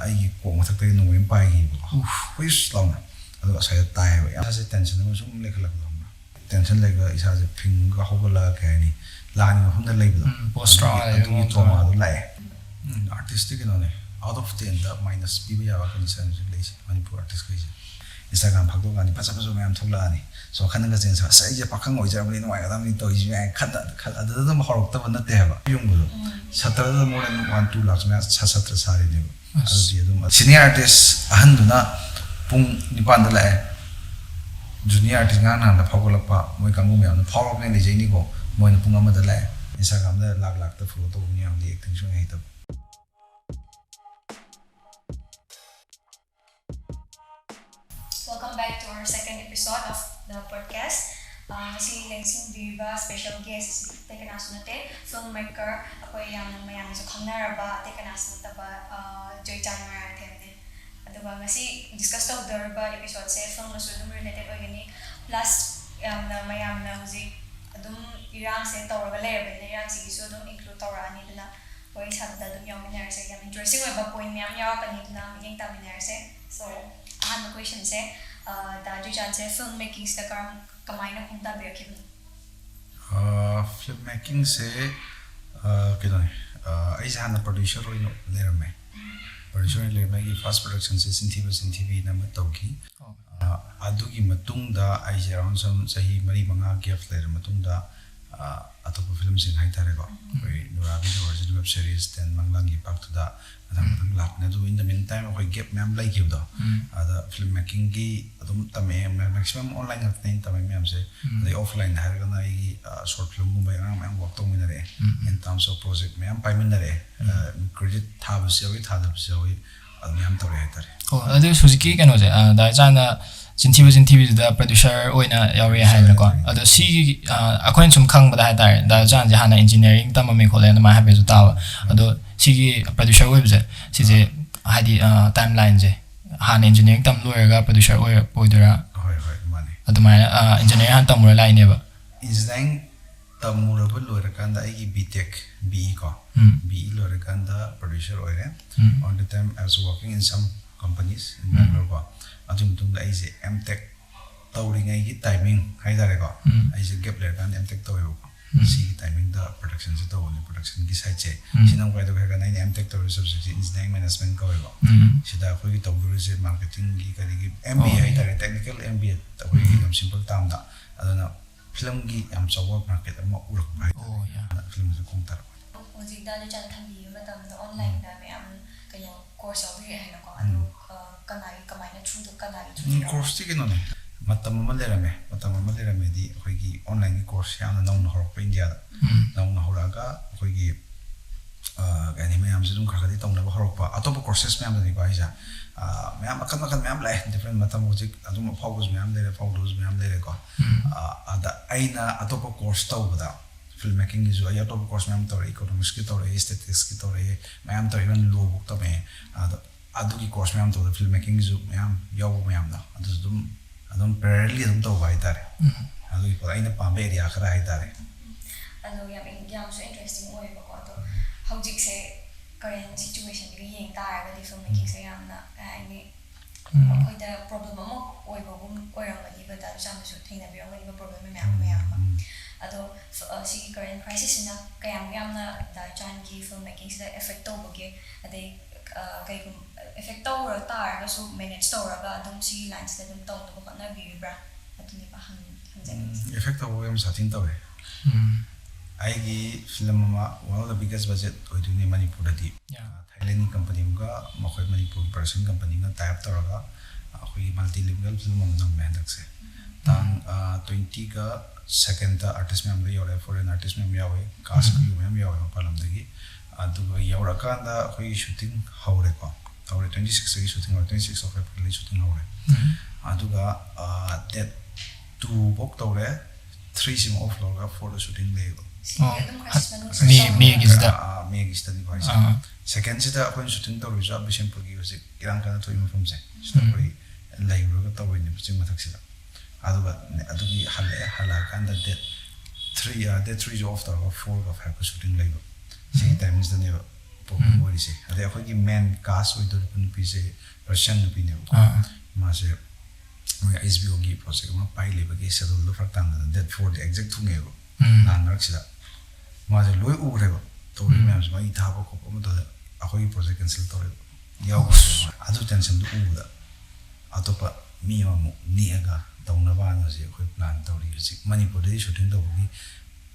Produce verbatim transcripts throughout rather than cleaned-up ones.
ꯑꯩꯒꯤ ꯀꯣꯛ ꯃꯊꯛꯇꯒꯤ ꯅꯣꯡꯃꯩ ꯑꯃ ꯄꯥꯏꯈꯤꯕꯀꯣ꯫ ꯍꯨꯏꯁ ꯂꯥꯎꯅ꯫ ꯑꯗꯨꯒ ꯑꯁ꯭ꯋꯥꯏꯗ ꯇꯥꯏꯌꯦꯕ꯫ ꯏꯁꯥꯁꯦ ꯇꯦꯟꯁꯟ ꯑꯃ ꯁꯨꯝ ꯂꯩꯈꯠꯂꯛꯄꯗꯣ, ꯈꯪꯕ꯭ꯔꯥ? ꯇꯦꯟꯁꯟ ꯂꯩꯔꯒ ꯏꯁꯥꯁꯦ ꯐꯤꯡꯉꯒ ꯍꯧꯒꯠꯂꯒ, ꯀꯩ ꯍꯥꯏꯅꯤ, ꯂꯥꯟꯒꯤ ꯃꯐꯝꯗ ꯂꯩꯕꯗꯣ꯫ ꯎꯝ, post trauma ꯑꯗꯨꯒꯤ, ꯂꯩꯕ ꯑꯗꯨꯒꯤ ꯃꯑꯣꯡꯗ꯫ Trauma ꯗꯣ ꯂꯥꯛꯑꯦ꯫ ꯎꯝ, artist ꯇꯤ ꯀꯩꯅꯣꯅꯦ, out of ten the minus ꯄꯤꯕ ꯌꯥꯕ condition ꯁꯤ ꯂꯩꯁꯦ ꯃꯅꯤꯄꯨꯔ artist ꯈꯩꯁꯦ꯫ Instagram ꯐꯥꯛꯇꯣꯛꯑꯀꯥꯟꯗ ꯐꯖ ꯐꯖꯕ ꯃꯌꯥꯝ ꯊꯣꯛꯂꯛꯑꯅꯤ꯫ So, ꯋꯥꯈꯜꯅꯒ ꯆꯦꯟꯖ ꯑꯁ, ꯑꯩꯁꯦ ꯄꯥꯈꯪ ꯑꯣꯏꯖꯔꯕꯅꯤ, ꯅꯨꯡꯉꯥꯏꯒꯗꯕꯅꯤ ꯇꯧꯔꯤꯁꯦ ꯃꯌꯥꯝ ꯈꯟ-, ꯈꯟ-, ꯑꯗꯨꯗ ꯑꯗꯨꯝ ꯍꯧꯔꯛꯇꯕ ꯅꯠꯇꯦ ꯍꯥꯏꯕ꯫ ꯌꯨꯝꯕꯗꯣ ꯁꯇ꯭ꯔꯗ more than one two lakhs ꯃꯌꯥ ꯁ-, ꯁꯇ꯭ꯔ ꯁꯥꯔꯤꯅꯦꯕ꯫ ꯑꯁ꯫ ꯑꯗꯨꯗꯤ ꯑꯗꯨꯝ senior artist ꯑꯍꯟꯗꯨꯅ ꯄꯨꯡ ꯅꯤꯄꯥꯟꯗ ꯂꯥꯛꯑꯦ, junior artist ꯉꯔꯥꯡ ꯅꯍꯥꯟꯗ ꯐꯥꯎꯒꯠꯂꯛꯄ ꯃꯣꯏ ꯀꯥꯡꯕꯨ ꯃꯌꯥꯝꯗꯣ ꯐꯥꯎꯔꯕꯅꯦ ꯂꯩꯖꯩꯅꯤꯀꯣ꯫ ꯃꯣꯏꯅ ꯄꯨꯡ ꯑꯃꯗ ꯂꯥꯛꯑꯦ, Instagram ꯗ ꯂꯥꯛ ꯂꯥꯛꯇ follow ꯇꯧꯕ ꯃꯌꯥꯝꯗꯤ acting ꯁꯨꯡꯍꯩ ꯍꯩꯇꯕ꯫ Welcome back to our second episode of the podcast. ꯑꯥ, ꯉꯁꯤ ꯂꯦꯡꯁꯤꯟꯕꯤꯔꯤꯕ special guest ꯑꯁꯤ ꯑꯇꯩ ꯀꯅꯥꯁꯨ ꯅꯠꯇꯦ, film maker, ꯑꯩꯈꯣꯏ ꯌꯥꯝꯅ ꯃꯌꯥꯝꯅꯁꯨ ꯈꯪꯅꯔꯕ ꯑꯇꯩ ꯀꯅꯥꯁꯨ ꯅꯠꯇꯕ, ꯑꯥ, ꯖꯣꯏꯆꯥꯟ ꯃꯣꯏꯔꯥꯡꯊꯦꯝꯅꯦ꯫ ꯑꯗꯨꯒ ꯉꯁꯤ discuss ꯇꯧꯗꯧꯔꯤꯕ episode ꯁꯦ film ꯒꯁꯨ ꯑꯗꯨꯝ related ꯑꯣꯏꯒꯅꯤ, plus ꯌꯥꯝꯅ ꯃꯌꯥꯝꯅ ꯍꯧꯖꯤꯛ ꯑꯗꯨꯝ ꯏꯔꯥꯡꯁꯦ ꯇꯧꯔꯒ ꯂꯩꯔꯕꯅꯤꯅ ꯏꯔꯥꯡꯁꯤꯒꯤꯁꯨ ꯑꯗꯨꯝ include ꯇꯧꯔꯛꯑꯅꯤ꯫ ꯑꯗꯨꯅ ꯋꯥꯔꯤ ꯁꯥꯕꯗ ꯑꯗꯨꯝ ꯌꯥꯎꯃꯤꯟꯅꯔꯁꯦ꯫ ꯌꯥꯝ interesting ꯑꯣꯏꯕ point ꯃꯌꯥꯝ ꯌꯥꯎꯔꯛꯀꯅꯤ, ꯑꯗꯨꯅ ꯃꯤꯠꯌꯦꯡ ꯇꯥꯃꯤꯟꯅꯔꯁꯦ꯫ So, ꯑꯍꯥꯟꯕ question ꯁꯦ, ꯑ, ꯗꯥ ꯖꯨꯏꯆꯥꯟꯁꯦ film making ꯁꯤꯗ ꯀꯔꯝ, ꯀꯃꯥꯏꯅ ꯈꯣꯡꯗꯥꯕꯤꯔꯛꯈꯤꯕꯅꯣ? ꯑ, film making ꯁꯦ, ꯑ, ꯀꯩꯅꯣꯅꯦ, ꯑ, ꯑꯩꯁꯦ ꯍꯥꯟꯅ producer ꯑꯣꯏꯅ ꯂꯩꯔꯝꯃꯦ꯫ Producer ꯑꯣꯏꯅ ꯂꯩꯔꯝꯃꯦ꯫ ꯑꯩꯒꯤ first production ꯁꯦ ꯆꯤꯟꯊꯤꯕ ꯆꯤꯟꯊꯤꯕꯤꯅ ꯑꯃ ꯇꯧꯈꯤ꯫ ꯑꯣ꯫ ꯑ, ꯑꯗꯨꯒꯤ ꯃꯇꯨꯡꯗ ꯑꯩꯁꯦ around some ꯆꯍꯤ ꯃꯔꯤ ꯃꯉꯥ gap ꯂꯩꯔ ꯃꯇꯨꯡꯗ, ꯑ, ꯑꯇꯣꯞꯄ film ꯁꯤꯡ ꯍꯥꯏꯇꯥꯔꯦꯀꯣ, ꯑꯩꯈꯣꯏ ꯅꯨꯔꯥꯕꯤꯒꯤ original web series, then ꯃꯪꯂꯥꯟꯒꯤ ꯏꯄꯥꯛꯇꯨꯗ ꯃꯊꯪ ꯃꯊꯪ ꯂꯥꯛꯄꯅꯦ꯫ ꯑꯗꯨ in the meantime ꯑꯩꯈꯣꯏ gap ꯃꯌꯥꯝ ꯂꯩꯈꯤꯕꯗꯣ, ꯎꯝ꯫ ꯑꯗ film making ꯒꯤ ꯑꯗꯨꯝ ꯇꯝꯃꯛꯑꯦ, ma-, maximum online ꯉꯥꯛꯇꯅꯦ ꯑꯩꯅ ꯇꯝꯃꯛꯏ ꯃꯌꯥꯝꯁꯦ꯫ ꯎꯝ꯫ ꯑꯗꯩ offline ꯗ ꯍꯥꯏꯔꯒꯅ ꯑꯩꯒꯤ, ꯑ, short film ꯒꯨꯝꯕ ꯑꯉꯥꯡ ꯃꯌꯥꯝ work ꯇꯧꯃꯤꯟꯅꯔꯛꯑꯦ꯫ Um, um. In terms of project ꯃꯌꯥꯝ ꯄꯥꯏꯃꯤꯟꯅꯔꯛꯑꯦ꯫ ꯎꯝ꯫ ꯑ, credit ꯊꯥꯕꯁꯨ ꯌꯥꯎꯏ, ꯊꯥꯗꯕꯁꯨ ꯌꯥꯎꯏ꯫ ꯑꯗꯨ ꯃꯌꯥꯝ ꯇꯧꯔꯛꯑꯦ ꯍꯥꯏꯇꯥꯔꯦ꯫ ꯑꯣ, ꯑꯗꯨ ꯍꯧꯖꯤꯛꯀꯤ ꯀꯩꯅꯣꯁꯦ, ꯑ, ꯗꯥ ꯆꯥꯟꯅ ꯆꯤꯟꯊꯤꯕ ꯆꯤꯟꯊꯤꯕꯤꯗꯨꯗ producer ꯑꯣꯏꯅ ꯌꯥꯎꯔꯛꯑꯦ ꯍꯥꯏꯗꯅꯀꯣ꯫ Producer ꯑꯣꯏꯅ꯫ ꯑꯗꯣ ꯁꯤꯒꯤ, ꯑ, ꯑꯩꯈꯣꯏꯅ ꯁꯨꯝ ꯈꯪꯕꯗ ꯍꯥꯏꯇꯥꯔꯦ, ꯗꯥ ꯆꯥꯟꯁꯦ ꯍꯥꯟꯅ engineering ꯇꯝꯃꯝꯃꯦ ꯈꯣꯠꯂꯦ ꯑꯗꯨꯃꯥꯏꯅ ꯍꯥꯏꯐꯦꯠꯁꯨ ꯇꯥꯕ꯫ ꯑꯗꯣ ꯁꯤꯒꯤ producer ꯑꯣꯏꯕꯁꯦ, ꯁꯤꯁꯦ ꯍꯥꯏꯗꯤ, ꯑ, timeline ꯁꯦ ꯍꯥꯟꯅ engineering ꯇꯝ ꯂꯣꯏꯔꯒ producer ꯑꯣꯏꯔ-, ꯑꯣꯏꯗꯣꯏꯔꯥ? ꯍꯣꯏ, ꯍꯣꯏ, ꯃꯥꯅꯦ꯫ ꯑꯗꯨꯃꯥꯏꯅ, ꯑ, engineering ꯍꯥꯟꯅ ꯇꯝꯃꯨꯔ ꯂꯥꯛꯏꯅꯦꯕ꯫ Engineering ꯇꯝꯃꯨꯔꯕ ꯂꯣꯏꯔꯀꯥꯟꯗ ꯑꯩꯒꯤ B Tech, B E ꯀꯣ, ꯎꯝ. B E ꯂꯣꯏꯔꯀꯥꯟꯗ producer ꯑꯣꯏꯔꯦ. ꯎꯝ. On the time I was working in some companies in Bangalore ꯀꯣ. ꯑꯗꯨꯒꯤ ꯃꯇꯨꯡꯗ ꯑꯩꯁꯦ M Tech ꯇꯧꯔꯤꯉꯩꯒꯤ timing ꯍꯥꯏꯇꯥꯔꯦꯀꯣ, ꯎꯝ. ꯑꯩꯁꯦ gap ꯂꯩꯔꯀꯥꯟꯗ M Tech ꯇꯧꯋꯦꯕꯀꯣ. ꯎꯝ. ꯁꯤꯒꯤ timingꯗ productionꯁꯦ ꯇꯧꯕꯅꯦ, productionꯒꯤ sideꯁꯦ꯫ ꯎꯝ. ꯁꯤ ꯅꯪ ꯀꯥꯏꯗ ꯍꯥꯏꯔꯀꯥꯟꯗ ꯑꯩꯅ M Tech ꯇꯧꯔꯤꯕ subjectꯁꯦ engineering management ꯀꯧꯋꯦꯕ꯫ ꯎꯝ. ꯁꯤꯗ ꯑꯩꯈꯣꯏꯒꯤ ꯇꯧꯗꯣꯔꯤꯁꯦ marketingꯒꯤ ꯀꯔꯤꯒꯤ M B A ꯑꯣ. ꯍꯥꯏꯇꯥꯔꯦ, technical M B A ꯑꯩꯈꯣꯏꯒꯤ ꯌꯥꯝ simple termꯗ꯫ ꯑꯗꯨꯅ filmꯒꯤ ꯌꯥꯝ ꯆꯥꯎꯕ market ꯑꯃ ꯎꯔꯛꯄ ꯍꯥꯏꯇꯥꯔꯦ꯫ ꯑꯣ, yeah. ꯑꯗꯨꯅ filmꯁꯦ ꯈꯣꯡ ꯇꯥꯔꯛꯄ꯫ ꯍꯧꯖꯤꯛ ꯗꯥ ꯂꯨꯆꯥꯟ ꯊꯝꯕꯤꯕ ꯃꯇꯝꯗ onlineꯗ ꯃꯌꯥꯝ ꯀꯩꯅꯣ course ꯌꯥꯎꯕꯤꯔꯛꯑꯦ ꯍꯥꯏꯅꯀꯣ꯫ ꯑꯗꯣ ꯑ, ꯀꯅꯥꯒꯤ, ꯀꯃꯥꯏꯅ throughꯗ, ꯀꯅꯥꯒꯤ throughꯗ ꯌꯥꯎꯕ? Courseꯁꯤ ꯀꯩꯅꯣꯅꯦ, ꯃꯇꯝ ꯑꯃ ꯂꯩꯔꯝꯃꯦ꯫ ꯃꯇꯝ ꯑꯃ ꯂꯩꯔꯝꯃꯦꯗꯤ ꯑꯩꯈꯣꯏꯒꯤ onlineꯒꯤ course ꯌꯥꯝꯅ ꯅꯧꯅ ꯍꯧꯔꯛꯄ ꯏꯟꯗꯤꯌꯥꯗ꯫ ꯎꯝ. ꯅꯧꯅ ꯍꯧꯔꯛꯑꯒ ꯑꯩꯈꯣꯏꯒꯤ, ꯑ, ꯀꯩ ꯍꯥꯏꯅꯤ, ꯃꯌꯥꯝꯁꯦ ꯑꯗꯨꯝ ꯈꯔ ꯈꯔꯗꯤ ꯇꯧꯅꯕ ꯍꯧꯔꯛꯄ꯫ ꯑꯇꯣꯞꯄ courses ꯃꯌꯥꯝꯗꯅꯤꯀꯣ ꯍꯥꯏꯁꯦ꯫ ꯑ, ꯃꯌꯥꯝ ꯃꯈꯜ ꯃꯈꯜ ꯃꯌꯥꯝ ꯂꯥꯛꯑꯦ, different꯫ ꯃꯇꯝ ꯍꯧꯖꯤꯛ ꯑꯗꯨꯝ ꯑꯐꯥꯎꯕꯁꯨ ꯃꯌꯥꯝ ꯂꯩꯔꯦ, ꯑꯐꯥꯎꯗꯕꯁꯨ ꯃꯌꯥꯝ ꯂꯩꯔꯦꯀꯣ꯫ ꯎꯝ. ꯑ, ꯑꯗ ꯑꯩꯅ ꯑꯇꯣꯞꯄ course ꯇꯧꯕꯗ, filmmakingꯒꯤꯁꯨ ꯑꯩ ꯑꯇꯣꯞꯄ course ꯃꯌꯥꯝ ꯇꯧꯔꯛꯑꯦ, economicsꯀꯤ ꯇꯧꯔꯛꯑꯦ, statisticsꯀꯤ ꯇꯧꯔꯛꯑꯦ, ꯃꯌꯥꯝ ꯇꯧꯔꯛꯑꯦ, even lawꯕꯨꯛ ꯇꯝꯃꯛꯑꯦ꯫ ꯑꯗꯣ ꯑꯗꯨꯒꯤ course ꯃꯌꯥꯝ ꯇꯧꯕꯗ filmmakingꯒꯤꯁꯨ ꯃꯌꯥꯝ ꯌꯥꯎꯕ ꯃꯌꯥꯝꯗꯣ, ꯑꯗꯨꯁꯨ ꯑꯗꯨꯝ, ꯑꯗꯨꯝ parallelly ꯑꯗꯨꯝ ꯇꯧꯕ ꯍꯥꯏꯇꯥꯔꯦ꯫ ꯎꯝ. ꯑꯗꯨꯒꯤ ꯄꯣꯠ ꯑꯩꯅ ꯄꯥꯝꯕ area ꯈꯔ ꯍꯥꯏꯇꯥꯔꯦ꯫ ꯑꯗꯣ ꯌꯥꯝ, ꯌꯥꯝꯁꯨ interesting ꯑꯣꯏꯌꯦꯕꯀꯣ꯫ ꯑꯗꯣ ꯍꯧꯖꯤꯛꯁꯦ current situationꯒ ꯌꯦꯡ ꯇꯥꯔꯒꯗꯤ filmmakingꯁꯦ ꯌꯥꯝꯅ, ꯀꯩ ꯍꯥꯏꯅꯤ, ꯎꯝ. ꯑꯩꯈꯣꯏꯗ problem ꯑꯃ ꯑꯣꯏꯕꯒꯨꯝ ꯑꯣꯏꯔꯝꯒꯅꯤꯕ, ꯗꯥ ꯂꯨꯆꯥꯟꯗꯁꯨ ꯊꯦꯡꯅꯕꯤꯔꯝꯒꯅꯤꯕ problem ꯃꯌꯥꯝ, ꯃꯌꯥꯝ ꯑꯃ꯫ ꯎꯝ. ꯑꯗꯣ ꯐ-, ꯑ, ꯁꯤꯒꯤ current crisisꯁꯤꯅ ꯀꯌꯥꯝ ꯌꯥꯝꯅ ꯗꯥ ꯂꯨꯆꯥꯟꯒꯤ filmmakingꯁꯤꯗ affect ꯇꯧꯕꯒꯦ? ꯑꯗꯩ, ꯑ, ꯀꯩꯒꯨꯝ-, affect ꯇꯧꯔ ꯇꯥꯔꯒꯁꯨ manage ꯇꯧꯔꯒ ꯑꯗꯨꯝ ꯁꯤꯒꯤ lineꯁꯤꯗ ꯑꯗꯨꯝ ꯇꯧꯅꯕ ꯍꯣꯠꯅꯕꯤꯔꯤꯕ꯭ꯔꯥ? ꯑꯗꯨꯅꯦꯕ ꯍꯪ-, ꯍꯪꯖꯅꯤꯡꯉꯤꯁꯦ꯫ ꯎꯝ, effect ꯇꯧꯕ ꯌꯥꯝ ꯁꯥꯊꯤꯅ ꯇꯧꯋꯦ꯫ ꯎꯝ. ꯑꯩꯒꯤ film ꯑꯃ, one of the biggest budget ꯑꯣꯏꯗꯣꯏꯅꯦ ꯃꯅꯤꯄꯨꯔꯗꯗꯤ꯫ Yeah. ꯊꯥꯏꯂꯦꯟꯒꯤ company ꯑꯃꯒ, ꯃꯈꯣꯏ ꯃꯅꯤꯄꯨꯔꯒꯤ production company ꯑꯃꯒ tie up ꯇꯧꯔꯒ ꯑꯩꯈꯣꯏꯒꯤ multilingual film ꯑꯃ ꯅꯝꯃꯦ ꯍꯟꯗꯛꯁꯦ꯫ ꯇꯥꯡ, ꯑ, twentyꯒ secondꯗ artist ꯃꯌꯥꯝ ꯂꯣꯏ ꯌꯧꯔꯛꯑꯦ, foreign artist ꯃꯌꯥꯝ ꯌꯥꯎꯋꯦ, cast crew ꯃꯌꯥꯝ ꯌꯥꯎꯋꯦ ꯃꯄꯥꯟ ꯂꯝꯗꯒꯤ꯫ ꯑꯗꯨꯒ ꯌꯧꯔꯀꯥꯟꯗ ꯑꯩꯈꯣꯏꯒꯤ shooting ꯍꯧꯔꯦꯀꯣ, ꯍꯧꯔꯦ, twenty sixꯇꯒꯤ shooting ꯍꯧꯔꯦ, twenty six of Aprilꯗꯒꯤ shooting ꯍꯧꯔꯦ꯫ ꯎꯝ. ꯑꯗꯨꯒ, ꯑ, date twoꯐꯧ ꯇꯧꯔꯦ, threeꯁꯤꯃ off ꯂꯧꯔꯒ fourꯗ shooting ꯂꯩꯌꯦꯕ꯫ ꯁꯤꯒꯤ ꯑꯣ, ꯑꯗꯨꯝ crisis ꯃꯅꯨꯡ May, Mayꯒꯤꯁꯤꯗ? ꯑ, Mayꯒꯤꯁꯤꯗꯅꯤꯀꯣ ꯍꯥꯏꯁꯦ꯫ ꯑꯥ. Secondꯁꯤꯗ ꯑꯩꯈꯣꯏꯅ shooting ꯇꯧꯔꯤꯁꯨ ꯕꯤꯁꯦꯝꯄꯨꯔꯒꯤ ꯍꯧꯖꯤꯛ ꯏꯔꯥꯡ ꯀꯟꯅ ꯊꯣꯛꯏ ꯃꯐꯝꯁꯦ, ꯁꯤꯗ ꯎꯝ. ꯑꯩꯈꯣꯏ ꯂꯩꯔꯨꯔꯒ ꯇꯧꯔꯤꯅꯦꯕ, ꯆꯤꯡ ꯃꯊꯛꯁꯤꯗ꯫ ꯑꯗꯨꯒ ꯑꯗꯨꯒꯤ ꯍꯜꯂꯛꯑꯦ, ꯍꯜꯂꯛꯑꯀꯥꯟꯗ date ꯊ꯭ꯔꯤ ꯗꯦꯠ ꯊ꯭ꯔꯤꯁꯨ ꯑꯣꯐ ꯇꯧꯔꯒ ꯐꯣꯔꯒ ꯐꯥꯏꯚꯀ ꯁꯨꯇꯤꯡ ꯂꯩꯕ꯫ ꯁꯤꯒꯤ ꯇꯥꯏꯃꯤꯡꯁꯤꯗꯅꯦꯕ ꯄ꯭ꯔꯣꯕ꯭ꯂꯦꯝ ꯑꯣꯏꯔꯤꯁꯦ꯫ ꯑꯗꯩ ꯑꯩꯈꯣꯏꯒꯤ ꯃꯦꯟ ꯀꯥꯁ ꯑꯣꯏꯗꯧꯔꯤꯕ ꯅꯨꯄꯤꯁꯦ ꯔꯁꯤꯌꯥꯟ ꯅꯨꯄꯤꯅꯦꯕꯀꯣ꯫ ꯃꯥꯁꯦ ꯃꯣꯏ ꯑꯩꯆ ꯕꯤ ꯑꯣꯒꯤ ꯄ꯭ꯔꯣꯖꯦꯛ ꯑꯃ ꯄꯥꯏ ꯂꯩꯕꯒꯤ ꯁꯦꯗꯨꯜꯗꯣ ꯐꯔꯛ ꯇꯥꯅꯗꯅ ꯗꯦꯠ ꯐꯣꯔꯗ ꯑꯦꯛꯖꯦꯛ ꯊꯨꯡꯉꯦꯕ꯫ ꯂꯥꯟ ꯃꯔꯛꯁꯤꯗ ꯃꯥꯁꯦ ꯂꯣꯏ ꯎꯈ꯭ꯔꯦꯕ꯫ ꯇꯧꯔꯤ ꯃꯌꯥꯝꯁꯦ, ꯃꯩ ꯊꯥꯕ ꯈꯣꯠꯄ ꯑꯃ ꯇꯧꯗ ꯑꯩꯈꯣꯏꯒꯤ ꯄ꯭ꯔꯣꯖꯦꯛ ꯀꯦꯟꯁꯦꯜ ꯇꯧꯔꯦꯕ꯫ ꯌꯥꯎꯈ꯭ꯔꯦꯕ꯫ ꯑꯗꯨ ꯇꯦꯟꯁꯟꯗꯨ ꯎꯕꯗ ꯑꯇꯣꯞꯄ ꯃꯤ ꯑꯃꯃꯨꯛ ꯅꯦꯛꯑꯒ ꯇꯧꯅꯕ ꯍꯥꯏꯅ ꯍꯧꯖꯤꯛ ꯑꯩꯈꯣꯏ ꯄ꯭ꯂꯥꯟ ꯇꯧꯔꯤ꯫ ꯍꯧꯖꯤꯛ ꯃꯅꯤꯄꯨꯔꯗꯗꯤ ꯁꯨꯇꯤꯡ ꯇꯧꯕꯒꯤ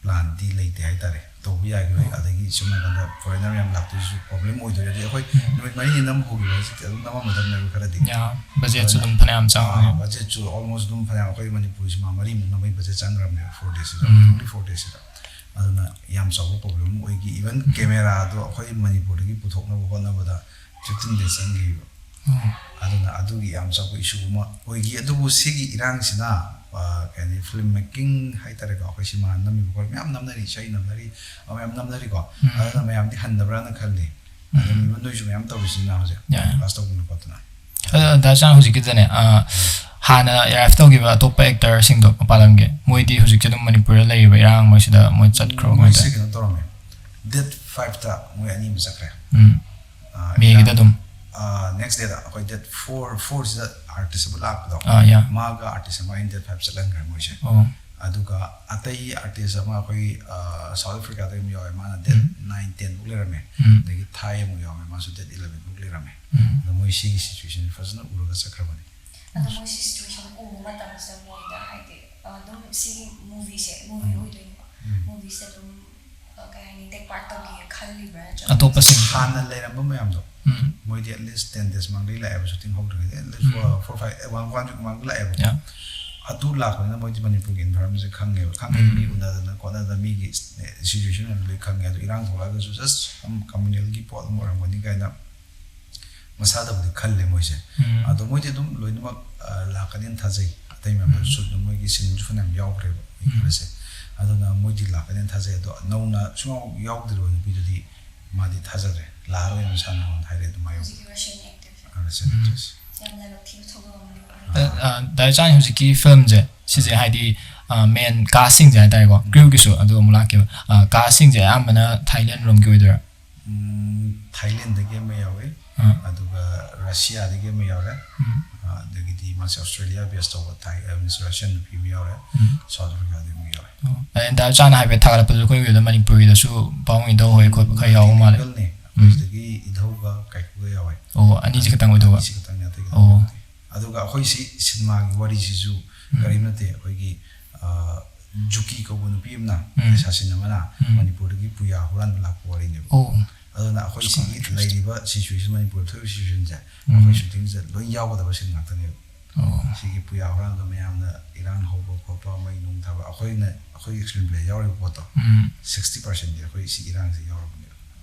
ꯄ꯭ꯂꯥꯟꯗꯤ ꯂꯩꯇꯦ ꯍꯥꯏꯇꯥꯔꯦ꯫ ꯇꯧꯕ ꯌꯥꯈꯤꯔꯣꯏ꯫ ꯑꯗꯒꯤ ꯁꯣꯝ ꯅꯥꯀꯟꯗ ꯐꯣꯔꯦꯅꯔ ꯌꯥꯝ ꯂꯥꯛꯇꯣꯏꯁꯤꯁꯨ ꯄ꯭ꯔꯣꯕ꯭ꯂꯦꯝ ꯑꯣꯏꯗꯣꯏꯔꯦ꯫ ꯑꯗꯩ ꯑꯩꯈꯣꯏ ꯅꯨꯃꯤꯠ ꯃꯔꯤꯅꯤ ꯅꯝ ꯍꯧꯈꯤꯕ ꯍꯥꯏꯁꯤꯗꯤ ꯑꯗꯨꯝ ꯅꯝꯃꯝꯃꯗꯕꯅꯦꯕ ꯈꯔꯗꯤ꯫ ꯌꯥ, ꯕꯖꯦꯠꯁꯨ ꯑꯗꯨꯅ ꯑꯗꯨꯝ ꯐꯅꯌꯥꯝ ꯆꯪꯉꯦ꯫ ꯕꯖꯦꯠꯁꯨ ꯑꯣꯜꯃꯣꯁ ꯑꯗꯨꯝ ꯐꯅꯌꯥꯝ, ꯑꯩꯈꯣꯏ ꯃꯅꯤꯄꯨꯔꯁꯤ ꯃꯥ ꯃꯔꯤꯃꯨꯛ ꯅꯝꯕꯒꯤ ꯕꯖꯦꯠ ꯆꯪꯈ꯭ꯔꯕꯅꯦꯕ for deceased, um. Only for deceased. ꯑꯗꯨꯅ ꯌꯥꯝ ꯆꯥꯎꯕ ꯄ꯭ꯔꯣꯕ꯭ꯂꯦꯝ ꯑꯃ ꯑꯣꯏꯈꯤ꯫ ꯏꯚꯟ ꯀꯦꯃꯦꯔꯥꯗꯣ ꯑꯩꯈꯣꯏ ꯃꯅꯤꯄꯨꯔꯗꯒꯤ ꯄꯨꯊꯣꯛꯅꯕ ꯍꯣꯠꯅꯕꯗ ꯐꯤꯐꯇꯤꯟ ꯗꯦꯖ ꯆꯪꯈꯤꯕ꯫ ꯑꯣ꯫ ꯑꯗꯨꯅ ꯑꯗꯨꯒꯤ ꯌꯥꯝ ꯆꯥꯎꯕ ꯏꯁꯨ ꯑꯃ ꯑꯣꯏꯈꯤ꯫ ꯑꯗꯨꯕꯨ ꯁꯤꯒꯤ ꯏꯔꯥꯡꯁꯤꯅ, ꯑ, ꯀꯩ ꯍꯥꯏꯅꯤ, ꯐꯤꯂꯝ ꯃꯦꯀꯤꯡ ꯍꯥꯏꯇꯥꯔꯦꯀꯣ, ꯑꯩꯈꯣꯏ ꯁꯤꯃꯥ ꯅꯝꯃꯤꯕ ꯈꯣꯠ ꯃꯌꯥꯝ ꯅꯝꯅꯔꯤ, ꯏꯁꯩ ꯅꯝꯅꯔꯤ, ꯑꯃ ꯃꯌꯥꯝ ꯅꯝꯅꯔꯤꯀꯣ꯫ ꯎꯝ꯫ ꯑꯗꯨꯅ ꯃꯌꯥꯝꯗꯤ ꯍꯟꯗꯕ꯭ꯔꯥꯅ ꯈꯜꯂꯤ꯫ ꯑꯗꯨꯝ ꯎꯝ꯫ ꯏꯚꯟ ꯅꯣꯏꯁꯨ ꯃꯌꯥꯝ ꯇꯧꯔꯤꯁꯤꯅ ꯍꯧꯖꯤꯛ ꯌꯥ, ꯌꯥ꯫ ꯀ꯭ꯂꯥꯁ ꯇꯧꯗꯅ ꯈꯣꯠꯇꯅ꯫ ꯑꯗꯣ ꯗꯥ ꯆꯥꯟ ꯍꯧꯖꯤꯛꯀꯤꯗꯅꯦ, ꯑ, ꯍꯥꯟꯅ ꯑꯦꯔꯥꯏꯚ ꯇꯧꯈꯤꯕ ꯑꯇꯣꯞꯄ ꯑꯦꯛꯇꯔꯁꯤꯡꯗꯣ ꯃꯄꯥꯟ ꯂꯝꯒꯤ, ꯃꯣꯏꯗꯤ ꯍꯧꯖꯤꯛꯁꯨ ꯑꯗꯨꯝ ꯃꯅꯤꯄꯨꯔꯗ ꯂꯩꯔꯤꯕ, ꯏꯔꯥꯡ ꯃꯣꯏꯁꯤꯗ ꯃꯣꯏ ꯆꯠꯈ꯭ꯔꯕ ꯀꯃꯥꯏꯅ ꯃꯣꯏꯁꯦ ꯇꯧꯋꯤ? ꯀꯩꯅꯣ ꯇꯧꯔꯝꯃꯦ, ꯗꯦꯠ ꯐꯥꯏꯚꯇ ꯃꯣꯏ ꯑꯅꯤ ꯑꯃ ꯆꯠꯈ꯭ꯔꯦ꯫ ꯎꯝ꯫ ꯑ, ꯃꯦꯒꯤꯗ ꯏꯔꯥꯡ, ꯑꯗꯨꯝ? ꯑ, ꯅꯦꯛꯁ ꯗꯦꯗ ꯑꯩꯈꯣꯏ ꯗꯦꯠ ꯐꯣꯔ, ꯐꯣꯔꯁꯤꯗ ꯑꯥꯔꯇꯤꯁ ꯑꯃ ꯂꯥꯛꯄꯗꯣ, ꯑꯥ, ꯌꯥ꯫ ꯃꯥꯒ ꯑꯥꯔꯇꯤꯁ ꯑꯃ ꯑꯩꯅ ꯗꯦꯠ ꯐꯥꯏꯚ ꯆꯠꯍꯟꯈ꯭ꯔꯦ ꯃꯣꯏꯁꯦ꯫ ꯑꯣ꯫ ꯑꯗꯨꯒ ꯑꯇꯩ ꯑꯥꯔꯇꯤꯁ ꯑꯃ ꯑꯩꯈꯣꯏ, ꯑ, ꯁꯥꯎꯠ ꯑꯐ꯭ꯔꯤꯀꯥꯗꯒꯤ ꯑꯃ ꯌꯥꯎꯋꯦ, ꯃꯥꯅ ꯗꯦꯠ ꯎꯝ꯫ ꯅꯥꯏꯟ, ꯇꯦꯟ ꯐꯥꯎ ꯂꯩꯔꯝꯃꯦ꯫ ꯎꯝ꯫ ꯑꯗꯒꯤ ꯊꯥꯏ ꯑꯃꯨꯛ ꯌꯥꯎꯋꯦ, ꯃꯥꯁꯨ ꯗꯦꯠ ꯏꯂꯚꯦꯟ ꯐꯥꯎ ꯂꯩꯔꯝꯃꯦ꯫ ꯎꯝ꯫ ꯑꯗꯣ ꯃꯣꯏ ꯁꯤꯒꯤ ꯁꯤꯆꯨꯋꯦꯁꯟꯁꯦ ꯐꯖꯅ ꯎꯔꯒ ꯆꯠꯈ꯭ꯔꯕꯅꯤ꯫ ꯑꯗꯣ ꯃꯣꯏ ꯁꯤ ꯁꯤꯆꯨꯋꯦꯁꯟ ꯎꯕ ꯃꯇꯝꯁꯤꯗ ꯃꯣꯏꯗ ꯍꯥꯏꯗꯤ, ꯑ, ꯑꯗꯨꯝ ꯁꯤꯒꯤ ꯃꯨꯚꯤꯁꯦ, ꯃꯨꯚꯤ ꯎꯝ꯫ ꯑꯣꯏꯗꯣꯏꯅꯤꯀꯣ꯫ ꯎꯝ꯫ ꯃꯨꯚꯤꯁꯦ ꯑꯗꯨꯝ, ꯑ, ꯀꯩ ꯍꯥꯏꯅꯤ, ꯇꯦꯛ ꯄꯥꯔꯠ ꯇꯧꯒꯦ ꯈꯜꯂꯤꯕ꯭ꯔꯥ ꯅꯠꯇ꯭ꯔꯒ ꯑꯇꯣꯞꯄꯁꯤꯡ? ꯍꯥꯟꯅ ꯂꯩꯔꯝꯕ ꯃꯌꯥꯝꯗꯣ, ꯎꯝ꯫ ꯃꯣꯏꯗꯤ at least ten days ꯃꯃꯥꯡꯗꯒꯤ ꯂꯥꯛꯑꯦꯕ, ꯁꯨꯇꯤꯡ ꯍꯧꯗ꯭ꯔꯤꯉꯩꯗ, at least um. four, four, five, one, one week ꯃꯃꯥꯡꯗ ꯂꯥꯛꯑꯦꯕ꯫ ꯌꯥ꯫ ꯑꯗꯨ ꯂꯥꯛꯄꯅꯤꯅ ꯃꯣꯏꯗꯤ ꯃꯅꯤꯄꯨꯔꯒꯤ environment ꯁꯦ ꯈꯪꯉꯦꯕ, ꯈꯪꯉꯦ꯫ ꯎꯝ꯫ ꯃꯤ ꯎꯅꯗꯅ ꯈꯣꯠꯅꯗꯅ ꯃꯤꯒꯤ ꯁꯤꯆꯨꯋꯦꯁꯟ ꯃꯌꯥꯝꯗꯣ ꯂꯣꯏ ꯈꯪꯉꯦ꯫ ꯑꯗꯣ ꯏꯔꯥꯡ ꯊꯣꯛꯂꯛꯑꯒꯁꯨ just some communal ꯒꯤ ꯄꯣꯠ ꯑꯃ ꯑꯣꯏꯔꯝꯒꯅꯤ ꯀꯥꯏꯅ ꯃꯁꯥꯗꯕꯨꯗꯤ ꯈꯜꯂꯦ ꯃꯣꯏꯁꯦ꯫ ꯎꯝ꯫ ꯑꯗꯣ ꯃꯣꯏꯗꯤ ꯑꯗꯨꯝ ꯂꯣꯏꯅꯃꯛ, ꯑ, ꯂꯥꯛꯀꯅꯦꯅ ꯊꯥꯖꯩ꯫ ꯑꯇꯩ ꯃꯌꯥꯝꯗꯣ ꯎꯝ꯫ ꯁꯨꯠ ꯃꯣꯏꯒꯤ ꯁꯤꯟꯁꯨ ꯐꯅꯌꯥꯝ ꯌꯥꯎꯈ꯭ꯔꯦꯕ ꯎꯝ꯫ ꯈꯔꯁꯦ꯫ ꯑꯗꯨꯅ ꯃꯣꯏꯗꯤ ꯂꯥꯛꯀꯅꯦꯅ ꯊꯥꯖꯩ꯫ ꯑꯗꯣ ꯅꯧꯅ ꯁꯨꯡꯌꯥꯎ ꯌꯥꯎꯗ꯭ꯔꯤꯕ ꯅꯨꯄꯤꯗꯨꯗꯤ ꯃꯥꯗꯤ ꯊꯥꯖꯗ꯭ꯔꯦ, ꯂꯥꯛꯑꯔꯣꯏꯅ ꯃꯁꯥꯅ ꯑꯩꯉꯣꯟꯗ ꯍꯥꯏꯔꯛꯑꯦ ꯑꯗꯨꯃꯥꯏꯅ꯫ ꯍꯧꯖꯤꯛꯀꯤ Russian actor ꯁꯦ꯫ ꯑ, Russian ꯎꯝ꯫ Actress꯫ ꯌꯥꯝꯅ ꯂꯧꯊꯤꯕ ꯊꯧꯗꯣꯛ ꯑꯃꯅꯤ꯫ ꯑ, ꯑ, ꯗꯥ ꯆꯥꯟ ꯍꯧꯖꯤꯛꯀꯤ ꯐꯤꯂꯝꯁꯦ ꯁꯤꯁꯦ ꯍꯥꯏꯗꯤ, ꯃꯦꯟ ꯀꯥꯁꯁꯤꯡꯁꯦ ꯍꯥꯏꯇꯥꯔꯦꯀꯣ, ꯀ꯭ꯔꯤꯌꯨꯒꯤꯁꯨ ꯑꯗꯨ ꯑꯃꯨꯛ ꯂꯥꯛꯀꯦꯕ꯫ ꯀꯥꯁꯁꯤꯡꯁꯦ ꯑꯌꯥꯝꯕꯅ ꯊꯥꯏꯂꯦꯟ ꯔꯣꯝꯒꯤ ꯑꯣꯏꯗꯣꯏꯔꯥ? ꯎꯝ, ꯊꯥꯏꯂꯦꯟꯗꯒꯤ ꯑꯃ ꯌꯥꯎꯋꯦ, ꯑꯥ꯫ ꯑꯗꯨꯒ ꯔꯁꯤꯌꯥꯗꯒꯤ ꯑꯃ ꯌꯥꯎꯔꯦ, ꯎꯝ꯫ ꯑꯗꯒꯤꯗꯤ ꯃꯥꯁꯦ ꯑꯣꯁꯇ꯭ꯔꯦꯂꯤꯌꯥ ꯕꯦꯁ ꯇꯧꯕ ꯊꯥꯏ, ꯃꯤꯁ ꯔꯁꯤꯌꯥꯟ ꯅꯨꯄꯤ ꯑꯃ ꯌꯥꯎꯔꯦ, ꯎꯝ꯫ ꯁꯥꯎꯠ ꯑꯐ꯭ꯔꯤꯀꯥꯗꯒꯤ ꯑꯃ ꯌꯥꯎꯔꯦ꯫ ꯑꯣ, ꯑꯗ ꯆꯥꯅ ꯍꯥꯏꯐꯦꯠ ꯊꯥꯒꯠꯂꯛꯄꯗꯁꯨ ꯑꯩꯈꯣꯏꯒꯤ ꯑꯣꯏꯗ ꯃꯅꯤꯄꯨꯔꯒꯤꯗꯁꯨ ꯄꯥꯎꯡ ꯏꯙꯧ ꯍꯣꯏ ꯈꯣꯠꯄ ꯈꯔ ꯌꯥꯎꯕ ꯃꯥꯜꯂꯦ꯫ ꯃꯜꯇꯤꯂꯤꯡꯒꯜꯅꯤ, ꯑꯩꯈꯣꯏ ꯁꯤꯗꯒꯤ ꯏꯙꯧꯒ ꯀꯥꯏꯀꯨꯒ ꯌꯥꯎꯋꯦ꯫ ꯑꯣ, ꯑꯅꯤꯁꯤ ꯈꯛꯇꯪ ꯑꯣꯏꯗꯧꯕ꯫ ꯑꯅꯤꯁꯤ ꯈꯛꯇꯪꯅꯦ, ꯑꯇꯩ ꯑꯣ꯫ ꯑꯗꯨꯒ ꯑꯩꯈꯣꯏ ꯁꯤ ꯁꯤꯅꯦꯃꯥꯒꯤ ꯋꯥꯔꯤꯁꯤꯁꯨ ꯎꯝ꯫ ꯀꯔꯤꯝ ꯅꯠꯇꯦ, ꯑꯩꯈꯣꯏꯒꯤ ꯑ, ꯖꯨꯀꯤ ꯀꯧꯕ ꯅꯨꯄꯤ ꯑꯃꯅ, ꯎꯝ꯫ ꯑꯦꯁꯥꯁꯤꯟ ꯑꯃꯅ ꯎꯝ꯫ ꯃꯅꯤꯄꯨꯔꯗꯒꯤ ꯄꯨꯌꯥ ꯍꯨꯔꯥꯟꯕ ꯂꯥꯛꯄ ꯋꯥꯔꯤꯅꯦꯕ꯫ ꯑꯣ꯫ ꯑꯗꯨꯅ ꯑꯩꯈꯣꯏ ꯁꯤꯒꯤ ꯂꯩꯔꯤꯕ ꯁꯤꯆꯨꯋꯦꯁꯟ, ꯃꯅꯤꯄꯨꯔꯗ ꯊꯣꯛꯏꯕ ꯁꯤꯆꯨꯋꯦꯁꯟꯁꯦ, ꯎꯝ꯫ ꯑꯩꯈꯣꯏ ꯁꯨꯇꯤꯡꯁꯦ ꯂꯣꯏ ꯌꯥꯎꯒꯗꯕ ꯁꯤꯟ ꯉꯥꯛꯇꯅꯦꯕ꯫ ꯑꯣ꯫ ꯁꯤꯒꯤ ꯄꯨꯌꯥ ꯍꯨꯔꯥꯟꯕ ꯃꯌꯥꯝꯅ ꯏꯔꯥꯡ ꯍꯧꯕ ꯈꯣꯠꯄ, ꯃꯩ ꯅꯨꯡ ꯊꯥꯕ, ꯑꯩꯈꯣꯏꯅ, ꯑꯩꯈꯣꯏꯒꯤ ꯁ꯭ꯀ꯭ꯔꯤꯟ ꯄ꯭ꯂꯦ ꯌꯥꯎꯔꯤꯕ ꯄꯣꯠꯇꯣ, ꯎꯝ꯫ ꯁꯤꯛꯁꯇꯤ ꯄꯥꯔꯁꯦꯟꯗꯤ ꯑꯩꯈꯣꯏ ꯁꯤ ꯏꯔꯥꯡꯁꯦ ꯌꯥꯎꯔꯕꯅꯦꯕ꯫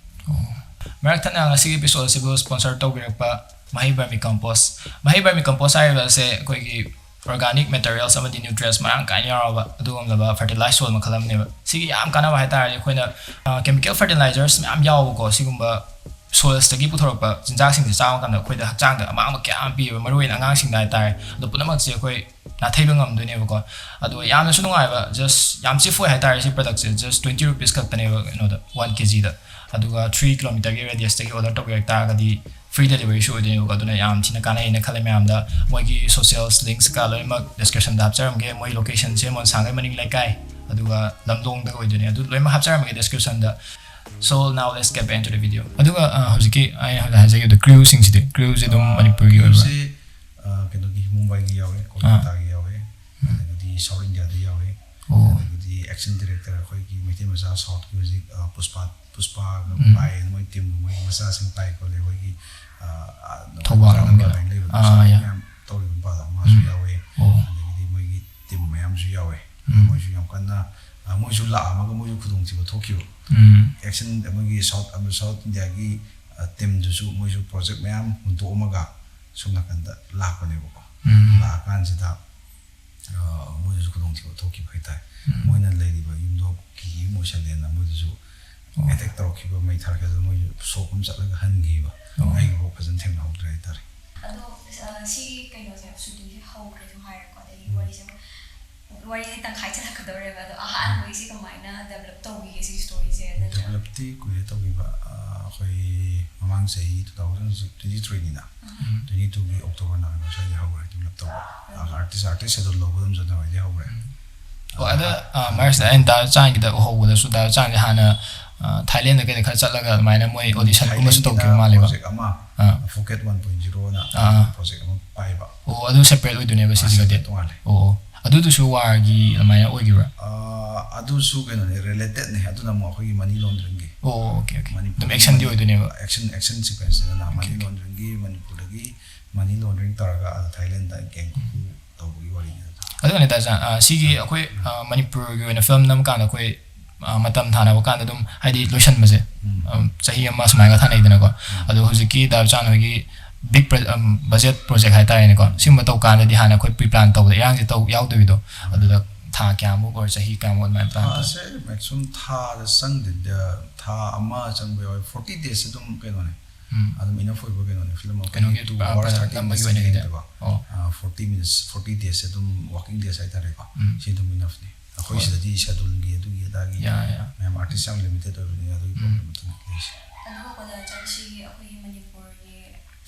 ꯑꯣ꯫ ꯃꯔꯛ ꯊꯠꯅ ꯉꯁꯤꯒꯤ ꯑꯦꯄꯤꯁꯣꯗ ꯑꯁꯤꯕꯨ ꯁ꯭ꯄꯣꯟꯁꯔ ꯇꯧꯕꯤꯔꯛꯄ ꯃꯍꯩ ꯕꯔꯃꯤ ꯀꯝꯄꯣꯁ꯫ ꯃꯍꯩ ꯕꯔꯃꯤ ꯀꯝꯄꯣꯁ ꯍꯥꯏꯔꯤꯕ ꯑꯁꯦ ꯑꯩꯈꯣꯏꯒꯤ ꯑꯣꯔꯒꯥꯅꯤꯛ ꯃꯦꯇꯔꯤꯌꯦꯜꯁ ꯑꯃꯗꯤ ꯅ꯭ꯌꯨꯇ꯭ꯔꯤꯌꯦꯟꯁ ꯃꯔꯥꯡ ꯀꯥꯏꯅ ꯌꯥꯎꯔꯕ ꯑꯗꯨꯒꯨꯝꯂꯕ ꯐꯔꯇꯤꯂꯥꯏꯖ ꯁꯣꯏꯜ ꯃꯈꯜ ꯑꯃꯅꯦꯕ꯫ ꯁꯤꯒꯤ ꯌꯥꯝ ꯀꯥꯟꯅꯕ ꯍꯥꯏꯇꯥꯔꯗꯤ ꯑꯩꯈꯣꯏꯅ, ꯑ, ꯀꯦꯃꯤꯀꯦꯜ ꯐꯔꯇꯤꯂꯥꯏꯖꯔꯁ ꯃꯌꯥꯝ ꯌꯥꯎꯕꯀꯣ, ꯁꯤꯒꯨꯝꯕ ꯁꯣꯏꯜꯁꯇꯒꯤ ꯄꯨꯊꯣꯔꯛꯄ ꯆꯤꯟꯖꯥꯛꯁꯤꯡꯁꯦ ꯆꯥꯕ ꯃꯇꯝꯗ ꯑꯩꯈꯣꯏꯗ ꯍꯛꯆꯥꯡꯗ ꯑꯃꯥꯡꯕ ꯀꯌꯥ ꯑꯃ ꯄꯤꯌꯦꯕ, ꯃꯔꯨꯑꯣꯏꯅ ꯑꯉꯥꯡꯁꯤꯡꯗ ꯍꯥꯏꯇꯥꯔꯦ꯫ ꯑꯗꯣ ꯄꯨꯝꯅꯃꯛꯁꯦ ꯑꯩꯈꯣꯏ ꯅꯥꯊꯩꯕ ꯉꯝꯗꯣꯏꯅꯦꯕꯀꯣ꯫ ꯑꯗꯣ ꯌꯥꯝꯅꯁꯨ ꯅꯨꯡꯉꯥꯏꯕ, ꯖꯁ ꯌꯥꯝ ꯆꯤꯞ ꯑꯣꯏ ꯍꯥꯏꯇꯥꯔꯦ ꯁꯤ ꯄ꯭ꯔꯗꯛꯁꯦ, ꯖꯁ ꯇ꯭ꯋꯦꯟꯇꯤ ꯔꯨꯄꯤꯁ ꯈꯛꯇꯅꯦꯕ ꯀꯩꯅꯣꯗ, ꯋꯥꯟ ꯀꯦꯖꯤꯗ꯫ ꯑꯗꯨꯒ ꯊ꯭ꯔꯤ ꯀꯤꯂꯣꯃꯤꯇꯔꯒꯤ ꯔꯦꯗꯤꯌꯁꯇꯒꯤ ꯑꯣꯔꯗꯔ ꯇꯧꯕꯤꯔꯛ ꯇꯥꯔꯒꯗꯤ ꯐ꯭ꯔꯤ ꯗꯦꯂꯤꯚꯔꯤꯁꯨ ꯑꯣꯏꯗꯣꯏꯅꯦꯕꯀꯣ꯫ ꯑꯗꯨꯅ ꯌꯥꯝ ꯊꯤꯅ ꯀꯥꯟꯅꯩꯅ ꯈꯜꯂꯦ ꯃꯌꯥꯝꯗ꯫ ꯃꯣꯏꯒꯤ ꯁꯣꯁꯤꯌꯦꯜ ꯂꯤꯡꯛꯁ ꯀꯩꯀꯥ ꯂꯣꯏꯅꯃꯛ ꯗꯤꯁꯀ꯭ꯔꯤꯞꯁꯟꯗ ꯍꯥꯞꯆꯔꯝꯒꯦ꯫ ꯃꯣꯏ ꯂꯣꯀꯦꯁꯟꯁꯦ ꯃꯣꯟꯁꯥꯡꯒꯩ ꯃꯅꯤꯡ ꯂꯩꯀꯥꯏ, ꯑꯗꯨꯒ ꯂꯝꯗꯣꯡꯗ ꯑꯣꯏꯗꯣꯏꯅꯦ꯫ ꯑꯗꯨ ꯂꯣꯏꯅꯃꯛ ꯍꯥꯞꯆꯔꯝꯃꯒꯦ ꯗꯤꯁꯀ꯭ꯔꯤꯞꯁꯟꯗ꯫ So now let's get back into the video. ꯑꯗꯨꯒ, ꯑ, ꯍꯧꯖꯤꯛꯀꯤ ꯑꯩ ꯍꯧꯖꯤꯛ ꯍꯥꯏꯖꯈꯤꯕꯗꯣ, ꯀ꯭ꯔꯤꯌꯨꯁꯤꯡꯁꯤꯗꯤ, ꯀ꯭ꯔꯤꯌꯨꯁꯦ ꯑꯗꯨꯝ ꯃꯅꯤꯄꯨꯔꯒꯤ ꯑꯣꯏꯕ꯭ꯔꯥ? ꯀ꯭ꯔꯤꯌꯨꯁꯦ, ꯑ, ꯀꯩꯅꯣꯒꯤ, ꯃꯨꯝꯕꯥꯏꯒꯤ ꯌꯥꯎꯋꯦ, ꯀꯣꯜꯀꯇꯥꯒꯤ ꯌꯥꯎꯋꯦ, ꯑꯗꯒꯤꯗꯤ ꯁꯥꯎꯠ ꯏꯟꯗꯤꯌꯥꯗ ꯌꯥꯎꯋꯦ, ꯑꯣ꯫ ꯑꯗꯒꯤꯗꯤ ꯑꯦꯛꯁꯟ ꯗꯤꯔꯦꯛꯇꯔ ꯑꯩꯈꯣꯏꯒꯤ ꯃꯩꯇꯩ ꯃꯆꯥ ꯁꯥꯎꯠꯀꯤ ꯍꯧꯖꯤꯛ, ꯑ, ꯄꯨꯁꯄꯥ, ꯄꯨꯁꯄꯥꯒ ꯎꯝ꯫ ꯄꯥꯏ, ꯃꯣꯏ ꯇꯤꯝꯒ, ꯃꯣꯏ ꯃꯆꯥꯁꯤꯡ ꯄꯥꯏ ꯈꯣꯠꯂꯦ, ꯑꯩꯈꯣꯏꯒꯤ, ꯑ, ꯑ, ꯊꯧꯕꯥꯜ ꯃꯆꯥ ꯂꯣꯝꯒꯤꯗꯣ꯫ ꯅꯝꯕꯔ ꯂꯥꯏꯟ ꯂꯩꯕꯗꯣ, ꯑꯥ, ꯁꯥꯎꯠ ꯌꯥ꯫ ꯃꯌꯥꯝ ꯇꯧꯔꯤꯕ ꯅꯨꯄꯥꯗꯣ ꯃꯥꯁꯨ ꯎꯝ꯫ ꯌꯥꯎꯋꯦ, ꯑꯣ꯫ ꯑꯗꯒꯤꯗꯤ ꯃꯣꯏꯒꯤ ꯇꯤꯝ ꯃꯌꯥꯝꯁꯨ ꯌꯥꯎꯋꯦ꯫ ꯎꯝ꯫ ꯃꯣꯏꯁꯨ ꯌꯥꯝ ꯀꯟꯅ, ꯑ, ꯃꯣꯏꯁꯨ ꯂꯥꯛꯑꯝꯃꯒ ꯃꯣꯏꯁꯨ ꯈꯨꯗꯣꯡꯊꯤꯕ ꯊꯣꯛꯈꯤꯕ꯫ ꯎꯝ꯫ ꯑꯦꯛꯁꯟ ꯃꯣꯏꯒꯤ ꯁꯥꯎꯠ, ꯑꯃ ꯁꯥꯎꯠ ꯏꯟꯗꯤꯌꯥꯒꯤ, ꯑ, ꯇꯤꯝꯗꯨꯁꯨ ꯃꯣꯏꯁꯨ ꯄ꯭ꯔꯣꯖꯦꯛ ꯃꯌꯥꯝ ꯍꯨꯟꯗꯣꯛꯑꯝꯃꯒ ꯁꯣꯝ ꯅꯥꯀꯟꯗ ꯂꯥꯛꯄꯅꯦꯕꯀꯣ꯫ ꯎꯝ꯫ ꯂꯥꯛꯑꯀꯥꯟꯁꯤꯗ, ꯑ, ꯃꯣꯏꯗꯁꯨ ꯈꯨꯗꯣꯡꯊꯤꯕ ꯊꯣꯛꯈꯤꯕ ꯍꯥꯏꯇꯥꯔꯦ꯫ ꯎꯝ꯫ ꯃꯣꯏꯅ ꯂꯩꯔꯤꯕ ꯌꯨꯝꯗꯣ ꯀꯤꯀꯤ ꯑꯃ ꯑꯣꯏꯁꯜꯂꯦꯅ ꯃꯣꯏꯗꯁꯨ ꯑꯣ꯫ ꯑꯦꯇꯦꯛ ꯇꯧꯔꯛꯈꯤꯕ, ꯃꯩ ꯊꯥꯔꯛꯈꯤꯕ, ꯃꯣꯏꯁꯨ ꯁꯣꯞ ꯑꯃ ꯆꯠꯂꯒ ꯍꯟꯈꯤꯕ꯫ ꯑꯣ꯫ ꯑꯩꯒꯤꯐꯥꯎ ꯐꯖꯅ ꯊꯦꯡꯅꯍꯧꯗ꯭ꯔꯦ ꯍꯥꯏꯇꯥꯔꯦ꯫ ꯑꯗꯣ ꯑ, ꯁꯤꯒꯤ ꯀꯩꯅꯣꯁꯦ ꯁꯨꯇꯤꯡꯁꯦ ꯍꯧꯈ꯭ꯔꯦꯁꯨ ꯍꯥꯏꯔꯦꯀꯣ, ꯑꯗꯒꯤ ꯋꯥꯔꯤꯁꯦ ꯑꯃꯨꯛ ꯋꯥꯔꯤꯁꯦ ꯇꯪꯈꯥꯏ ꯆꯠꯂꯛꯀꯗꯧꯔꯦꯕ꯫ ꯑꯗꯣ ꯑꯍꯥꯟꯕꯒꯤꯁꯦ ꯀꯃꯥꯏꯅ ꯗꯦꯕꯂꯞ ꯇꯧꯈꯤꯒꯦ ꯁꯤꯒꯤ ꯁ꯭ꯇꯣꯔꯤꯁꯦ ꯅꯠꯇ꯭ꯔꯒ? ꯗꯦꯕꯂꯞꯇꯤ ꯀꯨꯏꯔꯦ ꯇꯧꯈꯤꯕ꯫ ꯑꯩꯈꯣꯏ ꯃꯃꯥꯡ ꯆꯍꯤ ꯇꯨ ꯊꯥꯎꯖꯟ ꯍꯧꯖꯤꯛ ꯇ꯭ꯋꯦꯟꯇꯤ ꯊ꯭ꯔꯤꯅꯤꯅ, ꯇ꯭ꯋꯦꯟꯇꯤ ꯇꯨꯒꯤ ꯑꯣꯛꯇꯣꯕꯔ ꯅꯕꯦꯝꯕꯔ ꯁ꯭ꯋꯥꯏꯗ ꯍꯧꯈ꯭ꯔꯦ ꯗꯦꯕꯂꯞ ꯇꯧꯕ꯫ ꯑꯥꯔꯇꯤꯁ ꯑꯥꯔꯇꯤꯁ ꯁꯦꯗꯨꯜ ꯂꯧꯕ ꯑꯗꯨꯝ ꯖꯅꯋꯥꯔꯤꯗꯒꯤ ꯍꯧꯈ꯭ꯔꯦ꯫ ꯑꯣ ꯑꯗ ꯃꯔꯛꯁꯤꯗ ꯑꯩꯅ ꯗꯥ ꯆꯥꯟꯒꯤꯗ ꯎꯍꯧꯕꯗꯁꯨ ꯗꯥ ꯆꯥꯟꯁꯦ ꯍꯥꯟꯅ ꯊꯥꯏꯂꯦꯟꯗ ꯀꯩꯗ ꯈꯔ ꯆꯠꯂꯒ ꯑꯗꯨꯃꯥꯏꯅ ꯃꯣꯏ ꯑꯣꯗꯤꯁꯟꯒꯨꯝꯕꯁꯨ ꯇꯧꯈꯤꯕ ꯃꯥꯜꯂꯦꯕ꯫ ꯄ꯭ꯔꯣꯖꯦꯛ ꯑꯃ ꯑꯥ꯫ ꯐꯨꯀꯦꯠ ꯋꯥꯟ ꯄꯣꯏꯟ ꯖꯤꯔꯣꯅ ꯑꯥ꯫ ꯄ꯭ꯔꯣꯖꯦꯛ ꯑꯃ ꯄꯥꯏꯕ꯫ ꯑꯣ ꯑꯗꯨ ꯁꯦꯄꯔꯦꯠ ꯑꯣꯏꯗꯣꯏꯅꯦꯕ ꯁꯤꯁꯤꯒꯗꯤ꯫ ꯇꯣꯉꯥꯜꯂꯦ꯫ ꯑꯣ ꯑꯣ ꯑꯗꯨꯗꯨꯁꯨ ꯋꯥꯔꯒꯤ ꯑꯗꯨꯃꯥꯏꯅ ꯑꯣꯏꯈꯤꯕ꯭ꯔꯥ? ꯑꯗꯨꯁꯨ ꯀꯩꯅꯣꯅꯦ, ꯔꯤꯂꯦꯇꯦꯠꯅꯦ꯫ ꯑꯗꯨꯅ ꯑꯃꯨꯛ ꯑꯩꯈꯣꯏꯒꯤ ꯃꯅꯤ ꯂꯣꯟꯗ꯭ꯔꯤꯡꯒꯤ ꯑꯣ ꯑꯣꯀꯦ ꯑꯣꯀꯦ ꯑꯗꯨꯝ ꯑꯦꯛꯁꯟꯗꯤ ꯑꯣꯏꯗꯣꯏꯅꯦꯕ꯫ ꯑꯦꯛꯁꯟ ꯑꯦꯛꯁꯟ ꯁꯤꯀ꯭ꯋꯦꯟꯁꯅꯤꯅ ꯃꯅꯤ ꯂꯣꯟꯗ꯭ꯔꯤꯡꯒꯤ ꯃꯅꯤꯄꯨꯔꯗꯒꯤ ꯃꯅꯤ ꯂꯣꯟꯗ꯭ꯔꯤꯡ ꯇꯧꯔꯒ ꯑꯗ ꯊꯥꯏꯂꯦꯟꯗ ꯒꯦꯡ ꯈꯨ ꯇꯧꯕꯒꯤ ꯋꯥꯔꯤꯅꯤ꯫ ꯑꯗꯨꯅꯅꯦ ꯗꯥ ꯆꯥꯟ, ꯁꯤꯒꯤ ꯑꯩꯈꯣꯏ ꯃꯅꯤꯄꯨꯔꯒꯤ ꯑꯣꯏꯅ ꯐꯤꯂꯝ ꯅꯝ ꯀꯥꯟꯗ ꯑꯩꯈꯣꯏ ꯃꯇꯝ ꯊꯥꯅꯕ ꯀꯥꯟꯗ ꯑꯗꯨꯝ ꯍꯥꯏꯗꯤ ꯂꯣꯏꯁꯟꯕꯁꯦ ꯆꯍꯤ ꯑꯃ ꯁꯨꯃꯥꯏꯅ ꯊꯥꯅꯩꯗꯅꯀꯣ꯫ ꯑꯗꯣ ꯍꯧꯖꯤꯛꯀꯤ ꯗꯥ ꯆꯥꯟ ꯍꯣꯏꯒꯤ ꯕꯤꯛ ꯕꯖꯦꯠ ꯄ꯭ꯔꯣꯖꯦꯛ ꯍꯥꯏꯇꯥꯔꯦꯅꯦꯀꯣ, ꯁꯤꯒꯨꯝꯕ ꯇꯧ ꯀꯥꯟꯗꯗꯤ ꯍꯥꯟꯅ ꯑꯩꯈꯣꯏ ꯄ꯭ꯔꯤ ꯄ꯭ꯂꯥꯟ ꯇꯧꯕꯗ ꯏꯔꯥꯡꯁꯦ ꯇꯧ ꯌꯥꯎꯗꯕꯤꯗꯣ, ꯑꯗꯨꯗ ꯊꯥ ꯀꯌꯥꯃꯨꯛ ꯑꯣꯔ ꯆꯍꯤ ꯀꯌꯥꯃꯨꯛ ꯑꯗꯨꯃꯥꯏꯅ ꯄ꯭ꯂꯥꯟ ꯇꯧ? ꯊꯥꯁꯦ ꯃꯦꯛꯁꯤꯃꯝ ꯊꯥꯗ ꯆꯪꯗꯦꯗ, ꯊꯥ ꯑꯃ ꯆꯪꯕ ꯌꯥꯎꯋꯦ꯫ ꯐꯣꯔꯇꯤ ꯗꯦꯖꯁꯦ ꯑꯗꯨꯝ ꯀꯩꯅꯣꯅꯦ, ꯑꯗꯨꯝ ꯏꯅꯐ ꯑꯣꯏꯕ ꯀꯩꯅꯣꯅꯦ꯫ ꯐꯤꯂꯝ ꯀꯩꯅꯣꯒꯤ, ꯇꯨ ꯑ, ꯑꯋꯥꯔꯁ ꯄ꯭ꯔ- ꯊꯥꯔꯇꯤ ꯅꯝꯕꯒꯤ ꯃꯤꯅꯤꯠꯁ ꯑꯣꯏꯅ ꯍꯥꯏꯗꯤ꯫ ꯌꯦꯡꯉꯦꯕ꯫ ꯑꯣ꯫ ꯐꯣꯔꯇꯤ ꯃꯤꯅꯤꯠꯁ, ꯐꯣꯔꯇꯤ ꯗꯦꯖꯁꯦ ꯑꯗꯨꯝ ꯋꯥꯀꯤꯡ ꯗꯦꯖ ꯍꯥꯏꯇꯥꯔꯦꯀꯣ꯫ ꯎꯝ꯫ ꯁꯤ ꯑꯗꯨꯝ ꯏꯅꯐꯅꯦ꯫ ꯑꯩꯈꯣꯏ ꯍꯣꯏ꯫ ꯁꯤꯗꯗꯤ ꯁꯦꯗꯨꯜꯒꯤ ꯑꯗꯨꯒꯤ ꯑꯗꯥꯒꯤ ꯌꯥ, ꯌꯥ꯫ ꯃꯌꯥꯝ ꯑꯥꯔꯇꯤꯁ ꯌꯥꯝ ꯂꯤꯃꯤꯇꯦꯠ ꯑꯣꯏꯕꯅꯤꯅ ꯑꯗꯨꯒꯤ ꯄ꯭ꯔꯣꯕ꯭ꯂꯦꯝ ꯑꯗꯨꯝ ꯂꯩꯁꯦ꯫ ꯑꯗꯨꯒ ꯀꯣꯂꯦꯖ ꯁꯤꯒꯤ ꯑꯩꯈꯣꯏꯒꯤ ꯃꯅꯤꯄꯨꯔꯒꯤ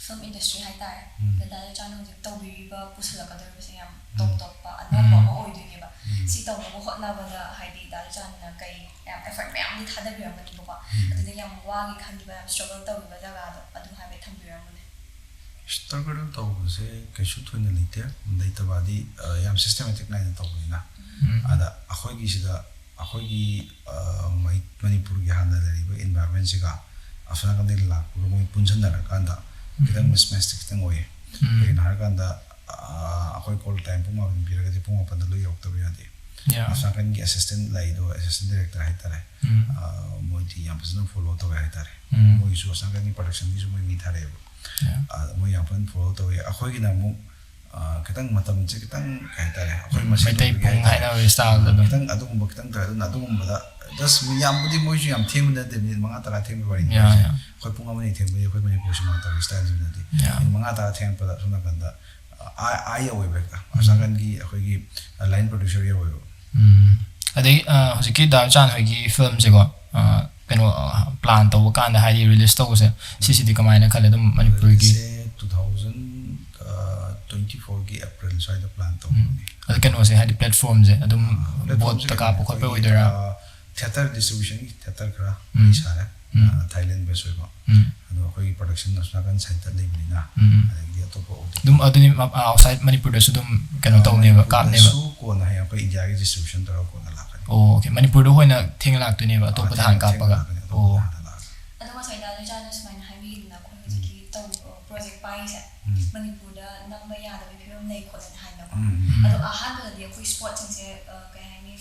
ꯐꯤꯂꯝ ꯏꯟꯗꯁꯇ꯭ꯔꯤ ꯍꯥꯏꯇꯥꯔꯦ, ꯎꯝ꯫ ꯗꯥ ꯆꯥꯟꯅ ꯍꯧꯖꯤꯛ ꯇꯧꯕꯤꯔꯤꯕ ꯄꯨꯁꯤꯜꯂꯛꯀꯗꯧꯔꯤꯕꯁꯦ ꯌꯥꯝ ꯇꯣꯞ ꯇꯣꯞꯄ ꯑꯅꯧꯕ ꯑꯃ ꯑꯣꯏꯗꯣꯏꯅꯦꯕ꯫ ꯁꯤ ꯇꯧꯅꯕ ꯍꯣꯠꯅꯕꯗ ꯍꯥꯏꯗꯤ ꯗꯥ ꯆꯥꯟꯅ ꯀꯩ ꯌꯥꯝ ꯑꯦꯐꯔꯠ ꯃꯌꯥꯝꯗꯤ ꯊꯥꯗꯕꯤꯔꯝꯒꯅꯤꯕꯀꯣ꯫ ꯑꯗꯨꯗ ꯌꯥꯝ ꯋꯥꯒꯤ ꯈꯟꯈꯤꯕ, ꯌꯥꯝ ꯁ꯭ꯇ꯭ꯔꯒꯜ ꯇꯧꯈꯤꯕ ꯖꯒꯥꯗꯣ ꯑꯗꯨ ꯍꯥꯏꯐꯦꯠ ꯊꯝꯕꯤꯔꯝꯃꯨꯅꯦ꯫ ꯁ꯭ꯇ꯭ꯔꯒꯜ ꯇꯧꯕꯁꯦ ꯀꯩꯁꯨ ꯊꯣꯏꯅ ꯂꯩꯇꯦ꯫ ꯂꯩꯇꯕꯗꯤ, ꯑ, ꯌꯥꯝ ꯁꯤꯁꯇꯦꯃꯦꯇꯤꯛ ꯅꯥꯏꯅ ꯇꯧꯕꯅꯤꯅ꯫ ꯑꯗ ꯑꯩꯈꯣꯏꯒꯤꯁꯤꯗ ꯑꯩꯈꯣꯏꯒꯤ, ꯑ, ꯃꯩ-, ꯃꯅꯤꯄꯨꯔꯒꯤ ꯍꯥꯟꯅ ꯂꯩꯔꯤꯕ ꯏꯟꯚꯥꯏꯔꯣꯟꯃꯦꯟꯁꯤꯒ ꯑꯁꯣꯝ ꯅꯥꯀꯟꯗꯒꯤ ꯂꯥꯛꯄꯒ ꯃꯣꯏ ꯄꯨꯟꯁꯤꯟꯅꯔꯀꯥꯟꯗ ꯈꯤꯇꯪ ꯃꯤꯁꯃꯦꯠꯁꯇꯤ ꯈꯤꯇꯪ ꯑꯣꯏꯌꯦ꯫ ꯀꯩꯒꯤꯅꯣ ꯍꯥꯏꯔꯀꯥꯟꯗ, ꯑ, ꯑꯩꯈꯣꯏ ꯀꯣꯜ ꯇꯥꯏꯝ ꯄꯨꯡ ꯃꯥꯄꯟ ꯄꯤꯔꯒꯗꯤ ꯄꯨꯡ ꯃꯥꯄꯟꯗ ꯂꯣꯏ ꯌꯧꯔꯛꯇꯕ ꯌꯥꯗꯦ꯫ ꯌꯥ꯫ ꯑꯁꯣꯝ ꯅꯥꯀꯟꯒꯤ ꯑꯦꯁꯤꯁꯇꯦꯟ ꯂꯥꯛꯏꯗꯣ, ꯑꯦꯁꯤꯁꯇꯦꯟ ꯗꯥꯏꯔꯦꯛꯇꯔ ꯍꯥꯏꯇꯥꯔꯦ꯫ ꯎꯝ꯫ ꯑ, ꯃꯣꯏꯗꯤ ꯌꯥꯝ ꯐꯖꯅ ꯐꯣꯂꯣ ꯇꯧꯋꯦ ꯍꯥꯏꯇꯥꯔꯦ꯫ ꯎꯝ꯫ ꯃꯣꯏꯒꯤꯁꯨ ꯑꯁꯣꯝ ꯅꯥꯀꯟꯒꯤ ꯄ꯭ꯔꯗꯛꯁꯟꯒꯤꯁꯨ ꯃꯣꯏ ꯃꯤ ꯊꯥꯔꯛꯑꯦꯕ꯫ ꯌꯥ꯫ ꯑ, ꯃꯣꯏ ꯌꯥꯝ ꯐꯖꯅ ꯐꯣꯂꯣ ꯇꯧꯋꯦ꯫ ꯑꯩꯈꯣꯏꯒꯤꯅ ꯑꯃꯨꯛ, ꯑ, ꯈꯤꯇꯪ ꯃꯇꯝꯁꯦ ꯈꯤꯇꯪ ꯀꯩ ꯍꯥꯏꯇꯥꯔꯦ, ꯑꯩꯈꯣꯏ ꯃꯁꯦꯟ ꯃꯩꯇꯩ ꯑꯣꯏꯕꯒꯤ ꯄꯨꯡ ꯍꯥꯏꯇꯥꯔꯦ꯫ ꯍꯥꯏꯅꯕꯒꯤ ꯁ꯭ꯇꯥꯏꯜꯗ ꯑꯗꯨꯝ꯫ ꯈꯤꯇꯪ ꯑꯗꯨꯒꯨꯝꯕ ꯈꯤꯇꯪ ꯇꯧꯋꯦ꯫ ꯑꯗꯨꯅ ꯑꯗꯨꯒꯨꯝꯕꯗ ꯖꯁ ꯌꯥꯝꯕꯨꯗꯤ ꯃꯣꯏꯁꯨ ꯌꯥꯝ ꯊꯦꯡꯕ ꯅꯠꯇꯦ, ꯃꯤꯅꯤꯠ ꯃꯉꯥ ꯇꯔꯥ ꯊꯦꯡꯕꯒꯤ ꯋꯥꯔꯤꯅꯤ ꯌꯥ, ꯍꯥꯏꯁꯦ꯫ ꯌꯥ꯫ ꯑꯩꯈꯣꯏ ꯄꯨꯡ ꯑꯃ ꯑꯅꯤ ꯊꯦꯡꯕꯗꯤ ꯑꯩꯈꯣꯏ ꯃꯅꯤꯄꯨꯔ ꯁꯤꯅꯦꯃꯥ ꯇꯧꯔꯤ ꯁ꯭ꯇꯥꯏꯜꯁꯤꯅꯗꯤ꯫ ꯌꯥ꯫ ꯃꯤꯅꯤꯠ ꯃꯉꯥ ꯇꯔꯥ ꯊꯦꯡꯉꯛꯄꯗ ꯁꯣꯝ ꯅꯥꯀꯟꯗ, ꯑ, ꯑꯥ ꯑꯥ ꯌꯧꯋꯦꯕ ꯍꯦꯛꯇ ꯑꯁꯥꯀꯟꯒꯤ ꯑꯩꯈꯣꯏꯒꯤ ꯂꯥꯏꯟ ꯄ꯭ꯔꯣꯗ꯭ꯌꯨꯁꯔ ꯌꯧꯋꯦꯕ꯫ ꯎꯝ꯫ ꯑꯗꯩ ꯑ, ꯍꯧꯖꯤꯛꯀꯤ ꯗꯥ ꯆꯥꯟ ꯍꯣꯏꯒꯤ ꯐꯤꯂꯝꯁꯦꯀꯣ, ꯑ, ꯀꯩꯅꯣ, ꯄ꯭ꯂꯥꯟ ꯇꯧꯕ ꯀꯥꯟꯗ, ꯍꯥꯏꯗꯤ ꯔꯤꯂꯤꯁ ꯇꯧꯕꯁꯦ, ꯁꯤꯁꯤꯗꯤ ꯀꯃꯥꯏꯅ ꯈꯜꯂꯦ ꯑꯗꯨꯝ ꯃꯅꯤꯄꯨꯔꯒꯤ? ꯁꯦ ꯇꯨ ꯊꯥꯎꯖꯟ ꯇ꯭ꯋꯦꯟꯇꯤ ꯐꯣꯔꯒꯤ ꯑꯦꯄ꯭ꯔꯤꯜ ꯁ꯭ꯋꯥꯏꯗ ꯄ꯭ꯂꯥꯟ ꯇꯧꯕꯅꯦ꯫ ꯑꯗ ꯀꯩꯅꯣꯁꯦ, ꯍꯥꯏꯗꯤ ꯄ꯭ꯂꯦꯠꯐꯣꯝꯁꯦ ꯑꯗꯨꯝ ꯕꯣꯠꯇ ꯀꯥꯞꯄ ꯈꯣꯠꯄ ꯑꯣꯏꯗꯣꯏꯔꯥ? ꯊꯤꯌꯦꯇꯔ ꯗꯤꯁꯇ꯭ꯔꯤꯕ꯭ꯌꯨꯁꯟꯒꯤ ꯊꯤꯌꯦꯇꯔ ꯈꯔ ꯂꯩ ꯁꯥꯔꯦ꯫ ꯊꯥꯏꯂꯦꯟ ꯕꯦꯁ ꯑꯣꯏꯕ꯫ ꯎꯝ꯫ ꯑꯗꯣ ꯑꯩꯈꯣꯏꯒꯤ ꯄ꯭ꯔꯗꯛꯁꯟ ꯑꯁꯣꯝ ꯅꯥꯀꯟ ꯁꯥꯏꯠꯇ ꯂꯩꯕꯅꯤꯅ, ꯎꯝ꯫ ꯑꯗꯒꯤ ꯑꯇꯣꯞꯄ ꯑꯣꯗꯤꯑꯣ ꯑꯗꯨꯝ ꯑꯗꯨꯗꯤ ꯑꯥꯎꯠꯁꯥꯏꯠ ꯃꯅꯤꯄꯨꯔꯗꯁꯨ ꯑꯗꯨꯝ ꯀꯩꯅꯣ ꯇꯧꯅꯦꯕ, ꯀꯥꯞꯅꯦꯕ? ꯀꯣꯟꯅ ꯍꯌꯦꯡ ꯑꯩꯈꯣꯏ ꯏꯟꯗꯤꯌꯥꯒꯤ ꯗꯤꯁꯇ꯭ꯔꯤꯕ꯭ꯌꯨꯁꯟ ꯇꯧꯔꯒ ꯀꯣꯟꯅ ꯂꯥꯛꯀꯅꯤ꯫ ꯑꯣ, ꯑꯣꯀꯦ꯫ ꯃꯅꯤꯄꯨꯔꯗ ꯑꯣꯏꯅ ꯊꯦꯡꯅ ꯂꯥꯛꯇꯣꯏꯅꯦꯕ, ꯑꯇꯣꯞꯄꯗ ꯍꯥꯟꯅ ꯀꯥꯞꯄꯒ? ꯂꯥꯛꯀꯅꯤ, ꯑꯣ꯫ ꯍꯥꯟꯅ ꯂꯥꯛꯀꯅꯤ꯫ ꯑꯗꯣ ꯉꯁꯥꯏ ꯗꯥ ꯆꯥꯅ ꯁꯨꯃꯥꯏꯅ ꯍꯥꯏꯕꯤꯈꯤꯗꯅ, ꯑꯩꯈꯣꯏ ꯍꯧꯖꯤꯛꯀꯤ ꯇꯧ ꯄ꯭ꯔꯣꯖꯦꯛ ꯄꯥꯏꯔꯤꯁꯦ ꯎꯝ꯫ ꯃꯅꯤꯄꯨꯔꯗ ꯅꯝꯕ ꯌꯥꯗꯕꯒꯤ ꯐꯤꯕꯝ ꯂꯩ ꯈꯣꯠꯂꯦꯅ ꯍꯥꯏꯅꯀꯣ꯫ ꯎꯝ, ꯎꯝ꯫ ꯑꯗꯣ ꯑꯍꯥꯟꯕꯗꯗꯤ ꯑꯩꯈꯣꯏ ꯁ꯭ꯄꯣꯔꯠꯁꯤꯡꯁꯦ, ꯑ, ꯀꯩ ꯍꯥꯏꯅꯤ,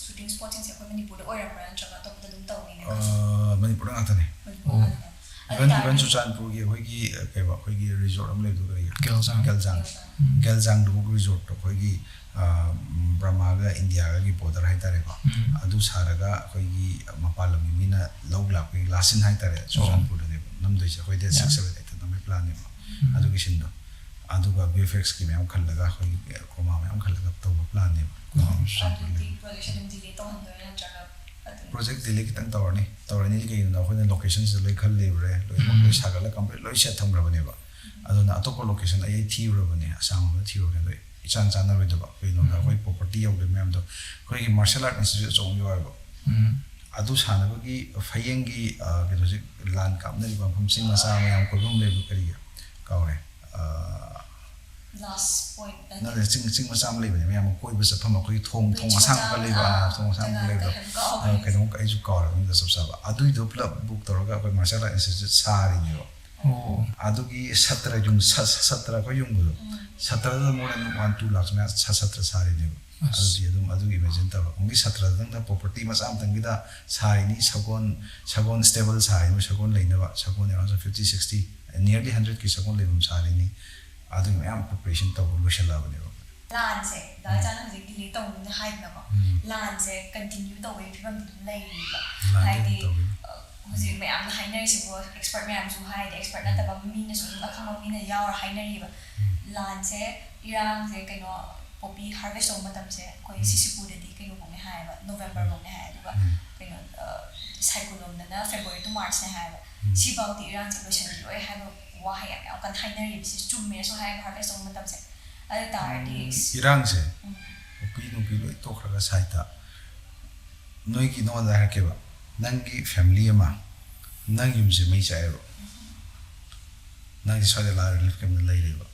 ꯁꯨꯇꯤꯡ ꯁ꯭ꯄꯣꯠꯁꯤꯡꯁꯦ ꯑꯩꯈꯣꯏ ꯃꯅꯤꯄꯨꯔꯗ ꯑꯣꯏꯔꯝꯕ꯭ꯔꯥ ꯅꯠꯇ꯭ꯔꯒ ꯑꯇꯣꯞꯄꯗ ꯑꯗꯨꯝ ꯇꯧꯅꯤꯅ ꯈꯜꯂꯤ? ꯑ, ꯃꯅꯤꯄꯨꯔꯗ ꯉꯥꯛꯇꯅꯦ꯫ ꯃꯅꯤꯄꯨꯔ ꯑꯣ꯫ ꯉꯥꯛꯇꯅꯦ꯫ ꯑꯗꯨ ꯏꯚꯟ ꯏꯚꯟ ꯇꯥꯔꯒꯗꯤ ꯆꯨꯔꯆꯥꯟꯄꯨꯔꯒꯤ ꯑꯩꯈꯣꯏꯒꯤ, ꯑ, ꯀꯩꯕ, ꯑꯩꯈꯣꯏꯒꯤ ꯔꯤꯖꯣꯔꯠ ꯑꯃ ꯂꯩꯕꯗꯣ, ꯀꯔꯤꯒ? ꯒꯦꯜꯖꯥꯡ꯫ ꯒꯦꯜꯖꯥꯡ꯫ ꯎꯝ꯫ ꯒꯦꯜꯖꯥꯡꯗꯨꯕꯨꯛ ꯔꯤꯖꯣꯔꯠꯇꯣ ꯑꯩꯈꯣꯏꯒꯤ, ꯑ, ꯕ꯭ꯔꯃꯥꯒ ꯏꯟꯗꯤꯌꯥꯒꯒꯤ ꯕꯣꯔꯗꯔ ꯍꯥꯏꯇꯥꯔꯦꯀꯣ꯫ ꯎꯝ꯫ ꯑꯗꯨ ꯁꯥꯔꯒ ꯑꯩꯈꯣꯏꯒꯤ ꯃꯄꯥꯟ ꯂꯝꯒꯤ ꯃꯤꯅ ꯂꯧ ꯂꯥꯛꯄꯒꯤ ꯂꯥꯁ ꯁꯤꯟ ꯍꯥꯏꯇꯥꯔꯦ, ꯆꯨꯔꯆꯥꯟꯄꯨꯔꯗꯅꯦꯕ ꯅꯝꯗꯣꯏꯁꯦ꯫ ꯑꯩꯈꯣꯏ ꯗꯦꯠ ꯁꯤꯛꯁ ꯁꯚꯦꯟ ꯑꯩꯠꯇ ꯅꯝꯕꯒꯤ ꯄ꯭ꯂꯥꯟꯅꯦꯕ꯫ ꯑꯗꯨꯒꯤ ꯁꯤꯟꯗꯣ꯫ ꯑꯗꯨꯒ ꯚꯤ ꯑꯦꯐ ꯑꯦꯛꯁꯀꯤ ꯃꯌꯥꯝ ꯈꯜꯂꯒ, ꯑꯩꯈꯣꯏꯒꯤ ꯀ꯭ꯔꯣꯃꯥ ꯃꯌꯥꯝ ꯈꯜꯂꯒ ꯇꯧꯕ ꯄ꯭ꯂꯥꯟꯅꯦꯕ꯫ ꯑꯩꯈꯣꯏ ꯆꯨꯔꯆꯥꯟꯄꯨꯔ ꯑꯗꯨꯗꯤ ꯂꯩꯕ꯫ ꯄ꯭ꯔꯣꯖꯦꯛꯁꯦ ꯑꯗꯨꯝ ꯗꯤꯂꯦ ꯇꯧꯍꯟꯗꯣꯏꯔꯥ ꯅꯠꯇ꯭ꯔꯒ ꯑꯗꯨꯝ? ꯄ꯭ꯔꯣꯖꯦꯛ ꯗꯤꯂꯦ ꯈꯤꯇꯪ ꯇꯧꯔꯅꯤ꯫ ꯇꯧꯔꯅꯤ ꯀꯩꯒꯤꯅꯣꯗ ꯑꯩꯈꯣꯏꯅ ꯂꯣꯀꯦꯁꯟꯁꯤꯗ ꯂꯣꯏ ꯈꯜ ꯂꯩꯕꯔꯦ, ꯂꯣꯏꯅꯃꯛ ꯂꯣꯏ ꯁꯥꯒꯠꯂ ꯀꯝꯄ꯭ꯂꯤꯠ ꯂꯣꯏ ꯁꯦꯠ ꯊꯝꯈ꯭ꯔꯕꯅꯦꯕ꯫ ꯑꯗꯨꯅ ꯑꯇꯣꯞꯄ ꯂꯣꯀꯦꯁꯟ ꯑꯩ ꯊꯤꯔꯨꯔꯕꯅꯦ, ꯑꯁꯥꯝ ꯂꯣꯝꯗ ꯊꯤꯔꯨꯔꯕꯅꯦ, ꯑꯗꯣ ꯏꯆꯥꯟ ꯆꯥꯟꯅꯔꯣꯏꯗꯕ꯫ ꯀꯩꯒꯤꯅꯣꯗ ꯑꯩꯈꯣꯏ ꯄ꯭ꯔꯣꯄꯔꯇꯤ ꯌꯧꯗꯕ ꯃꯌꯥꯝꯗꯣ ꯑꯩꯈꯣꯏꯒꯤ ꯃꯥꯔꯁꯦꯜ ꯑꯥꯔꯠ ꯏꯟꯁꯇꯤꯇ꯭ꯌꯨꯠ ꯑꯆꯧꯕ ꯑꯃ ꯌꯥꯎꯋꯦꯕ꯫ ꯎꯝ꯫ ꯑꯗꯨ ꯁꯥꯟꯅꯕꯒꯤ ꯐꯌꯦꯡꯒꯤ, ꯑ, ꯀꯩꯅꯣꯁꯦ, ꯂꯥꯟ ꯀꯥꯞꯅꯔꯤꯕ ꯃꯐꯝ, ꯆꯤꯡ ꯃꯆꯥ ꯃꯌꯥꯝ ꯀꯣꯏꯐꯝ ꯂꯩꯕ, ꯀꯔꯤꯒꯤ ꯀꯥꯎꯔꯦ꯫ ꯑ, ꯂꯥꯁ ꯄꯣꯏꯟꯠ ꯅꯠꯇꯦ, ꯆꯤꯡ, ꯆꯤꯡ ꯃꯆꯥ ꯑꯃ ꯂꯩꯕꯅꯦ, ꯃꯌꯥꯝ ꯑꯃ ꯀꯣꯏꯕ ꯆꯠꯐꯝ, ꯑꯩꯈꯣꯏꯒꯤ ꯊꯣꯡ, ꯊꯣꯡ ꯆꯤꯡ ꯑꯁꯥꯡꯕꯒ ꯃꯆꯥ, ꯂꯩꯕ, ꯑꯥ, ꯑ, ꯊꯣꯡ ꯑꯁꯥꯡꯕꯒ ꯖꯒꯥꯗꯣ ꯂꯩꯕꯗꯣ꯫ ꯌꯥꯝ ꯀꯥꯎꯔꯦ꯫ ꯑ, ꯀꯩꯅꯣꯝ ꯑꯩꯁꯨ ꯀꯥꯎꯔꯦ ꯃꯃꯤꯡꯗꯣ ꯆꯞ ꯆꯥꯕ꯫ ꯑꯗꯨꯏꯗꯣ ꯄꯨꯂꯞ ꯕꯨꯛ ꯇꯧꯔꯒ ꯑꯩꯈꯣꯏ ꯃꯥꯔꯁꯦꯜ ꯑꯥꯔꯠ ꯏꯟꯁꯇꯤꯇ꯭ꯌꯨꯠ ꯁꯥꯔꯤꯅꯦꯕ꯫ ꯑꯣ꯫ ꯑꯗꯨꯒꯤ ꯁꯇ꯭ꯔ ꯌꯨꯝ, ꯁ-, ꯁ-, ꯁꯇ꯭ꯔ ꯑꯩꯈꯣꯏ ꯌꯨꯝꯕꯗꯣ, ꯎꯝ꯫ ꯁꯇ꯭ꯔꯗ more than one two lakhs ꯃꯌꯥ ꯁ-, ꯁꯇ꯭ꯔ ꯁꯥꯔꯤꯅꯦꯕ꯫ ꯑꯁ꯫ ꯑꯗꯨꯗꯤ ꯑꯗꯨꯝ ꯑꯗꯨꯒꯤ ꯏꯃꯦꯖꯤꯟ ꯇꯧꯔꯣ꯫ ꯑꯣꯡꯂꯤ ꯁꯇ꯭ꯔꯗꯪꯗ ꯄ꯭ꯔꯣꯄꯔꯇꯤ ꯃꯆꯥ ꯑꯃꯇꯪꯒꯤꯗ ꯁꯥꯔꯤꯅꯤ, ꯁꯒꯣꯜ, ꯁꯒꯣꯜ ꯁ꯭ꯇꯦꯕꯜ ꯁꯥꯔꯤꯅꯤ, ꯁꯒꯣꯜ ꯂꯩꯅꯕ, ꯁꯒꯣꯜ around fifty sixty, nearly hundredꯀꯤ ꯁꯒꯣꯜ ꯂꯩꯐꯝ ꯁꯥꯔꯤꯅꯤ꯫ ꯑꯗꯨꯒꯤ ꯃꯌꯥꯝ ꯄ꯭ꯔꯤꯄꯦꯔꯦꯁꯟ ꯇꯧꯕ ꯂꯣꯏꯁꯤꯜꯂꯛꯑꯕꯅꯦꯕ꯫ ꯂꯥꯟꯁꯦ, ꯗꯥ ꯆꯥꯅ ꯍꯧꯖꯤꯛ ꯗꯤꯂꯦ ꯇꯧꯅꯤꯅ ꯍꯥꯏꯗꯅꯀꯣ, ꯎꯝ꯫ ꯂꯥꯟꯁꯦ ꯀꯟꯇꯤꯅ꯭ꯌꯨ ꯇꯧꯕꯒꯤ ꯐꯤꯕꯝꯗ ꯑꯗꯨꯝ ꯂꯩꯔꯤꯕ꯫ ꯂꯥꯟꯗꯤ ꯍꯥꯏꯗꯤ, ꯑꯗꯨꯝ ꯇꯧꯔꯤ꯫ ꯑ, ꯍꯧꯖꯤꯛ ꯃꯌꯥꯝꯅ ꯍꯥꯏꯅꯔꯤꯁꯤꯕꯨ, ꯑꯦꯛꯁꯄꯔꯠ ꯃꯌꯥꯝꯁꯨ ꯍꯥꯏꯗꯤ, ꯑꯦꯛꯁꯄꯔꯠ ꯅꯠꯇꯕ ꯃꯤꯅꯁꯨ ꯑꯗꯨꯝ ꯑꯈꯪꯕ ꯃꯤꯅ ꯌꯥꯎꯔ ꯍꯥꯏꯅꯔꯤꯕ꯫ ꯂꯥꯟꯁꯦ, ꯏꯔꯥꯡꯁꯦ, ꯀꯩꯅꯣ, ꯄꯣꯄꯤ ꯍꯥꯔꯚꯦꯁ ꯇꯧꯕ ꯃꯇꯝꯁꯦ ꯑꯩꯈꯣꯏ ꯁꯤꯁꯤꯄꯨꯔꯗꯗꯤ ꯀꯩꯅꯣꯐꯧꯅꯦ ꯍꯥꯏꯌꯦꯕ, ꯅꯣꯕꯦꯝꯕꯔꯐꯧꯅꯦ ꯍꯥꯏ꯫ ꯑꯗꯨꯒ ꯀꯩꯅꯣ, ꯁꯥꯏꯀꯨꯂꯣꯝꯗꯅ ꯐꯦꯕ꯭ꯔꯨꯋꯥꯔꯤ ꯇꯨ ꯃꯥꯔꯆꯅꯦ ꯍꯥꯏꯌꯦꯕ꯫ ꯁꯤꯐꯥꯎꯗꯤ ꯏꯔꯥꯡꯁꯦ ꯂꯣꯏꯁꯤꯟꯈꯤꯔꯣꯏ ꯍꯥꯏꯕ ꯋꯥꯍꯩ ꯌꯥꯝ ꯌꯥꯝ ꯀꯟꯅ ꯍꯥꯏꯅꯔꯤꯕ꯫ ꯁꯤ ꯆꯨꯝꯃꯦꯁꯨ ꯍꯥꯏꯌꯦꯕ, ꯍꯥꯔꯚꯦꯁ ꯇꯧꯕ ꯃꯇꯝꯁꯦ꯫ ꯑꯗꯨ ꯇꯥꯔꯗꯤ ꯎꯝ, ꯏꯔꯥꯡꯁꯦ, ꯎꯝ, ꯅꯨꯄꯤ ꯅꯨꯄꯤ ꯂꯣꯏ ꯇꯣꯛꯈ꯭ꯔꯒ ꯁꯥꯏꯠꯇ, ꯅꯣꯏꯒꯤ, ꯅꯉꯣꯟꯗ ꯍꯥꯏꯔꯛꯀꯦꯕ, ꯅꯪꯒꯤ ꯐꯦꯃꯤꯂꯤ ꯑꯃ, ꯅꯪ ꯌꯨꯝꯁꯦ ꯃꯩ ꯆꯥꯛꯑꯦꯕ, ꯅꯪꯁꯦ ꯁ꯭ꯋꯥꯏꯗ ꯂꯥꯛꯑ ꯔꯤꯂꯤꯐ ꯀꯦꯝꯞꯇ ꯂꯩꯔꯦꯕ,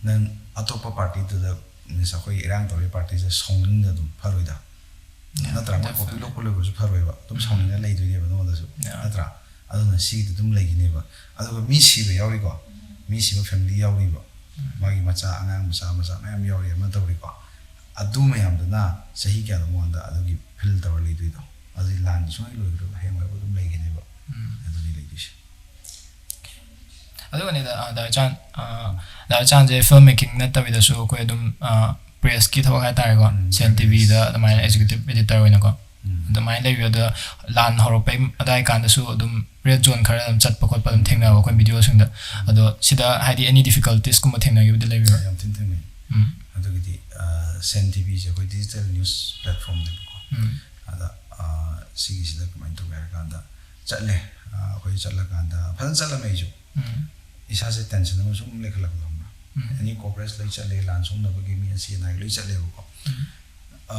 ꯅꯪ ꯑꯇꯣꯞꯄ ꯄꯥꯔꯇꯤꯗꯨꯗ, ꯃꯤꯟꯁ ꯑꯩꯈꯣꯏ ꯏꯔꯥꯡ ꯇꯧꯔꯤ ꯄꯥꯔꯇꯤꯁꯦ ꯁꯥꯎꯅꯤꯡꯗ ꯑꯗꯨꯝ ꯐꯔꯣꯏꯗ? ꯅꯠꯇ꯭ꯔꯥ? ꯃꯣꯏ ꯄꯣꯄꯤ ꯂꯣꯛꯄ ꯂꯣꯏꯕꯁꯨ ꯐꯔꯣꯏꯕ, ꯑꯗꯨꯝ ꯁꯥꯎꯅꯤꯡꯉ ꯂꯩꯗꯣꯏꯅꯦꯕ ꯅꯉꯣꯟꯗꯁꯨ, ꯅꯠꯇ꯭ꯔꯥ? ꯑꯗꯨꯅ ꯁꯤꯒꯤꯗꯤ ꯑꯗꯨꯝ ꯂꯩꯈꯤꯅꯦꯕ꯫ ꯑꯗꯨꯒ ꯃꯤ ꯁꯤꯕ ꯌꯥꯎꯔꯤꯀꯣ, ꯃꯤ ꯁꯤꯕ ꯐꯦꯃꯤꯂꯤ ꯌꯥꯎꯔꯤꯕ, ꯃꯥꯒꯤ ꯃꯆꯥ, ꯑꯉꯥꯡ ꯃꯆꯥ ꯃꯆꯥ ꯃꯌꯥꯝ ꯌꯥꯎꯔꯤ, ꯑꯃ ꯇꯧꯔꯤꯀꯣ꯫ ꯑꯗꯨ ꯃꯌꯥꯝꯗꯨꯅ ꯆꯍꯤ ꯀꯌꯥꯅꯣ ꯃꯃꯥꯡꯗ ꯑꯗꯨꯒꯤ ꯐꯤꯜ ꯇꯧꯔ ꯂꯩꯗꯣꯏꯗꯣ? ꯑꯗꯨꯗꯤ ꯂꯥꯟꯗꯤ ꯁꯨꯡꯂꯣꯏ ꯂꯣꯏꯈ꯭ꯔꯣꯏꯕ, ꯍꯌꯦꯡꯋꯥꯏꯐꯥꯎ ꯑꯗꯨꯝ ꯂꯩꯒꯅꯦꯕ꯫ ꯑꯗꯨꯅꯤ ꯂꯩꯗꯣꯏꯁꯦ꯫ ꯑꯗꯨꯒꯅꯤꯗ, ꯑ, ꯗꯥ ꯆꯥꯟ, ꯑ, ꯗꯥ ꯆꯥꯟꯁꯦ ꯐꯤꯜꯝ ꯃꯦꯀꯤꯡ ꯅꯠꯇꯕꯤꯗꯁꯨ ꯑꯩꯈꯣꯏ ꯑꯗꯨꯝ, ꯑ, ꯄ꯭ꯔꯦꯁꯀꯤ ꯊꯕꯛ ꯍꯥꯏꯇꯥꯔꯦꯀꯣ, ꯎꯝ, ꯁꯦꯟ ꯇꯤ ꯚꯤꯗ ꯑꯗꯨꯃꯥꯏꯅ ꯑꯦꯛꯖꯤꯀ꯭ꯌꯨꯇꯤꯚ ꯑꯦꯗꯤꯇꯔ ꯑꯣꯏꯅꯀꯣ꯫ ꯎꯝ꯫ ꯑꯗꯨꯃꯥꯏꯅ ꯂꯩꯕꯤꯌꯨ꯫ ꯑꯗꯣ ꯂꯥꯟ ꯍꯧꯔꯛꯄꯩ ꯑꯗꯥꯏ ꯀꯥꯟꯗꯁꯨ ꯑꯗꯨꯝ ꯔꯦꯗ ꯖꯣꯟ ꯈꯔ ꯑꯗꯨꯝ ꯆꯠꯄ ꯈꯣꯠꯄ ꯑꯗꯨꯝ ꯊꯦꯡꯅꯕ ꯑꯩꯈꯣꯏ ꯚꯤꯗꯤꯑꯣꯁꯤꯡꯗ꯫ ꯑꯗꯣ ꯁꯤꯗ ꯍꯥꯏꯗꯤ ꯑꯦꯅꯤ ꯗꯤꯐꯤꯀꯜꯇꯤꯁꯀꯨꯝꯕ ꯊꯦꯡꯅꯈꯤꯕꯗꯤ ꯂꯩꯕꯤꯕ꯭ꯔꯥ? ꯌꯥꯝ ꯊꯤꯅ ꯊꯦꯡꯅꯩ꯫ ꯎꯝ꯫ ꯑꯗꯨꯒꯤꯗꯤ, ꯑ, ꯁꯦꯟ ꯇꯤ ꯚꯤꯁꯦ ꯑꯩꯈꯣꯏ ꯗꯤꯖꯤꯇꯦꯜ ꯅ꯭ꯌꯨꯁ ꯄ꯭ꯂꯦꯠꯐꯣꯝꯅꯦꯕꯀꯣ꯫ ꯎꯝ꯫ ꯑꯗ, ꯑ, ꯁꯤꯒꯤꯁꯤꯗ ꯀꯃꯥꯏꯅ ꯇꯧꯒꯦ ꯍꯥꯏꯔ ꯀꯥꯟꯗ, ꯆꯠꯂꯦ꯫ ꯑ, ꯑꯩꯈꯣꯏ ꯆꯠꯂꯀꯥꯟꯗ ꯐꯖꯅ ꯆꯠꯂꯝꯃꯦ ꯑꯩꯁꯨ꯫ ꯎꯝ꯫ ꯏꯁꯥꯁꯦ ꯇꯦꯟꯁꯟ ꯑꯃ ꯁꯨꯝ ꯂꯩꯈꯠꯂꯛꯄꯗꯣ, ꯈꯪꯕ꯭ꯔꯥ? ꯎꯝ꯫ ꯑꯦꯅꯤ ꯀꯣꯚꯔꯦꯖ ꯂꯣꯏ ꯆꯠꯂꯦ, ꯂꯥꯟ ꯁꯣꯛꯅꯕꯒꯤ ꯃꯤ ꯑꯁꯤ ꯑꯅꯥꯒꯤ ꯂꯣꯏ ꯆꯠꯂꯦꯕꯀꯣ꯫ ꯎꯝ꯫ ꯑ,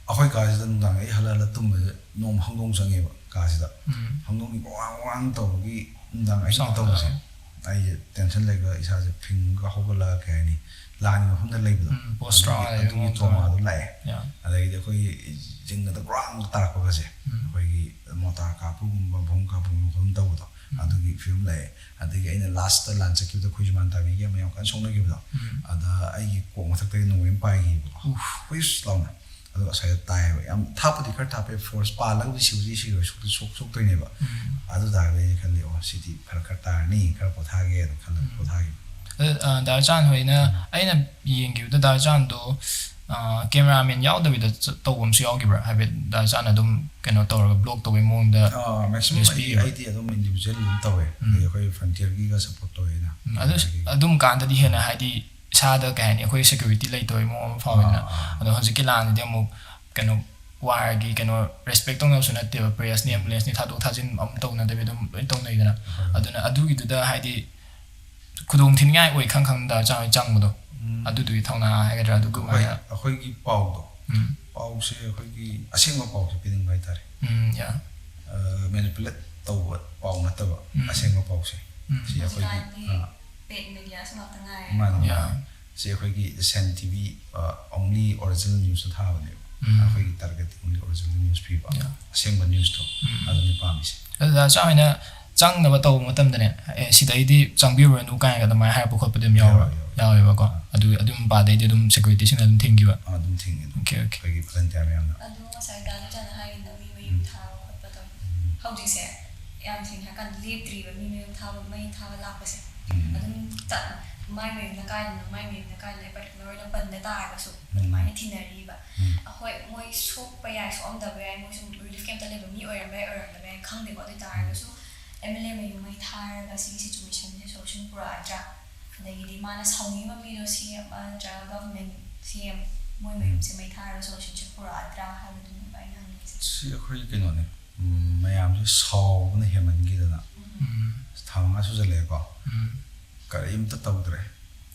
ꯑꯩꯈꯣꯏ ꯀꯥꯁꯤꯗ ꯅꯨꯡꯗꯥꯡ ꯑꯩ ꯍꯜꯂ ꯍꯜꯂ ꯇꯨꯝꯕꯁꯦ ꯅꯣꯡꯃ ꯍꯧꯗꯣꯡ ꯆꯪꯉꯦꯕ ꯀꯥꯁꯤꯗ꯫ ꯎꯝ꯫ ꯍꯧꯗꯣꯡꯒꯤ ꯋꯥꯡ ꯋꯥꯡ ꯇꯧꯕꯒꯤ ꯅꯨꯡꯗꯥꯡ ꯑꯍꯤꯡ ꯁꯥꯎꯟ ꯇꯧꯕꯁꯦ꯫ ꯇꯥꯏ꯫ ꯑꯩꯁꯦ ꯇꯦꯟꯁꯟ ꯂꯩꯔꯒ ꯏꯁꯥꯁꯦ ꯐꯤꯡꯉꯒ ꯍꯧꯒꯠꯂꯛꯑ, ꯀꯩ ꯍꯥꯏꯅꯤ, ꯂꯥꯟꯒꯤ ꯃꯐꯝꯗ ꯂꯩꯕꯗꯣ꯫ ꯎꯝ, ꯄꯣꯁ ꯇ꯭ꯔꯣꯃꯥ ꯑꯗꯨꯒꯤ, ꯂꯩꯕ ꯑꯗꯨꯒꯤ ꯃꯑꯣꯡꯗ ꯇ꯭ꯔꯣꯃꯥꯗꯣ ꯂꯥꯛꯑꯦ꯫ ꯌꯥ꯫ ꯑꯗꯒꯤꯗꯤ ꯑꯩꯈꯣꯏꯒꯤ ꯖꯤꯡꯒꯗ ꯒ꯭ꯔꯥꯡ ꯇꯥꯔꯛꯄꯒꯁꯦ, ꯎꯝ꯫ ꯑꯩꯈꯣꯏꯒꯤ ꯃꯣꯇꯥꯔ ꯀꯥꯞꯄꯒꯨꯝꯕ, ꯕꯣꯝ ꯀꯥꯞꯄꯒꯨꯝꯕ ꯃꯐꯝ ꯇꯧꯕꯗꯣ, ꯎꯝ꯫ ꯑꯗꯨꯒꯤ ꯐꯤꯕꯝ ꯂꯥꯛꯑꯦ꯫ ꯑꯗꯒꯤ ꯑꯩꯅ ꯂꯥꯁꯇ ꯂꯥꯟ ꯆꯠꯈꯤꯕꯗ ꯑꯩꯈꯣꯏ ꯖꯨꯃꯥꯟ ꯇꯥꯕꯤꯒꯤ ꯑꯃ ꯌꯥꯝ ꯀꯟꯅ ꯁꯣꯛꯅꯈꯤꯕꯗꯣ, ꯎꯝ꯫ ꯑꯗ ꯑꯩꯒꯤ ꯀꯣꯛ ꯃꯊꯛꯇꯒꯤ ꯅꯣꯡꯃꯩ ꯑꯃ ꯄꯥꯏꯈꯤꯕꯀꯣ꯫ ꯎꯐ꯫ ꯍꯨꯏꯁ ꯂꯥꯎꯅ꯫ ꯑꯗꯨꯒ ꯑꯁ꯭ꯋꯥꯏꯗ ꯇꯥꯏꯌꯦꯕ꯫ ꯌꯥꯝ ꯊꯥꯞꯄꯗꯤ ꯈꯔ ꯊꯥꯞꯄꯦ, ꯐꯣꯔꯁ ꯄꯥꯜꯂꯒꯕꯨꯗꯤ ꯁꯤꯕꯨꯗꯤ ꯁꯤꯔꯣꯏ, ꯁꯣꯛꯇꯤ ꯁꯣꯛ-, ꯁꯣꯛꯇꯣꯏꯅꯦꯕ꯫ ꯎꯝ꯫ ꯑꯗꯨ ꯇꯥꯔꯒꯗꯤ ꯑꯩꯅ ꯈꯜꯂꯤ, "ꯑꯣ, ꯁꯤꯗꯤ ꯐꯔꯛ ꯈꯔ ꯇꯥꯔꯅꯤ, ꯈꯔ ꯄꯣꯊꯥꯒꯦꯅ" ꯈꯜꯂꯒ ꯎꯝ꯫ ꯄꯣꯊꯥꯈꯤꯕ꯫ ꯑꯗ, ꯑ, ꯗꯥ ꯆꯥꯟ ꯍꯣꯏꯅ, ꯑꯩꯅ ꯌꯦꯡꯈꯤꯕꯗ ꯗꯥ ꯆꯥꯟꯗꯣ, ꯑ, ꯀꯦꯃꯦꯔꯥꯃꯦꯟ ꯌꯥꯎꯗꯕꯤꯗ ꯆ-, ꯇꯧꯕ ꯑꯃꯁꯨ ꯌꯥꯎꯈꯤꯕ꯭ꯔꯥ? ꯍꯥꯏꯕꯗꯤ ꯗꯥ ꯆꯥꯟ ꯑꯗꯨꯝ ꯀꯩꯅꯣ ꯇꯧꯔꯒ ꯕ꯭ꯂꯣꯛ ꯇꯧꯕꯩ ꯃꯑꯣꯡꯗ ꯑꯥ, maximum ꯅ꯭ꯌꯨꯁ ꯑꯩ, ꯄꯤꯈꯤꯕ꯭ꯔꯥ? ꯑꯩꯗꯤ ꯑꯗꯨꯝ individual ꯑꯗꯨꯝ ꯇꯧꯋꯦ꯫ ꯎꯝ꯫ ꯑꯗꯩ ꯑꯩꯈꯣꯏ Frontier-ꯒꯤꯒ support ꯇꯧꯋꯦ ꯑꯩꯅ꯫ ꯎꯝ, ꯑꯗꯨ, Frontier-ꯒꯤ꯫ ꯑꯗꯨꯝ ꯀꯥꯟꯗꯗꯤ ꯍꯦꯟꯅ ꯍꯥꯏꯗꯤ ꯏꯁꯥꯗ ꯀꯩ ꯍꯥꯏꯅꯤ, ꯑꯩꯈꯣꯏ security ꯂꯩꯇꯕꯩ ꯃꯑꯣꯡ ꯑꯃ ꯐꯥꯎꯋꯤꯗꯅ꯫ ꯑꯥ, ꯑꯥ꯫ ꯑꯗꯣ ꯍꯧꯖꯤꯛꯀꯤ ꯂꯥꯟꯁꯤꯗꯤ ꯑꯃꯨꯛ ꯀꯩꯅꯣ, war-ꯒꯤ ꯀꯩꯅꯣ respect ꯇꯧꯅꯕꯁꯨ ꯅꯠꯇꯦꯕ, press-ꯅꯤ, ambulance-ꯅꯤ ꯊꯥꯗꯣꯛ ꯊꯥꯖꯤꯟ ꯑꯃꯨꯛ ꯇꯧꯅꯗꯕꯤ ꯑꯗꯨꯝ ꯂꯣꯏ ꯇꯧꯅꯩꯗꯅ꯫ ꯍꯣꯏ꯫ ꯑꯗꯨꯅ ꯑꯗꯨꯒꯤꯗꯨꯗ ꯍꯥꯏꯗꯤ ꯈꯨꯗꯣꯡ ꯊꯤꯅꯤꯡꯉꯥꯏ ꯑꯣꯏ ꯈꯪ ꯈꯪꯗ ꯆꯥ-, ꯆꯪꯕꯗꯣ, ꯎꯝ꯫ ꯑꯗꯨꯗꯨꯒꯤ ꯊꯧꯅꯥ ꯍꯥꯏꯒꯗ꯭ꯔꯥ, ꯑꯗꯨ ꯑꯩꯈꯣꯏ, ꯀꯃꯥꯏꯅ? ꯑꯩꯈꯣꯏꯒꯤ ꯄꯥꯎꯗꯣ, ꯎꯝ꯫ ꯄꯥꯎꯁꯦ ꯑꯩꯈꯣꯏꯒꯤ ꯑꯁꯦꯡꯕ ꯄꯥꯎꯁꯦ ꯄꯤꯅꯤꯡꯕ ꯍꯥꯏꯇꯥꯔꯦ꯫ ꯎꯝ, ꯌꯥ꯫ ꯑ, manipulate ꯇꯧꯕ ꯄꯥꯎ ꯅꯠꯇꯕ, ꯎꯝ꯫ ꯑꯁꯦꯡꯕ ꯄꯥꯎꯁꯦ꯫ ꯎꯝ꯫ ꯁꯤ ꯑꯩꯈꯣꯏꯒꯤ, ꯍꯧꯖꯤꯛꯀꯥꯟꯗꯤ ꯑ, paid media ꯁꯨ ꯉꯥꯛꯇ ꯉꯥꯏꯔꯦ꯫ ꯃꯥꯅꯤ, ꯌꯥ꯫ ꯃꯥꯅꯤ꯫ ꯁꯤ ꯑꯩꯈꯣꯏꯒꯤ Sun T V, ꯑ, only original news ꯊꯥꯕꯅꯦꯕ꯫ ꯎꯝ꯫ ꯑꯩꯈꯣꯏꯒꯤ target only original news ꯄꯤꯕ꯫ ꯌꯥ꯫ ꯑꯁꯦꯡꯕ news ꯇꯣ, ꯎꯝ꯫ ꯑꯗꯨꯅꯤ ꯄꯥꯝꯃꯤꯁꯦ꯫ ꯑꯗꯨꯗ ꯆꯥꯎꯅ ꯆꯪꯅꯕ ꯇꯧꯕ ꯃꯇꯝꯗꯅꯦ, "ꯑꯦ, ꯁꯤꯗꯩꯗꯤ ꯆꯪꯕꯤꯔꯨꯔꯅꯨ" ꯀꯥꯏꯅꯒ ꯑꯗꯨꯃꯥꯏꯅ ꯍꯥꯏꯔꯛꯄ ꯈꯣꯠꯄꯗꯤ ꯑꯗꯨꯝ ꯌꯥꯎꯕ꯭ꯔꯥ? ꯌꯥꯎꯋꯦ, ꯌꯥꯎꯋꯦ꯫ ꯌꯥꯎꯋꯦꯕꯀꯣ꯫ ꯑꯥ꯫ ꯑꯗꯨ, ꯑꯗꯨꯝ ꯃꯄꯥꯗꯩꯗꯤ ꯑꯗꯨꯝ security ꯁꯤꯡꯅ ꯑꯗꯨꯝ ꯊꯤꯡꯈꯤꯕ? ꯑꯥ, ꯑꯗꯨꯝ ꯊꯤꯡꯉꯦ ꯑꯗꯨꯝ꯫ OK, OK꯫ ꯑꯩꯈꯣꯏꯒꯤ volunteer ꯃꯌꯥꯝꯅ꯫ ꯑꯗꯣ ꯉꯁꯥꯏ ꯗꯥ ꯂꯣꯏꯆꯥꯟꯅ ꯍꯥꯏꯔꯤꯗꯣ ꯃꯤ ꯃꯌꯨꯝ ꯎꯝ꯫ ꯊꯥꯕ ꯈꯣꯠꯄ ꯇꯧꯕ꯫ ꯎꯝ꯫ ꯍꯧꯖꯤꯛꯁꯦ ꯌꯥꯝ ꯁꯦꯡꯅ ꯍꯥꯏꯔꯀꯥꯟꯗ ꯂꯦꯞꯇ꯭ꯔꯤꯕ ꯃꯤ ꯃꯌꯨꯝ ꯊꯥꯕ, ꯃꯩ ꯊꯥꯕ ꯂꯥꯛꯄꯁꯦ꯫ ꯎꯝ꯫ ꯑꯗꯨꯝ ꯆꯠ-, ꯃꯥꯏ ꯃꯌꯨꯝꯗ ꯀꯥꯏꯗꯅꯣ, ꯃꯥꯏ ꯃꯌꯨꯝꯗ ꯀꯥꯏꯗꯅꯣ particular ꯑꯣꯏꯅ ꯄꯟꯗ ꯇꯥꯔꯒꯁꯨ ꯎꯝ꯫ ꯑꯗꯨꯃꯥꯏꯅ ꯊꯤꯅꯔꯤꯕ꯫ ꯎꯝ꯫ ꯑꯩꯈꯣꯏ ꯃꯣꯏ ꯁꯣꯛꯄ ꯌꯥꯏ, ꯁꯣꯛꯑꯝꯗꯕ ꯌꯥꯏ, ꯃꯣꯏꯁꯨ relief camp ꯇ ꯂꯩꯕ ꯃꯤ ꯑꯣꯏꯔꯝꯕ ꯌꯥꯏ, ꯑꯣꯏꯔꯝꯗꯕ ꯌꯥꯏ, ꯈꯪꯗꯦꯀꯣ꯫ ꯑꯗꯨ ꯑꯣꯏ ꯇꯥꯔꯒꯁꯨ MLA ꯃꯌꯨꯝ ꯃꯩ ꯊꯥꯔꯒ ꯁꯤꯒꯤ situation ꯁꯦ solution ꯄꯨꯔꯛꯑꯗ꯭ꯔꯥ? ꯑꯗꯒꯤꯗꯤ ꯃꯥꯅ ꯁꯥꯎꯅꯤꯡꯉꯤꯕ ꯃꯤꯗꯣ CM ꯅꯠꯇ꯭ꯔꯒ government, CM, ꯃꯣꯏ ꯃꯌꯨꯝꯁꯦ ꯃꯩ ꯊꯥꯔꯒ solution ꯁꯦ ꯄꯨꯔꯛꯑꯗ꯭ꯔꯥ ꯍꯥꯏꯕꯗꯨꯅꯦꯕ ꯑꯩꯅ ꯍꯪꯅꯤꯡꯉꯤꯁꯦ꯫ ꯁꯤ ꯑꯩꯈꯣꯏ ꯀꯩꯅꯣꯅꯦ, ꯎꯝ, ꯃꯌꯥꯝꯁꯦ ꯁꯥꯎꯕꯅ ꯍꯦꯟꯃꯟꯈꯤꯗꯅ꯫ ꯎꯝ꯫ ꯊꯥ ꯃꯉꯥ ꯁꯨꯖꯜꯂꯛꯑꯦꯀꯣ꯫ ꯎꯝ꯫ ꯀꯔꯤꯝꯇ ꯇꯧꯗ꯭ꯔꯦ꯫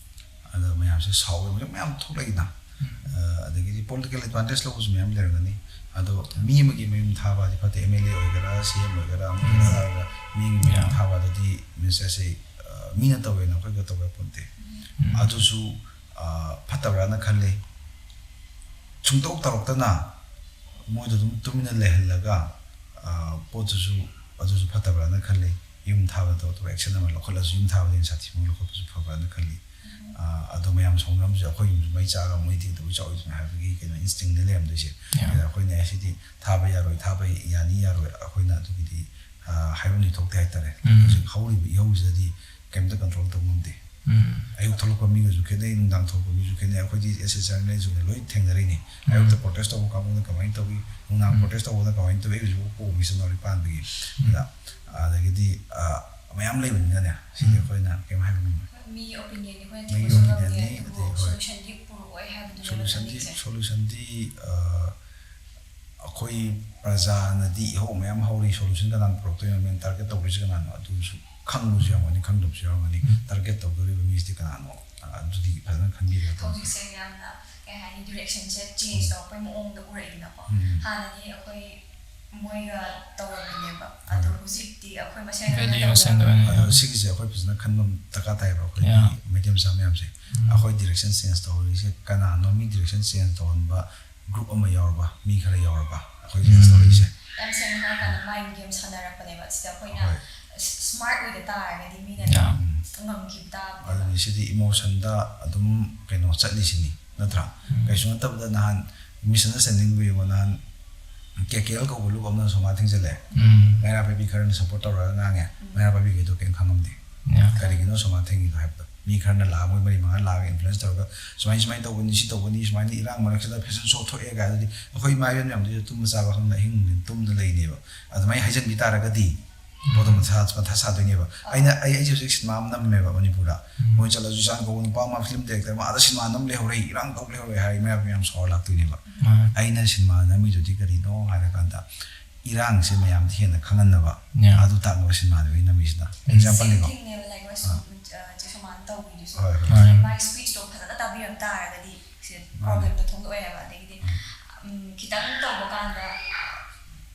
ꯑꯗꯣ ꯃꯌꯥꯝꯁꯦ ꯁꯥꯎꯕ ꯃꯌꯥꯝ ꯊꯣꯛꯂꯛꯏꯅ꯫ ꯎꯝ꯫ ꯑ, ꯑꯗꯒꯤꯗꯤ political advantage ꯂꯧꯕꯁꯨ ꯃꯌꯥꯝ ꯂꯩꯔꯝꯒꯅꯤ꯫ ꯑꯗꯣ ꯃꯤ ꯑꯃꯒꯤ ꯃꯌꯨꯝ ꯊꯥꯕ ꯍꯥꯏꯗꯤ ꯐꯠꯇꯦ, MLA ꯑꯣꯏꯒꯦꯔꯥ, CM ꯑꯣꯏꯒꯦꯔꯥ, ꯑꯃ ꯑꯣꯏꯒꯦꯔꯥ, ꯎꯝ꯫ ꯃꯤ ꯑꯃꯒꯤ ꯃꯌꯨꯝ ꯌꯥ꯫ ꯊꯥꯕ ꯑꯗꯨꯗꯤ means ꯑꯁꯤ, ꯑ, ꯃꯤꯅ ꯇꯧꯋꯦꯅ ꯑꯩꯈꯣꯏꯒ ꯇꯧꯕ ꯌꯥꯄꯣꯟꯇꯦ꯫ ꯎꯝ꯫ ꯑꯗꯨꯁꯨ, ꯑ, ꯐꯠꯇꯕ꯭ꯔꯥꯅ ꯈꯜꯂꯤ꯫ ꯁꯨꯡꯇꯧ ꯇꯧꯔꯛꯇꯅ ꯃꯣꯏꯗꯣ ꯑꯗꯨꯝ ꯇꯨꯃꯤꯟꯅ ꯂꯩꯍꯜꯂꯒ, ꯑ, ꯄꯣꯠꯇꯨꯁꯨ, ꯑꯗꯨꯁꯨ ꯐꯠꯇꯕ꯭ꯔꯥꯅ ꯈꯜꯂꯤ꯫ ꯌꯨꯝ ꯊꯥꯕꯗ ꯇꯧꯔꯛꯇꯕ action ꯑꯃ ꯂꯧꯈꯠꯂꯁꯨ ꯌꯨꯝ ꯊꯥꯕꯗ ꯍꯦꯟꯅ ꯁꯥꯊꯤꯕ ꯑꯃ ꯂꯧꯈꯠꯄꯁꯨ ꯐꯕ꯭ꯔꯥꯅ ꯈꯜꯂꯤ꯫ ꯑ, ꯑꯗꯣ ꯃꯌꯥꯝ ꯁꯥꯎꯅꯔꯝꯕꯁꯦ ꯑꯩꯈꯣꯏ ꯌꯨꯝꯁꯨ ꯃꯩ ꯆꯥꯛꯑꯒ ꯃꯣꯏꯗꯤ ꯀꯩꯗꯧꯕꯩ ꯆꯥꯛꯑꯣꯏꯗꯣꯏꯅꯣ ꯍꯥꯏꯕꯒꯤ ꯀꯩꯅꯣ instinct ꯅꯦ ꯂꯩꯔꯝꯗꯣꯏꯁꯦ꯫ ꯌꯥ꯫ ꯑꯗ ꯑꯩꯈꯣꯏꯅ, "ꯑꯦ, ꯁꯤꯗꯤ ꯊꯥꯕ ꯌꯥꯔꯣꯏ, ꯊꯥꯕ ꯌꯥꯅꯤ ꯌꯥꯔꯣꯏ", ꯑꯩꯈꯣꯏꯅ ꯑꯗꯨꯒꯤꯗꯤ, ꯑ, ꯍꯥꯏꯐꯝꯗꯤ ꯊꯣꯛꯇꯦ ꯍꯥꯏꯇꯥꯔꯦ꯫ ꯎꯝ꯫ ꯍꯧꯖꯤꯛ ꯍꯧꯔꯤꯕ ꯏꯍꯧꯁꯤꯗꯗꯤ ꯀꯩꯝꯇ control ꯇꯧ ꯉꯝꯗꯦ꯫ ꯑꯌꯨꯛ ꯊꯣꯛꯂꯛꯄ ꯃꯤꯒꯁꯨ ꯈꯦꯠꯅꯩ, ꯅꯨꯡꯗꯥꯡ ꯊꯣꯛꯂꯛꯄ ꯃꯤꯁꯨ ꯈꯦꯠꯅꯩ꯫ ꯑꯩꯈꯣꯏꯗꯤ ꯑꯦꯁ ꯑꯦꯁ ꯑꯥꯔ ꯂꯩꯁꯨꯅ ꯂꯣꯏ ꯊꯦꯡꯅꯔꯤꯅꯤ꯫ ꯑꯌꯨꯛꯇ ꯄ꯭ꯔꯣꯇꯦꯁ ꯇꯧꯕ ꯀꯥꯡꯕꯨꯅ ꯀꯃꯥꯏꯅ ꯇꯧꯏ, ꯅꯨꯡꯗꯥꯡ ꯄ꯭ꯔꯣꯇꯦꯁ ꯇꯧꯕꯅ ꯀꯃꯥꯏꯅ ꯇꯧꯏ, ꯑꯩ ꯍꯧꯖꯤꯛꯐꯥꯎ ꯄꯣꯛ ꯃꯤꯁꯟ ꯅꯧꯔꯤ ꯄꯥꯟꯕꯒꯤ꯫ ꯑꯗ ꯑꯗꯒꯤꯗꯤ ꯃꯌꯥꯝ ꯂꯩꯕꯅꯤꯅꯅꯦ, ꯁꯤꯗꯤ ꯑꯩꯈꯣꯏꯅ ꯀꯩꯝ ꯍꯥꯏꯕ ꯉꯝꯃꯣꯏ꯫ ꯃꯤ ꯑꯣꯄꯤꯅꯤꯌꯟꯗꯤ ꯑꯩꯈꯣꯏꯅ ꯃꯤꯒꯤ ꯊꯤꯕꯁꯨ ꯉꯝꯗꯦ, opinionꯅꯤ, ꯑꯗꯨꯕꯨ ꯑꯗꯩ ꯍꯣꯏ꯫ Solutionꯗꯤ ꯄꯨꯔꯛꯑꯣꯏ ꯍꯥꯏꯕꯗꯨꯅꯦꯕ ꯁꯣꯂꯨꯁꯟꯗꯤ ꯆꯠꯅꯤꯡꯉꯤꯁꯦ꯫ Solutionꯗꯤ ꯑꯩꯈꯣꯏ ꯄ꯭ꯔꯖꯥꯅꯗꯤ ꯏꯍꯧ ꯃꯌꯥꯝ ꯍꯧꯔꯤ, ꯁꯣꯂꯨꯁꯟ ꯀꯅꯥꯅ ꯄꯨꯔꯛꯇꯣꯏꯅꯣ, ꯃꯦꯟ ꯇꯥꯔꯒꯦꯠ ꯇꯧꯗꯣꯏꯁꯤ ꯀꯅꯥꯅꯣ, ꯑꯗꯨꯁꯨ ꯈꯪꯕꯁꯨ ꯌꯥꯎꯔꯝꯒꯅꯤ, ꯈꯪꯗꯕꯁꯨ ꯌꯥꯎꯔꯝꯒꯅꯤ꯫ ꯇꯥꯔꯒꯦꯠ ꯇꯧꯗꯣꯔꯤꯕ ꯃꯤꯁꯤꯗꯤ ꯀꯅꯥꯅꯣ, ꯑꯗꯨꯗꯤ ꯐꯖꯅ ꯈꯟꯕꯤꯔꯒ ꯇꯧꯁꯤ꯫ ꯍꯧꯖꯤꯛꯁꯦ ꯌꯥꯝꯅ ꯀꯩ ꯍꯥꯏꯅꯤ, ꯗꯤꯔꯦꯛꯁꯟꯁꯦ ꯆꯦꯟꯖ ꯇꯧꯔꯛꯄꯩ ꯃꯑꯣꯡꯗ ꯎꯔꯛꯏꯗꯅꯀꯣ꯫ ꯍꯥꯟꯅꯗꯤ ꯑꯩꯈꯣꯏ ꯃꯣꯏꯒ ꯇꯧꯔꯝꯃꯤꯅꯦꯕ, ꯑꯗꯣ ꯍꯧꯖꯤꯛꯇꯤ ꯑꯩꯈꯣꯏ ꯃꯁꯦꯟ ꯑꯣꯏꯅ ꯚꯦꯂꯤ ꯃꯁꯦꯟꯗ ꯇꯧꯔꯕꯅꯤꯅ꯫ ꯑꯣꯏꯅ꯫ ꯑꯗꯣ ꯁꯤꯒꯤꯁꯦ ꯑꯩꯈꯣꯏ ꯐꯖꯅ ꯈꯟꯕ ꯗꯔꯀꯥꯔ ꯇꯥꯏꯌꯦꯕ, ꯑꯩꯈꯣꯏꯒꯤ ꯌꯥ꯫ ꯃꯩꯇꯩ ꯃꯆꯥ ꯃꯌꯥꯝꯁꯦ꯫ ꯑꯩꯈꯣꯏ ꯗꯤꯔꯦꯛꯁꯟ ꯆꯦꯟꯖ ꯇꯧꯍꯜꯂꯤꯁꯦ ꯀꯅꯥꯅꯣ? ꯃꯤ ꯗꯤꯔꯦꯛꯁꯟ ꯆꯦꯟꯖ ꯇꯧꯍꯟꯕ ꯒ꯭ꯔꯨꯞ ꯑꯃ ꯌꯥꯎꯔꯕ, ꯃꯤ ꯈꯔ ꯌꯥꯎꯔꯕ ꯑꯩꯈꯣꯏ ꯆꯦꯟꯖ ꯇꯧꯔꯛꯏꯁꯦ꯫ ꯌꯥꯝ ꯁꯦꯡꯅ ꯍꯥꯏꯔꯀꯥꯟꯗ ꯃꯥꯏꯟ ꯒꯦꯝ ꯁꯥꯟꯅꯔꯛꯄꯅꯦꯕ꯫ ꯁꯤꯗ ꯑꯩꯈꯣꯏꯅ ꯍꯣꯏ꯫ ꯁ꯭ꯃꯥꯔꯠ ꯑꯣꯏꯗ ꯇꯥꯔꯒꯗꯤ ꯃꯤꯅ ꯌꯥ꯫ ꯑꯗꯨꯝ ꯉꯝꯈꯤꯕ ꯇꯥꯕꯅꯦꯕ꯫ ꯑꯗꯨꯅꯤ, ꯁꯤꯗꯤ ꯏꯃꯣꯁꯟꯗ ꯑꯗꯨꯝ ꯀꯩꯅꯣ ꯆꯠꯂꯤꯁꯤꯅꯤ, ꯅꯠꯇ꯭ꯔꯥ? ꯀꯩꯁꯨ ꯅꯠꯇꯕꯗ ꯅꯍꯥꯟ ꯃꯤꯁ ꯑꯟꯗꯔꯁꯇꯦꯟꯗꯤꯡꯕꯨ ꯌꯦꯡꯉꯣ, ꯅꯍꯥꯟ ꯀꯦ ꯀꯦ ꯑꯦꯜ ꯀꯧꯕ ꯂꯨꯞ ꯑꯃꯅ ꯁꯣꯃꯥ ꯊꯤꯡꯖꯤꯜꯂꯦ꯫ ꯃꯩꯔꯥ ꯄꯥꯏꯕꯤ ꯈꯔꯅ ꯁꯞꯄꯣꯔꯠ ꯇꯧꯔꯒ ꯉꯥꯡꯉꯦ, ꯃꯩꯔꯥ ꯄꯥꯏꯕꯤꯈꯩꯗꯣ ꯀꯩꯝ ꯈꯪꯉꯝꯗꯦ꯫ ꯌꯥ꯫ ꯀꯔꯤꯒꯤꯅꯣ ꯁꯣꯃꯥ ꯊꯤꯡꯉꯤꯗꯣ ꯍꯥꯏꯕꯗꯣ꯫ ꯃꯤ ꯈꯔꯅ ꯂꯥꯛꯑ ꯃꯣꯏ ꯃꯔꯤ ꯃꯉꯥ ꯂꯥꯛꯑꯒ ꯏꯟꯐ꯭ꯂꯨꯌꯦꯟꯁ ꯇꯧꯔꯒ ꯁꯨꯃꯥꯏ ꯁꯨꯃꯥꯏꯅ ꯇꯧꯕꯅꯤ, ꯁꯤ ꯇꯧꯕꯅꯤ, ꯁꯨꯃꯥꯏꯅ ꯏꯔꯥꯡ ꯃꯔꯛꯁꯤꯗ ꯐꯦꯁꯟ ꯁꯣ ꯊꯣꯛꯑꯦ ꯀꯥꯏꯗꯨꯗꯤ ꯑꯩꯈꯣꯏ ꯏꯃꯥ ꯏꯕꯦꯟ ꯃꯌꯥꯝꯗꯨꯁꯨ ꯇꯨꯝꯕ ꯆꯥꯕ ꯈꯪꯗ ꯑꯍꯤꯡ ꯅꯨꯡꯊꯤꯜ ꯇꯨꯝꯗ ꯂꯩꯅꯦꯕ꯫ ꯑꯗꯨꯃꯥꯏꯅ ꯍꯥꯏꯖꯟꯕꯤ ꯇꯥꯔꯒꯗꯤ ꯄꯣꯠꯇꯣ ꯃꯊꯥ, ꯃꯊꯥ ꯁꯥꯗꯣꯏꯅꯦꯕ꯫ ꯑꯩꯅ, ꯑꯩ, ꯑꯩꯁꯦ ꯍꯧꯖꯤꯛ ꯁꯤꯅꯦꯃꯥ ꯑꯃ ꯅꯝꯃꯦꯕ ꯃꯅꯤꯄꯨꯔꯗ꯫ ꯃꯣꯏ ꯆꯠꯂꯁꯨ ꯏꯆꯥꯟ ꯀꯧꯕ ꯅꯨꯄꯥ ꯑꯃ ꯐꯤꯂꯝ ꯗꯥꯏꯔꯦꯛꯇꯔ ꯑꯃ ꯑꯥꯗ ꯁꯤꯅꯦꯃꯥ ꯅꯝ ꯂꯩꯍꯧꯔꯦ, ꯏꯔꯥꯡ ꯇꯧ ꯂꯩꯍꯧꯔꯦ ꯍꯥꯏꯔ ꯃꯌꯥꯝ ꯃꯌꯥꯝ ꯁꯥꯎꯔ ꯂꯥꯛꯇꯣꯏꯅꯦꯕ꯫ ꯑꯩꯅ ꯁꯤꯅꯦꯃꯥ ꯅꯝꯃꯤꯗꯨꯗꯤ ꯀꯔꯤꯅꯣ ꯍꯥꯏꯔꯀꯥꯟꯗ ꯏꯔꯥꯡꯁꯦ ꯃꯌꯥꯝꯗ ꯍꯦꯟꯅ ꯈꯪꯍꯟꯅꯕ, ꯌꯥ꯫ ꯑꯗꯨ ꯇꯥꯛꯅꯕ ꯁꯤꯅꯦꯃꯥꯅꯦꯕ ꯑꯩ ꯅꯝꯃꯤꯁꯤꯅ꯫ ꯑꯦꯛꯖꯥꯝꯄꯜꯅꯤꯀꯣ꯫ Same thingꯅꯦꯕ, like, ꯑꯥ꯫ ꯑ, ꯆꯦ ꯁꯣꯃꯥꯅ ꯇꯧꯕꯤꯗꯨꯁꯨ꯫ ꯍꯣꯏ, ꯍꯣꯏ꯫ ꯃꯥꯅꯦ꯫ ꯃꯥꯒꯤ ꯁ꯭ꯄꯤꯆꯇꯣ ꯐꯖꯅ ꯇꯥꯕꯤꯔꯝ ꯇꯥꯔꯒꯗꯤ ꯁꯤ ꯃꯥꯅꯦ꯫ ꯄ꯭ꯔꯣꯕ꯭ꯂꯦꯝꯗꯣ ꯊꯣꯛꯂꯛꯑꯣꯏ ꯍꯥꯏꯕ꯫ ꯑꯗꯒꯤꯗꯤ, ꯎꯝ, ꯈꯤꯇꯪ ꯇꯧꯕ ꯀꯥꯟꯗ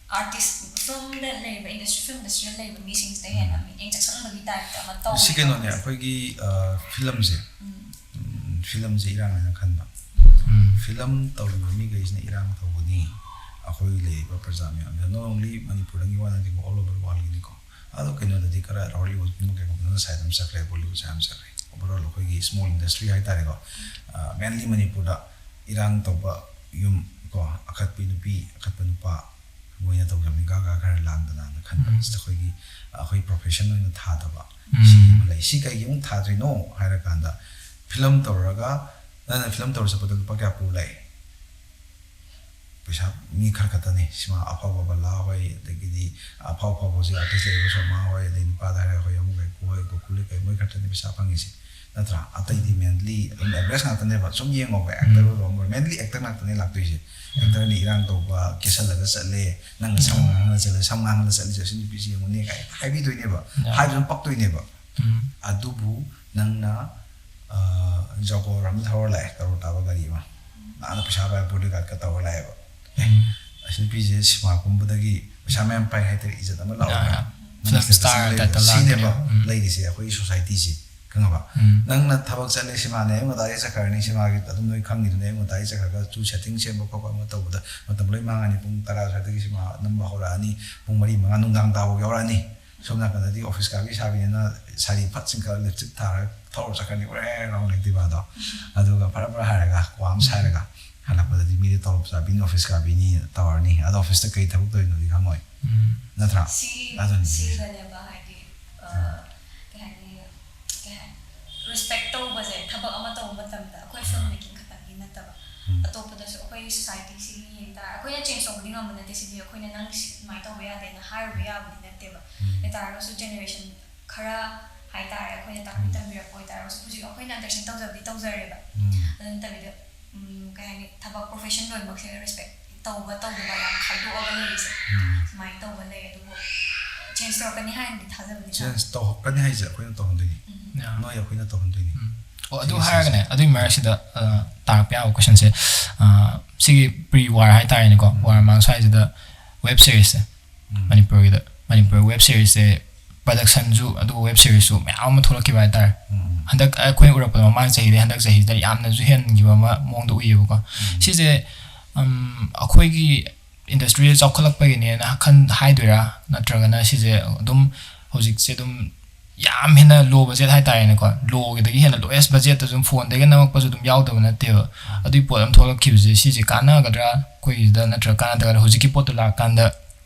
ꯑꯥꯔꯇꯤꯁ, ꯐꯤꯂꯝꯗ ꯂꯩꯔꯤꯕ, ꯏꯟꯗꯁꯇ꯭ꯔꯤ, ꯐꯤꯂꯝ ꯏꯟꯗꯁꯇ꯭ꯔꯤꯗ ꯂꯩꯕ ꯃꯤꯁꯤꯡꯁꯤꯗ ꯍꯦꯟꯅ ꯃꯤꯠꯌꯦꯡ ꯆꯪꯁꯟꯕꯒꯤ ꯇꯥꯏꯞꯇ ꯑꯃ ꯇꯧꯋꯦꯕ꯫ ꯁꯤ ꯀꯩꯅꯣꯅꯦ, ꯑꯩꯈꯣꯏꯒꯤ, ꯑ, ꯐꯤꯂꯝꯁꯦ, ꯎꯝ꯫ ꯎꯝ, ꯐꯤꯂꯝꯁꯦ ꯏꯔꯥꯡ ꯍꯥꯏꯅ ꯈꯟꯕ꯫ ꯐꯤꯂꯝ ꯇꯧꯔꯤꯕ ꯃꯤꯈꯩꯁꯤꯅ ꯏꯔꯥꯡ ꯇꯧꯒꯅꯤ꯫ ꯑꯩꯈꯣꯏ ꯂꯩꯔꯤꯕ ꯄ꯭ꯔꯖꯥ ꯃꯌꯥꯝꯁꯦ, not only ꯃꯅꯤꯄꯨꯔꯗꯒꯤ ꯋꯥ ꯅꯠꯇꯦꯀꯣ, all over worldꯒꯤꯅꯤꯀꯣ꯫ ꯑꯗꯣ ꯀꯩꯅꯣꯗꯗꯤ ꯈꯔ ꯍꯣꯂꯤꯋꯨꯗꯀꯨꯝꯕ ꯀꯩꯒꯨꯝꯕꯅ ꯁꯥꯏꯠ ꯑꯃ ꯆꯠꯈ꯭ꯔꯦ, ꯕꯣꯂꯤꯋꯨꯗ ꯁꯥꯏꯠ ꯑꯃ ꯆꯠꯈ꯭ꯔꯦ꯫ Overall ꯑꯩꯈꯣꯏꯒꯤ small industry ꯍꯥꯏꯇꯥꯔꯦꯀꯣ, ꯑ, mainly ꯃꯅꯤꯄꯨꯔꯗ ꯏꯔꯥꯡ ꯇꯧꯕ ꯌꯨꯝ ꯀꯣ, ꯑꯈꯠꯄꯤ ꯅꯨꯄꯤ, ꯑꯈꯠꯄ ꯅꯨꯄꯥ, ꯃꯣꯏꯅ ꯇꯧꯖꯕꯅꯤ ꯒꯥ ꯒꯥ ꯈꯔ ꯂꯥꯡꯗꯅ ꯈꯟꯕ꯫ ꯎꯝ꯫ ꯁꯤꯗ ꯑꯩꯈꯣꯏꯒꯤ ꯑꯩꯈꯣꯏ ꯄ꯭ꯔꯣꯐꯦꯁꯟ ꯑꯣꯏꯅ ꯊꯥꯗꯕ ꯎꯝ꯫ ꯁꯤ ꯑꯃ ꯂꯩ꯫ ꯁꯤ ꯀꯩꯒꯤ ꯑꯃꯨꯛ ꯊꯥꯗ꯭ꯔꯤꯅꯣ ꯍꯥꯏꯔꯀꯥꯟꯗ, ꯐꯤꯂꯝ ꯇꯧꯔꯒ ꯅꯪꯅ ꯐꯤꯂꯝ ꯇꯧꯔ ꯆꯠꯄꯗ ꯂꯨꯄꯥ ꯀꯌꯥ ꯄꯨ ꯂꯥꯛꯏ? ꯄꯩꯁꯥ ꯃꯤ ꯈꯔ ꯈꯛꯇꯅꯤ꯫ ꯁꯤꯃꯥ ꯑꯐꯥꯎꯕ ꯕꯂꯥ ꯍꯣꯏ, ꯑꯗꯒꯤꯗꯤ ꯑꯐꯥꯎ ꯑꯐꯥꯎꯕ ꯍꯧꯖꯤꯛ ꯑꯥꯔꯇꯤꯁ ꯂꯩꯔꯤꯕ ꯁꯣꯃꯥ ꯍꯣꯏ, ꯑꯗꯩ ꯅꯨꯄꯥꯗ ꯍꯥꯏꯔꯒ ꯑꯩꯈꯣꯏ ꯑꯃꯨꯛ ꯀꯩꯀꯨ ꯍꯣꯏ, ꯒꯣꯀꯨꯜ ꯍꯣꯏ, ꯀꯩ ꯃꯣꯏ ꯈꯛꯇꯅꯤ ꯄꯩꯁꯥ ꯐꯪꯉꯤꯁꯦ, ꯅꯠꯇ꯭ꯔꯥ? ꯑꯇꯩꯗꯤ ꯃꯦꯟꯂꯤ ꯑꯗꯨꯝ ꯑꯦꯚꯔꯦꯖ ꯉꯥꯛꯇꯅꯦꯕ꯫ ꯁꯨꯝ ꯌꯦꯡꯉꯣꯕ, ꯑꯦꯛꯇꯔ ꯑꯣꯏꯔꯣ, ꯃꯦꯟꯂꯤ ꯑꯦꯛꯇꯔ ꯉꯥꯛꯇꯅꯦ ꯂꯥꯛꯇꯣꯏꯁꯦ꯫ ꯑꯦꯛꯇꯔꯅ ꯏꯔꯥꯡ ꯇꯧꯕ, ꯀꯦꯁꯜꯂꯒ ꯆꯠꯂꯦ, ꯅꯪꯅ ꯁꯝ ꯉꯥꯡꯍꯜꯂ ꯆꯠꯂꯦ, ꯁꯝ ꯉꯥꯡꯍꯜꯂ ꯆꯠꯂꯤꯁꯦ ꯑꯁꯤ ꯅꯨꯄꯤꯁꯤ ꯌꯦꯡꯉꯨꯅꯦ ꯀꯥꯏ ꯍꯥꯏꯕꯤꯗꯣꯏꯅꯦꯕ꯫ ꯌꯥ꯫ ꯍꯥꯏꯕꯗꯨ ꯑꯗꯨꯝ ꯄꯛꯇꯣꯏꯅꯦꯕ꯫ ꯎꯝ꯫ ꯑꯗꯨꯕꯨ ꯅꯪꯅ, ꯑ, ꯖꯒꯣꯔ ꯑꯃ ꯊꯧꯔ ꯂꯥꯛꯑꯦ, ꯀꯔꯣꯔ ꯇꯥꯕ ꯒꯥꯔꯤ ꯑꯃ, ꯅꯥꯟꯅ ꯄꯩꯁꯥ ꯄꯥꯏꯕ ꯕꯣꯗꯤꯒꯥꯔꯗꯀ ꯇꯧꯔ ꯂꯥꯛꯑꯦꯕ꯫ ꯑꯦ, ꯎꯝ꯫ ꯑꯁꯤ ꯅꯨꯄꯤꯁꯦ ꯁꯤꯃꯥ ꯀꯨꯝꯕꯗꯒꯤ ꯄꯩꯁꯥ ꯃꯌꯥꯝ ꯄꯥꯏ ꯍꯥꯏꯇꯥꯔꯦ, ꯏꯖꯠ ꯑꯃ ꯂꯥꯛꯑꯣꯏꯗ꯭ꯔꯥ? ꯌꯥ, ꯌꯥ꯫ ꯅꯪ ꯐꯤꯂꯝ status ꯁ꯭ꯇꯥꯔ ꯑꯃ ꯂꯩꯕꯗꯣ꯫ ꯇꯥꯏꯞꯇ ꯂꯥꯛꯀꯅꯤ꯫ ꯁꯤꯅꯦꯕ ꯎꯝ꯫ ꯂꯩꯔꯤꯁꯦ ꯑꯩꯈꯣꯏꯒꯤ ꯁꯣꯁꯥꯏꯇꯤꯁꯦ, ꯈꯪꯉꯕ? ꯎꯝ꯫ ꯅꯪꯅ ꯊꯕꯛ ꯆꯠꯂꯦ, ꯁꯤꯃꯥꯅꯦ, ꯑꯌꯨꯛ ꯉꯟꯇꯥꯗꯒꯤ ꯆꯠꯈ꯭ꯔꯅꯤ, ꯁꯤꯃꯥꯒꯤ ꯑꯗꯨꯝ ꯅꯣꯏ ꯈꯪꯉꯤꯗꯨꯅꯦ, ꯑꯌꯨꯛ ꯉꯟꯇꯥꯗꯒꯤ ꯆꯠꯈ꯭ꯔꯒ ꯆꯨ ꯁꯦꯠꯇꯤꯡ ꯁꯦꯝꯕ ꯈꯣꯠꯄ ꯑꯃ ꯇꯧꯕꯗ ꯃꯇꯝ ꯂꯣꯏ ꯃꯥꯡꯉꯅꯤ꯫ ꯄꯨꯡ ꯇꯔꯥ ꯁ꯭ꯋꯥꯏꯗꯒꯤ ꯁꯤꯃꯥ ꯅꯝꯕ ꯍꯧꯔꯛꯑꯅꯤ, ꯄꯨꯡ ꯃꯔꯤ, ꯃꯉꯥ ꯅꯨꯡꯗꯥꯡ ꯇꯥꯐꯥꯎ ꯌꯥꯎꯔꯛꯑꯅꯤ꯫ ꯁꯣꯝ ꯅꯥꯀꯟꯗꯗꯤ ꯑꯣꯐꯤꯁ ꯀꯥꯕꯤ ꯁꯥꯕꯤꯅꯤꯅ ꯁꯥꯔꯤ ꯐꯠ ꯆꯤꯡꯈꯠꯂ ꯂꯤꯞꯁꯇꯤꯛ ꯊꯥꯔꯒ ꯊꯧꯔ ꯆꯠꯈ꯭ꯔꯅꯤ, ꯎꯔꯦ ꯔꯥꯎꯟ ꯑꯦꯛꯇꯤꯚꯥꯗꯣ꯫ ꯑꯗꯨꯒ ꯐꯔ ꯐꯔ ꯍꯥꯏꯔꯒ ꯀ꯭ꯋꯥ ꯑꯃ ꯁꯥꯏꯔꯒ ꯍꯜꯂꯛꯄꯗꯗꯤ ꯃꯤꯗꯤ ꯇꯣꯂꯣꯞ ꯆꯥꯕꯤꯅꯤ, ꯑꯣꯐꯤꯁ ꯀꯥꯕꯤꯅꯤ ꯇꯧꯔꯅꯤ꯫ ꯑꯗꯣ ꯑꯣꯐꯤꯁꯇ ꯀꯩ ꯊꯕꯛ ꯇꯧꯔꯤꯅꯣꯗꯤ ꯈꯪꯉꯣꯏ, ꯎꯝ꯫ ꯅꯠꯇ꯭ꯔꯥ? ꯁꯤ ꯑꯗꯨꯅꯤ꯫ ꯁꯤꯗꯅꯦꯕ ꯍꯥꯏꯗꯤ ꯑ, ꯀꯩ ꯍꯥꯏꯅꯤ, ꯀꯩ ꯍꯥꯏ, ꯔꯦꯁꯄꯦꯛ ꯇꯧꯕꯁꯦ ꯊꯕꯛ ꯑꯃ ꯇꯧꯕ ꯃꯇꯝꯗ ꯑꯩꯈꯣꯏ ꯐꯤꯜꯝ ꯃꯦꯀꯤꯡ ꯈꯛꯇꯪꯒꯤ ꯅꯠꯇꯕ, ꯎꯝ꯫ ꯑꯇꯣꯞꯄꯗꯁꯨ ꯑꯩꯈꯣꯏ ꯁꯣꯁꯥꯏꯇꯤꯁꯤꯒꯤ ꯌꯦꯡ ꯇꯥꯔꯦ꯫ ꯑꯩꯈꯣꯏꯅ ꯆꯦꯟꯖ ꯇꯧꯕꯗꯤ ꯉꯝꯕ ꯅꯠꯇꯦ꯫ ꯁꯤꯗꯤ ꯑꯩꯈꯣꯏꯅ ꯅꯪ ꯁꯤ ꯑꯗꯨꯃꯥꯏꯅ ꯇꯧꯕ ꯌꯥꯗꯦꯅ ꯍꯥꯏꯔꯨꯕ ꯌꯥꯕꯗꯤ ꯅꯠꯇꯦꯕ꯫ ꯎꯝ꯫ ꯑꯗꯨ ꯇꯥꯔꯒꯁꯨ ꯖꯦꯅꯦꯔꯦꯁꯟ ꯈꯔ ꯍꯥꯏꯇꯥꯔꯦ, ꯑꯩꯈꯣꯏꯅ ꯇꯥꯛꯄꯤ ꯇꯝꯕꯤꯔꯛꯄ ꯑꯣꯏꯇꯥꯔꯒꯁꯨ ꯍꯧꯖꯤꯛ ꯑꯩꯈꯣꯏꯅ ꯑꯟꯗꯔꯁꯇꯦꯟ ꯇꯧꯖꯕꯗꯤ ꯇꯧꯖꯔꯦꯕ꯫ ꯎꯝ꯫ ꯑꯗꯨ ꯅꯠꯇꯕꯤꯗ, ꯎꯝ, ꯀꯩ ꯍꯥꯏꯅꯤ, ꯊꯕꯛ ꯄ꯭ꯔꯣꯐꯦꯁꯟ ꯂꯣꯏꯅꯃꯛꯁꯦ ꯔꯦꯁꯄꯦꯛ ꯇꯧꯕ ꯇꯧꯗꯕ ꯌꯥꯝ ꯈꯥꯏꯗꯣꯛꯑꯒ ꯂꯩꯔꯤꯁꯦ꯫ ꯎꯝ꯫ ꯁꯨꯃꯥꯏꯅ ꯇꯧꯕ ꯂꯩ꯫ ꯑꯗꯨꯕꯨ ꯆꯦꯟꯖ ꯇꯧꯔꯛꯀꯅꯤ ꯍꯥꯏꯅꯗꯤ ꯊꯥꯖꯕꯗꯤ ꯊꯥꯖꯩ꯫ ꯆꯦꯟꯖ ꯇꯧꯔꯛꯀꯅꯤ ꯍꯥꯏꯁꯦ ꯑꯩꯈꯣꯏꯅ ꯇꯧꯍꯟꯗꯣꯏꯅꯤ꯫ ꯌꯥ꯫ ꯅꯣꯏ ꯑꯩꯈꯣꯏꯅ ꯇꯧꯍꯟꯗꯣꯏꯅꯤ꯫ ꯎꯝ꯫ ꯑꯣ, ꯑꯗꯨ ꯁꯤꯒꯤ ꯍꯥꯏꯔꯒꯅꯦ, ꯁꯤꯁꯦ꯫ ꯑꯗꯨꯒꯤ ꯃꯔꯛꯁꯤꯗ, ꯑ, ꯇꯥꯔꯛꯄ ꯌꯥꯕ ꯀꯣꯏꯁꯟꯁꯦ, ꯑ, ꯁꯤꯒꯤ ꯄ꯭ꯔꯤ ꯋꯥꯔ ꯍꯥꯏꯇꯥꯔꯦꯅꯦꯀꯣ, ꯋꯥꯔ ꯃꯃꯥꯡ ꯁ꯭ꯋꯥꯏꯁꯤꯗ ꯋꯦꯕ ꯁꯤꯔꯤꯁꯁꯦ, ꯎꯝ꯫ ꯃꯅꯤꯄꯨꯔꯒꯤꯗ, ꯃꯅꯤꯄꯨꯔ ꯋꯦꯕ ꯁꯤꯔꯤꯁꯁꯦ, ꯄ꯭ꯔꯗꯛꯁꯟꯁꯨ, ꯑꯗꯨꯒ ꯋꯦꯕ ꯁꯤꯔꯤꯁꯁꯨ ꯃꯌꯥꯝ ꯑꯃ ꯊꯣꯛꯂꯛꯈꯤꯕ ꯍꯥꯏꯇꯥꯔꯦ꯫ ꯎꯝ꯫ ꯍꯟꯗꯛ ꯑꯩꯈꯣꯏꯅ ꯎꯔꯛꯄꯗ ꯃꯃꯥꯡ ꯆꯍꯤꯗꯩ ꯍꯟꯗꯛ ꯆꯍꯤꯁꯤꯗ ꯌꯥꯝꯅꯁꯨ ꯍꯦꯟꯈꯤꯕ ꯑꯃ ꯃꯑꯣꯡꯗ ꯎꯏꯌꯦꯕꯀꯣ꯫ ꯁꯤꯁꯦ, ꯎꯝ, ꯑꯩꯈꯣꯏꯒꯤ ꯏꯟꯗꯁꯇ꯭ꯔꯤꯁꯦ ꯆꯥꯎꯈꯠꯂꯛꯄꯒꯤꯅꯦꯅ ꯈꯟ-, ꯍꯥꯏꯗꯣꯏꯔꯥ, ꯅꯠꯇ꯭ꯔꯒꯅ ꯁꯤꯁꯦ ꯑꯗꯨꯝ ꯍꯧꯖꯤꯛꯁꯦ ꯑꯗꯨꯝ ꯌꯥꯝ ꯍꯦꯟꯅ low budget ꯍꯥꯏꯇꯥꯔꯦꯅꯦꯀꯣ, ꯂꯣꯒꯤꯗꯒꯤ ꯍꯦꯟꯅ lowest budgetꯇ ꯁꯨꯝ ꯐꯣꯟꯗꯒꯤ ꯅꯝꯃꯛꯄꯁꯨ ꯑꯗꯨꯝ ꯌꯥꯎꯗꯕ ꯅꯠꯇꯦꯕ꯫ ꯑꯗꯨꯒꯤ ꯄꯣꯠ ꯑꯃ ꯊꯣꯛꯂꯛꯈꯤꯕꯁꯦ, ꯁꯤꯁꯦ ꯀꯥꯟꯅꯒꯗ꯭ꯔꯥ ꯑꯩꯈꯣꯏꯒꯤꯗ, ꯅꯠꯇ꯭ꯔꯒ ꯀꯥꯟꯅꯗꯒꯗ꯭ꯔꯥ? ꯍꯧꯖꯤꯛꯀꯤ ꯄꯣꯠꯇꯨ ꯂꯥꯛꯀꯥꯟꯗ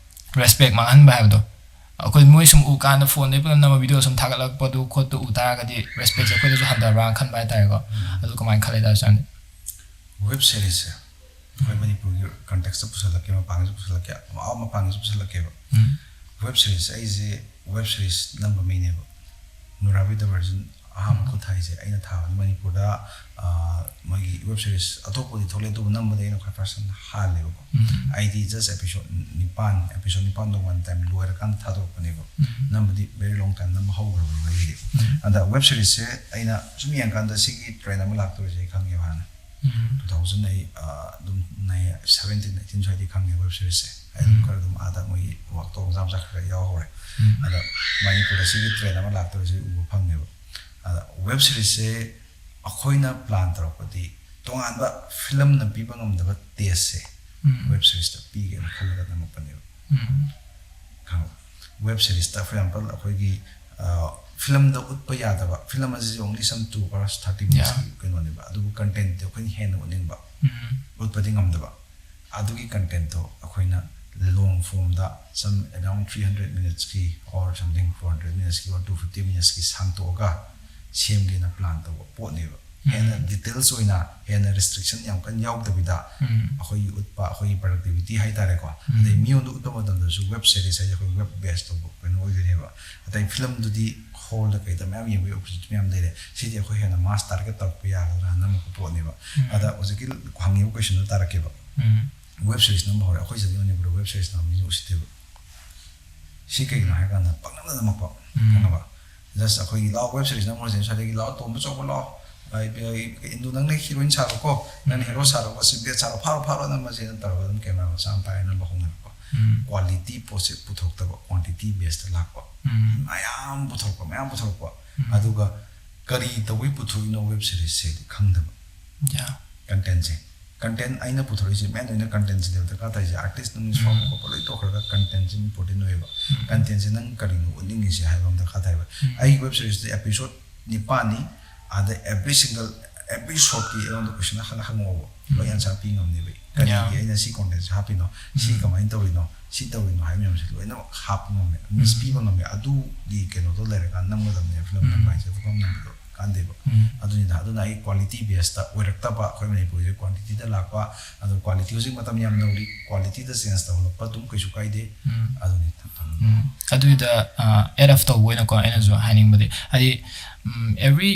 respect ꯃꯥꯡꯍꯟꯕ ꯍꯥꯏꯕꯗꯣ, ꯑꯩꯈꯣꯏ ꯃꯣꯏ ꯁꯨꯝ ꯎꯀꯥꯟꯗ, ꯐꯣꯟꯗꯒꯤ ꯄꯨꯂꯞ ꯅꯝꯕ video ꯁꯨꯝ ꯊꯥꯒꯠꯂꯛꯄꯗꯨ ꯈꯣꯠꯇꯨ ꯎ ꯇꯥꯔꯒꯗꯤ respectꯁꯦ ꯑꯩꯈꯣꯏꯗꯁꯨ ꯍꯟꯊꯕ꯭ꯔꯥ ꯈꯟꯕ ꯍꯥꯏꯇꯥꯔꯦꯀꯣ꯫ ꯑꯗꯨ ꯀꯃꯥꯏꯅ ꯈꯜꯂꯦ, ꯗꯥ ꯁꯨꯁꯥꯟꯇꯤ? Web seriesꯁꯦ ꯑꯩꯈꯣꯏ ꯃꯅꯤꯄꯨꯔꯒꯤ contextꯇ ꯄꯨꯁꯜꯂꯛꯀꯦ, ꯃꯄꯥꯟꯒꯤꯁꯨ ꯄꯨꯁꯜꯂꯛꯀꯦ, ꯑꯥꯎ ꯃꯄꯥꯟꯒꯤꯁꯨ ꯄꯨꯁꯜꯂꯛꯀꯦꯕ꯫ ꯎꯝ. Web series, ꯑꯩꯁꯦ web series ꯅꯝꯕ ꯃꯤꯅꯦꯕ꯫ ꯅꯨꯔꯥꯕꯤ the Virgin ꯑꯍꯥꯟꯕ ꯈꯨꯠ ꯊꯥꯏꯁꯦ ꯑꯩꯅ ꯊꯥꯕꯅꯤ ꯃꯅꯤꯄꯨꯔꯗ꯫ ꯑꯥ, ꯃꯣꯏꯒꯤ web series ꯑꯇꯣꯞꯄꯗꯤ ꯊꯣꯛꯂꯛꯑꯦ, ꯑꯗꯨꯕꯨ ꯅꯝꯕꯗꯤ ꯑꯩꯅ ꯈ꯭ꯋꯥꯏ first ꯍꯥꯜꯂꯦꯕꯀꯣ꯫ ꯎꯝ. ꯑꯩꯗꯤ just episode ꯅꯤꯄꯥꯟ, episode ꯅꯤꯄꯥꯟꯗꯣ one time ꯂꯣꯏꯔꯀꯥꯟꯗ ꯊꯥꯗꯣꯔꯛꯄꯅꯦꯕ꯫ ꯎꯝ. ꯅꯝꯕꯗꯤ very long time ꯅꯝꯕ ꯍꯧꯈ꯭ꯔꯕꯅꯦꯕ ꯑꯩꯗꯤ꯫ ꯎꯝ. ꯑꯗ web seriesꯁꯦ ꯑꯩꯅ ꯁꯨꯝ ꯌꯦꯡꯀꯥꯟꯗ ꯁꯤꯒꯤ trend ꯑꯃ ꯂꯥꯛꯇꯣꯔꯤꯁꯦ ꯑꯩ ꯈꯪꯉꯦꯕ ꯍꯥꯟꯅ꯫ ꯎꯝ. Two thousand ꯑꯩ, ꯑꯥ, ꯑꯗꯨꯝ ꯅꯥꯏ-, seventeen eighteen ꯁ꯭ꯋꯥꯏꯗꯒꯤ ꯈꯪꯉꯦ web seriesꯁꯦ꯫ ꯑꯩ ꯑꯗꯨꯝ ꯎꯝ. ꯈꯔ ꯑꯗꯨꯝ ꯑꯥꯗ ꯃꯣꯏꯒꯤ ꯋꯥꯛꯇꯣ ꯃꯆꯥ ꯃꯆꯥ ꯈꯔ ꯈꯔ ꯌꯥꯎꯍꯧꯔꯦ꯫ ꯎꯝ. ꯑꯗ ꯃꯅꯤꯄꯨꯔꯗ ꯁꯤꯒꯤ trend ꯑꯃ ꯂꯥꯛꯇꯧꯔꯤꯁꯦ ꯎꯕ ꯐꯪꯉꯦꯕ꯫ ꯑꯗ web seriesꯁꯦ ꯑꯩꯈꯣꯏꯅ plan ꯇꯧꯔꯛꯄꯗꯤ ꯇꯣꯉꯥꯟꯕ filmꯅ ꯄꯤꯕ ꯉꯝꯗꯕ tasteꯁꯦ ꯎꯝ. web seriesꯇ ꯄꯤꯒꯦꯅ ꯈꯜꯂꯒ ꯅꯝꯃꯛꯄꯅꯦꯕ꯫ ꯎꯝ. ꯈꯪꯉꯕ? Web seriesꯇ, for example, ꯑꯩꯈꯣꯏꯒꯤ, ꯑ, filmꯗ ꯎꯠꯄ ꯌꯥꯗꯕ, film ꯑꯁꯤꯗꯤ only some two hours thirty minutesꯀꯤ ꯀꯩꯅꯣꯅꯦꯕ, ꯑꯗꯨꯕꯨ contentꯇꯤ ꯑꯩꯈꯣꯏꯅ ꯍꯦꯟꯅ ꯎꯠꯅꯤꯡꯕ, ꯎꯝ. ꯎꯠꯄꯗꯤ ꯉꯝꯗꯕ꯫ ꯑꯗꯨꯒꯤ contentꯇꯣ ꯑꯩꯈꯣꯏꯅ long formꯗ some around three hundred minutesꯀꯤ or something, four hundred minutesꯀꯤ or two fifty minutesꯀꯤ ꯁꯥꯡꯇꯣꯛꯑꯒ ꯁꯦꯝꯒꯦꯅ plan ꯇꯧꯕ ꯄꯣꯠꯅꯦꯕ꯫ ꯍꯦꯟꯅ ꯎꯝ. details ꯑꯣꯏꯅ, ꯍꯦꯟꯅ restriction ꯌꯥꯝ ꯀꯟꯅ ꯌꯥꯎꯗꯕꯤꯗ, ꯎꯝ. ꯑꯩꯈꯣꯏꯒꯤ ꯎꯠꯄ, ꯑꯩꯈꯣꯏꯒꯤ productivity ꯍꯥꯏꯇꯥꯔꯦꯀꯣ, ꯎꯝ. ꯑꯗꯩ ꯃꯤꯉꯣꯟꯗ ꯎꯠꯄ ꯃꯇꯝꯗꯁꯨ web series ꯍꯥꯏꯁꯦ ꯑꯩꯈꯣꯏ web based ꯇꯧꯕ ꯀꯩꯅꯣ ꯑꯣꯏꯗꯣꯏꯅꯦꯕ꯫ ꯑꯗꯩ filmꯗꯨꯗꯤ hallꯗ ꯀꯩꯗ ꯃꯌꯥꯝ ꯌꯦꯡꯕꯒꯤ opportunity ꯃꯌꯥꯝ ꯂꯩꯔꯦ꯫ ꯁꯤꯗꯤ ꯑꯩꯈꯣꯏ ꯍꯦꯟꯅ mass target ꯇꯧꯔꯛꯄ ꯌꯥꯒꯗ꯭ꯔꯥ ꯅꯝꯃꯛꯄ ꯄꯣꯠꯅꯦꯕ꯫ ꯎꯝ. ꯑꯗ ꯍꯧꯖꯤꯛꯀꯤ ꯍꯪꯉꯤꯕ questionꯗꯨ ꯇꯥꯔꯛꯀꯦꯕ꯫ ꯎꯝ. Web series ꯅꯝꯕ ꯍꯧꯔꯦ, ꯑꯩꯈꯣꯏ ꯁꯤꯗꯗꯤ ꯃꯅꯤꯄꯨꯔꯗ web series ꯅꯝꯕ ꯃꯤꯁꯨ ꯎꯁꯤꯠꯇꯦꯕ꯫ ꯁꯤ ꯀꯩꯒꯤꯅꯣ ꯍꯥꯏꯔꯀꯥꯟꯗ ꯄꯪꯅꯝꯗ ꯅꯝꯃꯛꯄ, ꯎꯝ. ꯈꯪꯉꯕ? Just ꯑꯩꯈꯣꯏꯒꯤ "ꯂꯥꯛꯑꯣ, web series ꯅꯝꯃꯨꯔꯁꯦ, ꯁ꯭ꯋꯥꯏꯗꯒꯤ ꯂꯥꯛꯑꯣ, ꯇꯣꯝꯕ ꯆꯧꯕ ꯂꯥꯛꯑꯣ, ꯑ, ꯏꯟꯗꯨ ꯅꯪꯅ heroine ꯁꯥꯔꯣꯀꯣ, ꯅꯪꯅ ꯎꯝ. hero ꯁꯥꯔꯣꯀꯣ, ꯁꯤ bad ꯁꯥꯔꯣ, ꯐꯥꯔꯣ, ꯐꯥꯔꯣ, ꯅꯝꯃꯁꯦꯅ" ꯇꯧꯔꯒ ꯑꯗꯨꯝ camera ꯃꯆꯥ ꯑꯃ ꯄꯥꯏꯔꯒ ꯅꯝꯕ ꯍꯧꯅꯔꯛꯄ꯫ ꯎꯝ. Quality ꯄꯣꯠꯁꯦ ꯄꯨꯊꯣꯛꯇꯕ, quantity basedꯇ ꯂꯥꯛꯄ꯫ ꯎꯝ. ꯃꯌꯥꯝ ꯄꯨꯊꯣꯔꯛꯄ, ꯃꯌꯥꯝ ꯄꯨꯊꯣꯔꯛꯄ꯫ ꯎꯝ. ꯑꯗꯨꯒ ꯀꯔꯤ ꯇꯧꯕꯩ ꯄꯨꯊꯣꯛꯏꯅꯣ web seriesꯁꯦ ꯈꯪꯗꯕ, Yeah. contentꯁꯦ꯫ ꯀꯟꯇꯦꯟ ꯑꯩꯅ ꯄꯨꯊꯣꯔꯛꯏꯁꯦ ꯃꯦꯟ ꯑꯣꯏꯅ ꯀꯟꯇꯦꯟꯁꯤꯅꯦꯕ ꯗꯔꯀꯥꯔ ꯇꯥꯏꯁꯦ꯫ ꯑꯥꯔꯇꯤꯁ ꯅꯪ ꯁꯥꯎꯕ ꯈꯣꯠꯄ ꯂꯣꯏ ꯇꯣꯛꯈ꯭ꯔꯒ ꯀꯟꯇꯦꯟꯁꯤ ꯏꯝꯄꯣꯔꯇꯦꯟ ꯑꯣꯏꯌꯦꯕ꯫ ꯀꯟꯇꯦꯟꯁꯤ ꯅꯪ ꯀꯔꯤꯅꯣ ꯎꯠꯅꯤꯡꯉꯤꯁꯦ ꯍꯥꯏꯕ ꯑꯃ ꯗꯔꯀꯥꯔ ꯇꯥꯏꯕ꯫ ꯑꯩꯒꯤ ꯋꯦꯕ ꯁꯤꯔꯤꯁꯇ ꯑꯦꯄꯤꯁꯣꯠ ꯅꯤꯄꯥꯟꯅꯤ꯫ ꯑꯗ ꯑꯦꯕ꯭ꯔꯤ ꯁꯤꯡꯒꯜ ꯑꯦꯕ꯭ꯔꯤ ꯁꯣꯠꯀꯤ ꯑꯩꯉꯣꯟꯗ ꯀꯣꯏꯁꯟ ꯍꯥꯟꯅ ꯍꯪꯉꯛꯑꯣꯕ꯫ ꯂꯣꯏ ꯑꯟꯁꯔ ꯄꯤ ꯉꯝꯅꯦꯕ꯫ ꯀꯔꯤꯒꯤ ꯑꯩꯅ ꯁꯤ ꯀꯣꯟꯇꯦꯟꯁꯤ ꯍꯥꯞꯄꯤꯅꯣ, ꯁꯤ ꯀꯃꯥꯏꯅ ꯇꯧꯔꯤꯅꯣ, ꯁꯤ ꯇꯧꯔꯤꯅꯣ ꯍꯥꯏꯕ ꯃꯌꯥꯝꯁꯦ ꯂꯣꯏꯅꯃꯛ ꯍꯥꯞꯄ ꯉꯝꯃꯦ, ꯃꯤꯟꯁ ꯄꯤꯕ ꯉꯝꯃꯦ꯫ ꯑꯗꯨꯒꯤ ꯀꯩꯅꯣꯗꯣ ꯂꯩꯔꯀꯥꯟꯗ ꯅꯝꯒꯗꯕꯅꯦ ꯐꯤꯂꯝ ꯅꯝꯕ ꯍꯥꯏꯁꯦ꯫ ꯐꯤꯂꯝ ꯅꯝꯕꯗꯣ ꯀꯥꯟꯗꯦꯕ꯫ ꯑꯗꯨꯅꯤꯗ꯫ ꯑꯗꯨꯅ ꯑꯩ ꯀ꯭ꯋꯥꯂꯤꯇꯤ ꯕꯦꯁꯇ ꯑꯣꯏꯔꯛꯇꯕ, ꯑꯩꯈꯣꯏ ꯃꯅꯤꯄꯨꯔꯁꯦ ꯀ꯭ꯋꯥꯟꯇꯤꯇꯤꯗ ꯂꯥꯛꯄ꯫ ꯑꯗꯣ ꯀ꯭ꯋꯥꯂꯤꯇꯤ ꯍꯧꯖꯤꯛ ꯃꯇꯝ ꯌꯥꯝ ꯅꯧꯔꯤ, ꯀ꯭ꯋꯥꯂꯤꯇꯤꯗ ꯆꯦꯟꯖ ꯇꯧꯍꯜꯂꯛꯄ ꯑꯗꯨꯝ ꯀꯩꯁꯨ ꯀꯥꯏꯗꯦ꯫ ꯑꯗꯨꯅꯤ꯫ ꯑꯗꯨꯏꯗ ꯑꯦꯗ ꯑꯞ ꯇꯧꯕ ꯑꯣꯏꯅꯀꯣ ꯑꯩꯅꯁꯨ ꯍꯥꯏꯅꯤꯡꯕꯗꯤ ꯍꯥꯏꯗꯤ ꯑꯦꯕ꯭ꯔꯤ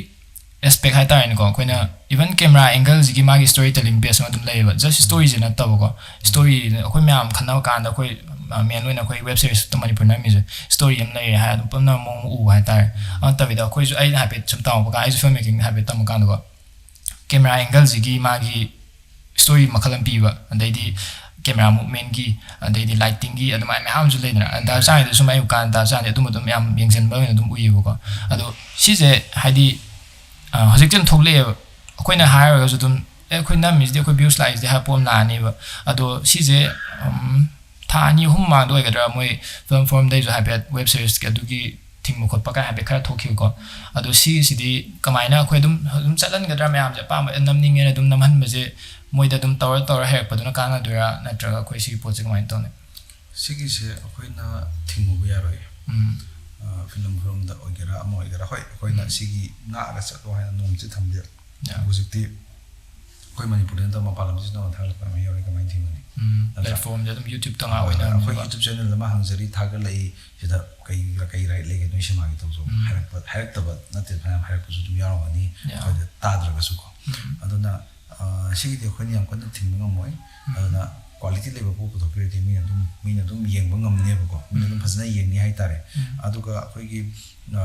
ꯑꯦꯁꯄꯦꯛ ꯍꯥꯏꯇꯥꯔꯦꯅꯦꯀꯣ꯫ ꯑꯩꯈꯣꯏꯅ ꯏꯚꯟ ꯀꯦꯃꯦꯔꯥ ꯑꯦꯡꯒꯜꯁꯤꯒꯤ ꯃꯥꯒꯤ ꯁ꯭ꯇꯣꯔꯤ ꯇꯦꯂꯤꯡ ꯕꯦꯁ ꯑꯃ ꯑꯗꯨꯝ ꯂꯩꯌꯦꯕ꯫ ꯖꯁ ꯁ꯭ꯇꯣꯔꯤꯁꯦ ꯅꯠꯇꯕꯀꯣ꯫ ꯁ꯭ꯇꯣꯔꯤ ꯑꯩꯈꯣꯏ ꯃꯌꯥꯝ ꯈꯟꯅꯕ ꯀꯥꯟꯗ ꯑꯩꯈꯣꯏ ꯃꯦꯟ ꯑꯣꯏꯅ ꯑꯩꯈꯣꯏ ꯋꯦꯕ ꯁꯤꯔꯤꯁꯇ ꯃꯅꯤꯄꯨꯔ ꯅꯝꯃꯤꯁꯦ ꯁ꯭ꯇꯣꯔꯤ ꯑꯃ ꯂꯩꯔꯦ ꯍꯥꯏꯔ ꯑꯗꯨꯝ ꯄꯨꯝꯅꯃꯛ ꯃꯑꯣꯡ ꯑꯃ ꯎꯕ ꯍꯥꯏꯇꯥꯔꯦ꯫ ꯑꯗꯨ ꯅꯠꯇꯕꯤꯗ ꯑꯩꯈꯣꯏꯁꯨ ꯑꯩꯅ ꯍꯥꯏꯐꯦꯠ ꯁꯨꯝ ꯇꯝꯃꯛꯄ ꯀꯥꯟꯗ ꯑꯩꯁꯨ ꯐꯤꯜꯝ ꯃꯦꯀꯤꯡ ꯍꯥꯏꯐꯦꯠ ꯇꯝꯕ ꯀꯥꯟꯗꯀꯣ ꯀꯦꯃꯦꯔꯥ ꯑꯦꯡꯒꯜꯁꯤꯒꯤ ꯃꯥꯒꯤ ꯁ꯭ꯇꯣꯔꯤ ꯃꯈꯜ ꯑꯃ ꯄꯤꯕ, ꯑꯗꯩꯗꯤ ꯀꯦꯃꯦꯔꯥ ꯃꯨꯞꯃꯦꯟꯒꯤ, ꯑꯗꯩꯗꯤ ꯂꯥꯏꯇꯤꯡꯒꯤ ꯑꯗꯨꯃꯥꯏꯅ ꯃꯌꯥꯝ ꯑꯃꯁꯨ ꯂꯩꯗꯅ꯫ ꯗꯥ ꯆꯥꯅꯤꯗ ꯁꯨꯝ ꯑꯩ ꯀꯥꯟꯗ ꯗꯥ ꯆꯥꯅꯤ ꯑꯗꯨꯝꯕ ꯑꯗꯨꯝ ꯌꯥꯝ ꯌꯦꯡꯁꯤꯟꯕ ꯑꯣꯏꯅ ꯑꯗꯨꯝ ꯎꯏꯌꯦꯕꯀꯣ꯫ ꯑꯗꯣ ꯁꯤꯁꯦ ꯍꯥꯏꯗꯤ ꯍꯧꯖꯤꯛꯇꯤ ꯑꯗꯨꯝ ꯊꯣꯛꯂꯛꯑꯦꯕ꯫ ꯑꯩꯈꯣꯏꯅ ꯍꯥꯏꯔꯒꯁꯨ ꯑꯗꯨꯝ ꯑꯦ ꯑꯩꯈꯣꯏ ꯅꯝꯃꯤꯁꯤꯗꯤ ꯑꯩꯈꯣꯏ ꯚ꯭ꯌꯨꯁ ꯂꯥꯛꯏꯁꯤꯗꯤ ꯍꯥꯏꯕ ꯄꯣꯠ ꯑꯃ ꯂꯥꯛꯑꯅꯦꯕ꯫ ꯑꯗꯣ ꯁꯤꯁꯦ ꯊꯥ ꯑꯅꯤ ꯑꯍꯨꯝ ꯃꯃꯥꯡꯗ ꯑꯣꯏꯒꯗ꯭ꯔꯥ ꯃꯣꯏ ꯐꯤꯂꯝ ꯐꯣꯔꯝꯗꯩꯁꯨ ꯍꯥꯏꯐꯦꯠ ꯋꯦꯕ ꯁꯤꯔꯤꯁꯀꯤ ꯑꯗꯨꯒꯤ ꯊꯤꯡꯕ ꯈꯣꯠꯄ ꯀꯥꯏ ꯍꯥꯏꯐꯦꯠ ꯈꯔ ꯊꯣꯛꯈꯤꯕꯀꯣ꯫ ꯑꯗꯣ ꯁꯤꯒꯤꯁꯤꯗꯤ ꯀꯃꯥꯏꯅ ꯑꯩꯈꯣꯏ ꯑꯗꯨꯝ ꯑꯗꯨꯝ ꯆꯠꯍꯟꯒꯗ꯭ꯔꯥ, ꯃꯌꯥꯝꯁꯦ ꯑꯄꯥꯝꯕ ꯅꯝꯅꯤꯡꯉꯦꯅ ꯑꯗꯨꯝ ꯅꯝꯍꯟꯕꯁꯦ ꯃꯣꯏꯗ ꯑꯗꯨꯝ ꯇꯧꯔ ꯇꯧꯔ ꯍꯩꯔꯛꯄꯗꯨꯅ ꯀꯥꯟꯅꯗꯣꯏꯔꯥ, ꯅꯠꯇ꯭ꯔꯒ ꯑꯩꯈꯣꯏ ꯁꯤꯒꯤ ꯄꯣꯠꯁꯦ ꯀꯃꯥꯏꯅ ꯇꯧꯅꯤ? ꯁꯤꯒꯤꯁꯦ ꯑꯩꯈꯣꯏꯅ ꯊꯤꯡꯉꯨꯕ ꯌꯥꯔꯣꯏ꯫ ꯐꯤꯂꯝ ꯐꯣꯔꯝꯗ ꯑꯣꯏꯒꯦꯔꯥ ꯑꯃ ꯑꯣꯏꯒꯦꯔꯥ, ꯍꯣꯏ ꯑꯩꯈꯣꯏꯅ ꯁꯤꯒꯤ ꯉꯥꯛꯑꯒ ꯆꯠꯂꯣ ꯍꯥꯏꯅ ꯅꯣꯡꯃꯁꯤ ꯊꯝꯕ ꯌꯥꯏ꯫ ꯍꯧꯖꯤꯛꯇꯤ ꯑꯩꯈꯣꯏ ꯃꯅꯤꯄꯨꯔꯗ ꯅꯠꯇꯕ ꯃꯄꯥꯟ ꯂꯝꯁꯤꯁꯨ ꯅꯧꯅ ꯊꯥꯒꯠꯂꯛꯄ ꯑꯃ ꯌꯥꯎꯔꯤ, ꯀꯃꯥꯏꯅ ꯊꯤꯡꯒꯅꯤ? ꯅꯠꯇ꯭ꯔꯥ? ꯄ꯭ꯂꯦꯠꯐꯣꯝꯁꯦ ꯑꯗꯨꯝ ꯌꯨꯇ꯭ꯌꯨꯕꯇ ꯉꯥꯛ ꯍꯣꯏ, ꯑꯣꯏꯅ ꯑꯩꯈꯣꯏ ꯌꯨꯇ꯭ꯌꯨꯕ ꯆꯦꯅꯦꯜ ꯑꯃ ꯍꯥꯡꯖꯔꯤ, ꯊꯥꯒꯠꯂꯛꯏ, ꯁꯤꯗ ꯀꯩ ꯀꯩ ꯔꯥꯏꯠ ꯂꯩꯒꯦ ꯅꯣꯏ ꯁꯤꯃꯥꯒꯤ ꯇꯧꯖꯧ ꯍꯥꯏꯔꯛꯄ, ꯍꯥꯏꯔꯛꯇꯕ ꯅꯠꯇꯦ, ꯐꯅꯌꯥꯝ ꯍꯥꯏꯔꯛꯄꯁꯨ ꯑꯗꯨꯝ ꯌꯥꯎꯔꯝꯒꯅꯤ ꯑꯩꯈꯣꯏꯗ ꯇꯥꯗ꯭ꯔꯒꯁꯨꯀꯣ꯫ ꯑꯗꯨꯅ ꯑ, ꯁꯤꯒꯤꯗꯤ ꯑꯩꯈꯣꯏꯅ ꯌꯥꯝ ꯀꯟꯅ ꯊꯤꯡꯕ ꯉꯝꯃꯣꯏ꯫ ꯑꯗꯨꯅ ꯀ꯭ꯋꯥꯂꯤꯇꯤ ꯂꯩꯕ ꯄꯣꯠ ꯄꯨꯊꯣꯛꯄꯤꯔꯗꯤ ꯃꯤꯅ ꯑꯗꯨꯝ ꯃꯤꯅ ꯑꯗꯨꯝ ꯌꯦꯡꯕ ꯉꯝꯅꯦꯕꯀꯣ, ꯃꯤꯅ ꯑꯗꯨꯝ ꯐꯖꯅ ꯌꯦꯡꯅꯤ ꯍꯥꯏꯇꯥꯔꯦ꯫ ꯑꯗꯨꯒ ꯑꯩꯈꯣꯏꯒꯤ ꯑ,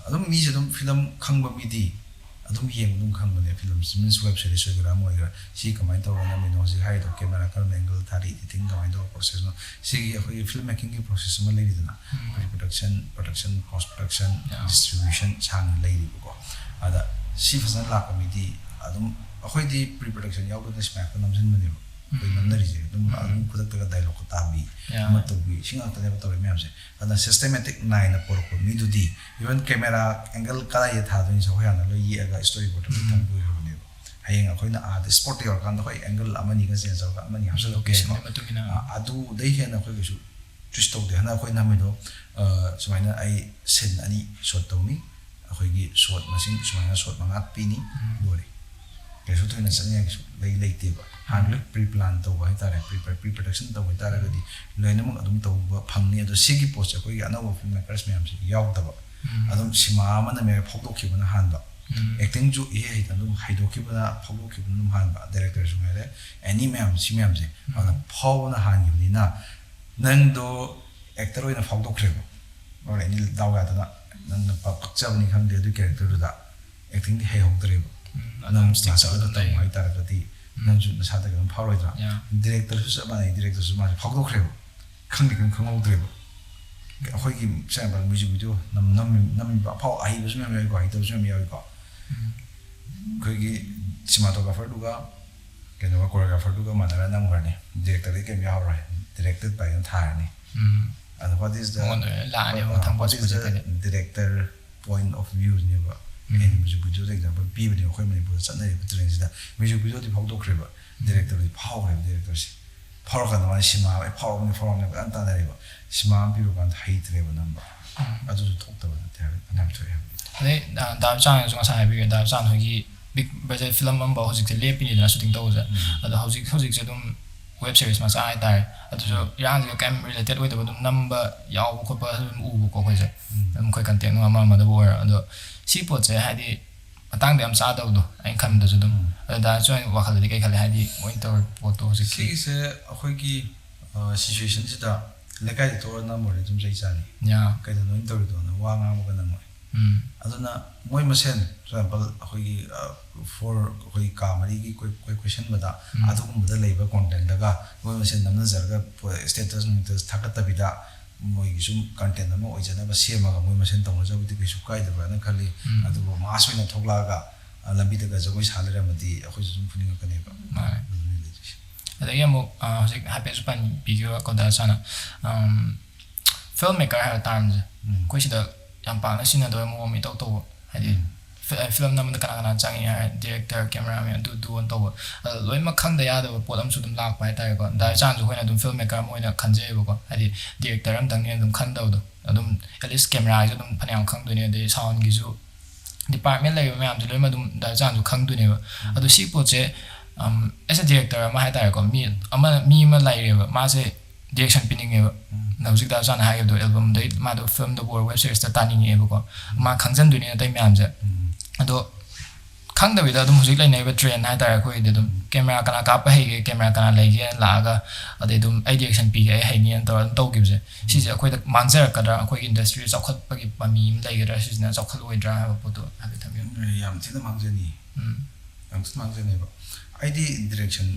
ꯑꯗꯨꯝ ꯃꯤꯁꯦ ꯑꯗꯨꯝ ꯐꯤꯂꯝ ꯈꯪꯕ ꯃꯤꯗꯤ ꯑꯗꯨꯝ ꯌꯦꯡꯕ ꯑꯗꯨꯝ ꯈꯪꯕꯅꯦ꯫ ꯐꯤꯂꯝꯁꯤ ꯃꯤꯟꯁ ꯋꯦꯕ ꯁꯤꯔꯤꯁ ꯑꯣꯏꯒꯦꯔꯥ ꯑꯃ ꯑꯣꯏꯒꯦꯔꯥ, ꯁꯤ ꯀꯃꯥꯏꯅ ꯇꯧꯔꯒ ꯅꯝꯃꯤꯅꯣ, ꯍꯧꯖꯤꯛ ꯍꯥꯏꯔꯤꯗꯣ ꯀꯦꯃꯦꯔꯥ ꯀꯔꯝꯕ ꯑꯦꯡꯒꯜ ꯊꯥꯔꯤ, ꯏꯗꯤꯇꯤꯡ ꯀꯃꯥꯏꯅ ꯇꯧꯕ ꯄ꯭ꯔꯣꯁꯦꯁꯅꯣ, ꯁꯤꯒꯤ ꯑꯩꯈꯣꯏꯒꯤ ꯐꯤꯂꯝ ꯃꯦꯀꯤꯡꯒꯤ ꯄ꯭ꯔꯣꯁꯦꯁ ꯑꯃ ꯂꯩꯔꯤꯗꯅ, ꯄ꯭ꯔꯤ ꯄ꯭ꯔꯗꯛꯁꯟ, ꯄ꯭ꯔꯗꯛꯁꯟ, ꯄꯣꯁ ꯄ꯭ꯔꯗꯛꯁꯟ, ꯗꯤꯁꯇ꯭ꯔꯤꯕ꯭ꯌꯨꯁꯟ ꯁꯥꯡꯅ ꯂꯩꯔꯤꯕꯀꯣ꯫ ꯑꯗ ꯁꯤ ꯐꯖꯅ ꯂꯥꯛꯄ ꯃꯤꯗꯤ ꯑꯗꯨꯝ ꯑꯩꯈꯣꯏꯗꯤ ꯄ꯭ꯔꯤ ꯄ꯭ꯔꯗꯛꯁꯟ ꯌꯥꯎꯗꯅ ꯁꯤꯃꯥ ꯍꯦꯛꯇ ꯅꯝꯁꯤꯟꯕꯅꯦꯕ꯫ ꯑꯩꯈꯣꯏ ꯎꯝ꯫ ꯅꯝꯅꯔꯤꯁꯦ ꯑꯗꯨꯝ ꯎꯝ꯫ ꯑꯗꯨꯝ ꯈꯨꯗꯛꯇꯒ ꯗꯥꯏꯂꯣꯛꯀ ꯇꯥꯕꯤ, ꯌꯥ꯫ ꯑꯃ ꯇꯧꯕꯤ, ꯁꯤ ꯉꯥꯛꯇꯅꯦꯕ ꯇꯧꯔꯤ ꯃꯌꯥꯝꯁꯦ꯫ ꯑꯗꯨꯅ ꯁꯤꯁꯇꯦꯃꯦꯇꯤꯛ ꯅꯥꯏꯅ ꯄꯣꯔꯛꯄ ꯃꯤꯗꯨꯗꯤ ꯏꯚꯟ ꯀꯦꯃꯦꯔꯥ ꯑꯦꯡꯒꯜ ꯀꯗꯥꯏꯗ ꯊꯥꯗꯣꯏꯅꯣꯁꯦ ꯑꯩꯈꯣꯏ ꯍꯥꯟꯅ ꯂꯣꯏ ꯌꯦꯛꯑꯒ ꯁ꯭ꯇꯣꯔꯤ ꯕꯣꯔꯗꯇ ꯂꯣꯏ ꯎꯝ꯫ ꯊꯝꯕ ꯑꯣꯏꯈ꯭ꯔꯕꯅꯦꯕ꯫ ꯍꯌꯦꯡ ꯑꯩꯈꯣꯏꯅ ꯑꯥꯗ ꯁ꯭ꯄꯣꯠꯇ ꯌꯧꯔꯀꯥꯟꯗ ꯍꯣꯏ ꯑꯦꯡꯒꯜ ꯑꯃꯅꯤꯒ ꯆꯦꯟꯖ ꯇꯧꯔꯒ ꯑꯃꯅꯤ ꯍꯥꯞꯆꯜꯂꯛꯄ ꯌꯥꯏꯀꯣ꯫ ꯂꯣꯀꯦꯁꯟꯒꯤ ꯃꯇꯨꯡ ꯏꯟꯅ꯫ ꯑ, ꯑꯗꯨꯗꯩ ꯍꯦꯟꯅ ꯑꯩꯈꯣꯏ ꯀꯩꯁꯨ ꯆꯨꯁ ꯇꯧꯗꯦ꯫ ꯍꯟꯗꯛ ꯑꯩꯈꯣꯏ ꯅꯝꯃꯤꯗꯣ, ꯑ, ꯁꯨꯃꯥꯏꯅ ꯑꯩ ꯁꯤꯟ ꯑꯅꯤ ꯁꯣꯠ ꯇꯧꯅꯤ, ꯑꯩꯈꯣꯏꯒꯤ ꯁꯣꯠ ꯃꯁꯤꯡ ꯁꯨꯃꯥꯏꯅ ꯁꯣꯠ ꯃꯉꯥ ꯄꯤꯅꯤ, ꯎꯝ꯫ ꯂꯣꯏꯔꯦ꯫ ꯀꯩꯁꯨ ꯊꯣꯏꯅ ꯆꯠꯅꯤꯡꯉꯥꯏ ꯀꯩꯁꯨ ꯂꯩ ꯂꯩꯇꯦꯕ꯫ ꯍꯥꯟꯅ ꯂꯣꯏ ꯄ꯭ꯔꯤ ꯄ꯭ꯂꯥꯟ ꯇꯧꯕ ꯍꯥꯏꯇꯥꯔꯦ, ꯄ꯭ꯔꯤ ꯄ꯭ꯔꯤ ꯄ꯭ꯔꯗꯛꯁꯟ ꯇꯧꯕ ꯍꯥꯏꯇꯥꯔꯒꯗꯤ ꯂꯣꯏꯅꯃꯛ ꯑꯗꯨꯝ ꯇꯧꯕ ꯐꯪꯅꯤ꯫ ꯑꯗꯣ ꯁꯤꯒꯤ ꯄꯣꯠꯁꯦ ꯑꯩꯈꯣꯏꯒꯤ ꯑꯅꯧꯕ ꯐꯤꯜꯝ ꯃꯦꯀꯔꯁ ꯃꯌꯥꯝꯁꯦ ꯌꯥꯎꯗꯕ꯫ ꯎꯝ꯫ ꯑꯗꯨꯝ ꯁꯤꯃꯥ ꯑꯃꯅ ꯃꯌꯥꯝ ꯐꯥꯎꯗꯣꯛꯈꯤꯕꯅ ꯍꯥꯟꯕ꯫ ꯎꯝ꯫ ꯑꯦꯛꯇꯤꯡꯁꯨ ꯏꯍꯩ ꯍꯩꯇꯅ ꯑꯗꯨꯝ ꯍꯩꯗꯣꯛꯈꯤꯕꯅ, ꯐꯥꯎꯗꯣꯛꯈꯤꯕꯅ ꯑꯗꯨꯝ ꯍꯥꯟꯕ꯫ ꯗꯥꯏꯔꯦꯛꯇꯔꯁꯨ ꯉꯥꯏꯔꯦ, ꯑꯦꯅꯤ ꯃꯌꯥꯝ, ꯁꯤ ꯃꯌꯥꯝꯁꯦ꯫ ꯎꯝ꯫ ꯑꯗꯨꯅ ꯐꯥꯎꯕꯅ ꯍꯥꯟꯈꯤꯕꯅꯤꯅ ꯅꯪꯗꯣ ꯑꯦꯛꯇꯔ ꯑꯣꯏꯅ ꯐꯥꯎꯗꯣꯛꯈ꯭ꯔꯦꯕ꯫ ꯑꯣꯔ ꯑꯦꯅꯤ ꯗꯥꯎ ꯌꯥꯗꯅ ꯅꯪꯅ ꯄ-, ꯄꯛꯆꯕꯅꯤ ꯈꯪꯗꯦ ꯑꯗꯨꯒꯤ ꯀꯦꯔꯦꯛꯇꯔꯗꯨꯗ꯫ ꯑꯦꯛꯇꯤꯡꯗꯤ ꯍꯩꯍꯧꯗ꯭ꯔꯦꯕ꯫ ꯎꯝ, ꯅꯪ ꯑꯗꯨꯝ ꯁ꯭ꯇꯦꯖ ꯀ꯭ꯂꯥꯁ ꯑꯃꯗ ꯑꯃꯗ ꯇꯧ ꯂꯩ꯫ ꯍꯥꯏꯇꯥꯔꯒꯗꯤ ꯎꯝ꯫ ꯅꯪꯁꯨ ꯅꯁꯥꯗ ꯀꯩꯅꯣꯝ ꯐꯥꯎꯔꯣꯏꯗ꯭ꯔꯥ? ꯌꯥ꯫ ꯗꯤꯔꯦꯛꯇꯔꯁꯨ ꯆꯞ ꯃꯥꯟꯅꯩ, ꯗꯤꯔꯦꯛꯇꯔꯁꯨ ꯃꯥꯁꯦ ꯐꯥꯎꯗꯣꯛꯈ꯭ꯔꯦꯕ꯫ ꯈꯪꯗꯦ, ꯀꯩꯝ ꯈꯪꯍꯧꯗ꯭ꯔꯦꯕ꯫ ꯑꯩꯈꯣꯏꯒꯤ ꯁꯦꯡꯅ ꯃ꯭ꯌꯨꯖꯤꯛ ꯚꯤꯗꯤꯑꯣ ꯅꯝ-, ꯅꯝꯃꯤ-, ꯅꯝꯃꯤꯕ ꯑꯐꯥꯎ ꯑꯍꯩꯕꯁꯨ ꯃꯌꯥꯝ ꯌꯥꯎꯏꯀꯣ, ꯑꯍꯩꯇꯕꯁꯨ ꯃꯌꯥꯝ ꯌꯥꯎꯏꯀꯣ꯫ ꯎꯝ꯫ ꯑꯩꯈꯣꯏꯒꯤ ꯁꯤꯃꯥꯇꯣꯒ꯭ꯔꯥꯐꯔꯗꯨꯒ ꯀꯩꯅꯣꯒ, ꯀꯣꯔꯤꯌꯣꯒ꯭ꯔꯥꯐꯔꯗꯨꯒ ꯃꯥꯟꯅꯔ ꯅꯝꯈ꯭ꯔꯅꯤ, ꯗꯤꯔꯦꯛꯇꯔꯗꯤ ꯀꯩꯝ ꯌꯥꯎꯔꯔꯣꯏ, ꯗꯤꯔꯦꯛꯇꯦꯠ ꯕꯥꯏ ꯑꯗꯨꯝ ꯊꯥꯔꯅꯤ꯫ ꯎꯝ꯫ ꯑꯗꯣ what is the, ꯃꯉꯣꯟꯗ ꯂꯣꯏ ꯂꯥꯛꯑꯅꯦꯕ, ꯑ, ꯃꯊꯪ what is the ꯄꯣꯠꯁꯤꯗꯗꯤ꯫ Director point of view ꯅꯦꯕ꯫ ꯎꯝ꯫ ꯑꯩꯅ ꯃ꯭ꯌꯨꯖꯤꯛ ꯚꯤꯗꯤꯑꯣꯗ ꯑꯦꯛꯖꯥꯝꯄꯜ ꯄꯤꯕꯅꯦ, ꯑꯩꯈꯣꯏ ꯃꯅꯤꯄꯨꯔꯗ ꯆꯠꯅꯔꯤꯕ ꯇ꯭ꯔꯦꯟꯁꯤꯗ꯫ ꯃ꯭ꯌꯨꯖꯤꯛ ꯚꯤꯗꯤꯑꯣꯗꯤ ꯐꯥꯎꯗꯣꯛꯈ꯭ꯔꯦꯕ, ꯎꯝ꯫ ꯗꯤꯔꯦꯛꯇꯔꯗꯤ ꯐꯥꯎꯈ꯭ꯔꯦꯕ, ꯗꯤꯔꯦꯛꯇꯔꯁꯦ꯫ ꯐꯥꯎꯔꯀꯥꯟꯗ ꯃꯥꯅ ꯁꯤꯃꯥ, "ꯑꯦ, ꯐꯥꯎꯔꯕꯅꯤ, ꯐꯥꯎꯔꯕꯅꯤ" ꯐꯖꯅ ꯇꯥꯟꯅꯔꯦꯕ꯫ ꯁꯤꯃꯥ ꯑꯃ ꯄꯤꯕ ꯀꯥꯟꯗ ꯍꯩꯇ꯭ꯔꯦꯕ ꯅꯝꯕ꯫ ꯎꯝ꯫ ꯑꯗꯨꯁꯨ ꯊꯣꯛꯇꯕ ꯅꯠꯇꯦ ꯍꯥꯏꯕ, ꯐꯅꯌꯥꯝ ꯊꯣꯛꯑꯦ ꯍꯥꯏꯕ꯫ ꯑꯗꯩ, ꯑ, ꯗꯥ ꯆꯥꯟꯅꯁꯨ ꯉꯁꯥꯏ ꯍꯥꯏꯕꯤꯈ꯭ꯔꯦ, ꯗꯥ ꯆꯥꯟ ꯍꯣꯏꯒꯤ ꯕꯤꯛ ꯕꯖꯦꯠ ꯐꯤꯂꯝ ꯑꯃꯐꯥꯎ ꯍꯧꯖꯤꯛꯁꯦ ꯂꯦꯞꯄꯤꯅꯤꯗꯅ ꯁꯨꯇꯤꯡ ꯇꯧꯕꯁꯦ꯫ ꯎꯝ꯫ ꯑꯗꯣ ꯍꯧꯖꯤꯛ, ꯍꯧꯖꯤꯛꯁꯦ ꯑꯗꯨꯝ ꯋꯦꯕ ꯁꯤꯔꯤꯁ ꯃꯆꯥ ꯍꯥꯏꯇꯥꯔꯦ, ꯑꯗꯨꯁꯨ ꯎꯝ꯫ ꯏꯔꯥꯡꯁꯤꯒ ꯀꯩꯝ ꯔꯤꯂꯦꯇꯦꯠ ꯑꯣꯏꯗꯕ ꯑꯗꯨꯝ ꯅꯝꯕ ꯌꯥꯎꯕ ꯈꯣꯠꯄ ꯑꯗꯨꯝ ꯎꯕꯀꯣ ꯑꯩꯈꯣꯏꯁꯦ꯫ ꯎꯝ꯫ ꯑꯗꯨꯝ ꯑꯩꯈꯣꯏ ꯀꯟꯇꯦꯛ ꯑꯃ ꯑꯃꯗꯕꯨ ꯑꯣꯏꯔꯣ꯫ ꯑꯗꯣ ꯁꯤ ꯄꯣꯠꯁꯦ ꯍꯥꯏꯗꯤ ꯃꯇꯥꯡꯗ ꯌꯥꯝ ꯆꯥꯗꯕꯗꯣ ꯑꯩꯅ ꯈꯟꯕꯗꯁꯨ ꯑꯗꯨꯝ꯫ ꯎꯝ꯫ ꯑꯗꯣ ꯗꯥ ꯆꯥꯟꯒꯤ ꯋꯥꯈꯜꯗꯗꯤ ꯀꯩ ꯈꯜꯂꯤ? ꯍꯥꯏꯗꯤ ꯃꯣꯏꯅ ꯇꯧꯔꯤꯕ ꯄꯣꯠꯇꯣ ꯍꯧꯖꯤꯛꯀꯤ꯫ ꯁꯤꯒꯤꯁꯦ ꯑꯩꯈꯣꯏꯒꯤ, ꯑ, ꯁꯤꯆꯨꯋꯦꯁꯟꯁꯤꯗ ꯂꯩꯀꯥꯏꯗ ꯊꯣꯛꯑꯒ ꯅꯝꯃꯨꯔꯗꯤ ꯑꯗꯨꯝ ꯆꯩ ꯆꯥꯅꯤ꯫ ꯌꯥ꯫ "ꯀꯩꯅꯣ ꯅꯣꯏꯅ ꯇꯧꯔꯤꯗꯣꯅ" ꯋꯥ ꯉꯥꯡꯕꯒ ꯅꯪꯉꯣꯏ꯫ ꯎꯝ꯫ ꯑꯗꯨꯅ ꯃꯣꯏ ꯃꯁꯦꯟ, for example, ꯑꯩꯈꯣꯏꯒꯤ, ꯑ, for ꯑꯩꯈꯣꯏ ꯀꯥ ꯃꯔꯤꯒꯤ ꯀꯣꯏ-, ꯀꯣꯏ-, ꯀꯣꯏꯁꯟꯕꯗ ꯎꯝ꯫ ꯑꯗꯨꯒꯨꯝꯕꯗ ꯂꯩꯕ ꯀꯣꯟꯇꯦꯟꯗꯒ ꯃꯣꯏ ꯃꯁꯦꯟ ꯅꯝꯅꯖꯔꯒ ꯄꯣ-, ꯁ꯭ꯇꯦꯇꯁ ꯅꯨꯡꯇꯁ ꯊꯥꯒꯠꯇꯕꯤꯗ ꯃꯣꯏꯒꯤ ꯁꯨꯝ ꯀꯟꯇꯦꯟ ꯑꯃ ꯑꯣꯏꯖꯅꯕ ꯁꯦꯝꯃꯒ ꯃꯣꯏ ꯃꯁꯦꯟ ꯇꯧꯅꯖꯕꯗꯤ ꯀꯩꯁꯨ ꯀꯥꯏꯗꯕ꯭ꯔꯥꯅ ꯈꯜꯂꯤ꯫ ꯎꯝ꯫ ꯑꯗꯨꯕꯨ ꯃꯥꯁ ꯑꯣꯏꯅ ꯊꯣꯛꯂꯛꯑꯒ, ꯂꯝꯕꯤꯗꯒ ꯖꯒꯣꯏ ꯁꯥ ꯂꯩꯔꯝꯃꯗꯤ ꯑꯩꯈꯣꯏꯁꯨ ꯑꯗꯨꯝ ꯐꯨꯅꯤꯡꯉꯛꯀꯅꯦꯕ꯫ ꯃꯥꯅꯦ꯫ ꯑꯗꯨꯅꯤ ꯂꯩꯔꯤꯁꯦ꯫ ꯑꯗꯒꯤ ꯑꯃꯨꯛ ꯑꯥ, ꯍꯧꯖꯤꯛ ꯍꯥꯏꯐꯦꯠꯁꯨ ꯄꯟꯕꯤꯈꯤꯕ ꯀꯣ ꯗꯥ ꯁꯥꯅ, ꯐꯤꯜꯝ ꯃꯦꯀꯔ ꯍꯥꯏꯕ ꯇꯥꯔꯝꯁꯦ ꯎꯝ꯫ ꯑꯩꯈꯣꯏ ꯁꯤꯗ ꯌꯥꯝ ꯄꯥꯛꯅ ꯁꯤꯖꯤꯟꯅꯗꯕ ꯃꯑꯣꯡ ꯑꯃ ꯏꯇꯧ ꯇꯧꯕ꯫ ꯍꯥꯏꯗꯤ ꯐꯤ- ꯐꯤꯂꯝ ꯅꯝꯕꯗ ꯀꯅꯥ ꯀꯅꯥ ꯆꯪꯉꯤ ꯍꯥꯏ, ꯗꯤꯔꯦꯛꯇꯔ, ꯀꯦꯃꯦꯔꯥꯃꯦꯟ, ꯑꯗꯨ ꯑꯗꯨ ꯑꯅ ꯇꯧꯕ꯫ ꯑꯗ ꯂꯣꯏꯅꯃꯛ ꯈꯪꯗ ꯌꯥꯗꯕ ꯄꯣꯠ ꯑꯃꯁꯨ ꯑꯗꯨꯝ ꯂꯥꯛꯄ ꯍꯥꯏꯇꯥꯔꯦꯀꯣ꯫ ꯗꯥ ꯏꯆꯥꯟꯁꯨ ꯑꯩꯈꯣꯏꯅ ꯑꯗꯨꯝ ꯐꯤꯜꯝ ꯃꯦꯀꯔ ꯑꯃ ꯑꯣꯏꯅ ꯈꯟꯖꯩꯌꯦꯕꯀꯣ꯫ ꯍꯥꯏꯗꯤ ꯗꯤꯔꯦꯛꯇꯔ ꯑꯃꯇꯪꯅꯦ ꯑꯗꯨꯝ ꯈꯟꯗꯕꯗꯣ꯫ ꯑꯗꯨꯝ ꯑꯦꯠꯂꯤꯁ ꯀꯦꯃꯦꯔꯥꯒꯤꯁꯨ ꯑꯗꯨꯝ ꯐꯅꯌꯥꯝ ꯈꯪꯗꯣꯏꯅꯦ, ꯑꯗꯩ ꯁꯥꯎꯟꯒꯤꯁꯨ ꯗꯤꯄꯥꯔꯠꯃꯦꯟ ꯂꯩꯔꯤꯕ ꯃꯌꯥꯝꯁꯦ ꯂꯣꯏꯅꯃꯛ ꯑꯗꯨꯝ ꯗꯥ ꯏꯆꯥꯟꯁꯨ ꯈꯪꯗꯣꯏꯅꯦꯕ꯫ ꯑꯗꯣ ꯁꯤ ꯄꯣꯠꯁꯦ ꯑꯦꯁ ꯑꯦ ꯗꯤꯔꯦꯛꯇꯔ ꯑꯃ ꯍꯥꯏꯇꯥꯔꯦꯀꯣ, ꯃꯤ ꯑꯃ ꯃꯤ ꯑꯃ ꯂꯩꯔꯦꯕ, ꯃꯥꯁꯦ ꯗꯤꯔꯦꯛꯁꯟ ꯄꯤꯅꯤꯡꯉꯦꯕ꯫ ꯎꯝ꯫ ꯍꯧꯖꯤꯛ ꯗꯥ ꯏꯆꯥꯟꯅ ꯍꯥꯏꯈꯤꯕꯗꯣ, ꯑꯦꯜꯕꯝꯗꯩ ꯃꯥꯗꯣ ꯐꯤꯂꯝꯗꯕꯨ ꯑꯣꯏꯔꯣ ꯋꯦꯕ ꯁꯤꯔꯤꯁꯇ ꯇꯥꯅꯤꯡꯉꯦꯕꯀꯣ꯫ ꯃꯥ ꯈꯪꯖꯟꯗꯣꯏꯅꯦ ꯑꯇꯩ ꯃꯌꯥꯝꯁꯦ꯫ ꯎꯝ꯫ ꯑꯗꯣ ꯈꯪꯗꯕꯤꯗ ꯑꯗꯨꯝ ꯍꯧꯖꯤꯛ ꯂꯩꯅꯔꯤꯕ ꯇ꯭ꯔꯦꯟ ꯍꯥꯏꯇꯥꯔꯦ ꯑꯩꯈꯣꯏꯗꯤ ꯑꯗꯨꯝ ꯀꯦꯃꯦꯔꯥ ꯀꯅꯥ ꯀꯥꯞꯄ ꯍꯩꯒꯦ, ꯀꯦꯃꯦꯔꯥ ꯀꯅꯥ ꯂꯩꯒꯦꯅ ꯂꯥꯛꯑꯒ, ꯑꯗꯩ ꯑꯗꯨꯝ ꯑꯩ ꯗꯤꯔꯦꯛꯁꯟ ꯄꯤꯒꯦ, ꯑꯩ ꯍꯩꯅꯤꯅ ꯇꯧꯔꯒ ꯑꯗꯨꯝ ꯇꯧꯈꯤꯕꯁꯦ, ꯁꯤꯁꯦ ꯑꯩꯈꯣꯏꯗ ꯃꯥꯡꯖꯔꯛꯀꯗ꯭ꯔꯥ, ꯑꯩꯈꯣꯏꯒꯤ ꯏꯟꯗꯁꯇ꯭ꯔꯤꯗ ꯆꯥꯎꯈꯠꯄꯒꯤ ꯃꯃꯤ ꯑꯃ ꯂꯩꯒꯗ꯭ꯔꯥ, ꯁꯤꯁꯤꯅ ꯆꯥꯎꯈꯠꯂꯣꯏꯗ꯭ꯔꯥ ꯍꯥꯏꯕ ꯄꯣꯠꯇꯣ ꯍꯥꯏꯐꯦꯠ ꯊꯝꯕꯤꯌꯨ꯫ ꯌꯥꯝ ꯊꯤꯅ ꯃꯥꯡꯖꯅꯤ꯫ ꯎꯝ꯫ ꯌꯥꯝ ꯊꯤꯅ ꯃꯥꯡꯖꯅꯦꯕ꯫ ꯑꯩꯗꯤ ꯗꯤꯔꯦꯛꯁꯟ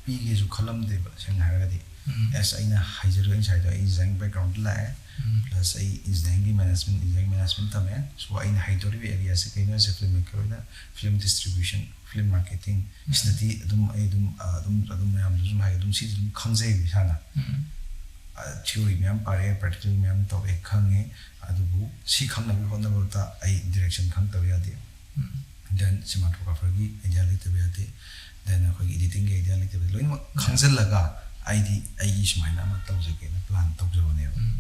ꯄꯤꯒꯦꯁꯨ ꯈꯜꯂꯝꯗꯦꯕ, ꯁꯦꯡꯅ ꯍꯥꯏꯔꯒꯗꯤ꯫ ꯎꯝ꯫ ꯑꯦꯁ, ꯑꯩꯅ ꯍꯩꯖꯔꯣꯏ, ꯑꯩ ꯉꯁꯥꯏꯗꯣ ꯑꯩ ꯗꯤꯖꯥꯏꯟ ꯕꯦꯛꯒ꯭ꯔꯥꯎꯟꯗ ꯂꯥꯛꯑꯦ, ꯎꯝ꯫ ꯄ꯭ꯂꯁ ꯑꯩ ꯏꯟꯖꯤꯅꯤꯌꯥꯔꯤꯡꯒꯤ ꯃꯦꯅꯦꯖꯃꯦꯟ, ꯏꯟꯖꯤꯅꯤꯌꯥꯔꯤꯡ ꯃꯦꯅꯦꯖꯃꯦꯟ ꯇꯝꯃꯦ꯫ ꯁꯣ ꯑꯩꯅ ꯍꯩꯗꯣꯔꯤꯕ ꯑꯦꯔꯤꯌꯥꯁꯦ ꯀꯩꯅꯣ ꯍꯥꯏꯁꯦ, ꯐꯤꯜꯝ ꯃꯦꯀꯔ ꯑꯣꯏꯅ ꯐꯤꯜꯝ ꯗꯤꯁꯇ꯭ꯔꯤꯕ꯭ꯌꯨꯁꯟ, ꯐꯤꯜꯝ ꯃꯥꯔꯀꯦꯇꯤꯡ, ꯁꯤꯗꯗꯤ ꯑꯗꯨꯝ ꯑꯩ ꯑꯗꯨꯝ, ꯑ, ꯑꯗꯨꯝ, ꯑꯗꯨꯝ ꯃꯌꯥꯝꯗꯁꯨ ꯑꯗꯨꯝ ꯍꯥꯏ, ꯑꯗꯨꯝ ꯁꯤꯁꯦ ꯑꯗꯨꯝ ꯈꯪꯖꯩꯕ ꯏꯁꯥꯅ꯫ ꯎꯝ꯫ ꯊꯤꯑꯣꯔꯤ ꯃꯌꯥꯝ ꯄꯥꯔꯛꯑꯦ, ꯄ꯭ꯔꯦꯛꯇꯤꯀꯦꯜ ꯃꯌꯥꯝ ꯇꯧꯔꯛꯑꯦ, ꯈꯪꯉꯦ꯫ ꯑꯗꯨꯕꯨ ꯁꯤ ꯈꯪꯅꯕꯒꯤ ꯍꯣꯠꯅꯕꯗ ꯑꯩ ꯗꯤꯔꯦꯛꯁꯟ ꯈꯪꯗꯕ ꯌꯥꯗꯦ꯫ ꯎꯝ꯫ ꯗꯦꯟ ꯁꯤꯅꯦꯃꯥꯇꯣꯒ꯭ꯔꯥꯐꯔꯒꯤ ꯑꯥꯏꯗꯤꯌꯥ ꯂꯩꯇꯕ ꯌꯥꯗꯦ꯫ ꯗꯦꯟ ꯑꯩꯈꯣꯏꯒꯤ ꯏꯗꯤꯇꯤꯡꯒꯤ ꯑꯥꯏꯗꯤꯌꯥ ꯂꯩꯇꯕ ꯌꯥꯗꯦ꯫ ꯂꯣꯏꯅꯃꯛ ꯈꯪꯖꯤꯜꯂꯒ ꯑꯩꯗꯤ ꯑꯩꯒꯤ ꯁꯨꯃꯥꯏꯅ ꯑꯃ ꯇꯧꯖꯒꯦꯅ ꯄ꯭ꯂꯥꯟ ꯇꯧꯖꯕꯅꯦꯕ꯫ ꯎꯝ꯫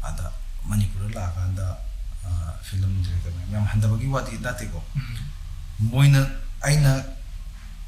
ꯑꯗ ꯃꯅꯤꯄꯨꯔꯗ ꯂꯥꯛꯑꯀꯥꯟꯗ, ꯑ, ꯐꯤꯂꯝ ꯗꯤꯔꯦꯛꯇꯔ ꯃꯌꯥꯝ ꯌꯥꯝ ꯍꯟꯊꯕꯒꯤ ꯋꯥꯗꯤ ꯅꯠꯇꯦꯀꯣ꯫ ꯎꯝ꯫ ꯃꯣꯏꯅ ꯑꯩꯅ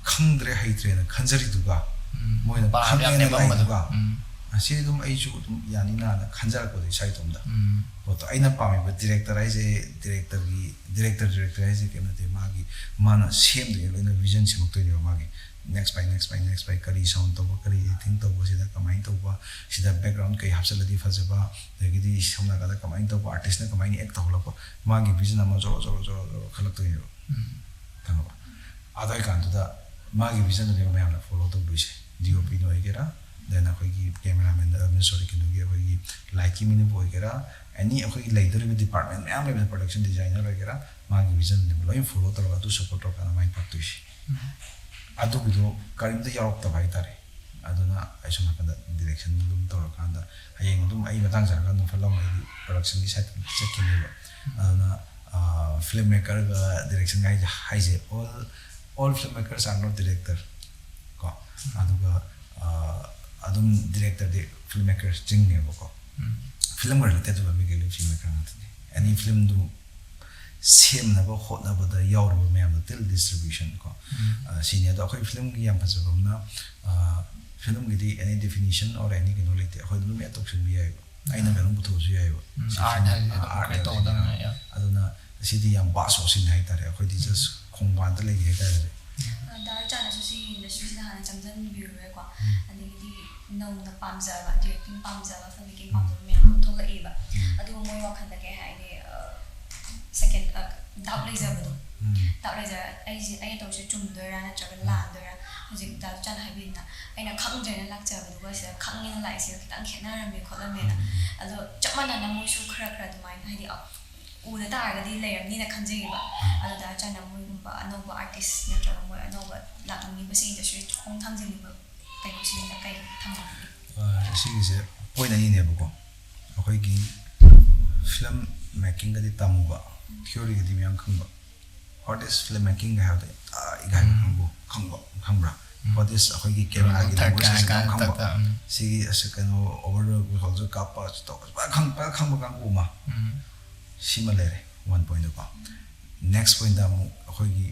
ꯈꯪꯗ꯭ꯔꯦ ꯍꯩꯇ꯭ꯔꯦꯅ ꯈꯟꯖꯔꯤꯗꯨꯒ ꯎꯝ꯫ ꯃꯣꯏꯅ ꯄꯥꯝꯃꯦ ꯌꯥꯝ ꯈꯪꯉꯦꯅ ꯂꯦꯝꯃꯝꯕꯗꯣ꯫ ꯂꯩꯗꯨꯒ ꯎꯝ꯫ ꯑꯁꯤꯗꯤ ꯑꯗꯨꯝ ꯑꯩꯁꯨ ꯑꯗꯨꯝ ꯌꯥꯅꯤꯅ ꯈꯟꯖꯔꯛꯄꯗꯣ ꯏꯁꯥ ꯏꯇꯣꯝꯗ꯫ ꯎꯝ꯫ ꯄꯣꯠꯇꯣ ꯑꯩꯅ ꯄꯥꯝꯃꯤꯕ ꯗꯤꯔꯦꯛꯇꯔ ꯍꯥꯏꯁꯦ, ꯗꯤꯔꯦꯛꯇꯔꯒꯤ, ꯗꯤꯔꯦꯛꯇꯔ, ꯗꯤꯔꯦꯛꯇꯔ ꯍꯥꯏꯁꯦ ꯀꯩꯝ ꯅꯠꯇꯦ꯫ ꯃꯥꯒꯤ, ꯃꯥꯅ ꯁꯦꯝꯗꯣꯏꯅꯦꯕ, ꯑꯩꯅ ꯚꯤꯖꯟ ꯁꯦꯝꯃꯛꯇꯣꯏꯅꯦꯕ ꯃꯥꯒꯤ꯫ Next by, next by, next by, ꯀꯔꯤ ꯁꯥꯎꯟ ꯇꯧꯕ, ꯀꯔꯤ ꯏꯗꯤꯇꯤꯡ ꯇꯧꯕ, ꯁꯤꯗ ꯀꯃꯥꯏꯅ ꯇꯧꯕ, ꯁꯤꯗ ꯕꯦꯛꯒ꯭ꯔꯥꯎꯟ ꯀꯩ ꯍꯥꯞꯆꯤꯜꯂꯗꯤ ꯐꯖꯕ, ꯑꯗꯒꯤꯗꯤ ꯁꯝꯅ ꯍꯥꯏꯔꯀꯥꯟꯗ ꯀꯃꯥꯏꯅ ꯇꯧꯕ, ꯑꯥꯔꯇꯤꯁꯅ ꯀꯃꯥꯏꯅ ꯑꯦꯛ ꯇꯧꯍꯜꯂꯛꯄ, ꯃꯥꯒꯤ ꯚꯤꯖꯟ ꯑꯃ ꯖꯣꯔꯣ, ꯖꯣꯔꯣ, ꯖꯣꯔꯣ, ꯖꯣꯔꯣ ꯈꯜꯂꯛꯇꯣꯏꯅꯦꯕ꯫ ꯎꯝ꯫ ꯈꯪꯉꯕ? ꯑꯗꯨ ꯑꯣꯏꯀꯥꯟꯗꯨꯗ ꯃꯥꯒꯤ ꯚꯤꯖꯟꯗꯨꯅꯦꯕ ꯃꯌꯥꯝꯅ ꯐꯣꯂꯣ ꯇꯧꯗꯣꯏꯁꯦ꯫ ꯗꯤ ꯑꯣ ꯄꯤꯅ ꯑꯣꯏꯒꯦꯔꯥ, then ꯑꯩꯈꯣꯏꯒꯤ ꯀꯦꯃꯦꯔꯥꯃꯦꯟꯗ ꯁꯣꯔꯤ ꯀꯩꯅꯣꯒꯤ ꯑꯩꯈꯣꯏꯒꯤ ꯂꯥꯏꯠꯀꯤ ꯃꯤꯅꯕꯨ ꯑꯣꯏꯒꯦꯔꯥ, ꯑꯦꯅꯤ ꯑꯩꯈꯣꯏꯒꯤ ꯂꯩꯗꯣꯔꯤꯕ ꯗꯤꯄꯥꯔꯠꯃꯦꯟ ꯃꯌꯥꯝ ꯂꯩꯕꯗ, ꯄ꯭ꯔꯗꯛꯁꯟ ꯗꯤꯖꯥꯏꯅꯔ ꯑꯣꯏꯒꯦꯔꯥ, ꯃꯥꯒꯤ ꯚꯤꯖꯟꯗꯨꯕꯨ ꯂꯣꯏ ꯐꯣꯂꯣ ꯇꯧꯔꯒ ꯑꯗꯨ ꯁꯞꯄꯣꯔꯠ ꯇꯧꯔꯀꯥꯟꯗ ꯃꯥꯏ ꯄꯥꯛꯇꯣꯏꯁꯦ꯫ ꯑꯗꯨꯒꯤꯗꯣ ꯀꯔꯤꯝꯇ ꯌꯥꯎꯔꯛꯇꯕ ꯍꯥꯏꯇꯥꯔꯦ꯫ ꯑꯗꯨꯅ ꯑꯩ ꯁꯣꯝ ꯅꯥꯀꯟꯗ ꯗꯤꯔꯦꯛꯁꯟ ꯑꯗꯨꯝ ꯇꯧꯔꯀꯥꯟꯗ ꯍꯌꯦꯡ ꯑꯗꯨꯝ ꯑꯩ ꯃꯇꯥꯡ ꯆꯥꯔꯀꯥꯟꯗ ꯑꯗꯨꯝ ꯐꯠ ꯂꯥꯎꯅ ꯑꯩꯗꯤ ꯄ꯭ꯔꯗꯛꯁꯟꯒꯤ ꯁꯥꯏꯠꯇ ꯆꯠꯈꯤꯅꯦꯕ꯫ ꯑꯗꯨꯅ ꯐꯤꯂꯝ ꯃꯦꯀꯔꯒ ꯗꯤꯔꯦꯛꯁꯟꯒ ꯍꯥꯏꯁꯦ, ꯍꯥꯏꯁꯦ all all film makers are not director ꯀꯣ꯫ ꯑꯗꯨꯒ ꯑꯗꯨꯝ ꯗꯤꯔꯦꯛꯇꯔꯗꯤ ꯐꯤꯂꯝ ꯃꯦꯀꯔ ꯆꯤꯡꯅꯦꯕꯀꯣ꯫ ꯐꯤꯂꯝꯒ ꯔꯤꯂꯦꯇꯦꯠ ꯑꯣꯏꯕ ꯃꯤꯈꯩ ꯂꯣꯏ ꯐꯤꯂꯝ ꯃꯦꯀꯔ ꯉꯥꯛꯇꯅꯤ꯫ ꯑꯦꯅꯤ ꯐꯤꯂꯝꯗꯨ ꯁꯦꯝꯅꯕ ꯍꯣꯠꯅꯕꯗ ꯌꯥꯎꯔꯤꯕ ꯃꯌꯥꯝꯗꯣ, ꯇꯤꯜ ꯗꯤꯁꯇ꯭ꯔꯤꯕ꯭ꯌꯨꯁꯟ ꯀꯣ꯫ ꯁꯤꯅꯤ꯫ ꯑꯗꯣ ꯑꯩꯈꯣꯏ ꯐꯤꯂꯝꯒꯤ ꯌꯥꯝ ꯐꯖꯕ ꯑꯃꯅ, ꯐꯤꯂꯝꯒꯤꯗꯤ ꯑꯦꯅꯤ ꯗꯤꯐꯤꯅꯤꯁꯟ ꯑꯣꯔ ꯑꯦꯅꯤ ꯀꯩꯅꯣ ꯂꯩꯇꯦ, ꯑꯩꯈꯣꯏ ꯑꯗꯨꯝ ꯑꯦꯗ ꯇꯧꯁꯤꯟꯕ ꯌꯥꯏꯑꯕ꯫ ꯑꯩꯅ ꯀꯩꯅꯣꯝ ꯄꯨꯊꯣꯛꯑꯁꯨ ꯌꯥꯏꯑꯕ꯫ ꯁꯤ ꯐꯤꯂꯝ ꯑꯥꯔꯠ ꯍꯥꯏꯕꯁꯤꯗꯤ ꯌꯥꯝ, ꯑꯗꯨꯅ ꯁꯤꯗꯤ ꯌꯥꯝ ꯚꯥꯁ ꯑꯣꯏꯁꯤꯟ ꯍꯥꯏꯇꯥꯔꯦ꯫ ꯑꯩꯈꯣꯏꯗꯤ ꯖꯁ ꯈꯣꯡꯕꯥꯟꯗ ꯂꯩꯒꯦ ꯍꯥꯏꯇꯥꯔꯦ꯫ ꯗꯥ ꯔꯤꯆꯥꯔꯗꯅꯁꯨ ꯁꯤꯒꯤ ꯏꯟꯗꯁꯇ꯭ꯔꯤꯁꯤꯗ ꯍꯥꯟꯅ ꯆꯪꯁꯤꯟꯕꯤꯔꯨꯔꯦꯀꯣ꯫ ꯑꯗꯒꯤꯗꯤ ꯅꯧꯅ ꯄꯥꯝꯖꯕ, ꯗꯤꯔꯦꯛꯇꯤꯡ ꯄꯥꯝꯖꯕ, ꯐꯤꯜꯝ ꯃꯦꯀꯤꯡ ꯄꯥꯝꯖꯕ ꯃꯌꯥꯝ ꯑꯃ ꯊꯣꯛꯂꯛꯏꯕ꯫ ꯑꯗꯨꯕꯨ ꯃꯣꯏ ꯋꯥꯈꯜꯗ ꯀꯩ ꯍꯥꯏꯅꯤ, ꯁꯦꯀꯦꯟ ꯗꯥꯎꯠ ꯂꯩꯖꯕꯗꯣ꯫ ꯗꯥꯎꯠ ꯂꯩꯖꯔ, ꯑꯩꯁꯦ, ꯑꯩꯅ ꯇꯧꯔꯤꯁꯦ ꯆꯨꯝꯗꯣꯏꯔꯥ ꯅꯠꯇ꯭ꯔꯒ ꯂꯥꯟꯗꯣꯏꯔꯥ? ꯍꯧꯖꯤꯛ ꯗꯥ ꯔꯤꯆꯥꯔꯗꯅ ꯍꯥꯏꯕꯤꯗꯅ, ꯑꯩꯅ ꯈꯪꯗ꯭ꯔꯦꯅ ꯂꯥꯛꯆꯕꯗꯨꯒ ꯁꯤꯗ ꯈꯪꯉꯦꯅ ꯂꯥꯛꯏꯁꯤꯒ ꯈꯤꯇꯪ ꯈꯦꯠꯅꯔꯝꯃꯦ ꯈꯣꯠꯂꯝꯃꯦꯅ꯫ ꯑꯗꯣ ꯆꯞ ꯃꯥꯟꯅꯅ ꯃꯣꯏꯁꯨ ꯈꯔ ꯈꯔ ꯑꯗꯨꯃꯥꯏꯅ, ꯍꯥꯏꯗꯤ, ꯎꯗ ꯇꯥꯔꯒꯗꯤ ꯂꯩꯔꯝꯅꯤꯅ ꯈꯟꯖꯩꯌꯦꯕ꯫ ꯑꯗꯨ ꯗꯥ ꯔꯤꯆꯥꯔꯗꯅ ꯃꯣꯏꯒꯨꯝꯕ ꯑꯅꯧꯕ ꯑꯥꯔꯇꯤꯁ ꯅꯠꯇ꯭ꯔꯒ ꯃꯣꯏ ꯑꯅꯧꯕ ꯂꯥꯛꯅꯤꯡꯉꯤꯕꯁꯤꯡꯗꯁꯨ ꯈꯣꯡ ꯊꯥꯡꯖꯤꯟꯅꯤꯡꯕ ꯀꯩꯅꯣꯁꯤꯡꯗ ꯀꯩ ꯊꯝꯕꯤꯒꯦ? ꯁꯤꯒꯤꯁꯦ ꯄꯣꯏꯟ ꯑꯅꯤꯅꯦꯕꯀꯣ꯫ ꯑꯩꯈꯣꯏꯒꯤ ꯐꯤꯂꯝ ꯃꯦꯀꯤꯡꯒꯗꯤ ꯇꯝꯃꯨꯕ, ꯊꯤꯑꯣꯔꯤꯒꯗꯤ ꯃꯌꯥꯝ ꯈꯪꯕ, what is film making ꯍꯥꯏꯕꯗ ꯏꯀꯥꯏꯕ ꯀꯥꯡꯕꯨ ꯈꯪꯕ, ꯈꯪꯕ꯭ꯔꯥ? What is ꯑꯩꯈꯣꯏꯒꯤ ꯀꯦꯃꯦꯔꯥꯒꯤ ꯂꯦꯡꯒ꯭ꯋꯦꯖ ꯈꯤꯇꯪ ꯈꯪꯕ, ꯁꯤꯒꯤ ꯑꯁ ꯀꯩꯅꯣ ꯑꯣꯚꯔ ꯍꯣꯜꯁꯨ ꯀꯥꯞꯄ ꯇꯧꯕ ꯐꯖꯅ ꯈꯪꯕ ꯀꯥꯡꯕꯨ ꯑꯃ꯫ ꯁꯤꯃ ꯂꯩꯔꯦ ꯋꯥꯟ ꯄꯣꯏꯟꯗꯀꯣ꯫ ꯅꯦꯛꯁ ꯄꯣꯏꯟꯗ ꯑꯃꯨꯛ ꯑꯩꯈꯣꯏꯒꯤ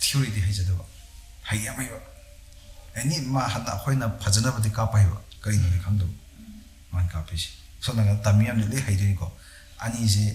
ꯊꯤꯑꯣꯔꯤꯗꯤ ꯍꯩꯖꯗꯕ, ꯍꯩ ꯌꯥꯝ ꯍꯩꯕ, ꯑꯦꯅꯤ ꯃꯥ ꯍꯟꯗꯛ ꯑꯩꯈꯣꯏꯅ ꯐꯖꯅꯕꯗꯤ ꯀꯥꯞꯄ ꯍꯩꯕ, ꯀꯔꯤꯅꯣꯗꯤ ꯈꯪꯗꯕ꯫ ꯃꯥꯅ ꯀꯥꯞꯄꯤꯁꯦ ꯁꯣꯝ ꯅꯥꯀꯟꯗ ꯇꯝꯃꯤ ꯌꯥꯝꯗꯤ ꯂꯣꯏ ꯍꯩꯗꯣꯏꯅꯤꯀꯣ꯫ ꯑꯅꯤꯁꯦ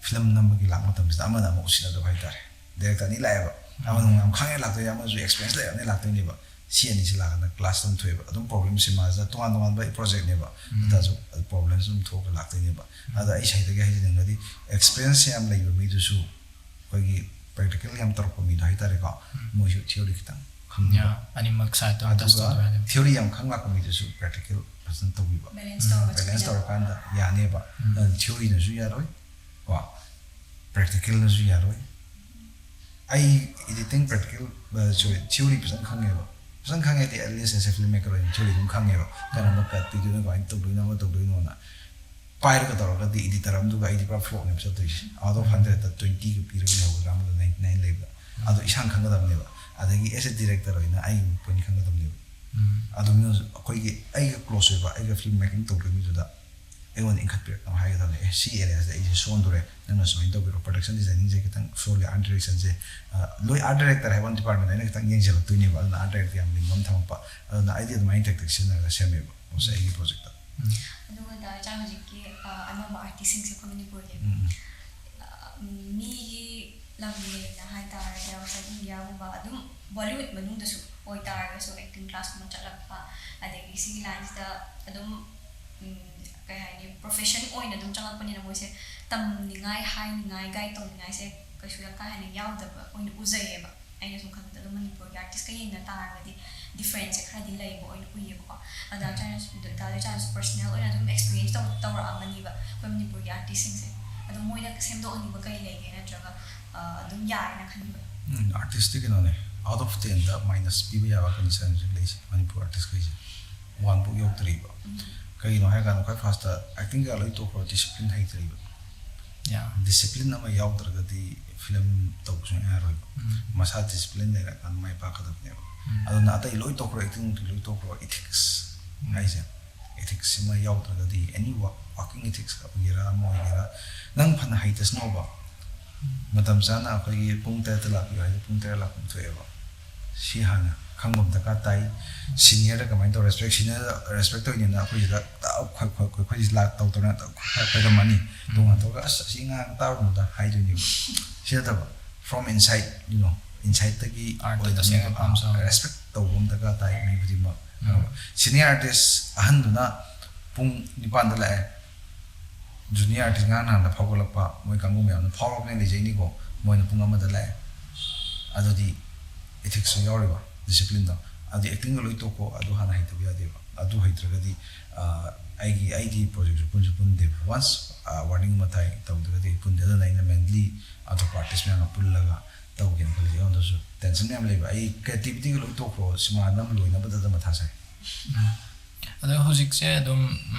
ꯐꯤꯂꯝ ꯅꯝꯕꯒꯤ ꯂꯥꯛꯄ ꯃꯇꯝꯁꯤꯗ ꯑꯃꯅ ꯑꯃ ꯎꯁꯤꯟꯅꯗꯕ ꯍꯥꯏꯇꯥꯔꯦ꯫ ꯗꯥꯏꯔꯦꯛꯇꯔ ꯑꯅꯤ ꯂꯥꯛꯑꯦꯕ, ꯑꯃꯅ ꯌꯥꯝ ꯈꯪꯉꯦ ꯂꯥꯛꯇꯣꯏꯅꯦ, ꯑꯃꯁꯨ ꯑꯦꯛꯁꯄꯤꯔꯤꯌꯟꯁ ꯂꯩꯔꯕꯅꯤ ꯂꯥꯛꯇꯣꯏꯅꯦꯕ꯫ ꯁꯤ ꯑꯅꯤꯁꯤ ꯂꯥꯛꯑꯀꯥꯟꯗ ꯀ꯭ꯂꯥꯁ ꯑꯗꯨꯝ ꯊꯣꯛꯑꯦꯕ꯫ ꯑꯗꯨꯝ ꯄ꯭ꯔꯣꯕ꯭ꯂꯦꯝ ꯁꯤꯃꯥꯁꯤꯗ ꯇꯣꯉꯥꯟ ꯇꯣꯉꯥꯟꯕ ꯄ꯭ꯔꯣꯖꯦꯛꯅꯦꯕ, ꯑꯗꯨ ꯇꯥꯔꯁꯨ ꯄ꯭ꯔꯣꯕ꯭ꯂꯦꯝꯁ ꯑꯗꯨꯝ ꯊꯣꯛꯑꯒ ꯂꯥꯛꯇꯣꯏꯅꯦꯕ꯫ ꯑꯗ ꯑꯩ ꯁꯥꯏꯗꯒꯤ ꯍꯥꯏꯖꯅꯤꯡꯕꯗꯤ, ꯑꯦꯛꯁꯄꯤꯔꯤꯌꯟꯁ ꯌꯥꯝ ꯂꯩꯕ ꯃꯤꯗꯨꯁꯨ, ꯑꯩꯈꯣꯏꯒꯤ ꯄ꯭ꯔꯦꯛꯇꯤꯀꯦꯜ ꯌꯥꯝ ꯇꯧꯔꯛꯄ ꯃꯤꯗꯣ ꯍꯥꯏꯇꯥꯔꯦꯀꯣ, ꯃꯣꯏꯁꯨ ꯊꯤꯑꯣꯔꯤ ꯈꯤꯇꯪ ꯈꯪꯕꯤꯕ? ꯑꯅꯤꯃꯛ ꯁꯥꯏꯠꯇ ꯇꯁ ꯑꯗꯨꯒ ꯇꯧꯗꯣꯏꯅꯦ꯫ ꯊꯤꯑꯣꯔꯤ ꯌꯥꯝ ꯈꯪ ꯂꯥꯛꯄ ꯃꯤꯗꯨꯁꯨ ꯄ꯭ꯔꯦꯛꯇꯤꯀꯦꯜ ꯐꯖꯅ ꯇꯧꯕꯤꯕ꯫ ꯕꯦꯂꯦꯟꯁ ꯇꯧꯔꯒ ꯕꯦꯂꯦꯟꯁ ꯆꯠꯃꯤꯟꯅꯕ꯫ ꯇꯧꯔꯀꯥꯟꯗ ꯌꯥꯅꯦꯕ꯫ ꯎꯝ꯫ ꯑꯗꯨꯅ ꯊꯤꯑꯣꯔꯤꯅꯁꯨ ꯌꯥꯔꯣꯏ ꯀꯣ, ꯄ꯭ꯔꯦꯛꯇꯤꯀꯦꯜꯅꯁꯨ ꯌꯥꯔꯣꯏ꯫ ꯑꯩ ꯏꯗꯤꯇꯤꯡ ꯄ꯭ꯔꯦꯛꯇꯤꯀꯦꯜ ꯁꯣꯔꯤ ꯊꯤꯑꯣꯔꯤ ꯐꯖꯅ ꯈꯪꯉꯦꯕ꯫ ꯐꯖꯅ ꯈꯪꯉꯦꯗꯤ ꯑꯦꯠꯂꯤꯁ ꯑꯦꯁ ꯑꯦ ꯐꯤꯜꯝ ꯃꯦꯀꯔ ꯑꯣꯏꯅ ꯊꯤꯑꯣꯔꯤ ꯑꯗꯨꯝ ꯈꯪꯉꯦꯕ꯫ ꯀꯔꯝꯕ ꯀꯠ ꯄꯤꯗꯣꯏꯅꯣ, ꯀꯃꯥꯏꯅ ꯇꯧꯗꯣꯏꯅꯣ, ꯑꯃ ꯇꯧꯗꯣꯏꯅꯣꯅ ꯄꯥꯏꯔꯒ ꯇꯧꯔꯒꯗꯤ ꯏꯗꯤꯇꯔ ꯑꯃꯗꯨꯒ ꯑꯩꯗꯤ ꯄꯨꯔꯥ ꯐ꯭ꯂꯣꯞꯅꯦꯕ ꯆꯠꯇꯣꯏꯁꯦ꯫ ꯑꯥꯎꯠ ꯑꯣꯐ ꯍꯟꯗ꯭ꯔꯦꯗꯇ ꯇ꯭ꯋꯦꯟꯇꯤꯒ ꯄꯤꯔꯒ ꯂꯩꯍꯧꯒꯗ꯭ꯔꯥ, ꯑꯃꯗ ꯅꯥꯏꯟꯇꯤ ꯅꯥꯏꯟ ꯂꯩꯕꯗ꯫ ꯑꯗꯣ ꯏꯁꯥꯅ ꯈꯪꯒꯗꯕꯅꯦꯕ꯫ ꯑꯗꯒꯤ ꯑꯦꯁ ꯑꯦ ꯗꯤꯔꯦꯛꯇꯔ ꯑꯣꯏꯅ ꯑꯩꯒꯤ ꯄꯣꯏꯟ ꯈꯪꯒꯗꯕꯅꯦꯕ꯫ ꯑꯗꯨ ꯃꯤꯅꯁꯨ ꯑꯩꯈꯣꯏꯒꯤ ꯑꯩꯒ ꯀ꯭ꯂꯣꯁ ꯑꯣꯏꯕ ꯑꯩꯒ ꯐꯤꯜꯝ ꯃꯦꯀꯤꯡ ꯇꯧꯗꯣꯏ ꯃꯤꯗꯨꯗ ꯑꯩꯉꯣꯟꯗ ꯏꯟꯈꯠꯄꯤꯔꯛꯅꯕ ꯍꯥꯏꯒꯗꯕꯅꯦ꯫ "ꯑꯦ, ꯁꯤ ꯑꯦꯔꯤꯌꯥꯁꯤꯗ ꯑꯩꯁꯦ ꯁꯣꯟꯗꯣꯔꯦ, ꯅꯪꯅ ꯁꯨꯃꯥꯏꯅ ꯇꯧꯕꯤꯔꯣ, ꯄ꯭ꯔꯗꯛꯁꯟ ꯗꯤꯖꯥꯏꯅꯤꯡꯁꯦ ꯈꯤꯇꯪ ꯁꯣꯜꯂꯦ, ꯑꯥꯔꯠ ꯗꯥꯏꯔꯦꯛꯁꯟꯁꯦ ꯂꯣꯏ ꯑꯥꯔꯠ ꯗꯥꯏꯔꯦꯛꯇꯔ ꯍꯥꯏꯕ ꯗꯤꯄꯥꯔꯠꯃꯦꯟ ꯑꯩꯅ ꯈꯤꯇꯪ ꯌꯦꯡꯁꯤꯜꯂꯛꯇꯣꯏꯅꯦꯕ꯫ ꯑꯗꯨꯅ ꯑꯥꯔꯠ ꯗꯥꯏꯔꯦꯛꯇꯔ ꯌꯥꯝ ꯂꯤꯡꯕ ꯑꯃ ꯊꯝꯃꯛꯄ꯫ ꯑꯗꯨꯅ ꯑꯩꯗꯤ ꯑꯗꯨꯃꯥꯏꯅ ꯇꯦꯛꯇꯤꯛ ꯁꯤꯖꯤꯟꯅꯔꯒ ꯁꯦꯝꯃꯦꯕ ꯄꯣꯠꯁꯦ ꯑꯩꯒꯤ ꯄ꯭ꯔꯣꯖꯦꯛꯇ꯫ ꯑꯗꯨꯒ ꯗꯥ ꯏꯆꯥ ꯍꯧꯖꯤꯛꯀꯤ ꯑ, ꯑꯅꯧꯕ ꯑꯥꯔꯇꯤꯁꯁꯤꯡꯁꯦ ꯑꯩꯈꯣꯏ ꯃꯅꯤꯄꯨꯔꯒꯤ ꯎꯝ꯫ ꯑ, ꯃꯤꯒꯤ ꯂꯝꯒꯤ ꯑꯣꯏꯅ ꯍꯥꯏꯇꯥꯔꯗꯤ ꯑꯥꯎꯠꯁꯥꯏꯠ ꯏꯟꯗꯤꯌꯥꯒꯨꯝꯕ ꯑꯗꯨꯝ ꯕꯣꯂꯤꯋꯨꯗ ꯃꯅꯨꯡꯗꯁꯨ ꯑꯣꯏꯇꯥꯔꯒꯁꯨ ꯑꯦꯛꯇꯤꯡ ꯀ꯭ꯂꯥꯁꯀꯨꯝꯕ ꯆꯠꯂꯛꯄ, ꯑꯗꯒꯤ ꯁꯤꯒꯤ ꯂꯥꯏꯟꯁꯤꯗ ꯑꯗꯨꯝ ꯎꯝ, ꯀꯩ ꯍꯥꯏꯅꯤ, ꯄ꯭ꯔꯣꯐꯦꯁꯟ ꯑꯣꯏꯅ ꯑꯗꯨꯝ ꯆꯪꯉꯛꯄꯅꯤꯅ ꯃꯣꯏꯁꯦ ꯇꯝꯅꯤꯡꯉꯥꯏ, ꯍꯥꯏꯅꯤꯡꯉꯥꯏ, ꯒꯥꯏꯗ ꯇꯧꯅꯤꯡꯉꯥꯏꯁꯦ ꯀꯩꯁꯨ ꯌꯥꯝ ꯀꯥ ꯍꯦꯟꯅ ꯌꯥꯎꯗꯕ ꯑꯣꯏꯅ ꯎꯖꯩꯌꯦꯕ꯫ ꯑꯩꯅ ꯁꯨꯝ ꯈꯟꯕꯗ ꯑꯗꯨꯝ ꯃꯅꯤꯄꯨꯔꯒꯤ ꯑꯥꯔꯇꯤꯁꯀ ꯌꯦꯡꯅ ꯇꯥꯔꯒꯗꯤ ꯗꯤꯐ꯭ꯔꯦꯟꯁꯁꯦ ꯈꯔꯗꯤ ꯂꯩꯕ ꯑꯣꯏꯅ ꯎꯏꯌꯦꯕꯀꯣ꯫ ꯑꯗ ꯆꯥꯟꯁ ꯗꯥ ꯆꯥꯟꯁ ꯄꯔꯁꯅꯦꯜ ꯑꯣꯏꯅ ꯑꯗꯨꯝ ꯑꯦꯛꯁꯄꯤꯔꯤꯌꯦꯟꯁ ꯇꯧ ꯇꯧꯔꯛꯑꯝꯃꯅꯤꯕ ꯑꯩꯈꯣꯏ ꯃꯅꯤꯄꯨꯔꯒꯤ ꯑꯥꯔꯇꯤꯁꯁꯤꯡꯁꯦ꯫ ꯑꯗꯣ ꯃꯣꯏꯅ ꯁꯦꯝꯗꯣꯛꯍꯟꯅꯤꯡꯕ ꯀꯩ ꯂꯩꯒꯦ, ꯅꯠꯇ꯭ꯔꯒ ꯑ, ꯑꯗꯨꯝ ꯌꯥꯏꯅ ꯈꯟꯕ꯭ꯔꯥ? ꯎꯝ, ꯑꯥꯔꯇꯤꯁꯇꯤ ꯀꯩꯅꯣꯅꯦ, ꯑꯥꯎꯠ ꯑꯣꯐ ꯇꯦꯟꯗ ꯃꯥꯏꯅꯁ ꯄꯤꯕ ꯌꯥꯕ ꯀꯟꯗꯤꯁꯟꯁꯦ ꯂꯩꯁꯦ ꯃꯅꯤꯄꯨꯔ ꯑꯥꯔꯇꯤꯁ ꯈꯩꯁꯦ꯫ ꯋꯥꯟꯐꯥꯎ ꯌꯧꯗ꯭ꯔꯤꯕ꯫ ꯀꯩꯒꯤꯅꯣ ꯍꯥꯏꯔꯀꯥꯟꯗ ꯈ꯭ꯋꯥꯏ ꯐꯥꯔꯁꯇ ꯑꯦꯛꯇꯤꯡ ꯀꯩꯀꯥ ꯂꯣꯏ ꯇꯣꯛꯈ꯭ꯔꯣ, ꯗꯤꯁꯤꯄ꯭ꯂꯤꯟ ꯍꯩꯇ꯭ꯔꯤꯕ꯫ ꯌꯥ꯫ ꯗꯤꯁꯤꯄ꯭ꯂꯤꯟ ꯑꯃ ꯌꯥꯎꯗ꯭ꯔꯒꯗꯤ ꯐꯤꯂꯝ ꯇꯧꯕ ꯁꯨꯡꯌꯥ ꯌꯥꯔꯣꯏꯕ꯫ ꯎꯝ꯫ ꯃꯁꯥ ꯗꯤꯁꯤꯄ꯭ꯂꯤꯟ ꯂꯩꯔꯀꯥꯟꯗ ꯃꯥꯏ ꯄꯥꯛꯀꯗꯕꯅꯦꯕ꯫ ꯎꯝ꯫ ꯑꯗꯨꯅ ꯑꯇꯩ ꯂꯣꯏ ꯇꯣꯛꯈ꯭ꯔꯣ, ꯑꯦꯛꯇꯤꯡ ꯅꯨꯡꯇꯤꯡ ꯂꯣꯏ ꯇꯣꯛꯈ꯭ꯔꯣ, ꯏꯊꯤꯛꯁ ꯍꯥꯏꯁꯦ, ꯏꯊꯤꯛꯁ ꯑꯃ ꯌꯥꯎꯗ꯭ꯔꯒꯗꯤ ꯑꯦꯅꯤ ꯋꯥꯛ ꯋꯥꯛꯀꯤꯡ ꯏꯊꯤꯛꯁ ꯑꯣꯏꯒꯦꯔꯥ ꯑꯃ ꯑꯣꯏꯒꯦꯔꯥ, ꯅꯪ ꯐꯅ ꯍꯩꯇꯁꯅꯣꯕ, ꯃꯇꯝ ꯆꯥꯅ ꯑꯩꯈꯣꯏꯒꯤ ꯄꯨꯡ ꯇꯔꯦꯠꯇ ꯂꯥꯛꯄꯤꯌꯨ ꯍꯥꯏꯗꯤ ꯄꯨꯡ ꯇꯔꯦꯠ ꯂꯥꯛꯄ ꯊꯣꯛꯑꯦꯕ꯫ ꯁꯤ ꯍꯥꯟꯅ ꯈꯪꯕ ꯑꯃ ꯗꯔꯀꯥꯔ ꯇꯥꯏ꯫ ꯁꯤꯅꯤꯌꯔꯗ ꯀꯃꯥꯏꯅ ꯇꯧ ꯔꯦꯁꯄꯦꯛ, ꯁꯤꯅꯤꯌꯔꯗ ꯔꯦꯁꯄꯦꯛ ꯇꯧꯔꯤꯅꯦꯅ ꯑꯩꯈꯣꯏꯁꯤꯗ ꯇꯥꯎ ꯈꯣꯏ ꯈꯣꯏ ꯈꯣꯏ ꯈꯣꯏꯁꯤ ꯂꯥꯛ ꯇꯧꯗꯅ ꯈꯣꯏꯔꯝꯃꯅꯤ꯫ ꯇꯣꯉꯥꯟ ꯊꯣꯛꯑꯒ "ꯑꯁ, ꯑꯁꯤ ꯉꯥꯡ ꯇꯥꯔꯨꯅꯨꯗ" ꯍꯥꯏꯗꯣꯏꯅꯦꯕ꯫ ꯁꯤ ꯅꯠꯇꯕ, from inside, you know, ꯏꯟꯁꯥꯏꯠꯇꯒꯤ Heartꯇ ꯇꯁꯦꯡꯅ ꯄꯥꯝꯖꯕ꯫ ꯔꯦꯁꯄꯦꯛ ꯇꯧꯕ ꯑꯃ ꯗꯔꯀꯥꯔ ꯇꯥꯏ ꯃꯤꯕꯨꯗꯤꯃꯛ꯫ ꯎꯝ꯫ ꯁꯤꯅꯤꯌꯔ ꯑꯥꯔꯇꯤꯁ ꯑꯍꯟꯗꯨꯅ ꯄꯨꯡ ꯅꯤꯄꯥꯟꯗ ꯂꯥꯛꯑꯦ, ꯖꯨꯅꯤꯌꯔ ꯑꯥꯔꯇꯤꯁ ꯉꯔꯥꯡ ꯅꯍꯥꯟꯗ ꯐꯥꯎꯒꯠꯂꯛꯄ ꯃꯣꯏ ꯀꯥꯡꯕꯨ ꯃꯌꯥꯝꯅ ꯐꯥꯎꯔꯛꯄꯅꯦ ꯂꯩꯖꯩꯅꯤꯀꯣ, ꯃꯣꯏꯅ ꯄꯨꯡ ꯑꯃꯗ ꯂꯥꯛꯑꯦ꯫ ꯑꯗꯨꯗꯤ ꯏꯊꯤꯛꯁꯁꯨ ꯌꯥꯎꯔꯤꯕ꯫ ꯗꯤꯁꯤꯄ꯭ꯂꯤꯟꯗꯣ꯫ ꯑꯗꯨ ꯑꯦꯛꯇꯤꯡꯒ ꯂꯣꯏ ꯇꯣꯛꯈꯣ, ꯑꯗꯨ ꯍꯥꯟꯅ ꯍꯩꯇꯕ ꯌꯥꯗꯦꯕ꯫ ꯑꯗꯨ ꯍꯩꯇ꯭ꯔꯒꯗꯤ ꯑ, ꯑꯩꯒꯤ ꯑꯩꯗꯤ ꯄ꯭ꯔꯣꯖꯦꯛꯁꯨ ꯄꯨꯟꯁꯨ ꯄꯨꯟꯗꯦꯕ꯫ ꯋꯥꯟꯁ ꯋꯥꯔꯅꯤꯡ ꯑꯃ ꯊꯥꯏ, ꯇꯧꯗ꯭ꯔꯒꯗꯤ ꯑꯩ ꯄꯨꯟꯗꯦ꯫ ꯑꯗꯨꯅ ꯑꯩꯅ ꯃꯦꯟꯂꯤ ꯑꯇꯣꯞꯄ ꯑꯥꯔꯇꯤꯁ ꯃꯌꯥꯝꯒ ꯄꯨꯜꯂꯒ ꯇꯧꯒꯦꯅ ꯈꯜꯂꯤꯁꯦ꯫ ꯑꯩꯉꯣꯟꯗꯁꯨ ꯇꯦꯟꯁꯟ ꯃꯌꯥꯝ ꯂꯩꯕ꯫ ꯑꯩ ꯀ꯭ꯔꯤꯌꯦꯇꯤꯕꯤꯇꯤꯒ ꯂꯣꯏ ꯇꯣꯛꯈ꯭ꯔꯣ, ꯁꯤꯃꯥ ꯅꯝ ꯂꯣꯏꯅꯕꯗꯗ ꯃꯊꯥ ꯁꯥꯏ꯫ ꯑꯗꯣ ꯍꯧꯖꯤꯛꯁꯦ ꯑꯗꯨꯝ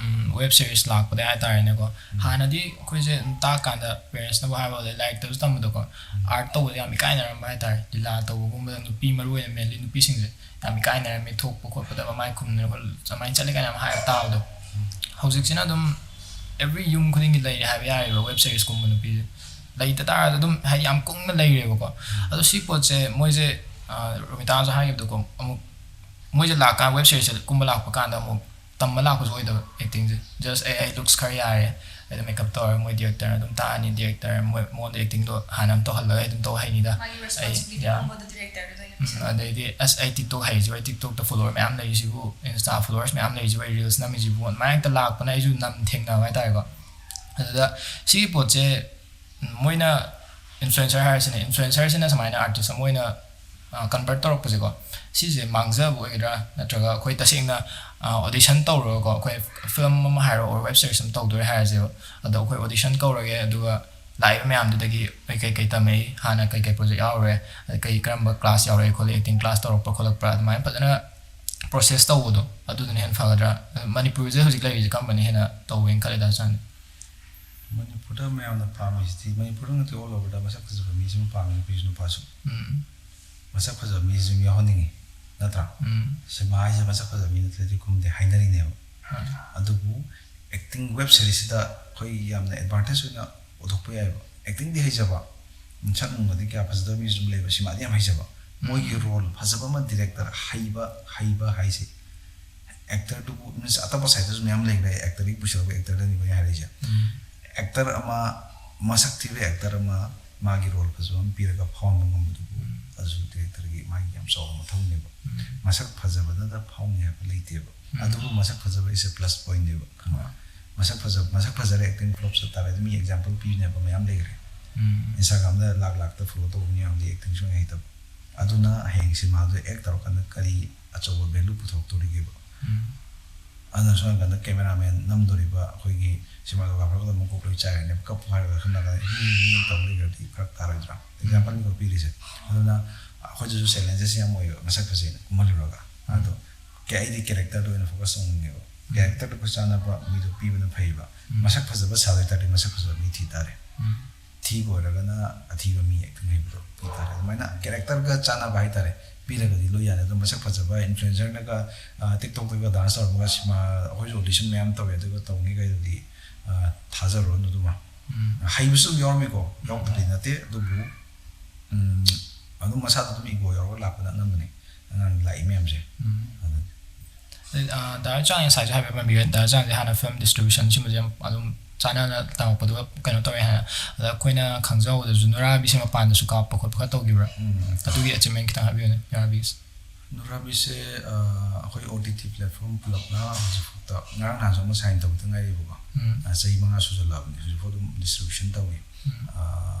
ꯋꯦꯕ ꯁꯤꯔꯤꯁ ꯂꯥꯛꯄꯗꯩ ꯍꯥꯏꯇꯥꯔꯦꯅꯦꯀꯣ꯫ ꯍꯥꯟꯅꯗꯤ ꯑꯩꯈꯣꯏꯁꯦ ꯑꯗꯨꯝ ꯇꯥꯛꯀꯥꯟꯗ ꯄꯦꯔꯦꯟꯁꯅꯕꯨ ꯍꯥꯏꯕ, ꯑꯗꯩ ꯂꯥꯏꯔꯤꯛꯇꯁꯨ ꯇꯝꯕꯗꯀꯣ, ꯑꯥꯔꯠ ꯇꯧꯕꯗ ꯌꯥꯝ ꯏꯀꯥꯏꯅꯔꯝꯕ ꯍꯥꯏꯇꯥꯔꯦ꯫ ꯂꯤꯂꯥ ꯇꯧꯕꯒꯨꯝꯕꯗ ꯅꯨꯄꯤ, ꯃꯔꯨ ꯑꯣꯏꯅ ꯃꯦꯟꯂꯤ ꯅꯨꯄꯤꯁꯤꯡꯁꯦ ꯌꯥꯝ ꯏꯀꯥꯏꯅꯔꯝꯃꯤ, ꯊꯣꯛꯄ ꯈꯣꯠꯄꯗ ꯃꯃꯥꯏ ꯈꯨꯝꯗꯅ ꯈꯣꯠ-, ꯑꯗꯨꯃꯥꯏꯅ ꯆꯠꯂꯦ ꯀꯥꯏꯅ ꯌꯥꯝ ꯍꯥꯏꯕ ꯇꯥꯕꯗꯣ꯫ ꯍꯧꯖꯤꯛꯁꯤꯅ ꯑꯗꯨꯝ ꯑꯦꯕ꯭ꯔꯤ ꯌꯨꯝ ꯈꯨꯗꯤꯡꯒꯤ ꯂꯩꯔꯦ ꯍꯥꯏꯕ ꯌꯥꯔꯦꯕ ꯋꯦꯕ ꯁꯤꯔꯤꯁꯀꯨꯝꯕ ꯅꯨꯄꯤꯁꯦ꯫ ꯂꯩꯇ ꯇꯥꯔꯁꯨ ꯑꯗꯨꯝ ꯍꯥꯏꯗꯤ ꯌꯥꯝ ꯀꯨꯡꯅ ꯂꯩꯔꯦꯕꯀꯣ꯫ ꯑꯗꯣ ꯁꯤ ꯄꯣꯠꯁꯦ ꯃꯣꯏꯁꯦ, ꯑ, ꯔꯣꯃꯤꯇꯥꯅꯁꯨ ꯍꯥꯏꯈꯤꯕꯗꯣꯀꯣ, ꯑꯃꯨꯛ ꯃꯣꯏꯁꯦ ꯂꯥꯛꯀꯥꯟ ꯋꯦꯕ ꯁꯤꯔꯤꯁꯀꯨꯝꯕ ꯂꯥꯛꯄ ꯀꯥꯟꯗ ꯑꯃꯨꯛ ꯇꯝꯕ ꯂꯥꯛꯄꯁꯨ ꯑꯣꯏꯗꯕ ꯑꯦꯛꯇꯤꯡꯁꯦ꯫ ꯖꯁ ꯑꯩ ꯑꯩ ꯂꯨꯛꯁ ꯈꯔ ꯌꯥꯔꯦ, ꯑꯗꯨ ꯃꯦꯀꯞ ꯇꯧꯔꯒ ꯃꯣꯏ ꯗꯤꯔꯦꯛꯇꯔꯅ ꯑꯗꯨꯝ ꯇꯥꯛꯑꯅꯤ, ꯗꯤꯔꯦꯛꯇꯔ ꯃꯣꯏ ꯃꯉꯣꯟꯗ ꯑꯦꯛꯇꯤꯡꯗꯣ ꯍꯥꯟꯅ ꯑꯗꯨꯝ ꯇꯧꯍꯜꯂꯒ ꯑꯩ ꯑꯗꯨꯝ ꯇꯧ ꯍꯩꯅꯤꯗ꯫ ꯃꯥꯒꯤ ꯑꯩ ꯔꯦꯁꯄꯣꯟꯁꯤꯕꯤꯂꯤꯇꯤ ꯌꯥ- ꯄꯨꯝꯕꯗꯣ ꯗꯤꯔꯦꯛꯇꯔꯗꯨꯗ ꯑꯣꯏꯅ ꯎꯝ, ꯄꯤꯁꯜꯂꯦ꯫ ꯑꯗꯩꯗꯤ ꯑꯁ ꯑꯩ ꯇꯤꯛꯇꯣꯛ ꯍꯩꯔꯤꯁꯤꯕꯨ, ꯑꯩ ꯇꯤꯛꯇꯣꯛꯇ ꯐꯣꯂꯣꯋꯔ ꯃꯌꯥꯝ ꯂꯩꯔꯤꯁꯤꯕꯨ, ꯏꯟꯁꯇꯥ ꯐꯣꯂꯣꯋꯔꯁ ꯃꯌꯥꯝ ꯂꯩꯔꯤꯁꯤꯕꯨ, ꯑꯩ ꯔꯤꯜꯁ ꯅꯝꯃꯤꯁꯤꯕꯨ, ꯑꯗꯨꯃꯥꯏꯅ ꯍꯦꯛꯇ ꯂꯥꯛꯄꯅ ꯑꯩꯁꯨ ꯅꯝ ꯊꯦꯡꯅꯕ ꯍꯥꯏꯇꯥꯔꯦꯀꯣ꯫ ꯑꯗꯨꯗ ꯁꯤꯒꯤ ꯄꯣꯠꯁꯦ, ꯎꯝ, ꯃꯣꯏꯅ ꯏꯟꯐ꯭ꯂꯨꯌꯦꯟꯁꯔ ꯍꯥꯏꯔꯁꯤꯅꯦ, ꯏꯟꯐ꯭ꯂꯨꯌꯦꯟꯁꯔꯁꯤꯅ ꯁꯨꯃꯥꯏꯅ ꯑꯥꯔꯇꯤꯁ ꯑꯃ ꯑꯣꯏꯅ ꯀꯟꯚꯔꯠ ꯇꯧꯔꯛꯄꯁꯦꯀꯣ, ꯁꯤꯁꯦ ꯃꯥꯡꯖꯕ ꯑꯣꯏꯒꯗ꯭ꯔꯥ, ꯅꯠꯇ꯭ꯔꯒ ꯑꯩꯈꯣꯏ ꯇꯁꯦꯡꯅ ꯑꯣꯗꯤꯁꯟ ꯇꯧꯔꯒꯀꯣ, ꯑꯩꯈꯣꯏ ꯐꯤꯂꯝ ꯑꯃ ꯍꯥꯏꯔꯣ, ꯑꯣꯔ ꯋꯦꯕ ꯁꯤꯔꯤꯁ ꯑꯃ ꯇꯧꯗꯣꯏ ꯍꯥꯏꯔꯁꯦꯕ, ꯑꯗꯣ ꯑꯩꯈꯣꯏ ꯑꯣꯗꯤꯁꯟ ꯀꯧꯔꯒꯦ, ꯑꯗꯨꯒ ꯂꯥꯛꯏꯕ ꯃꯌꯥꯝꯗꯨꯗꯒꯤ ꯑꯩ ꯀꯩ ꯀꯩ ꯇꯝꯃꯛꯏ, ꯍꯥꯟꯅ ꯀꯩ ꯀꯩ ꯄ꯭ꯔꯣꯖꯦꯛ ꯌꯥꯎꯔꯨꯔꯦ, ꯑꯗꯩ ꯀꯩ ꯀꯔꯝꯕ ꯀ꯭ꯂꯥꯁ ꯌꯥꯎꯔꯛꯏ ꯈꯣꯠꯂꯤ, ꯑꯦꯛꯇꯤꯡ ꯀ꯭ꯂꯥꯁ ꯇꯧꯔꯛꯄ꯭ꯔꯥ ꯈꯣꯠꯂꯛꯄ꯭ꯔꯥ, ꯑꯗꯨꯃꯥꯏꯅ ꯐꯖꯅ ꯄ꯭ꯔꯣꯁꯦꯁ ꯇꯧꯕꯗꯣ, ꯑꯗꯨꯗꯨꯅ ꯍꯦꯟꯅ ꯐꯒꯗ꯭ꯔꯥ? ꯃꯅꯤꯄꯨꯔꯁꯦ ꯍꯧꯖꯤꯛ ꯂꯩꯔꯤꯁꯦ ꯀꯔꯝꯕꯅ ꯍꯦꯟꯅ ꯇꯧꯋꯦꯅ ꯈꯜꯂꯦ, ꯗꯥ ꯁꯥꯟ? ꯃꯅꯤꯄꯨꯔꯗ ꯃꯌꯥꯝꯅ ꯄꯥꯝꯃꯤꯁꯤꯗꯤ, ꯃꯅꯤꯄꯨꯔꯗ ꯅꯠꯇꯦ, ꯑꯣꯜ ꯑꯣꯚꯔꯗ ꯃꯁꯛ ꯐꯖꯕ ꯃꯤꯁꯤꯃ ꯄꯥꯝꯃꯤ, ꯅꯨꯄꯤꯁꯨ ꯅꯨꯄꯥꯁꯨ꯫ ꯎꯝ, ꯃꯁꯛ ꯐꯖꯕ ꯃꯤꯁꯤ ꯑꯗꯨꯝ ꯌꯥꯎꯍꯟꯅꯤꯡꯉꯤ, ꯅꯠꯇ꯭ꯔꯥ? ꯎꯝ, ꯁꯤꯃꯥ ꯍꯥꯏꯁꯦ ꯃꯁꯛ ꯐꯖꯕ ꯃꯤ ꯅꯠꯇ꯭ꯔꯗꯤ ꯀꯨꯝꯗꯦ ꯍꯥꯏꯅꯔꯤꯅꯦꯕ꯫ ꯍꯣꯏ. ꯑꯗꯨꯕꯨ ꯑꯦꯛꯇꯤꯡ ꯋꯦꯕ ꯁꯤꯔꯤꯁꯁꯤꯗ ꯑꯩꯈꯣꯏ ꯌꯥꯝꯅ ꯑꯦꯗꯚꯥꯟꯇꯦꯖ ꯑꯣꯏꯅ ꯎꯠꯊꯣꯛꯄ ꯌꯥꯏꯑꯕ꯫ ꯑꯦꯛꯇꯤꯡꯗꯤ ꯍꯩꯖꯕ, ꯁꯛ ꯅꯨꯡꯒꯗꯤ ꯀꯌꯥ ꯐꯖꯗꯕ ꯃꯤꯁꯨ ꯑꯗꯨꯝ ꯂꯩꯕ, ꯁꯤꯃꯥꯗꯤ ꯌꯥꯝ ꯍꯩꯖꯕ꯫ ꯃꯣꯏꯒꯤ ꯔꯣꯜ ꯐꯖꯕ ꯑꯃ, ꯗꯤꯔꯦꯛꯇꯔ ꯍꯩꯕ, ꯍꯩꯕ ꯍꯥꯏꯁꯦ, ꯑꯦꯛꯇꯔꯗꯨꯕꯨ, ꯃꯤꯟꯁ, ꯑꯇꯣꯞꯄ ꯁꯥꯏꯠꯇꯁꯨ ꯃꯌꯥꯝ ꯂꯩꯈ꯭ꯔꯦ, ꯑꯦꯛꯇꯔꯗꯒꯤ ꯄꯨꯁꯤꯜꯂꯛꯄ ꯑꯦꯛꯇꯔꯗꯅꯤꯀꯣ ꯑꯩꯅ ꯍꯥꯏꯔꯤꯁꯦ꯫ ꯎꯝ, ꯑꯦꯛꯇꯔ ꯑꯃ, ꯃꯁꯛ ꯊꯤꯕ ꯑꯦꯛꯇꯔ ꯑꯃ ꯃꯥꯒꯤ ꯔꯣꯜ ꯐꯖꯕ ꯑꯃ ꯄꯤꯔꯒ ꯐꯥꯎꯍꯟꯕ ꯉꯝꯕꯗꯨꯕꯨ, ꯑꯗꯨꯁꯨ ꯗꯤꯔꯦꯛꯇꯔꯒꯤ ꯃꯥꯒꯤ ꯌꯥꯝ ꯆꯥꯎꯕ ꯃꯊꯧꯅꯦꯕ꯫ ꯃꯁꯛ ꯐꯖꯕꯗꯗ ꯐꯥꯎꯅꯤ ꯍꯥꯏꯕ ꯂꯩꯇꯦꯕ꯫ ꯑꯗꯨꯕꯨ ꯃꯁꯛ ꯐꯖꯕ is a plus pointꯅꯦꯕ, ꯈꯪꯕ꯭ꯔꯥ? ꯃꯁꯛ ꯐꯖꯕ, ꯃꯁꯛ ꯐꯖꯔꯦ, ꯑꯦꯛꯇꯤꯡ ꯐ꯭ꯂꯣꯞ ꯆꯠ ꯇꯥꯔꯦ, ꯑꯗꯨ ꯃꯤ ꯑꯦꯛꯖꯥꯝꯄꯜ ꯄꯤꯕꯅꯦꯕ ꯃꯌꯥꯝ ꯂꯩꯈ꯭ꯔꯦ꯫ ꯎꯝ, ꯏꯟꯁꯇꯥꯒ꯭ꯔꯥꯝꯗ ꯂꯥꯛ ꯂꯥꯛꯇ ꯐꯣꯂꯣ ꯇꯧꯕ ꯃꯌꯥꯝꯗꯤ ꯑꯦꯛꯇꯤꯡ ꯁꯨꯡꯍꯩ ꯍꯩꯇꯕ꯫ ꯑꯗꯨꯅ ꯍꯌꯦꯡ ꯁꯤꯅꯦꯃꯥꯗꯨꯗ ꯑꯦꯛ ꯇꯧꯔꯀꯥꯟꯗ ꯀꯔꯤ ꯑꯆꯧꯕ ꯚꯦꯂꯨ ꯄꯨꯊꯣꯛꯇꯣꯔꯤꯒꯦꯕ? ꯑꯗꯨꯅ ꯁꯣꯝ ꯅꯥꯀꯟꯗ ꯀꯦꯃꯦꯔꯥꯃꯦꯟ ꯅꯝꯗꯣꯔꯤꯕ ꯑꯩꯈꯣꯏꯒꯤ ꯁꯤꯅꯦꯃꯥꯇꯣꯒ꯭ꯔꯥꯐꯔꯒꯗꯣ ꯃꯀꯣꯛ ꯂꯣꯏ ꯆꯥꯏꯔꯅꯦꯕ꯫ ꯀꯞꯄꯨ ꯍꯥꯏꯔꯒ ꯁꯣꯝ ꯅꯥꯀꯟꯗ ꯍꯤ ꯍꯤ ꯍꯤ ꯇꯧ ꯂꯩꯈ꯭ꯔꯗꯤ ꯐꯔꯛ ꯇꯥꯔꯣꯏꯗ꯭ꯔꯥ? ꯑꯦꯛꯖꯥꯝꯄꯜꯅꯤꯀꯣ ꯄꯤꯔꯤꯁꯦ꯫ ꯑꯗꯨꯅ ꯑꯩꯈꯣꯏꯗꯁꯨ ꯆꯦꯂꯦꯟꯖꯦꯁ ꯌꯥꯝ ꯑꯣꯏꯌꯦꯕ, ꯃꯁꯛ ꯐꯖꯩꯅ ꯀꯨꯝꯍꯜꯂꯨꯔꯒ꯫ ꯑꯗꯣ ꯀꯦ-, ꯑꯩꯗꯤ ꯀꯦꯔꯦꯛꯇꯔꯗ ꯑꯣꯏꯅ ꯐꯣꯀꯁ ꯇꯧꯅꯤꯡꯉꯦꯕ꯫ ꯀꯦꯔꯦꯛꯇꯔꯗꯨꯒ ꯆꯥꯟꯅꯕ ꯃꯤꯗꯣ ꯄꯤꯕꯅ ꯐꯩꯌꯦꯕ꯫ ꯃꯁꯛ ꯐꯖꯕ ꯁꯥꯗꯣꯏ ꯇꯥꯔꯗꯤ ꯃꯁꯛ ꯐꯖꯕ ꯃꯤ ꯊꯤ ꯇꯥꯔꯦ꯫ ꯊꯤꯕ ꯑꯣꯏꯔꯒꯅ ꯑꯊꯤꯕ ꯃꯤ ꯑꯦꯛꯇꯤꯡ ꯍꯩꯕꯗꯣ ꯄꯤ ꯇꯥꯔꯦ꯫ ꯑꯗꯨꯃꯥꯏꯅ ꯀꯦꯔꯦꯛꯇꯔꯒ ꯆꯥꯟꯅꯕ ꯍꯥꯏꯇꯥꯔꯦ, ꯄꯤꯔꯒꯗꯤ ꯂꯣꯏ ꯌꯥꯔꯦ꯫ ꯑꯗꯣ ꯃꯁꯛ ꯐꯖꯕ ꯏꯟꯐ꯭ꯂꯨꯌꯦꯟꯁꯔꯅꯒ, ꯑ, ꯇꯤꯛꯇꯣꯛꯇꯒ ꯗꯥꯟꯁ ꯇꯧꯔꯝꯃꯒ ꯁꯤꯃꯥ, ꯑꯩꯈꯣꯏꯁꯨ ꯑꯣꯗꯤꯁꯟ ꯃꯌꯥꯝ ꯇꯧꯋꯦ, ꯑꯗꯨꯒ ꯇꯧꯅꯤꯒꯩꯗꯨꯗꯤ, ꯑ, ꯊꯥꯖꯔꯨꯔꯅꯨ ꯑꯗꯨꯃ꯫ ꯍꯩꯕꯁꯨ ꯑꯗꯨꯝ ꯌꯥꯎꯔꯝꯃꯤꯀꯣ, ꯌꯥꯎꯗꯕꯗꯤ ꯅꯠꯇꯦ, ꯑꯗꯨꯕꯨ, ꯎꯝ, ꯑꯗꯨꯝ ꯃꯁꯥꯗ ꯑꯗꯨꯝ ꯏꯒꯣ ꯌꯥꯎꯔꯒ ꯂꯥꯛꯄꯅ ꯑꯅꯝꯕꯅꯤ ꯑꯉꯥꯡ ꯂꯥꯛꯏ ꯃꯌꯥꯝꯁꯦ꯫ ꯑꯗꯨꯅꯤ꯫ ꯑꯗꯩ, ꯑ, ꯗꯥ ꯆꯥꯡ ꯉꯁꯥꯏꯁꯨ ꯍꯥꯏꯐꯦꯠ ꯄꯟꯕꯤꯌꯨ, ꯗꯥ ꯆꯥꯡꯁꯦ ꯍꯥꯟꯅ ꯐꯤꯂꯝ ꯗꯤꯁꯇ꯭ꯔꯤꯕ꯭ꯌꯨꯁꯟ ꯁꯤꯒꯨꯝꯕꯁꯦ ꯌꯥꯝ ꯑꯗꯨꯝ ꯆꯥꯟꯅꯅ ꯇꯝꯃꯛꯄꯗꯨꯒ ꯀꯩꯅꯣ ꯇꯧꯋꯦ ꯍꯥꯏꯅ꯫ ꯑꯗ ꯑꯩꯈꯣꯏꯅ ꯈꯪꯖꯍꯧꯕꯗꯁꯨ ꯅꯨꯔꯥꯕꯤꯁꯦ ꯃꯄꯥꯟꯗꯁꯨ ꯀꯥꯞꯄ ꯈꯣꯠꯄ ꯈꯔ ꯇꯧꯈꯤꯕ꯭ꯔꯥ? ꯎꯝ꯫ ꯑꯗꯨꯒꯤ ꯑꯦꯆꯤꯞꯃꯦꯟ ꯈꯤꯇꯪ ꯍꯥꯏꯕꯤꯌꯨꯅꯦ, ꯅꯨꯔꯥꯕꯤꯁꯦ꯫ ꯅꯨꯔꯥꯕꯤꯁꯦ, ꯑ, ꯑꯩꯈꯣꯏ ꯑꯣ ꯇꯤ ꯇꯤ ꯄ꯭ꯂꯦꯠꯐꯣꯔꯝ ꯄꯨꯂꯞꯅ ꯍꯧꯖꯤꯛꯐꯥꯎꯗ, ꯉꯔꯥꯡ ꯅꯍꯥꯟꯁꯨ ꯑꯃ ꯁꯥꯏꯟ ꯇꯧꯕꯗ ꯉꯥꯏꯔꯤꯕꯀꯣ꯫ ꯎꯝ꯫ ꯑ, ꯆꯍꯤ ꯃꯉꯥ ꯁꯨꯖꯜꯂꯛꯑꯕꯅꯤ, ꯍꯧꯖꯤꯛꯐꯥꯎ ꯑꯗꯨꯝ ꯗꯤꯁꯇ꯭ꯔꯤꯕ꯭ꯌꯨꯁꯟ ꯇꯧꯏ꯫ ꯎꯝ꯫ ꯑ,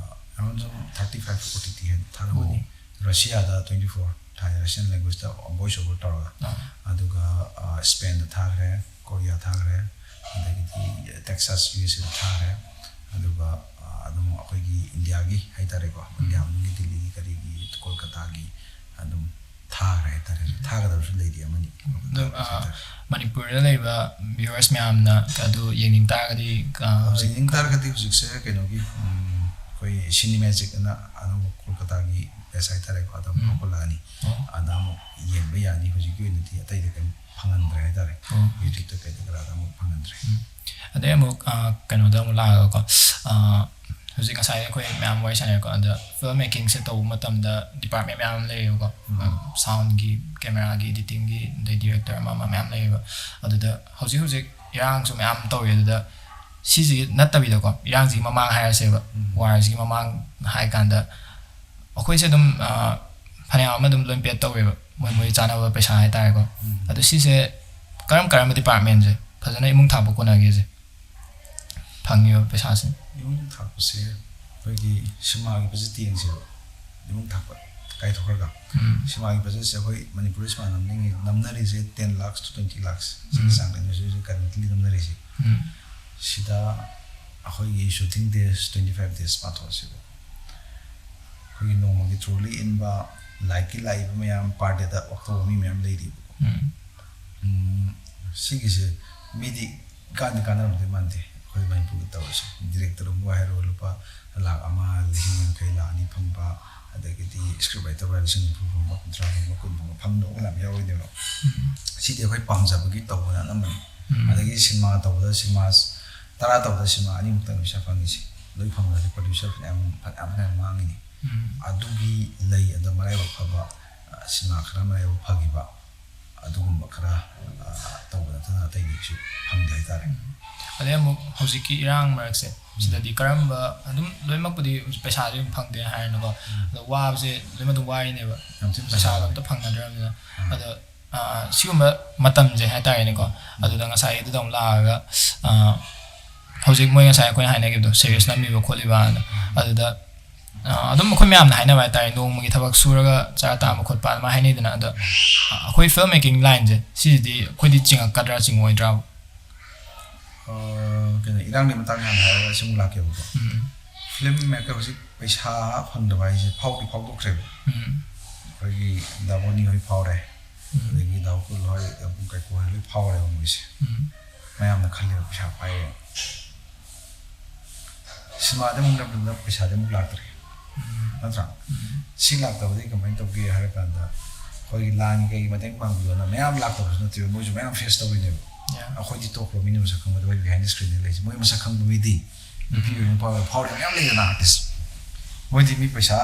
ꯑꯦꯔꯥꯎꯟ ꯁꯝ ꯊꯥꯔꯇꯤ ꯐꯥꯏꯚ ꯐꯣꯔꯇꯤ ꯇꯤ ꯍꯦꯟꯅ ꯊꯥꯔꯝꯃꯅꯤ꯫ ꯑꯣ꯫ ꯔꯁꯤꯌꯥꯗ ꯇ꯭ꯋꯦꯟꯇꯤ ꯐꯣꯔ ꯊꯥꯏ, ꯔꯁꯤꯌꯟ ꯂꯦꯡꯒ꯭ꯋꯦꯖꯇ ꯚꯣꯏꯁ ꯑꯣꯚꯔ ꯇꯧꯔꯒ꯫ ꯑꯥ꯫ ꯑꯗꯨꯒ, ꯑ, ꯁ꯭ꯄꯦꯟꯗ ꯊꯥꯈ꯭ꯔꯦ, ꯀꯣꯔꯤꯌꯥ ꯊꯥꯈ꯭ꯔꯦ, ꯑꯗꯒꯤꯗꯤ ꯇꯦꯛꯁꯥꯁ, ꯌꯨ ꯑꯦꯁ ꯑꯦꯗ ꯊꯥꯈ꯭ꯔꯦ꯫ ꯑꯗꯨꯒ, ꯑ, ꯑꯗꯨꯝ ꯑꯩꯈꯣꯏꯒꯤ ꯏꯟꯗꯤꯌꯥꯒꯤ ꯍꯥꯏꯇꯥꯔꯦꯀꯣ, ꯎꯝ꯫ ꯏꯟꯗꯤꯌꯥ ꯃꯅꯨꯡꯒꯤ ꯗꯤꯜꯂꯤꯒꯤ ꯀꯔꯤꯒꯤ ꯀꯣꯜꯀꯇꯥꯒꯤ ꯑꯗꯨꯝ ꯊꯥꯈ꯭ꯔꯦ ꯍꯥꯏꯇꯥꯔꯦ꯫ ꯎꯝ꯫ ꯊꯥꯒꯗꯕꯁꯨ ꯂꯩꯔꯤ ꯑꯃꯅꯤ꯫ ꯑꯗꯣ, ꯑ, ꯍꯥꯏꯇꯥꯔꯦ꯫ ꯃꯅꯤꯄꯨꯔꯗ ꯂꯩꯕ ꯚ꯭ꯌꯨꯋꯔꯁ ꯃꯌꯥꯝꯅ ꯑꯗꯨ ꯌꯦꯡꯅꯤꯡ ꯇꯥꯔꯒꯗꯤ, ꯑ, ꯑ, ꯍꯧꯖꯤꯛ ꯌꯦꯡꯅꯤꯡ ꯇꯥꯔꯒꯗꯤ ꯍꯧꯖꯤꯛꯁꯦ ꯀꯩꯅꯣꯒꯤ, ꯎꯝ, ꯑꯩꯈꯣꯏ ꯁꯤꯅꯤꯃꯦꯖꯤꯛ ꯑꯅ ꯑꯅꯧꯕ ꯀꯣꯜꯀꯇꯥꯒꯤ ꯄꯦꯖ ꯍꯥꯏꯇꯥꯔꯦꯀꯣ, ꯑꯗꯨꯝ ꯎꯝ꯫ ꯍꯧꯒꯠꯂꯛꯑꯅꯤ꯫ ꯑꯣ꯫ ꯑꯗ ꯑꯃꯨꯛ ꯌꯦꯡꯕ ꯌꯥꯅꯤ꯫ ꯍꯧꯖꯤꯛꯀꯤ ꯑꯣꯏꯅꯗꯤ ꯑꯇꯩꯗ ꯀꯩꯝ ꯐꯪꯍꯟꯗ꯭ꯔꯦ ꯍꯥꯏꯇꯥꯔꯦ꯫ ꯑꯣ꯫ ꯌꯨꯇ꯭ꯌꯨꯕꯇ ꯀꯩꯗ ꯀꯔꯥꯗ ꯑꯃꯨꯛ ꯐꯪꯍꯟꯗ꯭ꯔꯦ꯫ ꯎꯝ꯫ ꯑꯗꯩ ꯑꯃꯨꯛ, ꯑ, ꯀꯩꯅꯣꯗ ꯑꯃꯨꯛ ꯂꯥꯛꯑꯒꯀꯣ, ꯑ, ꯍꯧꯖꯤꯛ ꯉꯁꯥꯏ ꯑꯩꯈꯣꯏ ꯃꯌꯥꯝ ꯋꯥꯔꯤ ꯁꯥꯟꯅꯔꯦꯀꯣ, ꯑꯗ ꯐꯤꯜꯝ ꯃꯦꯀꯤꯡꯁꯦ ꯇꯧꯕ ꯃꯇꯝꯗ ꯗꯤꯄꯥꯔꯠꯃꯦꯟ ꯃꯌꯥꯝ ꯑꯃ ꯂꯩꯌꯦꯕꯀꯣ꯫ ꯎꯝ꯫ ꯁꯥꯎꯟꯒꯤ, ꯀꯦꯃꯦꯔꯥꯒꯤ, ꯏꯗꯤꯇꯤꯡꯒꯤ, ꯑꯗꯩ ꯗꯤꯔꯦꯛꯇꯔ ꯑꯃ ꯑꯃ ꯃꯌꯥꯝ ꯂꯩꯌꯦꯕ꯫ ꯑꯗꯨꯗ ꯍꯧꯖꯤꯛ ꯍꯧꯖꯤꯛ ꯏꯔꯥꯡꯁꯨ ꯃꯌꯥꯝ ꯇꯧꯔꯤ꯫ ꯑꯗꯨꯗ ꯁꯤꯁꯤ ꯅꯠꯇꯕꯤꯗꯀꯣ, ꯏꯔꯥꯡꯁꯤꯒꯤ ꯃꯃꯥꯡ ꯍꯥꯏꯔꯁꯦꯕ, ꯎꯝ꯫ ꯋꯥꯔꯁꯤꯒꯤ ꯃꯃꯥꯡ ꯍꯥꯏ ꯀꯥꯟꯗ ꯑꯩꯈꯣꯏꯁꯦ ꯑꯗꯨꯝ, ꯑ, ꯐꯅꯌꯥꯝ ꯑꯃ ꯑꯗꯨꯝ ꯂꯣꯏ ꯄꯦꯗ ꯇꯧꯋꯦꯕ, ꯃꯣꯏ ꯃꯣꯏ ꯆꯥꯅꯕ ꯄꯩꯁꯥ ꯍꯥꯏꯇꯥꯔꯦꯀꯣ꯫ ꯎꯝ꯫ ꯑꯗꯣ ꯁꯤꯁꯦ ꯀꯔꯝ ꯀꯔꯝꯕ ꯗꯤꯄꯥꯔꯠꯃꯦꯟꯁꯦ ꯐꯖꯅ ꯏꯃꯨꯡ ꯊꯥꯛꯄ ꯀꯣꯟꯅꯒꯦꯁꯦ, ꯐꯪꯉꯤꯕ ꯄꯩꯁꯥꯁꯦ? ꯏꯃꯨꯡ ꯊꯥꯛꯄꯁꯦ ꯑꯩꯈꯣꯏꯒꯤ ꯁꯤꯅꯦꯃꯥꯒꯤ ꯕꯖꯦꯠꯇ ꯌꯦꯡꯁꯦꯕ, ꯏꯃꯨꯡ ꯊꯥꯛꯄ꯫ ꯀꯥꯏꯊꯣꯛꯈ꯭ꯔꯒ꯫ ꯁꯤꯃꯥꯒꯤ ꯕꯖꯦꯠꯁꯦ ꯑꯩꯈꯣꯏ ꯃꯅꯤꯄꯨꯔꯗ ꯁꯤꯃꯥ ꯅꯝꯅꯤꯡꯉꯤ, ꯅꯝꯅꯔꯤꯁꯦ ten lakhs to twenty lakhs ꯁꯤꯒꯤ ꯆꯥꯡꯗꯅꯤ ꯍꯧꯖꯤꯛ ꯍꯧꯖꯤꯛ currently ꯅꯝꯅꯔꯤꯁꯦ꯫ ꯁꯤꯗ ꯑꯩꯈꯣꯏꯒꯤ shooting days twenty five days ꯄꯥꯊꯣꯛꯑꯁꯤꯕ꯫ ꯑꯩꯈꯣꯏꯒꯤ ꯅꯣꯡꯃꯒꯤ trolley ꯏꯟꯕ, ꯂꯥꯏꯠꯀꯤ ꯂꯥꯛꯏꯕ ꯃꯌꯥꯝ, per dayꯗ ꯋꯥꯛ ꯇꯧꯕ ꯃꯤ ꯃꯌꯥꯝ ꯂꯩꯔꯤꯕꯀꯣ꯫ ꯁꯤꯒꯤꯁꯦ ꯃꯤꯗꯤ ꯀꯥꯟꯗꯤ ꯀꯥꯟꯅꯔꯝꯗꯣꯏ ꯃꯥꯟꯗꯦ꯫ ꯑꯩꯈꯣꯏ ꯃꯅꯤꯄꯨꯔꯒꯤ ꯇꯧꯔꯤꯁꯦ, ꯗꯤꯔꯦꯛꯇꯔ ꯑꯃꯕꯨ ꯍꯥꯏꯔꯣ, ꯂꯨꯄꯥ ꯂꯥꯛ ꯑꯃ, ꯂꯤꯁꯤꯡ ꯌꯥꯡꯈꯩ, ꯂꯥꯛ ꯑꯅꯤ ꯐꯪꯕ, ꯑꯗꯒꯤꯗꯤ script writer ꯂꯤꯁꯤꯡ ꯅꯤꯐꯨ ꯐꯪꯕ, ꯀꯨꯟꯊ꯭ꯔꯥ ꯐꯪꯕ, ꯀꯨꯟ ꯐꯪꯕ, ꯐꯪꯗꯕ ꯃꯌꯥꯝ ꯌꯥꯎꯔꯤꯅꯦꯕ꯫ ꯁꯤꯗꯤ ꯑꯩꯈꯣꯏ ꯄꯥꯝꯖꯕꯒꯤ ꯇꯧꯕꯅ ꯑꯅꯝꯕꯅꯤ꯫ ꯑꯗꯒꯤ ꯁꯤꯅꯦꯃꯥ ꯇꯧꯕꯗ, ꯁꯤꯅꯦꯃꯥ ꯇꯔꯥ ꯇꯧꯕꯗ ꯁꯤꯅꯦꯃꯥ ꯑꯅꯤꯃꯨꯛꯇꯪ ꯄꯩꯁꯥ ꯐꯪꯉꯤꯁꯦ꯫ ꯂꯣꯏ ꯐꯪꯉꯗꯤ producer ꯐꯅꯌꯥꯝ, ꯐꯅꯌꯥꯝ, ꯐꯅꯌꯥꯝ ꯃꯥꯡꯉꯤꯅꯤ꯫ ꯑꯗꯨꯒꯤ ꯂꯩ꯫ ꯑꯗꯣ ꯃꯔꯥꯏꯕꯛ ꯐꯕ, ꯑ, ꯁꯤꯅꯦꯃꯥ ꯈꯔ ꯃꯔꯥꯏꯕꯛ ꯐꯈꯤꯕ, ꯑꯗꯨꯒꯨꯝꯕ ꯈꯔ, ꯑ, ꯇꯧꯕ ꯅꯠꯇꯅ ꯑꯇꯩꯗꯤ ꯀꯩꯁꯨ ꯐꯪꯗꯦ ꯍꯥꯏꯇꯥꯔꯦ꯫ ꯑꯗꯩ ꯑꯃꯨꯛ ꯍꯧꯖꯤꯛꯀꯤ ꯏꯔꯥꯡ ꯃꯔꯛꯁꯦ, ꯁꯤꯗꯗꯤ ꯀꯔꯝꯕ, ꯑꯗꯨꯝ ꯂꯣꯏꯅꯃꯛꯄꯨꯗꯤ ꯄꯩꯁꯥꯗꯤ ꯑꯗꯨꯝ ꯐꯪꯗꯦ ꯍꯥꯏꯔꯦꯅꯀꯣ꯫ ꯑꯗꯣ ꯋꯥꯕꯁꯦ ꯂꯣꯏꯅꯃꯛ ꯑꯗꯨꯝ ꯋꯥꯔꯤꯅꯦꯕ, ꯌꯥꯝ ꯊꯤꯅ ꯄꯩꯁꯥꯗꯣ ꯐꯖꯕ꯫ ꯑꯝꯇ ꯐꯪꯅꯗ꯭ꯔꯕꯅꯤꯅ꯫ ꯑꯗꯣ, ꯑ, ꯁꯤꯒꯨꯝꯕ ꯃꯇꯝꯁꯦ ꯍꯥꯏꯇꯥꯔꯦꯅꯦꯀꯣ, ꯑꯗꯨꯗ ꯉꯁꯥꯏ ꯑꯗꯨꯗ ꯑꯃꯨꯛ ꯂꯥꯛꯑꯒ, ꯑ, ꯍꯧꯖꯤꯛ ꯃꯣꯏ ꯉꯁꯥꯏ ꯑꯩꯈꯣꯏꯅ ꯍꯥꯏꯅꯈꯤꯕꯗꯣ, series ꯅꯝꯃꯤꯕ ꯈꯣꯠꯂꯤꯕ ꯍꯥꯏꯅ, ꯑꯗꯨꯗ, ꯑ, ꯑꯗꯨꯝ ꯑꯩꯈꯣꯏ ꯃꯌꯥꯝꯅ ꯍꯥꯏꯅꯕ ꯍꯥꯏꯇꯥꯔꯦ, ꯅꯣꯡꯃꯒꯤ ꯊꯕꯛ ꯁꯨꯔꯒ ꯆꯔꯥ ꯇꯥꯟꯕ ꯈꯣꯠꯄ ꯑꯗꯨꯃꯥꯏꯅ ꯍꯥꯏꯅꯩꯗꯅ꯫ ꯑꯗꯣ, ꯑ, ꯑꯩꯈꯣꯏ film making lineꯁꯦ, ꯁꯤꯁꯤꯗꯤ ꯑꯩꯈꯣꯏꯗꯤ ꯆꯤꯡꯉꯛꯀꯗ꯭ꯔꯥ, ꯆꯤꯡꯉꯣꯏꯗ꯭ꯔꯥ? ꯑ, ꯀꯩꯅꯣ, ꯏꯔꯥꯡꯒꯤ ꯃꯇꯥꯡꯗ ꯍꯥꯟꯅ ꯍꯥꯏꯔꯒ ꯁꯤ ꯑꯃꯨꯛ ꯂꯥꯛꯀꯦꯕꯀꯣ꯫ Film maker ꯍꯧꯖꯤꯛ ꯄꯩꯁꯥ ꯐꯪꯗꯕ ꯍꯥꯏꯁꯦ ꯐꯥꯎꯗꯤ ꯐꯥꯎꯗꯣꯛꯈ꯭ꯔꯦꯕ꯫ ꯑꯩꯈꯣꯏꯒꯤ ꯗꯥ ꯕꯣꯅꯤ ꯍꯣꯏ ꯐꯥꯎꯔꯦ, ꯑꯗꯒꯤ ꯗꯥ ꯎꯀꯨꯜ ꯍꯣꯏ, ꯗꯥ ꯀꯩꯀꯨ ꯍꯣꯏ ꯂꯣꯏ ꯐꯥꯎꯔꯦꯕ ꯃꯣꯏꯁꯦ꯫ ꯃꯌꯥꯝꯅ ꯈꯜꯂꯦꯕ ꯄꯩꯁꯥ ꯄꯥꯏꯔꯦ꯫ ꯁꯤꯅꯦꯃꯥꯗ ꯑꯃꯨꯛ ꯅꯝꯕꯗ ꯄꯩꯁꯥꯗꯤ ꯑꯃꯨꯛ ꯂꯥꯛꯇ꯭ꯔꯦ, ꯅꯠꯇ꯭ꯔꯥ? ꯁꯤ ꯂꯥꯛꯇꯕꯗꯤ ꯀꯃꯥꯏꯅ ꯇꯧꯒꯦ ꯍꯥꯏꯔ ꯀꯥꯟꯗ, ꯑꯩꯈꯣꯏꯒꯤ ꯂꯥꯟꯒꯤ ꯀꯩꯒꯤ ꯃꯇꯦꯡ ꯄꯥꯡꯕꯤꯌꯣꯅ ꯃꯌꯥꯝ ꯂꯥꯛꯇꯕꯁꯨ ꯅꯠꯇꯦꯕ, ꯃꯣꯏꯁꯨ ꯃꯌꯥꯝ face ꯇꯧꯔꯤꯅꯦꯕ꯫ Yeah. ꯑꯩꯈꯣꯏꯗꯤ ꯇꯣꯛꯈ꯭ꯔꯣ, ꯃꯤꯅ ꯃꯁꯛ ꯈꯪꯕꯗ ꯑꯩꯈꯣꯏ behind the screenꯗ ꯂꯩꯁꯦ, ꯃꯣꯏ ꯃꯁꯛ ꯈꯪꯕ ꯃꯤꯗꯤ, ꯅꯨꯄꯤ ꯑꯣꯏꯔꯣ ꯅꯨꯄꯥ ꯑꯣꯏꯔꯣ, ꯐꯥꯎꯔꯤ ꯃꯌꯥꯝ ꯂꯩꯗꯅ artist, ꯃꯣꯏꯗꯤ ꯃꯤ ꯄꯩꯁꯥ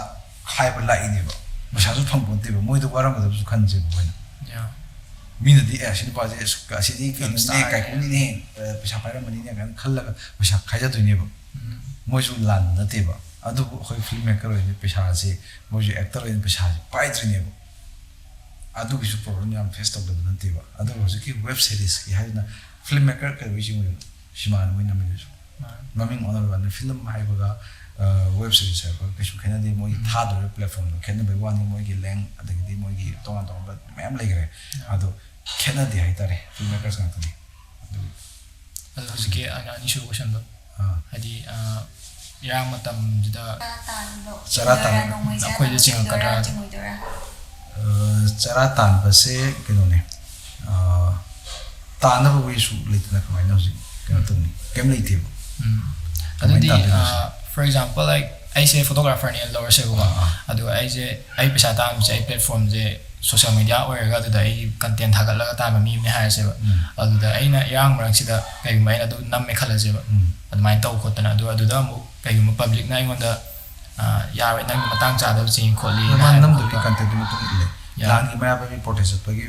ꯈꯥꯏꯕ ꯂꯥꯛꯏꯅꯦꯕ, ꯄꯩꯁꯥꯁꯨ ꯐꯪꯕ ꯅꯠꯇꯦꯕ, ꯃꯣꯏꯗ ꯋꯥꯔꯝꯒꯗꯕꯁꯨ ꯈꯟꯁꯦꯕ ꯑꯩꯈꯣꯏꯅ꯫ Yeah. ꯃꯤꯅꯗꯤ, "ꯑꯦ, ꯁꯤ ꯅꯨꯄꯥꯁꯦ ꯑꯁ, ꯑꯁꯤꯗꯤ ꯀꯩꯅꯣꯅꯦ, star ꯀꯥꯏꯀꯨꯅꯤꯅꯦ, ꯑ, ꯄꯩꯁꯥ ꯄꯥꯏꯔꯝꯃꯅꯤꯅꯦ" ꯀꯥꯏꯅ ꯈꯜꯂꯒ ꯄꯩꯁꯥ ꯈꯥꯏꯖꯗꯣꯏꯅꯦꯕ꯫ ꯃꯣꯏꯁꯨ ꯂꯥꯟꯕ ꯅꯠꯇꯦꯕ, ꯑꯗꯨꯕꯨ ꯑꯩꯈꯣꯏ film maker ꯑꯣꯏꯅ ꯄꯩꯁꯥꯁꯦ, ꯃꯣꯏꯁꯨ actor ꯑꯣꯏꯅ ꯄꯩꯁꯥꯁꯦ ꯄꯥꯏꯗ꯭ꯔꯤꯅꯦꯕ꯫ ꯑꯗꯨꯒꯤꯁꯨ problem ꯌꯥꯝ face ꯇꯧꯗꯕ ꯅꯠꯇꯦꯕ꯫ ꯑꯗꯨꯒ ꯍꯧꯖꯤꯛꯀꯤ web seriesꯀꯤ ꯍꯥꯏꯗꯨꯅ, film maker ꯀꯩꯗꯧꯕꯩ ꯆꯤꯡꯉꯣꯏꯗꯣꯏꯅꯣ? ꯁꯤꯃꯥꯅ ꯃꯣꯏ ꯅꯝꯃꯤꯗꯨꯁꯨ꯫ ꯃꯃꯤꯡ ꯑꯣꯟꯅꯕ ꯋꯥꯅꯤ, film ꯍꯥꯏꯕꯒ ꯋꯦꯕ ꯁꯤꯔꯤꯁ ꯍꯥꯏꯕ ꯀꯩꯁꯨ ꯈꯦꯠꯅꯗꯦ꯫ ꯃꯣꯏꯒꯤ ꯊꯥꯗꯣꯔꯤꯕ ꯄ꯭ꯂꯦꯠꯐꯣꯝꯗꯣ ꯈꯦꯠꯅꯕꯩ ꯋꯥꯅꯤ꯫ ꯃꯣꯏꯒꯤ ꯂꯦꯡ ꯑꯗꯒꯤꯗꯤ ꯃꯣꯏꯒꯤ ꯇꯣꯉꯥꯟ ꯇꯣꯉꯥꯟꯕ ꯃꯌꯥꯝ ꯂꯩꯈ꯭ꯔꯦ꯫ ꯑꯗꯣ ꯈꯦꯠꯅꯗꯦ ꯍꯥꯏꯇꯥꯔꯦ꯫ ꯐꯤꯜꯝ ꯃꯦꯀꯔꯁ ꯉꯥꯛꯇꯅꯤ꯫ ꯑꯗꯨ ꯑꯗꯣ ꯍꯧꯖꯤꯛꯀꯤ ꯑꯩꯅ ꯑꯅꯤꯁꯨꯕ ꯀꯣꯏꯁꯟꯗꯣ, ꯑꯥ, ꯍꯥꯏꯗꯤ, ꯑ, ꯏꯔꯥꯡ ꯃꯇꯝꯁꯤꯗ ꯆꯔꯥ ꯇꯥꯟ- ꯑꯩꯈꯣꯏꯗ ꯆꯤꯡꯉꯛꯀꯗ꯭ꯔꯥ? ꯑ, ꯆꯔꯥ ꯇꯥꯟꯕꯁꯦ ꯀꯩꯅꯣꯅꯦ, ꯑ, ꯇꯥꯟꯅꯕ ꯋꯦꯁꯨ ꯂꯩꯇꯅ ꯀꯃꯥꯏꯅ ꯍꯧꯖꯤꯛ ꯀꯩꯅꯣ ꯇꯧꯅꯤ? ꯀꯩꯝ ꯂꯩꯇꯦꯕ꯫ ꯎꯝ. ꯀꯃꯥꯏꯅ ꯑꯗꯨꯗꯤ, ꯇꯥꯟꯗꯣꯏꯅꯣ ꯑ, ꯁꯤꯗꯤ? For example, like, ꯑꯩꯁꯦ ꯐꯣꯇꯣꯒ꯭ꯔꯥꯐꯔꯅꯦꯅ ꯂꯧꯔꯁꯦꯕꯀꯣ꯫ ꯑꯥ, ꯑꯥ. ꯑꯗꯨꯒ ꯑꯩꯁꯦ, ꯑꯩ ꯄꯩꯁꯥ ꯇꯥꯟꯕꯁꯦ ꯑꯩ ꯄ꯭ꯂꯦꯠꯐꯣꯔꯝꯁꯦ ꯁꯣꯁꯤꯌꯦꯜ ꯃꯦꯗꯤꯌꯥ ꯑꯣꯏꯔꯒ ꯑꯗꯨꯗ ꯑꯩ ꯀꯟꯇꯦꯟ ꯊꯥꯒꯠꯂꯒ ꯇꯥꯟꯕ ꯃꯤ ꯑꯃꯅꯦ ꯍꯥꯏꯔꯁꯦꯕ꯫ ꯎꯝ. ꯑꯗꯨꯗ ꯑꯩꯅ ꯏꯔꯥꯡ ꯃꯔꯛꯁꯤꯗ ꯀꯩꯒꯨꯝꯕ ꯑꯩꯅ ꯑꯗꯨ ꯅꯝꯃꯦ ꯈꯜꯂꯁꯦꯕ꯫ ꯎꯝ. ꯑꯗꯨꯃꯥꯏꯅ ꯇꯧ ꯈꯣꯠꯇꯅ, ꯑꯗꯨ ꯑꯗꯨꯗ ꯑꯃꯨꯛ ꯀꯩꯒꯨꯝꯕ ꯄꯕ꯭ꯂꯤꯛꯅ ꯑꯩꯉꯣꯟꯗ, ꯑ, "ꯌꯥꯔꯣꯏ, ꯅꯪ ꯃꯇꯥꯡ ꯆꯥꯗꯕ ꯆꯤꯡꯉꯤ ꯈꯣꯠꯂꯤ" ꯑꯗꯣ ꯃꯥ ꯍꯥꯏꯕ ꯅꯝꯗꯣꯏꯒꯤ ꯈꯣꯠꯄ꯫ ꯀꯟꯇꯦꯟꯠꯇꯨꯒꯤ ꯃꯇꯨꯡ ꯏꯜꯂꯦ꯫ ꯌꯥ. ꯂꯥꯟꯒꯤ ꯃꯩꯔꯥ ꯄꯥꯏꯕꯤ ꯄ꯭ꯔꯣꯇꯦꯁ ꯆꯠꯄꯒꯤ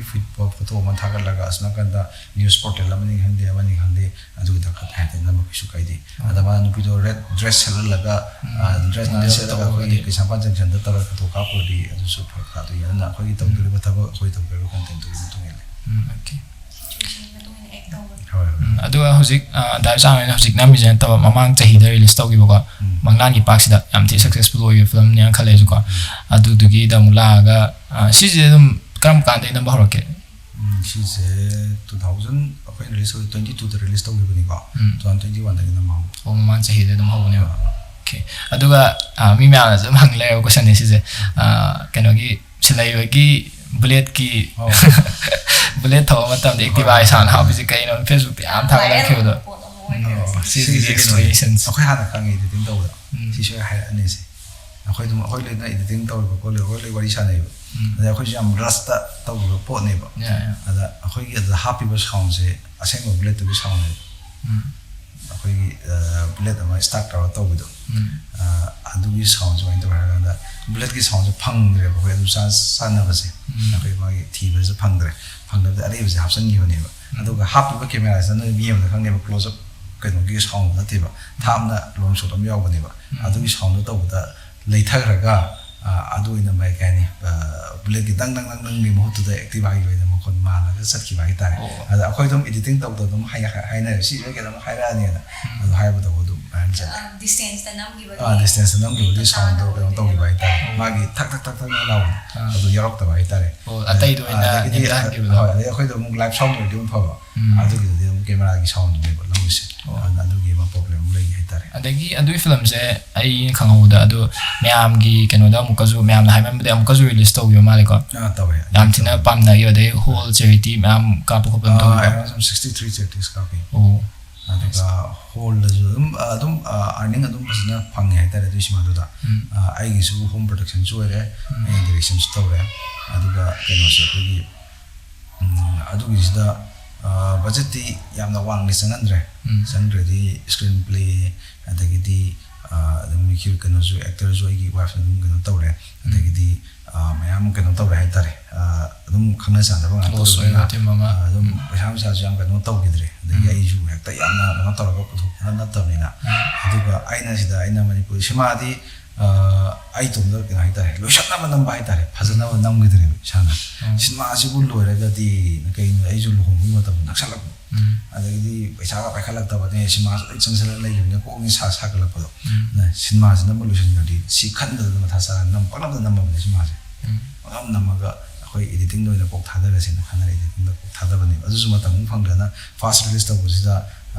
ꯐꯣꯇꯣ ꯑꯃ ꯊꯥꯒꯠꯂꯒ ꯑꯁꯣꯝ ꯅꯥꯀꯟꯗ ꯅ꯭ꯌꯨꯁ ꯄꯣꯔꯇꯦꯜ ꯑꯃꯅꯤ ꯈꯪꯗꯦ, ꯑꯃꯅꯤ ꯈꯪꯗꯦ, ꯑꯗꯨꯒꯤꯗ ꯈꯛ ꯍꯥꯏꯐꯦꯠ ꯅꯝꯕ ꯀꯩꯁꯨ ꯀꯥꯏꯗꯦ꯫ ꯑꯗ ꯃꯥ ꯅꯨꯄꯤꯗꯣ ꯔꯦꯗ ꯗ꯭ꯔꯦꯁ ꯁꯦꯠꯍꯜꯂꯒ, ꯎꯝ. ꯑ, ꯗ꯭ꯔꯦꯁ ꯃꯣꯗꯦꯜ ꯅꯥꯟꯅ ꯁꯦꯠꯂꯒ ꯇꯧꯔꯒꯗꯤ꯫ ꯑꯩꯈꯣꯏꯒꯤ ꯀꯩꯁꯥꯝꯄꯥꯠ ꯖꯪꯁꯟꯗ ꯇꯧꯔꯒ ꯐꯣꯇꯣ ꯀꯥꯞꯄꯨꯔꯗꯤ ꯑꯗꯨꯁꯨ ꯐꯔꯛ ꯇꯥꯗꯣꯏꯅꯤ꯫ ꯑꯗꯨꯅ ꯑꯩꯈꯣꯏꯒꯤ ꯇꯧꯗꯣꯔꯤꯕ ꯊꯕꯛ, ꯑꯩꯈꯣꯏ ꯇꯧꯗꯣꯔꯤꯕ ꯀꯟꯇꯦꯟꯠꯇꯨꯒꯤ ꯃꯇꯨꯡ ꯏꯜꯂꯦ꯫ ꯎꯝ, okay. ꯁꯤꯆꯨꯋꯦꯁꯟꯒꯤ ꯃꯇꯨꯡ ꯏꯟꯅ ꯑꯦꯛ ꯇꯧꯕꯅꯤ꯫ ꯍꯣꯏ, ꯍꯣꯏ, ꯍꯣꯏ. ꯎꯝ, ꯑꯗꯨꯒ ꯍꯧꯖꯤꯛ, ꯑ, ꯗꯥ ꯆꯥꯡ ꯑꯣꯏꯅ ꯍꯧꯖꯤꯛ ꯅꯝꯃꯤꯁꯦ ꯅꯠꯇꯕ, ꯃꯃꯥꯡ ꯆꯍꯤꯗ ꯔꯤꯂꯤꯁ ꯇꯧꯈꯤꯕꯀꯣ, ꯎꯝ. ꯃꯪꯂꯥꯟꯒꯤ ꯄꯥꯛꯁꯤꯗ ꯌꯥꯝ ꯊꯤ ꯁꯛꯁꯦꯁꯐꯨꯜ ꯑꯣꯏꯈꯤꯕ ꯐꯤꯂꯝꯅꯦꯅ ꯈꯜꯂꯦ ꯑꯩꯁꯨꯀꯣ꯫ ꯑꯗꯨꯗꯨꯒꯤꯗ ꯑꯃꯨꯛ ꯂꯥꯛꯑꯒ, ꯑ, ꯁꯤꯁꯦ ꯑꯗꯨꯝ ꯀꯔꯝ ꯀꯥꯟꯗꯒꯤ ꯅꯝꯕ ꯍꯧꯔꯛꯀꯦ? ꯎꯝ, ꯁꯤꯁꯦ ꯇꯨ ꯊꯥꯎꯖꯟ, ꯑꯩꯈꯣꯏꯅ ꯔꯤꯂꯤꯁ ꯇꯧꯕ ꯇ꯭ꯋꯦꯟꯇꯤ ꯇꯨꯗ ꯔꯤꯂꯤꯁ ꯇꯧꯈꯤꯕꯅꯤꯀꯣ꯫ ꯎꯝ. ꯇꯨ ꯊꯥꯎꯖꯟ ꯇ꯭ꯋꯦꯟꯇꯤ ꯋꯥꯟꯗꯒꯤ ꯅꯝꯕ ꯍꯧꯕ꯫ ꯑꯣ, ꯃꯃꯥꯡ ꯆꯍꯤꯗ ꯑꯗꯨꯝ ꯍꯧꯕꯅꯦꯕ꯫ Okay. ꯑꯗꯨꯒ, ꯑ, ꯃꯤ ꯃꯌꯥꯝꯅꯁꯨ ꯑꯗꯨꯝ ꯍꯪ ꯂꯩꯔꯕ ꯀꯣꯏꯁꯟꯅꯦ ꯁꯤꯁꯦ꯫ ꯑ, ꯀꯩꯅꯣꯒꯤ, ꯁꯤꯂꯩꯕꯒꯤ ꯕꯨꯂꯦꯠꯀꯤ, ꯑꯣ. ꯕꯨꯂꯦꯠ ꯊꯧꯕ ꯃꯇꯝꯗ ꯑꯦꯛꯇꯤꯚꯥ ꯁꯥꯎꯟ ꯍꯥꯞꯄꯤꯁꯦ ꯀꯩꯅꯣ? Facebook ꯇ ꯌꯥꯝ ꯊꯥꯒꯠꯂꯛꯈꯤꯕꯗꯣ꯫ ꯄꯣꯠ ꯑꯃ ꯑꯣꯏꯈ꯭ꯔꯦ꯫ ꯑꯣ, ꯁꯤꯁꯤꯒꯤ ꯁꯤꯁꯦ ꯀꯩꯅꯣꯅꯦ꯫ explanations. ꯑꯩꯈꯣꯏ ꯍꯥꯟꯅ ꯈꯪꯉꯦ, ꯏꯗꯤꯇꯤꯡ ꯇꯧꯕꯗ꯫ ꯎꯝ. ꯁꯤꯁꯨ ꯑꯩ ꯍꯥꯏꯔꯛꯑꯅꯤ ꯁꯤ꯫ ꯑꯩꯈꯣꯏ ꯑꯗꯨꯝ, ꯑꯩꯈꯣꯏ ꯂꯣꯏꯅ ꯏꯗꯤꯇꯤꯡ ꯇꯧꯔꯤꯕ ꯈꯣꯠꯂꯤꯕ, ꯑꯩꯈꯣꯏ ꯂꯣꯏ ꯋꯥꯔꯤ ꯁꯥꯟꯅꯩꯕ꯫ ꯎꯝ. ꯑꯗꯩ ꯑꯩꯈꯣꯏꯁꯨ ꯌꯥꯝ ꯔꯁꯇ ꯇꯧꯈꯤꯕ ꯄꯣꯠꯅꯦꯕ꯫ ꯌꯥ, ꯌꯥ. ꯑꯗ ꯑꯩꯈꯣꯏꯒꯤ ꯑꯗꯨꯗ ꯍꯥꯞꯄꯤꯕ ꯁꯥꯎꯟꯁꯦ ꯑꯁꯦꯡꯕ ꯕꯨꯂꯦꯠꯇꯨꯒꯤ ꯁꯥꯎꯟꯅꯦꯕ꯫ ꯎꯝ. ꯑꯩꯈꯣꯏꯒꯤ, ꯑ, ꯕꯨꯂꯦꯠ ꯑꯃ ꯁ꯭ꯇꯥꯔꯠ ꯇꯧꯔꯒ ꯇꯧꯕꯤꯗꯣ꯫ ꯎꯝ. ꯑ, ꯑꯗꯨꯒꯤ ꯁꯥꯎꯟꯁꯦ ꯀꯃꯥꯏꯅ ꯇꯧꯔꯦ ꯍꯥꯏ ꯀꯥꯟꯗ, ꯕꯨꯂꯦꯠꯀꯤ ꯁꯥꯎꯟꯁꯦ ꯐꯪꯗ꯭ꯔꯦꯕ ꯑꯩꯈꯣꯏ ꯑꯗꯨ ꯆꯥ-, ꯆꯥꯟꯅꯕꯁꯦ꯫ ꯎꯝ. ꯑꯩꯈꯣꯏ ꯃꯥꯒꯤ ꯊꯤꯕꯁꯦ ꯐꯪꯗ꯭ꯔꯦ꯫ ꯐꯪꯗꯕꯗ ꯑꯔꯤꯕꯁꯦ ꯍꯥꯞꯆꯤꯟꯈꯤꯕꯅꯦꯕ꯫ ꯎꯝ. ꯑꯗꯨꯒ ꯍꯥꯞꯄꯤꯕ ꯀꯦꯃꯦꯔꯥꯁꯤꯅ ꯅꯣꯏ ꯃꯤ ꯑꯃꯗ ꯈꯪꯅꯦꯕ, ꯀ꯭ꯂꯣꯖ ꯑꯞ ꯀꯩꯅꯣꯒꯤ ꯁꯥꯎꯟ ꯅꯠꯇꯦꯕ, ꯊꯥꯞꯅ ꯂꯣꯡ ꯁꯣꯠ ꯑꯃ ꯌꯥꯎꯕꯅꯦꯕ꯫ ꯎꯝ. ꯑꯗꯨꯒꯤ ꯁꯥꯎꯟꯗꯣ ꯇꯧꯕꯗ ꯂꯩꯊꯈ꯭ꯔꯒ, ꯑ, ꯑꯗꯨ ꯑꯣꯏꯅ ꯃꯥꯏ ꯀꯩ ꯍꯥꯏꯅꯤ, ꯑ, ꯕꯨꯂꯦꯠꯀꯤ ꯗꯪ ꯗꯪ ꯗꯪ ꯗꯪꯒꯤ ꯃꯍꯨꯠꯇꯨꯗ ꯑꯦꯛꯇꯤꯚꯥꯒꯤ ꯑꯣꯏꯅ ꯃꯈꯣꯟ ꯃꯥꯜꯂꯒ ꯆꯠꯈꯤꯕ ꯍꯥꯏꯇꯥꯔꯦ꯫ ꯑꯣ. ꯑꯗ ꯑꯩꯈꯣꯏ ꯑꯗꯨꯝ ꯏꯗꯤꯇꯤꯡ ꯇꯧꯕꯗ ꯑꯗꯨꯝ ꯍꯥꯏ-, ꯍꯥꯏꯅꯔꯦ, "ꯁꯤ ꯂꯣꯏ ꯀꯩꯅꯣꯝ ꯍꯥꯏꯔꯛꯑꯅꯤꯅ"꯫ ꯎꯝ. ꯑꯗꯨ ꯍꯥꯏꯕꯗꯕꯨ ꯑꯗꯨꯝ ꯗꯤꯁꯇꯦꯟꯁꯇ ꯅꯝꯈꯤꯕꯒꯤ ꯗꯤꯁꯇꯦꯟꯁꯇ ꯅꯝꯈꯤꯕꯒꯤ ꯁꯥꯎꯟꯗꯣ ꯀꯩꯅꯣ ꯇꯧꯈꯤꯕ ꯍꯥꯏꯇꯥꯔꯦ, ꯃꯥꯒꯤ ꯊꯛ ꯊꯛ ꯊꯛ ꯊꯛꯅ ꯂꯥꯎꯕꯗꯣ ꯑꯗꯨ ꯌꯥꯎꯔꯛꯇꯕ ꯍꯥꯏꯇꯥꯔꯦ꯫ ꯑꯣ, ꯑꯇꯩꯗꯣ ꯑꯣꯏꯅ ꯑꯗꯒꯤꯗꯤ ꯅꯦꯝꯊꯍꯟꯈꯤꯕꯗꯣ꯫ ꯍꯣꯏ, ꯑꯗꯩ ꯑꯩꯈꯣꯏꯗꯣ ꯑꯃꯨꯛ ꯂꯥꯏꯞ ꯁꯥꯎꯟ ꯑꯣꯏꯔꯗꯤ ꯑꯃꯨꯛ ꯐꯕ, ꯑꯗꯨꯒꯤꯗꯨꯗꯤ ꯑꯗꯨꯝ ꯀꯦꯃꯦꯔꯥꯒꯤ ꯁꯥꯎꯟꯗꯨꯅꯦꯕ ꯂꯧꯔꯤꯁꯦ꯫ ꯑꯗꯨꯅ ꯑꯗꯨꯒꯤ ꯑꯃ ꯄ꯭ꯔꯣꯕ꯭ꯂꯦꯝ ꯑꯃ ꯂꯩꯒꯦ ꯍꯥꯏꯇꯥꯔꯦ꯫ ꯑꯗꯒꯤ ꯑꯗꯨꯒꯤ ꯐꯤꯂꯝꯁꯦ ꯑꯩꯅ ꯈꯪꯍꯧꯕꯗ ꯑꯗꯨ ꯃꯌꯥꯝꯒꯤ ꯀꯩꯅꯣꯗ ꯑꯃꯨꯛꯀꯁꯨ, ꯃꯌꯥꯝꯅ ꯍꯥꯏꯃꯟꯕꯗ ꯑꯃꯨꯛꯀꯁꯨ ꯔꯤꯂꯤꯁ ꯇꯧꯈꯤꯕ ꯃꯥꯜꯂꯦꯀꯣ꯫ ꯑꯥ, ꯇꯧꯋꯦ꯫ ꯌꯥꯝ ꯊꯤꯅ ꯄꯥꯝꯅꯈꯤꯕ, ꯑꯗꯩ ꯍꯣꯜ ꯆꯦꯔꯤꯇꯤ ꯃꯌꯥꯝ ꯀꯥꯞꯄ ꯈꯣꯠꯄ ꯑꯗꯨꯝ ꯇꯧꯈꯤꯕ꯫ Around some sixty three charities ꯀꯥꯞꯄꯤ꯫ ꯑꯣ, ꯑꯗꯨꯒ ꯍꯣꯜꯗꯁꯨ ꯑꯗꯨꯝ ꯑꯗꯨꯝ ꯑꯥꯔꯅꯤꯡ ꯑꯗꯨꯝ ꯐꯖꯅ ꯐꯪꯉꯦ ꯍꯥꯏꯇꯥꯔꯦ ꯑꯗꯨꯒꯤ ꯁꯤꯃꯥꯗꯨꯗ꯫ ꯑꯩꯒꯤꯁꯨ ꯍꯣꯝ ꯄ꯭ꯔꯗꯛꯁꯟꯁꯨ ꯑꯣꯏꯔꯦ, ꯑꯩꯅ ꯗꯤꯔꯦꯛꯁꯟꯁꯨ ꯇꯧꯔꯦ꯫ ꯑꯗꯨꯒ ꯀꯩꯅꯣꯁꯦ ꯑꯩꯈꯣꯏꯒꯤ ꯑꯗꯨꯒꯤꯁꯤꯗ ꯕꯖꯦꯠꯇꯤ ꯌꯥꯝꯅ ꯋꯥꯡꯅ ꯆꯪꯍꯟꯗ꯭ꯔꯦ꯫ ꯆꯪꯗ꯭ꯔꯗꯤ ꯁ꯭ꯀ꯭ꯔꯤꯟ ꯄ꯭ꯂꯦ, ꯑꯗꯒꯤꯗꯤ ꯑꯗꯨꯝ ꯀꯩꯅꯣꯁꯨ, ꯑꯦꯛꯇꯔꯁꯨ ꯑꯩꯒꯤ ꯋꯥꯏꯐꯅ ꯑꯗꯨꯝ ꯀꯩꯅꯣ ꯇꯧꯔꯦ꯫ ꯑꯗꯒꯤꯗꯤ ꯃꯌꯥꯝ ꯀꯩꯅꯣ ꯇꯧꯔꯦ ꯍꯥꯏꯇꯥꯔꯦ꯫ ꯑꯗꯨꯝ ꯈꯪꯅ ꯆꯥꯟꯅꯕ ꯉꯥꯛꯇ Close ꯑꯣꯏꯕꯅꯤꯅ ꯑꯣꯏꯕ team ꯑꯃ꯫ ꯑꯗꯨꯝ ꯄꯩꯁꯥ ꯅꯨꯡꯁꯥꯁꯨ ꯌꯥꯝ ꯀꯩꯅꯣ ꯇꯧꯈꯤꯗ꯭ꯔꯦ꯫ ꯑꯗꯒꯤ ꯑꯩꯁꯨ ꯍꯦꯛꯇ ꯌꯥꯝꯅ ꯀꯩꯅꯣ ꯇꯧꯔꯒ ꯄꯨꯊꯣꯛꯄ ꯅꯠꯇꯕꯅꯤꯅ꯫ ꯑꯗꯨꯒ ꯑꯩꯅ ꯁꯤꯗ, ꯑꯩꯅ ꯃꯅꯤꯄꯨꯔꯤ ꯁꯤꯃꯥꯗꯤ ꯑꯩ ꯏꯇꯣꯝꯇ ꯀꯩꯅꯣ ꯍꯥꯏꯇꯥꯔꯦ, ꯂꯣꯏꯁꯤꯟꯅꯕ ꯅꯝꯕ ꯍꯥꯏꯇꯥꯔꯦ, ꯐꯖꯅꯕ ꯅꯝꯈꯤꯗ꯭ꯔꯦꯕ ꯏꯁꯥꯅ꯫ ꯁꯤꯅꯦꯃꯥꯁꯤꯕꯨ ꯂꯣꯏꯔꯒꯗꯤ ꯀꯩꯅꯣ, ꯑꯩꯁꯨ ꯂꯨꯍꯣꯡꯕꯒꯤ ꯃꯇꯝ ꯅꯛꯁꯜꯂꯛꯄ, ꯑꯗꯒꯤꯗꯤ ꯄꯩꯁꯥꯒ ꯄꯥꯏꯈꯠꯂꯛꯇꯕꯅꯦ, ꯁꯤꯅꯦꯃꯥꯁꯨ ꯂꯣꯏ ꯆꯪꯁꯤꯜꯂꯛ ꯂꯩꯈꯤꯕꯅꯤꯅ ꯀꯣꯛꯅꯤ ꯁꯥ ꯁꯥꯒꯠꯂꯛꯄꯗꯣ꯫ ꯁꯤꯅꯦꯃꯥꯁꯤ ꯅꯝꯕ ꯂꯣꯏꯁꯤꯟꯈ꯭ꯔꯗꯤ ꯁꯤ ꯈꯟꯕꯗ ꯃꯊꯥ ꯁꯥꯔ ꯅꯝ ꯄꯪꯅꯝꯗ ꯅꯝꯃꯕꯅꯦ ꯁꯤꯅꯦꯃꯥꯁꯦ꯫ ꯄꯪꯅꯝ ꯅꯝꯃꯒ ꯑꯩꯈꯣꯏ ꯏꯗꯤꯇꯤꯡꯗ ꯑꯣꯏꯅ ꯀꯣꯛ ꯊꯥꯗꯔꯁꯦꯅ ꯈꯟꯅꯔꯦ, ꯏꯗꯤꯇꯤꯡꯗ ꯀꯣꯛ ꯊꯥꯗꯕꯅꯦꯕ꯫ ꯑꯗꯨꯁꯨ ꯃꯇꯝ ꯑꯃꯨꯛ ꯐꯪꯗꯅ ꯐꯥꯔꯁ ꯔꯤꯂꯤꯁ ꯇꯧꯕꯁꯤꯗ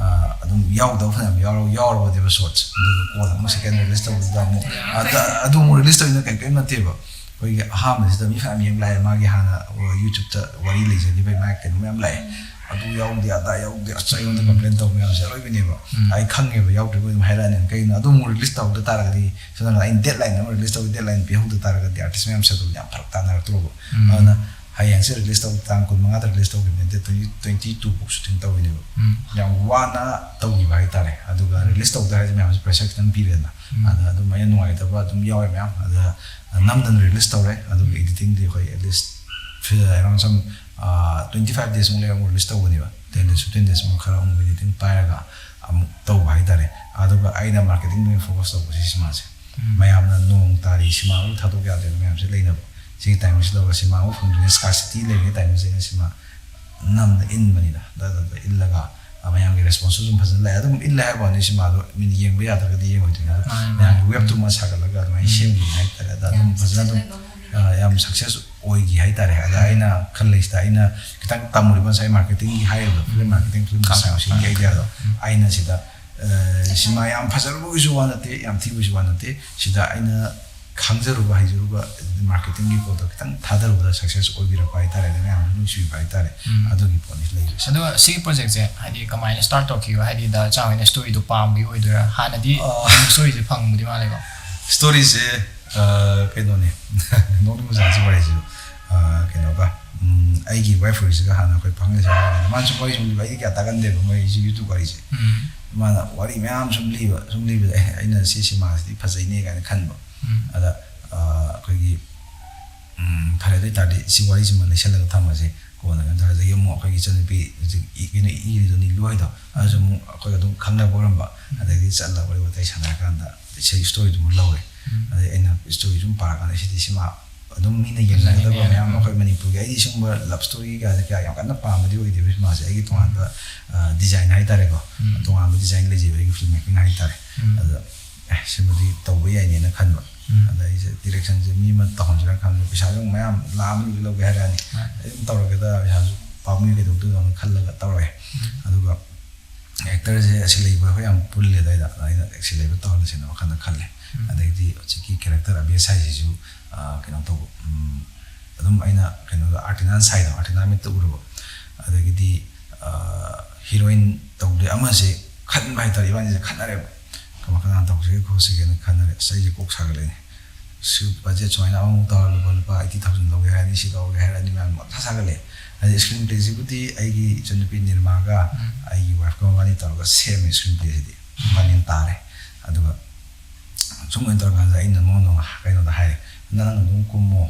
ꯑꯗꯨꯝ ꯌꯥꯎꯗꯕ ꯐꯅꯌꯥꯝ ꯌꯥꯎꯔ ꯌꯥꯎꯔꯕꯅꯦꯕ ꯁꯣꯔꯠꯁ꯫ ꯑꯗꯨꯒ ꯀꯣꯟꯅ ꯑꯃꯨꯛ ꯁꯦꯀꯦꯟ ꯔꯤꯂꯤꯁ ꯇꯧꯕꯁꯤꯗ ꯑꯃꯨꯛ ꯑꯗ ꯑꯗꯨ ꯑꯃꯨꯛ ꯔꯤꯂꯤꯁ ꯇꯧꯔꯤꯅ ꯀꯩꯝ ꯀꯩꯝ ꯅꯠꯇꯦꯕ꯫ ꯑꯩꯈꯣꯏꯒꯤ ꯑꯍꯥꯟꯕꯁꯤꯗ ꯃꯤ ꯐꯅꯌꯥꯝ ꯌꯦꯡ ꯂꯥꯛꯑꯦ, ꯃꯥꯒꯤ ꯍꯥꯟꯅ ꯌꯨꯇ꯭ꯌꯨꯕꯇ ꯋꯥꯔꯤ ꯂꯩꯖꯈꯤꯕ ꯃꯥꯒꯤ ꯀꯩꯅꯣ ꯃꯌꯥꯝ ꯂꯥꯛꯑꯦ꯫ ꯑꯗꯨ ꯌꯥꯎꯗꯦ, ꯑꯗꯥ ꯌꯥꯎꯗꯦ, ꯑꯁ ꯑꯩꯉꯣꯟꯗ ꯀꯝꯄ꯭ꯂꯦꯟ ꯇꯧꯕ ꯃꯌꯥꯝꯁꯦ ꯑꯔꯣꯏꯕꯅꯦꯕ꯫ ꯑꯩ ꯈꯪꯉꯦꯕ, ꯌꯥꯎꯗ꯭ꯔꯤꯕ ꯑꯗꯨꯝ ꯍꯥꯏꯔꯛꯑꯅꯤ꯫ ꯀꯩꯒꯤꯅꯣ, ꯑꯗꯨ ꯑꯃꯨꯛ ꯔꯤꯂꯤꯁ ꯇꯧꯗ ꯇꯥꯔꯒꯗꯤ, ꯁꯝꯅ ꯍꯥꯏꯔꯕꯗ ꯑꯩꯅ ꯗꯦꯠ ꯂꯥꯏꯟ ꯑꯃ ꯔꯤꯂꯤꯁ ꯇꯧꯕ, ꯗꯦꯠ ꯂꯥꯏꯟ ꯄꯤꯍꯧꯗ ꯇꯥꯔꯒꯗꯤ ꯑꯥꯔꯇꯤꯁ ꯃꯌꯥꯝ ꯁꯦꯗꯨꯜ ꯌꯥꯝ ꯐꯔꯛ ꯇꯥꯅꯔꯛꯇ꯭ꯔꯣꯕ꯫ ꯑꯗꯨꯅ ꯍꯌꯦꯡꯁꯦ ꯔꯤꯂꯤꯁ ꯇꯧꯕ, ꯇꯥꯡ ꯀꯨꯟꯃꯉꯥꯗ ꯔꯤꯂꯤꯁ ꯇꯧꯈꯤꯕꯅꯦ, ꯗꯦꯠ ꯇ꯭ꯋꯦꯟꯇꯤ ꯇ꯭ꯋꯦꯟꯇꯤ ꯇꯨ ꯐꯥꯎ ꯁꯨꯇꯤꯡ ꯇꯧꯋꯤꯅꯦꯕ꯫ ꯌꯥꯝ ꯋꯥꯅ ꯇꯧꯈꯤꯕ ꯍꯥꯏꯇꯥꯔꯦ꯫ ꯑꯗꯨꯒ ꯔꯤꯂꯤꯁ ꯇꯧꯗ ꯍꯥꯏꯁꯦ ꯃꯌꯥꯝꯁꯦ ꯄ꯭ꯔꯦꯁꯔ ꯈꯤꯇꯪ ꯄꯤꯔꯦꯅ꯫ ꯑꯗ ꯑꯗꯨꯃꯥꯏꯅ ꯅꯨꯡꯉꯥꯏꯇꯕ ꯑꯗꯨꯝ ꯌꯥꯎꯋꯦ ꯃꯌꯥꯝ꯫ ꯑꯗ ꯅꯝꯗꯅ ꯔꯤꯂꯤꯁ ꯇꯧꯔꯦ꯫ ꯑꯗꯨꯒ ꯏꯗꯤꯇꯤꯡꯗꯤ ꯑꯩꯈꯣꯏ ꯑꯦꯠꯂꯤꯁ ꯑꯦꯔꯥꯎꯟ ꯁꯝ ꯇ꯭ꯋꯦꯟꯇꯤ ꯐꯥꯏꯚ ꯗꯦꯖꯃꯨꯛ ꯂꯩꯔꯒ ꯑꯃꯨꯛ ꯔꯤꯂꯤꯁ ꯇꯧꯕꯅꯦꯕ꯫ ꯇꯦꯟ ꯗꯦꯖ, ꯐꯤꯐꯇꯤꯟ ꯗꯦꯖꯃꯨꯛ ꯈꯔ ꯑꯃꯨꯛ ꯏꯗꯤꯇꯤꯡ ꯄꯥꯏꯔꯒ ꯑꯃꯨꯛ ꯇꯧꯕ ꯍꯥꯏꯇꯥꯔꯦ꯫ ꯑꯗꯨꯒ ꯑꯩꯅ ꯃꯥꯔꯀꯦꯇꯤꯡꯗ ꯑꯣꯏꯅ ꯐꯣꯀꯁ ꯇꯧꯕꯁꯤ ꯁꯤꯃꯥꯁꯦ꯫ ꯃꯌꯥꯝꯅ ꯅꯣꯡ ꯇꯥꯔꯤ, ꯁꯤꯃꯥ ꯑꯃ ꯊꯥꯗꯣꯛ ꯌꯥꯗꯦꯕ ꯃꯌꯥꯝꯁꯦ ꯂꯩꯅꯕ꯫ ꯁꯤꯒꯤ ꯇꯥꯏꯃꯤꯡꯁꯤꯗ ꯁꯤꯃꯥ ꯑꯃ ꯐꯪꯗ꯭ꯔꯤꯉꯩ, ꯁ꯭ꯀꯥꯔꯁꯤꯇꯤ ꯂꯩꯔꯤꯉꯩ ꯇꯥꯏꯃꯤꯡꯁꯤꯗ ꯑꯩꯅ ꯁꯤꯃꯥ ꯅꯝꯅ ꯏꯟꯕꯅꯤꯗ꯫ ꯑꯗ, ꯑꯗ, ꯑꯗ ꯏꯜꯂꯒ ꯃꯌꯥꯝꯒꯤ ꯔꯦꯁꯄꯣꯟꯁꯁꯨ ꯑꯗꯨꯝ ꯐꯖꯅ ꯂꯥꯛꯑꯦ꯫ ꯑꯗꯨꯝ ꯏꯜꯂꯦ ꯍꯥꯏꯕ ꯋꯥꯅꯤ, ꯁꯤꯃꯥꯗꯣ ꯃꯤꯅ ꯌꯦꯡꯕ ꯌꯥꯗ꯭ꯔꯒꯗꯤ ꯌꯦꯡꯉꯣꯏꯗꯣꯏꯅꯤ꯫ ꯑꯗꯣ ꯃꯥꯅꯦ, ꯃꯥꯅꯦ꯫ ꯃꯌꯥꯝꯒꯤ ꯋꯦꯕꯇꯨꯃ ꯁꯥꯒꯠꯂꯒ ꯑꯗꯨꯃꯥꯏꯅ ꯁꯦꯝꯈꯤꯕꯅꯤ ꯍꯥꯏꯇꯥꯔꯦ꯫ ꯑꯗ ꯑꯗꯨꯝ ꯐꯖꯅ ꯑꯗꯨꯝ, ꯑ, ꯌꯥꯝ ꯁꯛꯁꯦꯁ ꯑꯣꯏꯈꯤ ꯍꯥꯏꯇꯥꯔꯦ꯫ ꯑꯗ ꯑꯩꯅ ꯈꯜꯂꯤꯁꯤꯗ, ꯑꯩꯅ ꯈꯤꯇꯪ ꯇꯝꯃꯨꯔꯤꯕ ꯉꯁꯥꯏ ꯃꯥꯔꯀꯦꯇꯤꯡꯒꯤ ꯍꯥꯏꯔꯤꯕ, ꯐꯤꯂꯝ ꯃꯥꯔꯀꯦꯇꯤꯡ, ꯐꯤꯂꯝ ꯗꯤꯁꯇ꯭ꯔꯤꯕ꯭ꯌꯨꯁꯟꯒꯤ ꯑꯥꯏꯗꯤꯌꯥꯗꯣ, ꯑꯩꯅ ꯁꯤꯗ, ꯑ, ꯁꯤꯃꯥ ꯌꯥꯝ ꯐꯖꯔꯨꯕꯒꯤꯁꯨ ꯋꯥ ꯅꯠꯇꯦ, ꯌꯥꯝ ꯊꯤꯕꯁꯨ ꯋꯥ ꯅꯠꯇꯦ, ꯁꯤꯗ ꯑꯩꯅ ꯈꯪꯖꯔꯨꯕ, ꯍꯩꯖꯔꯨꯕ ꯃꯥꯔꯀꯦꯇꯤꯡꯒꯤ ꯄꯣꯠꯇꯣ ꯈꯤꯇꯪ ꯊꯥꯗꯔꯨꯕꯗ ꯁꯛꯁꯦꯁ ꯑꯣꯏꯕꯤꯔꯛꯄ ꯍꯥꯏꯇꯥꯔꯦ꯫ ꯑꯗ ꯃꯌꯥꯝꯅ ꯅꯨꯡꯁꯤꯕꯤꯕ ꯍꯥꯏꯇꯥꯔꯦ꯫ ꯎꯝ꯫ ꯑꯗꯨꯒꯤ ꯄꯣꯠꯅꯤ ꯂꯩꯔꯤꯁꯦ꯫ ꯑꯗꯣ ꯁꯤꯒꯤ ꯄ꯭ꯔꯣꯖꯦꯛꯁꯦ ꯍꯥꯏꯗꯤ ꯀꯃꯥꯏꯅ ꯁ꯭ꯇꯥꯔꯠ ꯇꯧꯔꯛꯈꯤꯕ? ꯍꯥꯏꯗꯤ ꯗꯥ ꯆꯥ ꯍꯣꯏꯅ ꯁ꯭ꯇꯣꯔꯤꯗꯣ ꯄꯥꯝꯕꯒꯤ ꯑꯣꯏꯗꯣꯏꯔꯥ? ꯍꯥꯟꯅꯗꯤ ꯑꯥ꯫ ꯁ꯭ꯇꯣꯔꯤꯁꯦ ꯐꯪꯕꯗꯤ ꯃꯥꯜꯂꯦꯀꯣ? ꯁ꯭ꯇꯣꯔꯤꯁꯦ, ꯑ, ꯀꯩꯅꯣꯅꯦ, ꯅꯣꯛꯅꯤꯡꯕ ꯖꯥꯠꯁꯤ ꯋꯥꯔꯤꯁꯤꯁꯨ꯫ ꯑ, ꯀꯩꯅꯣꯒ, ꯎꯝ, ꯑꯩꯒꯤ ꯋꯥꯏꯐ ꯑꯣꯏꯔꯤꯁꯤꯒ ꯍꯥꯟꯅ ꯑꯩꯈꯣꯏ ꯐꯪꯅ ꯁꯥꯟꯅꯕꯅꯦ꯫ ꯃꯥꯅ ꯁꯨꯝ ꯋꯥꯔꯤ ꯁꯨꯝ ꯂꯤꯕ, ꯑꯩꯗꯤ ꯀꯌꯥ ꯇꯥꯒꯟꯗꯦꯕ ꯃꯣꯏ ꯁꯤ YouTube ꯋꯥꯔꯤꯁꯦ꯫ ꯎꯝ꯫ ꯃꯥꯅ ꯋꯥꯔꯤ ꯃꯌꯥꯝ ꯁꯨꯝ ꯂꯤꯕ, ꯁꯨꯝ ꯂꯤꯕꯗ, "ꯑꯦ, ꯑꯩꯅ ꯁꯤ ꯁꯤꯃꯥꯁꯤꯗꯤ ꯐꯖꯩꯅꯦ" ꯀꯥꯏꯅ ꯈꯟꯕ꯫ ꯎꯝ꯫ ꯑꯗ, ꯑ, ꯑꯩꯈꯣꯏꯒꯤ, ꯎꯝ, "ꯐꯔꯦ, ꯑꯗꯨ ꯑꯣꯏ ꯇꯥꯔꯗꯤ ꯁꯤ ꯋꯥꯔꯤꯁꯤꯃ ꯂꯩꯁꯜꯂꯒ ꯊꯝꯃꯁꯦ, ꯀꯣꯟꯅ ꯀꯩꯅꯣ ꯇꯧꯔꯁꯦ꯫" ꯑꯗꯒꯤ ꯑꯃꯨꯛ ꯑꯩꯈꯣꯏꯒꯤ ꯏꯆꯟꯅꯨꯄꯤ ꯍꯧꯖꯤꯛ ꯏ-, ꯀꯩꯅꯣ ꯏꯔꯤꯗꯣ, ꯅꯤꯂꯨ ꯍꯥꯏꯗꯣ, ꯑꯗꯨꯁꯨ ꯑꯃꯨꯛ ꯑꯩꯈꯣꯏꯒ ꯑꯗꯨꯝ ꯈꯪꯅꯕ ꯑꯣꯏꯔꯝꯕ꯫ ꯎꯝ꯫ ꯑꯗꯒꯤ ꯆꯠꯂꯒ ꯋꯥꯔꯤ ꯋꯥꯇꯥꯏ ꯁꯥꯟꯅꯔꯀꯥꯟꯗ ꯏꯁꯩ ꯁ꯭ꯇꯣꯔꯤꯗꯨꯃ ꯂꯧꯔꯦ꯫ ꯎꯝ꯫ ꯑꯗꯩ ꯑꯩꯅ ꯁ꯭ꯇꯣꯔꯤ ꯁꯨꯝ ꯄꯥꯔꯀꯥꯟꯗ, "ꯁꯤꯗꯤ ꯁꯤꯃꯥ ꯑꯗꯨꯝ ꯃꯤꯅ ꯌꯦꯡꯅꯒꯗꯕ ꯐꯖꯩꯅꯦ꯫ ꯃꯌꯥꯝ ꯎꯝ꯫ ꯑꯩꯈꯣꯏ ꯃꯅꯤꯄꯨꯔꯒꯤ", ꯑꯩꯗꯤ ꯁꯤꯒꯨꯝꯕ ꯂꯞ ꯁ꯭ꯇꯣꯔꯤ ꯀꯥꯁꯦ ꯀꯌꯥ ꯌꯥꯝ ꯀꯟꯅ ꯄꯥꯝꯕꯗꯤ ꯑꯣꯏꯗꯦꯕ ꯁꯤꯃꯥꯁꯦ꯫ ꯑꯩꯒꯤ ꯇꯣꯉꯥꯟꯕ, ꯑ, ꯗꯤꯖꯥꯏꯟ ꯍꯥꯏꯇꯥꯔꯦꯀꯣ꯫ ꯎꯝ꯫ ꯇꯣꯉꯥꯟꯕ ꯗꯤꯖꯥꯏꯟ ꯂꯩꯖꯩꯕ ꯑꯩꯒꯤ ꯐꯤꯜꯝ ꯃꯦꯀꯤꯡ ꯍꯥꯏꯇꯥꯔꯦ꯫ ꯎꯝ꯫ ꯑꯗ, "ꯑꯦ, ꯁꯤꯃꯗꯤ ꯇꯧꯕ ꯌꯥꯏꯅꯦꯅ" ꯈꯟꯕ꯫ ꯎꯝ꯫ ꯑꯗ ꯑꯩꯁꯦ ꯗꯤꯔꯦꯛꯁꯟꯁꯦ ꯃꯤ ꯑꯃ ꯇꯧꯍꯟꯁꯤꯔꯥ ꯈꯟꯕ, ꯄꯩꯁꯥꯁꯨ ꯑꯃꯨꯛ ꯃꯌꯥꯝ ꯂꯥꯛ ꯑꯃ ꯑꯅꯤꯁꯨ ꯂꯧꯒꯦ ꯍꯥꯏꯔꯛꯑꯅꯤ꯫ ꯍꯣꯏ꯫ ꯑꯩ ꯑꯗꯨꯝ ꯇꯧꯔꯒꯦꯗ, ꯄꯩꯁꯥꯁꯨ ꯄꯥꯝꯃꯨꯏ ꯀꯩꯗꯧꯗꯣꯏꯅꯣꯅ ꯈꯜꯂꯒ ꯇꯧꯔꯛꯑꯦ꯫ ꯎꯝ꯫ ꯑꯗꯨꯒ ꯑꯦꯛꯇꯔꯁꯦ ꯑꯁꯤ ꯂꯩꯕ ꯑꯩꯈꯣꯏ ꯌꯥꯝ ꯄꯨꯜꯂꯦ ꯑꯗꯩꯗ, ꯑꯗ ꯑꯩꯅ ꯑꯁꯤ ꯂꯩꯕ ꯇꯧꯍꯜꯂꯁꯦꯅ ꯋꯥꯈꯜꯗ ꯈꯜꯂꯦ꯫ ꯎꯝ꯫ ꯑꯗꯩꯗꯤ ꯍꯧꯖꯤꯛꯀꯤ ꯀꯦꯔꯦꯛꯇꯔ ꯑꯕꯦꯁ ꯍꯥꯏꯁꯤꯁꯨ, ꯑ, ꯀꯩꯅꯣ ꯇꯧꯕ, ꯎꯝ, ꯑꯗꯨꯝ ꯑꯩꯅ ꯀꯩꯅꯣꯗ ꯑꯥꯔꯇꯤꯅꯥ ꯁꯥꯏꯗꯣ, ꯑꯥꯔꯇꯤꯅꯥ ꯃꯤꯠꯇ ꯎꯔꯕ꯫ ꯑꯗꯒꯤꯗꯤ, ꯑ, ꯍꯤꯔꯣꯏꯟ ꯇꯧꯗꯦ ꯑꯃꯁꯦ ꯈꯟꯕ ꯍꯥꯏꯇꯥꯔꯦ, ꯏꯕꯥꯅꯤꯁꯦ ꯈꯟꯅꯔꯦꯕ꯫ ꯀꯃꯥꯏ ꯀꯅꯥ ꯇꯧꯁꯤꯒꯦ ꯈꯣꯠꯁꯤꯒꯦꯅ ꯈꯟꯅꯔꯦ꯫ ꯑꯁ, ꯑꯩꯁꯦ ꯀꯣꯛ ꯁꯥꯒꯠꯂꯛꯑꯦꯅꯦ꯫ ꯁꯤ ꯕꯖꯦꯠ ꯁꯨꯃꯥꯏꯅ ꯑꯃꯃꯨꯛ ꯇꯧꯔ ꯂꯨꯄꯥ, ꯂꯨꯄꯥ eighty thousand ꯂꯧꯒꯦ ꯍꯥꯏꯔꯗꯤ, ꯁꯤ ꯂꯧꯒꯦ ꯍꯥꯏꯔꯗꯤ ꯃꯌꯥꯝ ꯃꯊꯥ ꯁꯥꯒꯠꯂꯛꯑꯦ꯫ ꯍꯥꯏꯗꯤ ꯁ꯭ꯀ꯭ꯔꯤꯟ ꯄ꯭ꯂꯦꯁꯤꯕꯨꯗꯤ ꯑꯩꯒꯤ ꯏꯆꯟꯅꯨꯄꯤ ꯅꯤꯔꯃꯥꯒ ꯎꯝ꯫ ꯑꯩꯒꯤ ꯋꯥꯏꯐꯀ ꯃꯕꯥꯅꯤ ꯇꯧꯔꯒ ꯁꯦꯝꯃꯦ ꯁ꯭ꯀ꯭ꯔꯤꯟ ꯄ꯭ꯂꯦꯁꯤꯗꯤ꯫ ꯃꯕꯥꯅꯤꯅ ꯇꯥꯔꯦ꯫ ꯑꯗꯨꯒ ꯁꯨꯝ ꯀꯩꯅꯣ ꯇꯧꯔꯀꯥꯟꯗ ꯑꯩꯅ ꯃꯉꯣꯟꯗ ꯀꯩꯅꯣꯗ ꯍꯥꯏꯔꯦ, "ꯅꯪ ꯑꯗꯨꯝ ꯀꯨꯝꯃꯣ,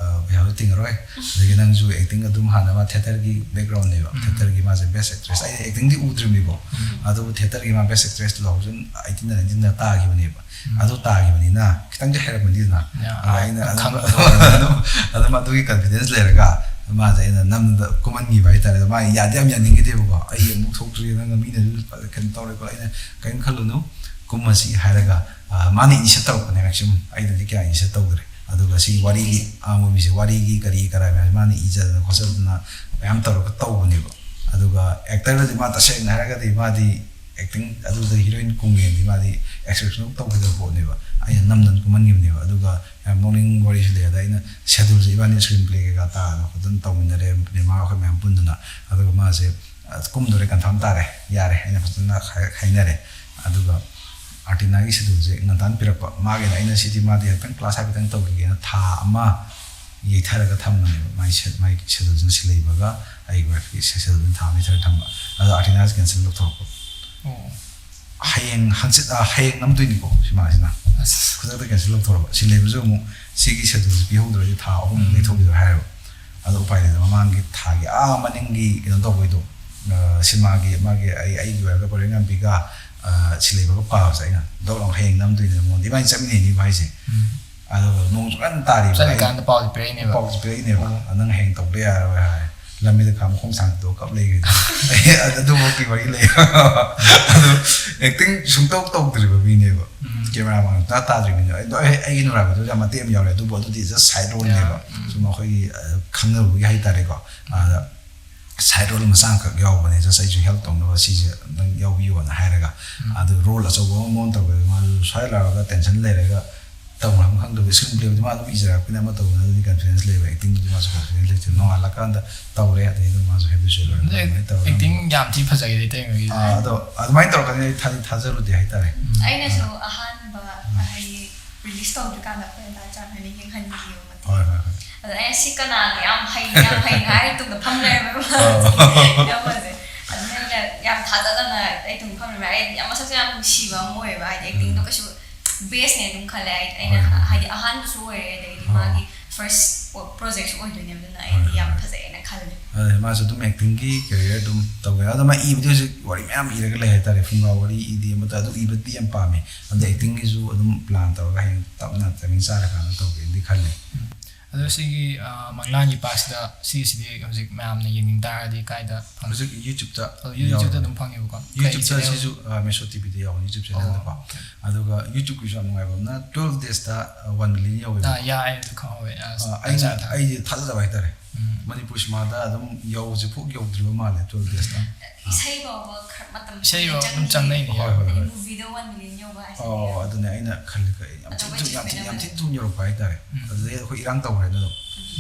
ꯑ, ꯄꯩꯁꯥꯁꯨ ꯇꯤꯡꯉꯔꯣꯏ꯫ ꯑꯗꯒꯤ ꯅꯪꯁꯨ ꯑꯦꯛꯇꯤꯡ ꯑꯗꯨꯝ ꯍꯥꯟꯅ", ꯃꯥ ꯊꯤꯌꯦꯇꯔꯒꯤ ꯕꯦꯛꯒ꯭ꯔꯥꯎꯟꯅꯦꯕ, ꯎꯝ꯫ ꯊꯤꯌꯦꯇꯔꯒꯤ ꯃꯥꯁꯦ ꯕꯦꯁ ꯑꯦꯛꯇ꯭ꯔꯦꯁ꯫ ꯑꯩ ꯑꯦꯛꯇꯤꯡꯗꯤ ꯎꯗ꯭ꯔꯤꯕꯅꯤꯀꯣ꯫ ꯎꯝ꯫ ꯑꯗꯨꯕꯨ ꯊꯤꯌꯦꯇꯔꯒꯤ ꯃꯥ ꯕꯦꯁ ꯑꯦꯛꯇ꯭ꯔꯦꯁ two thousand eighteen ꯗ, nineteen ꯗ ꯇꯥꯈꯤꯕꯅꯦꯕ꯫ ꯎꯝ꯫ ꯑꯗꯨ ꯇꯥꯈꯤꯕꯅꯤꯅ ꯈꯤꯇꯪꯗꯤ ꯍꯩꯔꯝꯃꯅꯤꯗꯅ꯫ ꯌꯥ, ꯑꯗ ꯑꯩꯅ ꯑꯗꯨꯝ ꯈꯪꯕꯗꯣ꯫ ꯑꯗꯨꯝ, ꯑꯗꯨꯝ ꯑꯗꯨꯒꯤ ꯀꯟꯐꯤꯗꯦꯟꯁ ꯂꯩꯔꯒ ꯃꯥꯁꯦ ꯑꯩꯅ ꯅꯝꯗ ꯀꯨꯝꯍꯟꯈꯤꯕ ꯍꯥꯏꯇꯥꯔꯦ꯫ ꯑꯗꯣ ꯃꯥ ꯌꯥꯗꯤ ꯌꯥꯝ ꯌꯥꯅꯤꯡꯈꯤꯗꯦꯕꯀꯣ, "ꯑꯩ ꯑꯃꯨꯛ ꯊꯣꯛꯇ꯭ꯔꯤ, ꯅꯪꯅ ꯃꯤꯅꯁꯨ ꯀꯩꯅꯣ ꯇꯧꯔꯦꯀꯣ", ꯑꯩꯅ "ꯀꯔꯤꯝ ꯈꯜꯂꯨꯅꯨ, ꯀꯨꯝꯃꯁꯤ" ꯍꯥꯏꯔꯒ, ꯑ, ꯃꯥꯅ initiate ꯇꯧꯔꯛꯄꯅꯦ ꯃꯦꯛꯁꯤꯃꯝ, ꯑꯩꯅꯗꯤ ꯀꯌꯥ initiate ꯇꯧꯗ꯭ꯔꯦ꯫ ꯑꯗꯨꯒ ꯁꯤ ꯋꯥꯔꯤꯒꯤ, ꯑ, ꯃꯨꯚꯤꯁꯦ ꯋꯥꯔꯤꯒꯤ ꯀꯔꯤ ꯀꯔꯥ ꯃꯌꯥꯝꯁꯦ ꯃꯥꯅ ꯏꯖꯗꯅ ꯈꯣꯠꯆꯗꯅ ꯃꯌꯥꯝ ꯇꯧꯔꯒ ꯇꯧꯕꯅꯦꯕ꯫ ꯑꯗꯨꯒ ꯑꯦꯛꯇꯔꯗꯗꯤ ꯃꯥ ꯇꯁꯦꯡꯅ ꯍꯥꯏꯔꯒꯗꯤ ꯃꯥꯗꯤ ꯑꯦꯛꯇꯤꯡ ꯑꯗꯨꯗ ꯍꯤꯔꯣꯏꯟ ꯀꯨꯝꯒꯦꯗꯤ ꯃꯥꯗꯤ ꯑꯦꯛꯁꯄꯦꯛꯁꯟ ꯇꯧꯈꯤꯗꯕ ꯄꯣꯠꯅꯦꯕ꯫ ꯑꯩꯅ ꯅꯝꯗꯅ ꯀꯨꯝꯍꯟꯈꯤꯕꯅꯦꯕ꯫ ꯑꯗꯨꯒ ꯌꯥꯝ ꯅꯣꯛꯅꯤꯡ ꯋꯥꯔꯤꯁꯨ ꯂꯩ꯫ ꯑꯗ ꯑꯩꯅ ꯁꯦꯗꯨꯜꯁꯦ ꯏꯕꯥꯅꯤ ꯁ꯭ꯀ꯭ꯔꯤꯟ ꯄ꯭ꯂꯦ ꯀꯩꯀꯥ ꯇꯥꯗꯅ ꯈꯣꯠꯇꯅ ꯇꯧꯃꯤꯟꯅꯔꯦ, ꯅꯤꯔꯃꯥ ꯑꯩꯈꯣꯏ ꯃꯌꯥꯝ ꯄꯨꯟꯗꯅ꯫ ꯑꯗꯨꯒ ꯃꯥꯁꯦ, "ꯑ, ꯀꯨꯝꯗꯣꯔꯦ, ꯀꯟꯐꯥꯔꯝ ꯇꯥꯔꯦ, ꯌꯥꯔꯦ", ꯑꯩꯅ ꯐꯖꯅ ꯍꯥꯏ-, ꯍꯥꯏꯅꯔꯦ꯫ ꯑꯗꯨꯒ ꯑꯥꯔꯇꯤꯅꯥꯒꯤ ꯁꯦꯗꯨꯜꯁꯦ ꯉꯟꯇꯥꯅ ꯄꯤꯔꯛꯄ꯫ ꯃꯥꯒꯤꯅ ꯑꯩꯅ ꯁꯤꯗꯤ ꯃꯥꯗꯤ ꯍꯥꯏꯐꯦꯠꯇꯪ ꯀ꯭ꯂꯥꯁ ꯍꯥꯏꯐꯦꯠꯇꯪ ꯇꯧꯈꯤꯒꯦꯅ ꯊꯥ ꯑꯃ ꯌꯩꯊꯔꯒ ꯊꯝꯕꯅꯦꯕ꯫ ꯃꯥꯏ ꯁꯦ-, ꯃꯥꯏ ꯁꯦꯗꯨꯜꯁꯤꯅ ꯁꯤꯜꯂꯩꯕꯒ ꯑꯩ ꯋꯥꯏꯐꯀꯤ ꯁꯦꯗꯨꯜꯁꯤꯅ ꯊꯥ ꯑꯃ ꯌꯩꯊꯔꯒ ꯊꯝꯕ꯫ ꯑꯗꯣ ꯑꯥꯔꯇꯤꯅꯥꯁꯦ ꯀꯦꯟꯁꯦꯜ ꯇꯧꯊꯣꯔꯛꯄ꯫ ꯑꯣ꯫ "ꯍꯌꯦꯡ ꯍꯪꯆꯤꯠ, ꯑ, ꯍꯌꯦꯡ ꯅꯝꯗꯣꯏꯅꯤꯀꯣ ꯁꯤꯃꯥꯁꯤꯅ"꯫ ꯑꯁ꯫ ꯈꯨꯗꯛꯇ ꯀꯦꯟꯁꯦꯜ ꯇꯧꯊꯣꯔꯛꯄ꯫ ꯁꯤꯜꯂꯩꯕꯁꯨ ꯑꯃꯨꯛ "ꯁꯤꯒꯤ ꯁꯦꯗꯨꯜꯁꯦ ꯄꯤꯍꯧꯗ꯭ꯔꯗꯤ ꯊꯥ ꯑꯍꯨꯝ ꯎꯝ꯫ ꯂꯩꯊꯣꯛꯈꯤꯗꯣꯏ" ꯍꯥꯏꯔꯦꯕ꯫ ꯑꯗꯣ ꯎꯄꯥꯏ ꯂꯩꯇꯕ ꯃꯃꯥꯡꯒꯤ ꯊꯥꯒꯤ, ꯑꯥ, ꯃꯅꯤꯡꯒꯤ ꯀꯩꯅꯣ ꯇꯧꯕꯩꯗꯣ, ꯑ, ꯁꯤꯃꯥꯒꯤ ꯃꯥꯒꯤ ꯑꯩ, ꯑꯩꯒꯤ ꯑꯣꯏꯔꯒ ꯄꯔꯦꯡ ꯉꯝꯕꯤꯒ, ꯑ, ꯁꯤꯜꯂꯩꯕꯒ ꯄꯥꯕꯁꯦ ꯑꯩꯅ ꯗꯣꯛ ꯂꯥꯎ "ꯍꯌꯦꯡ ꯅꯝꯗꯣꯏꯅꯦ ꯅꯉꯣꯟꯗ", ꯏꯕꯥꯅꯤ ꯆꯠꯃꯤꯟꯅꯩꯅꯤꯕ ꯍꯥꯏꯁꯦ꯫ ꯎꯝ꯫ ꯑꯗꯨꯒ ꯅꯣꯡ ꯆꯨꯀꯟ ꯇꯥꯔꯤꯕ꯫ ꯑꯩ ꯆꯠꯂꯤꯀꯥꯟꯗ ꯄꯥꯎꯗꯤ ꯄꯤꯔꯛꯏꯅꯦꯕ꯫ ꯄꯥꯎꯗꯤ ꯄꯤꯔꯛꯏꯅꯦꯕ꯫ ꯑꯣ꯫ "ꯅꯪ ꯍꯌꯦꯡ ꯇꯧꯕ ꯌꯥꯔꯔꯣꯏ" ꯍꯥꯏ꯫ ꯂꯝꯕꯤꯗ ꯈꯥ ꯃꯈꯣꯡ ꯁꯥꯡꯗꯣꯛ ꯀꯞ ꯂꯩꯈ꯭ꯔꯦ꯫ ꯑꯩ ꯑꯗꯨꯃꯛꯀꯤ ꯋꯥꯔꯤ ꯂꯩ꯫ ꯑꯗꯣ ꯑꯦꯛꯇꯤꯡ ꯁꯨꯡꯇꯧ ꯇꯧꯗ꯭ꯔꯤꯕ ꯃꯤꯅꯦꯕ꯫ ꯎꯝ꯫ ꯀꯦꯃꯦꯔꯥ ꯃꯥꯡꯗ ꯇꯥ ꯇꯥꯗ꯭ꯔꯤꯕꯅꯦꯕ꯫ ꯑꯗꯣ ꯑꯩ, ꯑꯩꯒꯤ ꯅꯨꯔꯥꯕꯤꯗꯨꯗ ꯃꯇꯦꯛ ꯑꯃ ꯌꯥꯎꯔꯦ꯫ ꯑꯗꯨꯕꯨ ꯑꯗꯨꯗꯤ just side role ꯅꯦꯕ꯫ ꯎꯝ꯫ ꯁꯨꯝ ꯑꯩꯈꯣꯏꯒꯤ, ꯑ, ꯈꯪꯅꯕꯒꯤ ꯍꯥꯏꯇꯥꯔꯦꯀꯣ꯫ ꯑꯗ side role ꯃꯆꯥ ꯑꯃꯈꯛ ꯌꯥꯎꯕꯅꯦ, just ꯑꯩꯁꯨ help ꯇꯧꯅꯕ ꯁꯤꯁꯦ ꯅꯪ ꯌꯥꯎꯕꯤꯌꯣꯅ ꯍꯥꯏꯔꯒ꯫ ꯎꯝ꯫ ꯑꯗꯨ role ꯑꯆꯧꯕ ꯑꯃ ꯃꯉꯣꯟꯗ ꯇꯧꯕꯗ ꯃꯥꯁꯨ ꯁ꯭ꯋꯥꯏ ꯂꯥꯎꯔꯒ tension ꯂꯩꯔꯒ ꯇꯧꯐꯝ ꯈꯪꯗꯕ꯫ Screen play ꯕꯨꯗꯤ ꯃꯥ ꯑꯗꯨꯝ ꯏꯖꯔꯛꯄꯅꯤꯅ ꯑꯃ ꯇꯧꯕꯗꯗꯤ confidence ꯂꯩꯕ, acting ꯗꯨꯗꯤ ꯃꯥꯁꯨ confidence ꯂꯩꯇꯦ꯫ ꯅꯣꯡꯉꯥꯜꯂꯀꯥꯟꯗ ꯇꯧꯔꯦ, ꯑꯗꯩ ꯑꯗꯨꯝ ꯃꯥꯁꯨ habitual ꯑꯣꯏꯔꯒ ꯑꯗꯨꯃꯥꯏꯅ ꯇꯧꯔꯒ ꯑꯦꯛꯇꯤꯡ ꯌꯥꯝ ꯊꯤ ꯐꯖꯩ ꯏꯇꯩꯃꯒꯤꯁꯦ꯫ ꯑꯥ, ꯑꯗꯣ ꯑꯗꯨꯃꯥꯏꯅ ꯇꯧꯔꯛꯀꯅꯤ ꯑꯩ ꯊꯥꯗꯤ ꯊꯥꯖꯔꯨꯗꯦ ꯍꯥꯏꯇꯥꯔꯦ꯫ ꯎꯝ꯫ ꯑꯩꯅꯁꯨ ꯑꯍꯥꯟꯕ, ꯎꯝ꯫ ꯍꯥꯏꯗꯤ, release ꯇꯧꯗ꯭ꯔꯤꯀꯥꯟꯗ ꯑꯩꯈꯣꯏ ꯗꯥ ꯆꯥꯟ ꯍꯣꯏꯅ ꯌꯦꯡꯍꯟꯈꯤꯕ ꯃꯇꯦꯛ꯫ ꯍꯣꯏ, ꯍꯣꯏ, ꯍꯣꯏ꯫ ꯑꯗ ꯑꯩꯅ "ꯁꯤ ꯀꯅꯥꯅ ꯌꯥꯝ ꯍꯩ, ꯌꯥꯝ ꯍꯩꯅ" ꯍꯥꯏꯔ ꯇꯨꯡꯗ ꯐꯝ ꯂꯩꯔꯝꯃꯦꯕ꯫ ꯑꯣ꯫ ꯏꯅꯝꯃꯁꯦ꯫ ꯑꯗꯨꯅ ꯑꯩꯅ ꯌꯥꯝ ꯊꯥꯖꯗꯅ ꯑꯩ ꯇꯨꯡꯗ ꯐꯝ ꯂꯩꯔꯝꯃꯦ꯫ ꯑꯩ ꯌꯥꯝ ꯃꯁꯛꯁꯨ ꯌꯥꯝ ꯅꯨꯡꯁꯤꯕ ꯑꯃ ꯑꯣꯏꯌꯦꯕ꯫ ꯍꯥꯏꯗꯤ, acting ꯗꯣ ꯎꯝ꯫ ꯀꯩꯁꯨ base ꯅꯦ ꯑꯗꯨꯝ ꯈꯜꯂꯦ꯫ ꯑꯩ, ꯑꯩꯅ ꯍꯣꯏ, ꯍꯣꯏ, ꯍꯣꯏ꯫ ꯍꯥꯏꯗꯤ, ꯑꯍꯥꯟꯕꯁꯨ ꯑꯣꯏꯔꯦ, ꯑꯗꯒꯤꯗꯤ ꯑꯣ꯫ ꯃꯥꯒꯤ first project ꯁꯨ ꯑꯣꯏꯗꯣꯏꯅꯦꯕ꯫ ꯑꯗꯨꯅ ꯍꯣꯏ, ꯑꯩꯗꯤ ꯍꯣꯏ, ꯌꯥꯝ ꯍꯣꯏ꯫ ꯐꯖꯩꯅ ꯈꯜꯂꯦ꯫ ꯑꯗꯨꯅꯦ, ꯃꯥꯁꯨ ꯑꯗꯨꯝ acting ꯒꯤ career ꯑꯗꯨꯝ ꯇꯧꯋꯦ꯫ ꯑꯗꯣ ꯃꯥ ꯏꯕꯗꯤ ꯍꯧꯖꯤꯛ ꯋꯥꯔꯤ ꯃꯌꯥꯝ ꯏꯔꯒ ꯂꯩ ꯍꯥꯏꯇꯥꯔꯦ꯫ ꯐꯨꯡꯒꯥ ꯋꯥꯔꯤ ꯏꯗꯦ ꯑꯃꯇ, ꯑꯗꯨ ꯏꯕꯗꯤ ꯌꯥꯝ ꯄꯥꯝꯃꯦ꯫ ꯑꯗꯣ acting ꯒꯤꯁꯨ ꯑꯗꯨꯝ plan ꯇꯧꯔꯒ ꯍꯌꯦꯡ ꯇꯞꯅ timing ꯆꯥꯔꯀꯥꯟꯗ ꯇꯧꯒꯦꯅꯗꯤ ꯈꯜꯂꯦ꯫ ꯎꯝ꯫ ꯑꯗꯣ ꯁꯤꯒꯤ ꯑ, ꯃꯪꯂꯥꯟꯒꯤ ꯄꯥꯛꯁꯤꯗ ꯁꯤꯁꯤꯗꯤ ꯍꯧꯖꯤꯛ ꯃꯌꯥꯝꯅ ꯌꯦꯡꯅꯤꯡ ꯇꯥꯔꯗꯤ ꯀꯥꯏꯗ ꯐꯪ? ꯍꯧꯖꯤꯛ YouTube-ꯇ ꯑꯣ, YouTube-ꯇ ꯌꯥꯎꯔꯦ꯫ ꯑꯗꯨꯝ ꯐꯪꯉꯦꯕꯀꯣ? ꯀꯩ YouTube-ꯇ channel? ꯁꯤꯁꯨ ꯑ, Meso T V-ꯗ ꯌꯥꯎꯕꯅꯤ, YouTube channel-ꯗꯀꯣ꯫ ꯑꯣ, okay. ꯑꯗꯨꯒ YouTube-ꯀꯤꯁꯨ ꯌꯥꯝ ꯅꯨꯡꯉꯥꯏꯕ ꯑꯃꯅ twelve days-ꯇ one million ꯌꯧꯋꯦꯕ꯫ ꯑꯥ, ꯌꯥꯏ, ꯑꯗꯨ ꯈꯪꯍꯧꯋꯦ꯫ ꯑꯁ, ꯑ, ꯑꯩꯅ ꯄꯩꯁꯥ ꯊꯥ- ꯑꯩꯗꯤ ꯊꯥꯖꯗꯕ ꯍꯥꯏꯇꯥꯔꯦ꯫ ꯎꯝ. ꯃꯅꯤꯄꯨꯔ ꯁꯤꯃꯥꯗ ꯑꯗꯨꯝ ꯌꯧ ꯍꯧꯖꯤꯛꯐꯥꯎ ꯌꯧꯗ꯭ꯔꯤꯕ ꯃꯥꯜꯂꯦ twelve days-ꯇ꯫ ꯏꯁꯩ ꯐꯥꯎꯕ ꯈꯔ ꯃꯇꯝ ꯏꯁꯩ ꯀꯨꯏꯅ ꯐꯥꯎꯕ ꯑꯗꯨꯝ ꯆꯪꯉꯤ꯫ ꯆꯪꯅꯩꯅꯦ꯫ ꯍꯣꯏ, ꯍꯣꯏ, ꯍꯣꯏ꯫ Movie-ꯗ one million ꯌꯧꯕ ꯍꯥꯏꯁꯦ꯫ ꯑꯣ, ꯑꯗꯨꯅꯦ ꯑꯩꯅ ꯈꯜꯂꯤ ꯀꯩ ꯌꯥꯝ ꯊꯤ ꯑꯆꯧꯕ ꯊꯨ-, ꯌꯥꯝ ꯊꯤ-, achievement ꯌꯥꯝ ꯑꯃꯅꯤ꯫ ꯊꯤꯅ ꯊꯨꯅ ꯌꯧꯔꯛꯄ ꯍꯥꯏꯇꯥꯔꯦ꯫ ꯎꯝ. ꯑꯗꯨꯗꯩ ꯑꯩꯈꯣꯏ ꯏꯔꯥꯡ ꯇꯧꯈ꯭ꯔꯦꯅ ꯑꯗꯨꯝ꯫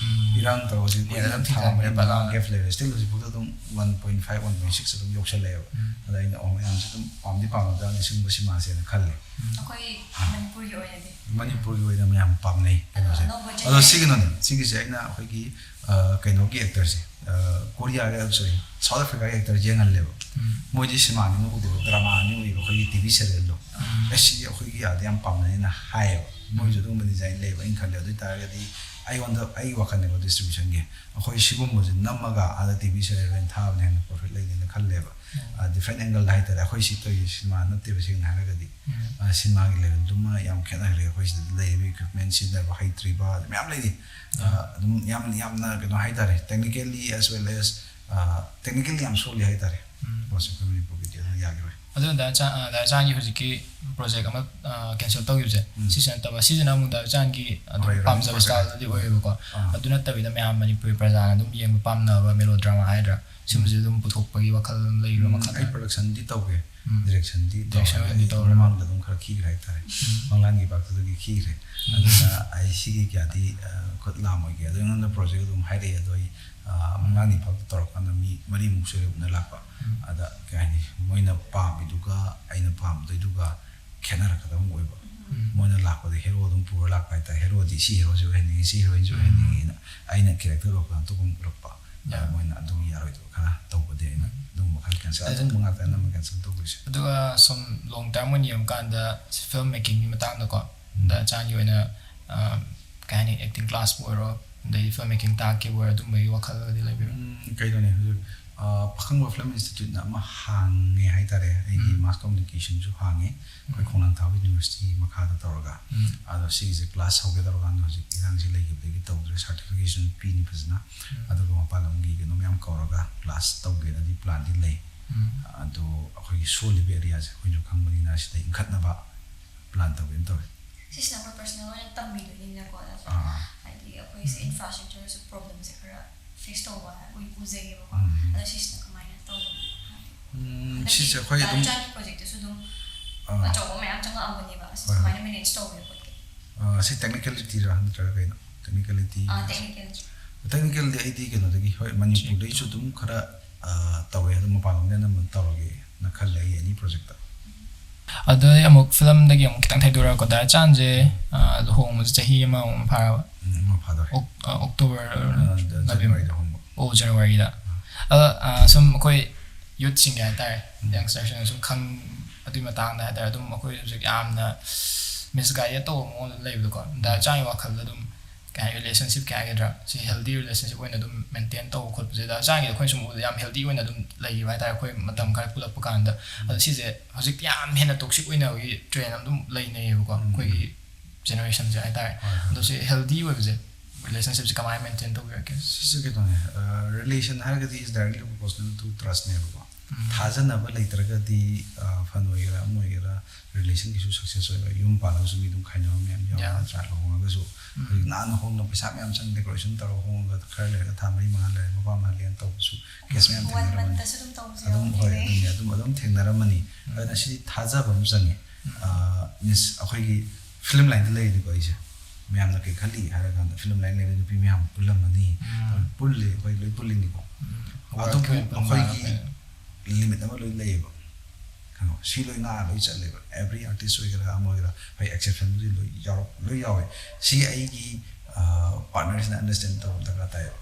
ꯎꯝ. ꯏꯔꯥꯡ ꯇꯧꯔꯁꯤ ꯍꯦꯟꯅ ꯑꯗꯨꯝ ꯊꯥ ꯑꯃ ꯊꯤꯖꯤꯟꯈ꯭ꯔꯦ ꯑꯃ ꯕꯂꯥꯅ꯫ Gap ꯂꯩꯔꯦ, still ꯍꯧꯖꯤꯛꯐꯥꯎꯗ ꯑꯗꯨꯝ one point five, one point six ꯑꯗꯨꯝ ꯌꯧꯁꯜꯂꯛꯑꯦꯕ꯫ ꯎꯝ. ꯑꯗ ꯑꯩꯅ, "ꯑꯣ, ꯃꯌꯥꯝꯁꯦ ꯑꯗꯨꯝ ꯄꯥꯝꯗꯤ ꯄꯥꯝꯅꯗꯕꯅꯤ ꯁꯤꯒꯨꯝꯕ ꯁꯤꯃꯥꯁꯦꯅ" ꯈꯜꯂꯦ꯫ ꯑꯩꯈꯣꯏ ꯃꯅꯤꯄꯨꯔꯒꯤ ꯑꯣꯏꯅꯗꯤ꯫ ꯃꯅꯤꯄꯨꯔꯒꯤ ꯑꯣꯏꯅ ꯃꯌꯥꯝ ꯄꯥꯝꯅꯩ ꯀꯩꯅꯣꯁꯦ꯫ ꯑꯅꯧꯕ ꯑꯗꯣ generation꯫ ꯁꯤꯒꯤꯅꯣꯅꯦ, ꯁꯤꯒꯤꯁꯦ ꯑꯩꯅ ꯑꯩꯈꯣꯏꯒꯤ, ꯑ, ꯀꯩꯅꯣꯒꯤ actor-ꯁꯦ, ꯑ, ꯀꯣꯔꯤꯌꯥꯒꯤ, sorry, South Africa-ꯒꯤ actor ꯌꯦꯡꯍꯜꯂꯦꯕ꯫ ꯎꯝ. ꯃꯣꯏꯗꯤ ꯁꯤꯃꯥꯅꯤꯅ ꯎꯗꯦꯕ, drama-ꯅꯤ ꯎꯏꯕ, ꯑꯩꯈꯣꯏꯒꯤ T V serial-ꯗꯣ꯫ ꯎꯝ. "ꯑꯦ, ꯁꯤ ꯑꯩꯈꯣꯏꯒꯤ ꯑꯥꯗ ꯌꯥꯝ ꯄꯥꯝꯅꯩꯅ" ꯍꯥꯏꯌꯦꯕ꯫ ꯃꯣꯏꯁꯨ ꯑꯗꯨꯒꯨꯝꯕ design ꯂꯩꯕ ꯑꯩꯅ ꯈꯜꯂꯦ꯫ ꯑꯗꯨ ꯑꯣꯏ ꯇꯥꯔꯒꯗꯤ ꯑꯩꯉꯣꯟꯗ, ꯑꯩꯒꯤ ꯋꯥꯈꯜꯅꯦꯀꯣ, distribution-ꯒꯤ, ꯑꯩꯈꯣꯏ ꯁꯤꯒꯨꯝꯕꯁꯦ ꯅꯝꯃꯒ ꯑꯥꯗ T V serial ꯑꯣꯏꯅ ꯊꯥꯕꯅ ꯍꯦꯟꯅ profit ꯂꯩꯅꯤꯅ ꯈꯜꯂꯦꯕ꯫ ꯎꯝ. ꯑ, different angle-ꯗ ꯍꯥꯏꯇꯥꯔꯦ꯫ ꯑꯩꯈꯣꯏ ꯁꯤ ꯇꯧꯔꯤꯁꯦ ꯁꯤꯅꯦꯃꯥ ꯅꯠꯇꯦꯕ, ꯁꯦꯡꯅ ꯍꯥꯏꯔꯒꯗꯤ꯫ ꯎꯝ. ꯑ, ꯁꯤꯅꯦꯃꯥꯒꯤ level-ꯗꯨꯃ ꯌꯥꯝ ꯈꯦꯠꯅꯈ꯭ꯔꯦ꯫ ꯑꯩꯈꯣꯏ ꯁꯤꯗ ꯂꯩꯔꯤꯕ equipment ꯁꯤꯖꯤꯟꯅꯕ ꯍꯩꯇ꯭ꯔꯤꯕ, ꯃꯌꯥꯝ ꯂꯩꯔꯤ꯫ ꯑ, ꯑꯗꯨꯝ ꯌꯥꯝ, ꯌꯥꯝꯅ ꯀꯩꯅꯣ ꯍꯥꯏꯇꯥꯔꯦ, technically as well as, ꯑ, technically ꯌꯥꯝ ꯁꯣꯜꯂꯤ ꯍꯥꯏꯇꯥꯔꯦ꯫ ꯎꯝ. ꯄꯣꯠꯁꯦ ꯑꯩꯈꯣꯏ ꯃꯅꯤꯄꯨꯔꯒꯤꯗꯤ ꯑꯗꯨ ꯌꯥꯈꯤꯔꯣꯏ꯫ ꯑꯗꯨꯅ ꯗꯥ ꯆꯥꯟ-, ꯑ, ꯗꯥ ꯆꯥꯟꯒꯤ ꯍꯧꯖꯤꯛꯀꯤ project ꯑꯃ, ꯑ, cancel ꯇꯧꯈꯤꯕꯁꯦ, ꯎꯝ. ꯁꯤꯁꯤ ꯅꯠꯇꯕ, ꯁꯤꯁꯤꯅ ꯑꯃꯨꯛ ꯗꯥ ꯆꯥꯟꯒꯤ ꯑꯗꯨꯝ ꯍꯣꯏ, running ꯄꯥꯝꯖꯕ project. style-ꯗꯤ ꯑꯣꯏꯌꯦꯕꯀꯣ꯫ ꯑꯥ. ꯑꯗꯨ ꯅꯠꯇꯕꯤꯗ ꯃꯌꯥꯝ ꯃꯅꯤꯄꯨꯔꯤ ꯄ꯭ꯔꯖꯥꯅ ꯑꯗꯨꯝ ꯌꯦꯡꯕ ꯄꯥꯝꯅꯕ melodrama ꯍꯥꯏꯗ꯭ꯔꯥ, ꯁꯤꯒꯨꯝꯕꯁꯦ ꯑꯗꯨꯝ ꯄꯨꯊꯣꯛꯄꯒꯤ ꯋꯥꯈꯜ ꯂꯩꯕ꯭ꯔꯥ? ꯎꯝ, ꯃꯈꯜ ꯑꯩ production-ꯗꯤ ꯇꯧꯒꯦ꯫ ꯎꯝ. Direction-ꯗꯤ Direction ꯇꯧꯔꯒ ꯑꯣꯏꯅꯗꯤ ꯑꯩ ꯇꯧꯔꯒ꯫ ꯃꯃꯥꯡꯗ ꯑꯗꯨꯝ ꯈꯔ ꯈꯤꯈ꯭ꯔꯦ ꯍꯥꯏꯇꯥꯔꯦ꯫ ꯎꯝ. ꯃꯪꯂꯥꯟꯒꯤ ꯄꯥꯛꯇꯨꯗꯒꯤ ꯈꯤꯈ꯭ꯔꯦ꯫ ꯎꯝ. ꯑꯗꯨꯅ ꯑꯩ ꯁꯤꯒꯤ ꯀꯌꯥꯗꯤ, ꯑ, ꯈꯨꯠ ꯂꯥꯝꯃꯣꯏꯒꯦ꯫ ꯑꯗꯣ ꯑꯩꯉꯣꯟꯗ project ꯑꯗꯨꯝ ꯍꯥꯏꯔꯛꯑꯦ꯫ ꯑꯗꯣ ꯑꯩ, ꯑ, ꯃꯪꯂꯥꯟꯒꯤ ꯄꯥꯛꯇ ꯇꯧꯔꯀꯥꯟꯗ ꯃꯤ ꯃꯔꯤꯃꯨꯛ ꯁꯨꯔꯦ ꯎꯅ ꯂꯥꯛꯄ꯫ ꯎꯝ. ꯑꯗ ꯀꯩ ꯍꯥꯏꯅꯤ, ꯃꯣꯏꯅ ꯄꯥꯝꯃꯤꯗꯨꯒ ꯑꯩꯅ ꯄꯥꯝꯗꯣꯏꯗꯨꯒ ꯈꯦꯠꯅꯔꯛꯀꯗꯕ ꯑꯃ ꯑꯣꯏꯕ꯫ ꯎꯝ. ꯃꯣꯏꯅ ꯂꯥꯛꯄꯗ hero ꯑꯗꯨꯝ ꯄꯨꯔ ꯂꯥꯛꯄ ꯍꯥꯏꯇꯥꯔꯦ꯫ Hero-ꯗꯤ ꯁꯤ hero-ꯁꯤ ꯑꯣꯏꯍꯟꯅꯤꯡꯉꯤ, ꯁꯤ heroine-ꯁꯤ ꯑꯣꯏꯍꯟꯅꯤꯡꯉꯤꯅ꯫ ꯑꯩꯅ character ꯎꯔꯛꯄꯗ ꯑꯇꯣꯞꯄ ꯑꯃ ꯎꯔꯛꯄ꯫ Yeah. ꯃꯣꯏꯅ ꯑꯗꯨꯒꯤ ꯌꯥꯔꯣꯏꯗꯕ ꯈꯔ ꯇꯧꯕꯗꯤ ꯑꯩꯅ ꯑꯗꯨꯒꯨꯝꯕ ꯈꯔ cancel, ꯑꯗꯨ- ꯑꯗꯨꯒꯨꯝꯕ ꯉꯥꯛꯇ ꯑꯅꯝꯕ cancel ꯇꯧꯗꯣꯏꯁꯦ꯫ ꯑꯗꯨꯒ ꯁꯨꯝ long term ꯑꯣꯏꯅ ꯌꯦꯡꯉꯀꯥꯟꯗ film making-ꯒꯤ ꯃꯇꯥꯡꯗꯀꯣ, ꯎꯝ. ꯗꯥ ꯆꯥꯟꯒꯤ ꯑꯣꯏꯅ, ꯑ, ꯀꯩ ꯍꯥꯏꯅꯤ, ꯑꯦꯛꯇꯤꯡ ꯀ꯭ꯂꯥꯁꯄꯨ ꯑꯣꯏꯔꯣ, ꯑꯗꯩ ꯐꯤꯜꯝ ꯃꯦꯀꯤꯡ ꯇꯥꯛꯀꯦꯕꯨ ꯑꯣꯏꯔꯣ, ꯑꯗꯨꯝꯕꯒꯤ ꯋꯥꯈꯜꯒꯗꯤ ꯂꯩꯕꯤꯕ꯭ꯔꯥ? ꯎꯝ, ꯀꯩꯅꯣꯅꯦ, ꯍꯧꯖꯤꯛ ꯑ, ꯄꯥꯈꯪꯕ ꯐꯤꯂꯝ ꯏꯟꯁꯇꯤꯇ꯭ꯌꯨꯠꯅ ꯑꯃ ꯍꯥꯡꯉꯦ ꯍꯥꯏꯇꯥꯔꯦ꯫ ꯑꯩꯒꯤ ꯎꯝ꯫ ꯃꯥꯁ ꯀꯝꯃꯨꯅꯤꯀꯦꯁꯟꯁꯨ ꯍꯥꯡꯉꯦ, ꯑꯩꯈꯣꯏ ꯎꯝ꯫ ꯈꯣꯡꯅꯥꯡꯊꯥꯡ ꯌꯨꯅꯤꯚꯔꯁꯤꯇꯤ ꯃꯈꯥꯗ ꯇꯧꯔꯒ꯫ ꯎꯝ꯫ ꯑꯗꯣ ꯁꯤꯒꯤꯁꯦ ꯀ꯭ꯂꯥꯁ ꯍꯧꯒꯦ ꯇꯧꯔꯀꯥꯟꯗ ꯍꯧꯖꯤꯛ ꯏꯔꯥꯡꯁꯤ ꯂꯩꯈꯤꯕꯗꯒꯤ ꯇꯧꯗ꯭ꯔꯦ꯫ ꯁꯥꯔꯇꯤꯐꯤꯀꯦꯁꯟ ꯄꯤꯅꯤ ꯐꯖꯅ, ꯎꯝ꯫ ꯑꯗꯨꯒ ꯃꯄꯥꯟ ꯂꯝꯒꯤ ꯀꯩꯅꯣ ꯃꯌꯥꯝ ꯀꯧꯔꯒ ꯀ꯭ꯂꯥꯁ ꯇꯧꯒꯦꯅꯗꯤ ꯄ꯭ꯂꯥꯟꯗꯤ ꯂꯩ꯫ ꯎꯝ꯫ ꯑꯗꯣ ꯑꯩꯈꯣꯏꯒꯤ ꯁꯣꯜꯂꯤꯕ ꯑꯦꯔꯤꯌꯥꯁꯦ ꯑꯩꯈꯣꯏꯁꯨ ꯈꯪꯕꯅꯤꯅ ꯁꯤꯗ ꯏꯟꯈꯠꯅꯕ ꯄ꯭ꯂꯥꯟ ꯇꯧꯒꯦꯅ ꯇꯧꯋꯦ꯫ ꯁꯤꯁꯤꯅ ꯑꯩꯈꯣꯏ ꯄꯔꯁꯅꯦꯜ ꯑꯣꯏꯅ ꯇꯝꯕꯤꯗꯣꯏꯅꯤꯅꯀꯣ, ꯑꯗꯣ ꯑꯥ꯫ ꯍꯥꯏꯗꯤ ꯑꯩꯈꯣꯏꯁꯦ ꯏꯟꯐ꯭ꯔꯥꯁ꯭ꯇ꯭ꯔꯛꯆꯔꯁꯨ ꯄ꯭ꯔꯣꯕ꯭ꯂꯦꯝꯁꯦ ꯈꯔ ꯐꯦꯁ ꯇꯧꯕ ꯎꯏ-, ꯎꯖꯩꯌꯦꯕꯀꯣ꯫ ꯎꯝ꯫ ꯑꯗꯣ ꯁꯤꯁꯤꯅ ꯀꯃꯥꯏꯅ ꯇꯧꯕꯅꯣ? ꯍꯥꯏꯗꯤ ꯎꯝ, ꯍꯟꯗꯛꯀꯤ ꯁꯤꯁꯦ ꯑꯩꯈꯣꯏ ꯑꯗꯨꯝ ꯗꯥ ꯆꯥꯟꯒꯤ ꯄ꯭ꯔꯣꯖꯦꯛꯇꯁꯨ ꯑꯗꯨꯝ ꯑꯥ꯫ ꯑꯆꯧꯕ ꯃꯌꯥꯝ ꯆꯪꯉꯛꯑꯝꯒꯅꯦꯕ꯫ ꯑꯁꯤ ꯍꯣꯏ, ꯍꯣꯏ꯫ ꯀꯃꯥꯏꯅ ꯃꯦꯅꯦꯖ ꯇꯧꯒꯦ ꯈꯣꯠꯀꯦ? ꯑ, ꯁꯤ ꯇꯦꯛꯅꯤꯀꯦꯂꯤꯇꯤꯔꯥ ꯅꯠꯇ꯭ꯔꯒ ꯀꯩꯅꯣ? ꯇꯦꯛꯅꯤꯀꯦꯂꯤꯇꯤ ꯑꯥ, ꯇꯦꯛꯅꯤꯀꯦꯜ꯫ ꯇꯦꯛꯅꯤꯀꯦꯜꯗꯤ ꯑꯩꯗꯤ ꯀꯩꯅꯣꯗꯒꯤ, ꯍꯣꯏ, ꯃꯅꯤꯄꯨꯔꯗꯩꯁꯨ ꯑꯗꯨꯝ ꯈꯔ ꯑ, ꯇꯧꯋꯦ, ꯑꯗꯨꯝ ꯃꯄꯥꯟꯂꯣꯝꯗ ꯑꯅꯝꯕ ꯇꯧꯔꯒꯦꯅ ꯈꯜꯂꯦ ꯑꯩ ꯑꯦꯅꯤ ꯄ꯭ꯔꯣꯖꯦꯛꯇ꯫ ꯑꯗꯣ ꯑꯩ ꯑꯃꯨꯛ ꯐꯤꯂꯝꯗꯒꯤ ꯑꯃꯨꯛ ꯈꯤꯇꯪ ꯊꯩꯗꯣꯔꯛꯑꯒꯀꯣ, ꯗꯥ ꯆꯥꯟꯁꯦ, ꯑ, ꯂꯨꯍꯣꯡꯕꯁꯦ ꯆꯍꯤ ꯑꯃꯃꯨꯛ ꯐꯥꯔꯕ? ꯎꯝ, ꯑꯃ ꯐꯥꯗꯣꯔꯦ꯫ ꯑꯣꯛ-, ꯑ, ꯑꯣꯛꯇꯣꯕꯔ ꯑ, ꯖ-, ꯅꯕꯦꯝꯕꯔ꯫ ꯖꯅꯋꯥꯔꯤꯗ ꯍꯣꯡꯕ꯫ ꯑꯣ, ꯖꯅꯋꯥꯔꯤꯗ꯫ ꯑꯗꯣ, ꯑ, ꯁꯨꯝ ꯑꯩꯈꯣꯏ ꯌꯨꯠꯁꯤꯡꯒꯤ ꯍꯥꯏꯇꯥꯔꯦ, ꯎꯝ꯫ ꯌꯪꯁꯇꯔꯁꯤꯡꯅ ꯁꯨꯝ ꯈꯪ-, ꯑꯗꯨꯒꯤ ꯃꯇꯥꯡꯗ ꯍꯥꯏꯇꯥꯔꯦ, ꯑꯗꯨꯝ ꯑꯩꯈꯣꯏ ꯍꯧꯖꯤꯛ ꯌꯥꯝꯅ ꯃꯤꯁꯒꯥꯏꯗ ꯇꯧꯕ ꯃꯑꯣꯡꯗ ꯂꯩꯕꯗꯣꯀꯣ, ꯗꯥ ꯆꯥꯟꯒꯤ ꯋꯥꯈꯜꯗ ꯑꯗꯨꯝ ꯀꯩ ꯍꯥꯏ, ꯔꯤꯂꯦꯁꯟꯁꯤꯞ ꯀꯩ ꯍꯥꯏꯒꯗ꯭ꯔꯥ, ꯁꯤ ꯍꯦꯜꯗꯤ ꯔꯤꯂꯦꯁꯟꯁꯤꯞ ꯑꯣꯏꯅ ꯑꯗꯨꯝ ꯃꯦꯟꯇꯦꯟ ꯇꯧꯕ ꯈꯣꯠꯄꯁꯦ, ꯗꯥ ꯆꯥꯟꯒꯤꯗꯤ ꯑꯩꯈꯣꯏꯅ ꯁꯨꯝ ꯎꯕꯗ ꯌꯥꯝ ꯍꯦꯜꯗꯤ ꯑꯣꯏꯅ ꯑꯗꯨꯝ ꯂꯩꯈꯤꯕ ꯍꯥꯏꯇꯥꯔꯦ, ꯑꯩꯈꯣꯏ ꯃꯇꯝ ꯈꯔ ꯄꯨꯜꯂꯛꯄ ꯀꯥꯟꯗ꯫ ꯑꯗꯣ ꯁꯤꯁꯦ ꯍꯧꯖꯤꯛꯇꯤ ꯌꯥꯝ ꯍꯦꯟꯅ ꯇꯣꯛꯁꯤꯛ ꯑꯣꯏꯅꯕꯒꯤ ꯇ꯭ꯔꯦꯟ ꯑꯗꯨꯝ ꯂꯩꯅꯩꯌꯦꯕꯀꯣ, ꯎꯝ꯫ ꯑꯩꯈꯣꯏꯒꯤ ꯖꯦꯅꯦꯔꯦꯁꯟꯁꯦ ꯍꯥꯏꯇꯥꯔꯦ꯫ ꯍꯣꯏ, ꯍꯣꯏ꯫ ꯑꯗꯣ ꯁꯤ ꯍꯦꯜꯗꯤ ꯑꯣꯏꯕꯁꯦ, ꯔꯤꯂꯦꯁꯟꯁꯤꯞꯁꯦ ꯀꯃꯥꯏꯅ ꯃꯦꯟꯇꯦꯟ ꯇꯧꯕꯤꯔꯛꯀꯦ? ꯁꯤꯁꯦ ꯀꯩꯅꯣꯅꯦ, ꯑ, ꯔꯤꯂꯦꯁꯟ ꯍꯥꯏꯔꯒꯗꯤ is directly proportional to trustꯅꯦꯕꯀꯣ꯫ ꯎꯝ꯫ ꯊꯥꯖꯅꯕ ꯂꯩꯇ꯭ꯔꯒꯗꯤ, ꯑ, ꯐꯟ ꯑꯣꯏꯒꯦꯔꯥ ꯑꯃ ꯑꯣꯏꯒꯦꯔꯥ, ꯔꯤꯂꯦꯁꯟꯒꯤꯁꯨ ꯁꯛꯁꯦꯁ ꯑꯣꯏꯕ꯫ ꯌꯨꯝ ꯄꯥꯜꯂꯒꯁꯨ ꯃꯤ ꯑꯗꯨꯝ ꯈꯥꯏꯅꯕ ꯃꯌꯥꯝ ꯌꯥꯎꯏ, ꯌꯥꯎꯏ꯫ ꯅꯠꯇ꯭ꯔꯥ? ꯂꯨꯍꯣꯡꯉꯒꯁꯨ ꯎꯝ꯫ ꯍꯧꯖꯤꯛ ꯅꯥꯟꯅ ꯍꯣꯡꯅ ꯄꯩꯁꯥ ꯃꯌꯥꯝ ꯆꯪ, ꯗꯦꯀꯣꯔꯦꯁꯟ ꯇꯧꯔꯒ ꯍꯣꯡꯉꯒ ꯈꯔ ꯂꯩꯔꯒ ꯊꯥ ꯃꯔꯤ ꯃꯉꯥ ꯂꯩꯔꯒ ꯃꯄꯥ ꯃꯅꯥ ꯂꯦꯟ ꯇꯧꯕꯁꯨ ꯀꯦꯁ ꯃꯌꯥꯝ ꯋꯥꯟ ꯊꯦꯡꯅꯔꯝꯃꯅꯤ꯫ ꯃꯟꯇꯁꯨ ꯑꯗꯨꯝ ꯇꯧꯕꯁꯨ ꯑꯗꯨꯝ, ꯌꯥꯎꯏ, ꯍꯣꯏ, ꯊꯦꯡꯅꯩ꯫ ꯑꯗꯨꯅꯤ, ꯑꯗꯨꯝ, ꯑꯗꯨꯝ ꯊꯦꯡꯅꯔꯝꯃꯅꯤ꯫ ꯎꯝ꯫ ꯑꯗꯨꯅ ꯁꯤꯗꯤ ꯊꯥꯖꯕ ꯑꯃ ꯆꯪꯉꯤ꯫ ꯎꯝ꯫ ꯑ, ꯃꯤꯁ, ꯑꯩꯈꯣꯏꯒꯤ ꯐꯤꯂꯝ ꯂꯥꯏꯟꯗ ꯂꯩꯔꯤꯅꯤꯀꯣ ꯑꯩꯁꯦ꯫ ꯃꯌꯥꯝꯅ ꯀꯩ ꯈꯜꯂꯤ ꯍꯥꯏꯔ ꯀꯥꯟꯗ ꯐꯤꯂꯝ ꯂꯥꯏꯟ ꯂꯩꯔꯤ ꯅꯨꯄꯤ ꯃꯌꯥꯝ ꯄꯨꯜꯂꯝꯃꯅꯤ꯫ ꯎꯝ꯫ ꯄꯨꯜꯂꯤ, ꯑꯩꯈꯣꯏ ꯂꯣꯏ ꯄꯨꯜꯂꯤꯅꯤꯀꯣ꯫ ꯎꯝ꯫ ꯑꯗꯨꯕꯨ ꯋꯥꯔꯛꯀꯤ ꯑꯣꯏꯅ ꯄꯨꯟꯕ ꯑꯩꯈꯣꯏꯒꯤ ꯉꯥꯛꯇꯅꯦ꯫ ꯂꯤꯃꯤꯠ ꯑꯃ ꯂꯣꯏ ꯂꯩꯌꯦꯕ꯫ ꯀꯩꯅꯣ, ꯁꯤ ꯂꯣꯏ ꯉꯥꯛꯑ ꯂꯣꯏ ꯆꯠꯂꯦꯕ꯫ Every artist ꯑꯣꯏꯒꯦꯔꯥ ꯑꯃ ꯑꯣꯏꯒꯦꯔꯥ, ꯍꯣꯏ, exceptionꯕꯨꯗꯤ ꯂꯣꯏ ꯌꯥꯎꯔꯛ-, ꯂꯣꯏ ꯌꯥꯎꯋꯦ꯫ ꯁꯤ ꯑꯩꯒꯤ, ꯑ, partnerꯁꯤꯅ understand ꯇꯧꯕ ꯗꯔꯀꯥꯔ ꯇꯥꯏꯌꯦꯕ꯫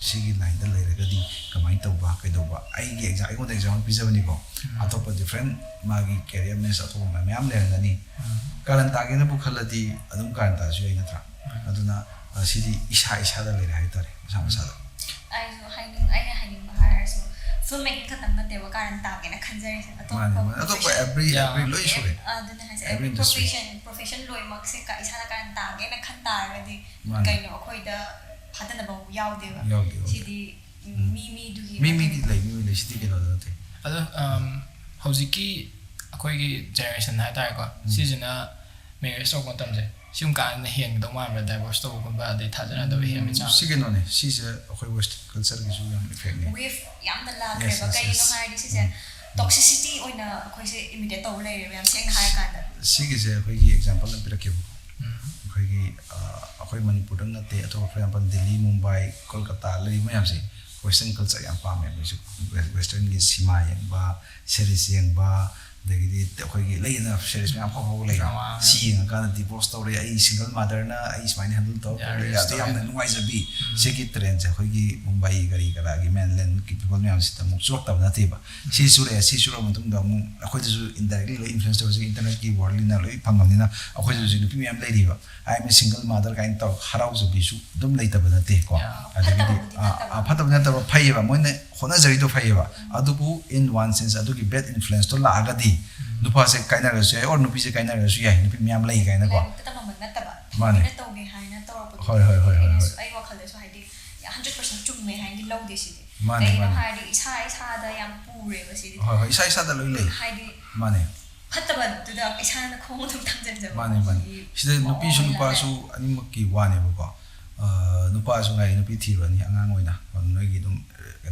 ꯁꯤꯒꯤ ꯂꯥꯏꯟꯗ ꯂꯩꯔꯒꯗꯤ ꯀꯃꯥꯏꯅ ꯇꯧꯕ, ꯀꯩꯗꯧꯕ? ꯑꯩꯒꯤ ꯑꯦꯛꯖꯥꯝ, ꯑꯩꯉꯣꯟꯗ ꯑꯦꯛꯖꯥꯝꯄꯜ ꯄꯤꯖꯕꯅꯤꯀꯣ꯫ ꯎꯝ꯫ ꯑꯇꯣꯞꯄ different ꯃꯥꯒꯤ career match ꯑꯇꯣꯞꯄ ꯃꯌꯥꯝ ꯂꯩꯔꯝꯒꯅꯤ꯫ ꯎꯝ꯫ ꯀꯥꯔꯟ ꯇꯥꯒꯦꯅꯕꯨ ꯈꯜꯂꯗꯤ ꯑꯗꯨꯝ ꯀꯥꯔꯟ ꯇꯥꯔꯁꯨ ꯌꯥꯏ, ꯅꯠꯇ꯭ꯔꯥ? ꯑꯗꯨꯅ ꯑ, ꯁꯤꯗꯤ ꯏꯁꯥ ꯏꯁꯥꯗ ꯂꯩꯔꯦ ꯍꯥꯏꯇꯥꯔꯦ, ꯃꯁꯥ ꯃꯁꯥꯗ꯫ ꯑꯩꯁꯨ ꯍꯥꯏꯅꯤꯡ ꯑꯩꯅ ꯍꯥꯏꯅꯤꯡꯕ ꯍꯥꯏꯔꯁꯨ, ꯐꯤꯜꯝ ꯃꯦꯀꯤꯡ ꯈꯛꯇꯪ ꯅꯠꯇꯦꯕ ꯀꯥꯔꯟ ꯇꯥꯒꯦꯅ ꯈꯟꯖꯔꯤꯁꯦ꯫ ꯃꯥꯅꯦ, ꯃꯥꯅꯦ꯫ ꯑꯇꯣꯞꯄ profession- every Yeah. every ꯂꯣꯏ ꯁꯨꯔꯦ꯫ ꯑꯗꯨꯅ ꯍꯥꯏꯁꯦ, Every every industry. profession profession ꯂꯣꯏꯅꯃꯛꯁꯦ ꯀ- ꯏꯁꯥꯅ ꯀꯥꯔꯟ ꯇꯥꯒꯦꯅ ꯈꯟ ꯇꯥꯔꯒꯗꯤ, ꯃꯥꯅꯦ꯫ ꯀꯩꯅꯣ, ꯑꯩꯈꯣꯏꯗ ꯐꯥꯗꯅꯕ ꯑꯃꯨꯛ ꯌꯥꯎꯗꯦꯕ꯫ ꯌꯥꯎꯗꯦ, ꯌꯥꯎꯗꯦ꯫ ꯁꯤꯗꯤ ꯎꯝ, ꯃꯤ ꯃꯤꯗꯨꯒꯤ ꯃꯤ ꯃꯇꯨꯡ ꯃꯤꯗꯤ ꯂꯩ, ꯃꯤ ꯃꯤ ꯂꯩ, ꯁꯤꯗꯤ ꯀꯩꯅꯣꯗ ꯅꯠꯇꯦ꯫ ꯑꯗꯣ ꯑꯝ, ꯍꯧꯖꯤꯛꯀꯤ ꯑꯩꯈꯣꯏꯒꯤ ꯖꯦꯅꯦꯔꯦꯁꯟ ꯍꯥꯏꯇꯥꯔꯦꯀꯣ, ꯁꯤꯁꯤꯅ ꯃꯦꯔꯦꯖ ꯇꯧꯕ ꯃꯇꯝꯁꯦ ꯁꯤꯒꯨꯝ ꯀꯥꯟꯗ ꯍꯦꯟꯒꯗꯧ ꯃꯥꯟꯕ꯭ꯔꯥ, ꯗꯥꯏꯚꯣꯔꯁ ꯇꯧꯕꯒꯨꯝꯕ ꯑꯗꯩ ꯊꯥꯖꯅꯗꯕ ꯍꯦꯟꯕ ꯆꯥꯡ? ꯁꯤ ꯀꯩꯅꯣꯅꯦ, ꯁꯤꯁꯦ ꯑꯩꯈꯣꯏ ꯋꯦꯁꯇꯔꯟ ꯀꯜꯆꯔꯒꯤꯁꯨ ꯌꯥꯝ ꯏꯐꯦꯛꯅꯦ꯫ ꯋꯦꯐ ꯌꯥꯝꯅ ꯂꯥꯛꯈ꯭ꯔꯦꯕ꯫ Yes, yes, ꯀꯩꯒꯤꯅꯣ yes. ꯍꯥꯏꯔꯗꯤ ꯁꯤꯁꯦ, ꯇꯣꯛꯁꯤꯁꯤꯇꯤ ꯑꯣꯏꯅ ꯑꯩꯈꯣꯏꯁꯦ ꯏꯃꯤꯇꯦꯠ ꯇꯧꯕ ꯂꯩꯔꯦꯕ, ꯌꯥꯝ ꯁꯦꯡꯅ ꯍꯥꯏꯔꯀꯥꯟꯗ꯫ ꯁꯤꯒꯤꯁꯦ ꯑꯩꯈꯣꯏꯒꯤ ꯑꯦꯛꯖꯥꯝꯄꯜ ꯑꯃ ꯄꯤꯔꯛꯀꯦꯕꯀꯣ꯫ ꯑꯩꯈꯣꯏꯒꯤ ꯑ, ꯑꯩꯈꯣꯏ ꯃꯅꯤꯄꯨꯔꯗꯪ ꯅꯠꯇꯦ, ꯑꯇꯣꯞꯄ, for example, ꯗꯤꯜꯂꯤ, ꯃꯨꯝꯕꯥꯏ, ꯀꯣꯜꯀꯇꯥ ꯂꯩꯔꯤꯕ ꯃꯌꯥꯝꯁꯦ ꯋꯦꯁꯇꯔꯟ ꯀꯜꯆꯔ ꯌꯥꯝ ꯄꯥꯝꯃꯦ ꯃꯣꯏꯁꯨ꯫ ꯋꯦꯁꯇꯔꯟꯒꯤ ꯁꯤꯃꯥ ꯌꯦꯡꯕ, ꯁꯦꯔꯤꯁ ꯌꯦꯡꯕ, ꯑꯗꯒꯤꯗꯤ ꯑꯩꯈꯣꯏꯒꯤ ꯂꯩꯗꯅ ꯁꯦꯔꯤꯁ ꯃꯌꯥꯝ ꯑꯐꯥꯎ ꯑꯐꯥꯎꯕ ꯂꯩ꯫ Drama. ꯁꯤ ꯌꯦꯡꯉꯀꯥꯟꯗ ꯗꯤꯚꯣꯔꯁ ꯇꯧꯔꯦ, ꯑꯩ ꯁꯤꯡꯒꯜ ꯃꯥꯗꯔꯅ ꯑꯩ ꯁꯨꯃꯥꯏꯅ ꯍꯦꯟꯗꯜ ꯇꯧꯔ ꯌꯥꯔꯦ, ꯈꯣꯠꯂꯦ, ꯑꯗ ꯁꯤꯗ ꯌꯥꯝꯅ ꯅꯨꯡꯉꯥꯏꯖꯕꯤ꯫ ꯁꯤꯒꯤ ꯇ꯭ꯔꯦꯟꯁꯦ ꯑꯩꯈꯣꯏꯒꯤ ꯃꯨꯝꯕꯥꯏ ꯀꯔꯤ ꯀꯔꯥꯒꯤ ꯃꯦꯟꯂꯦꯟꯒꯤ ꯄꯤꯄꯜ ꯃꯌꯥꯝꯁꯤꯗ ꯑꯃꯨꯛ ꯆꯨꯔꯛꯇꯕ ꯅꯠꯇꯦꯕ꯫ ꯁꯤ ꯆꯨꯔꯛꯑꯦ, ꯁꯤ ꯆꯨꯔꯛꯑ ꯃꯇꯨꯡꯗ ꯑꯃꯨꯛ ꯑꯩꯈꯣꯏꯗꯁꯨ ꯏꯟꯗꯥꯏꯔꯦꯛꯂꯤ ꯂꯣꯏ ꯏꯟꯐ꯭ꯂꯨꯌꯦꯟꯁ ꯇꯧꯔꯤꯁꯦ, ꯏꯟꯇꯔꯅꯦꯠꯀꯤ ꯋꯥꯔꯜꯅꯤꯅ ꯂꯣꯏ ꯐꯪꯉꯕꯅꯤꯅ꯫ ꯑꯩꯈꯣꯏꯗꯁꯨ ꯍꯧꯖꯤꯛ ꯅꯨꯄꯤ ꯃꯌꯥꯝ ꯂꯩꯔꯤꯕ, "I am a single mother" ꯀꯥꯏꯅ ꯇꯧꯔ ꯍꯔꯥꯎꯖꯕꯤꯁꯨ ꯑꯗꯨꯝ ꯂꯩꯇꯕ ꯅꯠꯇꯦꯀꯣ꯫ Yeah. ꯑꯗꯒꯤꯗꯤ ꯐꯠꯇꯕꯕꯨꯗꯤ ꯑ, ꯅꯠꯇꯕ꯫ ꯑ, ꯐꯠꯇꯕ ꯅꯠꯇꯕ, ꯐꯩꯌꯦꯕ, ꯃꯣꯏꯅ ꯍꯣꯠꯅꯖꯔꯤꯗꯣ ꯐꯩꯌꯦꯕ꯫ ꯑꯗꯨꯕꯨ in one sense ꯑꯗꯨꯒꯤ ꯕꯦꯗ ꯏꯟꯐ꯭ꯂꯨꯌꯦꯟꯁꯇꯣ ꯂꯥꯛꯑꯒꯗꯤ ꯅꯨꯄꯥꯁꯦ ꯀꯥꯏꯅꯔꯁꯨ ꯌꯥꯏ, or ꯅꯨꯄꯤꯁꯦ ꯀꯥꯏꯅꯔꯁꯨ ꯌꯥꯏ, ꯅꯨꯄꯤ ꯃꯌꯥꯝ ꯂꯩ ꯀꯥꯏꯅꯀꯣ꯫ ꯂꯥꯏꯕꯛꯇ ꯇꯝꯃꯝꯕ ꯅꯠꯇꯕ, ꯃꯥꯅꯦ꯫ ꯃꯤꯅ ꯇꯧꯒꯦ ꯍꯥꯏꯅ ꯇꯧꯔꯛꯄꯗꯨꯗꯤ ꯍꯣꯏ, ꯍꯣꯏ, ꯍꯣꯏ, ꯍꯣꯏ, ꯑꯩꯅꯁꯨ, ꯍꯣꯏ꯫ ꯑꯩ ꯋꯥꯈꯜꯗꯁꯨ ꯍꯥꯏꯗꯤ ꯍꯟꯗ꯭ꯔꯦꯠ ꯄꯥꯔꯁꯦꯟ ꯆꯨꯝꯃꯦ ꯍꯥꯏꯅꯗꯤ ꯂꯧꯗꯦ ꯁꯤꯗꯤ꯫ ꯃꯥꯅꯦ, ꯀꯩꯒꯤꯅꯣ ꯃꯥꯅꯦ꯫ ꯍꯥꯏꯔꯗꯤ ꯏꯁꯥ ꯏꯁꯥꯗ ꯌꯥꯝ ꯄꯨꯔꯦꯕ ꯁꯤꯗꯤ꯫ ꯍꯣꯏ, ꯍꯣꯏ, ꯏꯁꯥ ꯏꯁꯥꯗ ꯂꯣꯏ ꯂꯩ꯫ ꯍꯥꯏꯗꯤ ꯃꯥꯅꯦ꯫ ꯐꯠꯇꯕꯗꯨꯗ ꯏꯁꯥꯅ ꯈꯣꯡ ꯑꯗꯨꯝ ꯊꯥꯡꯖꯟꯖꯕ꯫ ꯃꯥꯅꯦ, ꯃꯥꯅꯦ꯫ ꯁꯤꯒꯤ ꯁꯤꯗ ꯃꯑꯣꯡ ꯅꯨꯄꯤꯁꯨ ꯑꯃ ꯅꯨꯄꯥꯁꯨ ꯂꯥꯛꯑꯦ꯫ ꯑꯅꯤꯃꯛꯀꯤ ꯋꯥꯅꯦꯕꯀꯣ꯫ ꯑ, ꯅꯨꯄꯥꯁꯨ ꯉꯥꯏ, ꯅꯨꯄꯤ ꯊꯤꯔꯨꯔꯅꯤ ꯑꯉꯥꯡ ꯑꯣꯏꯅ, ꯅꯣꯏꯒꯤ ꯑꯗꯨꯝ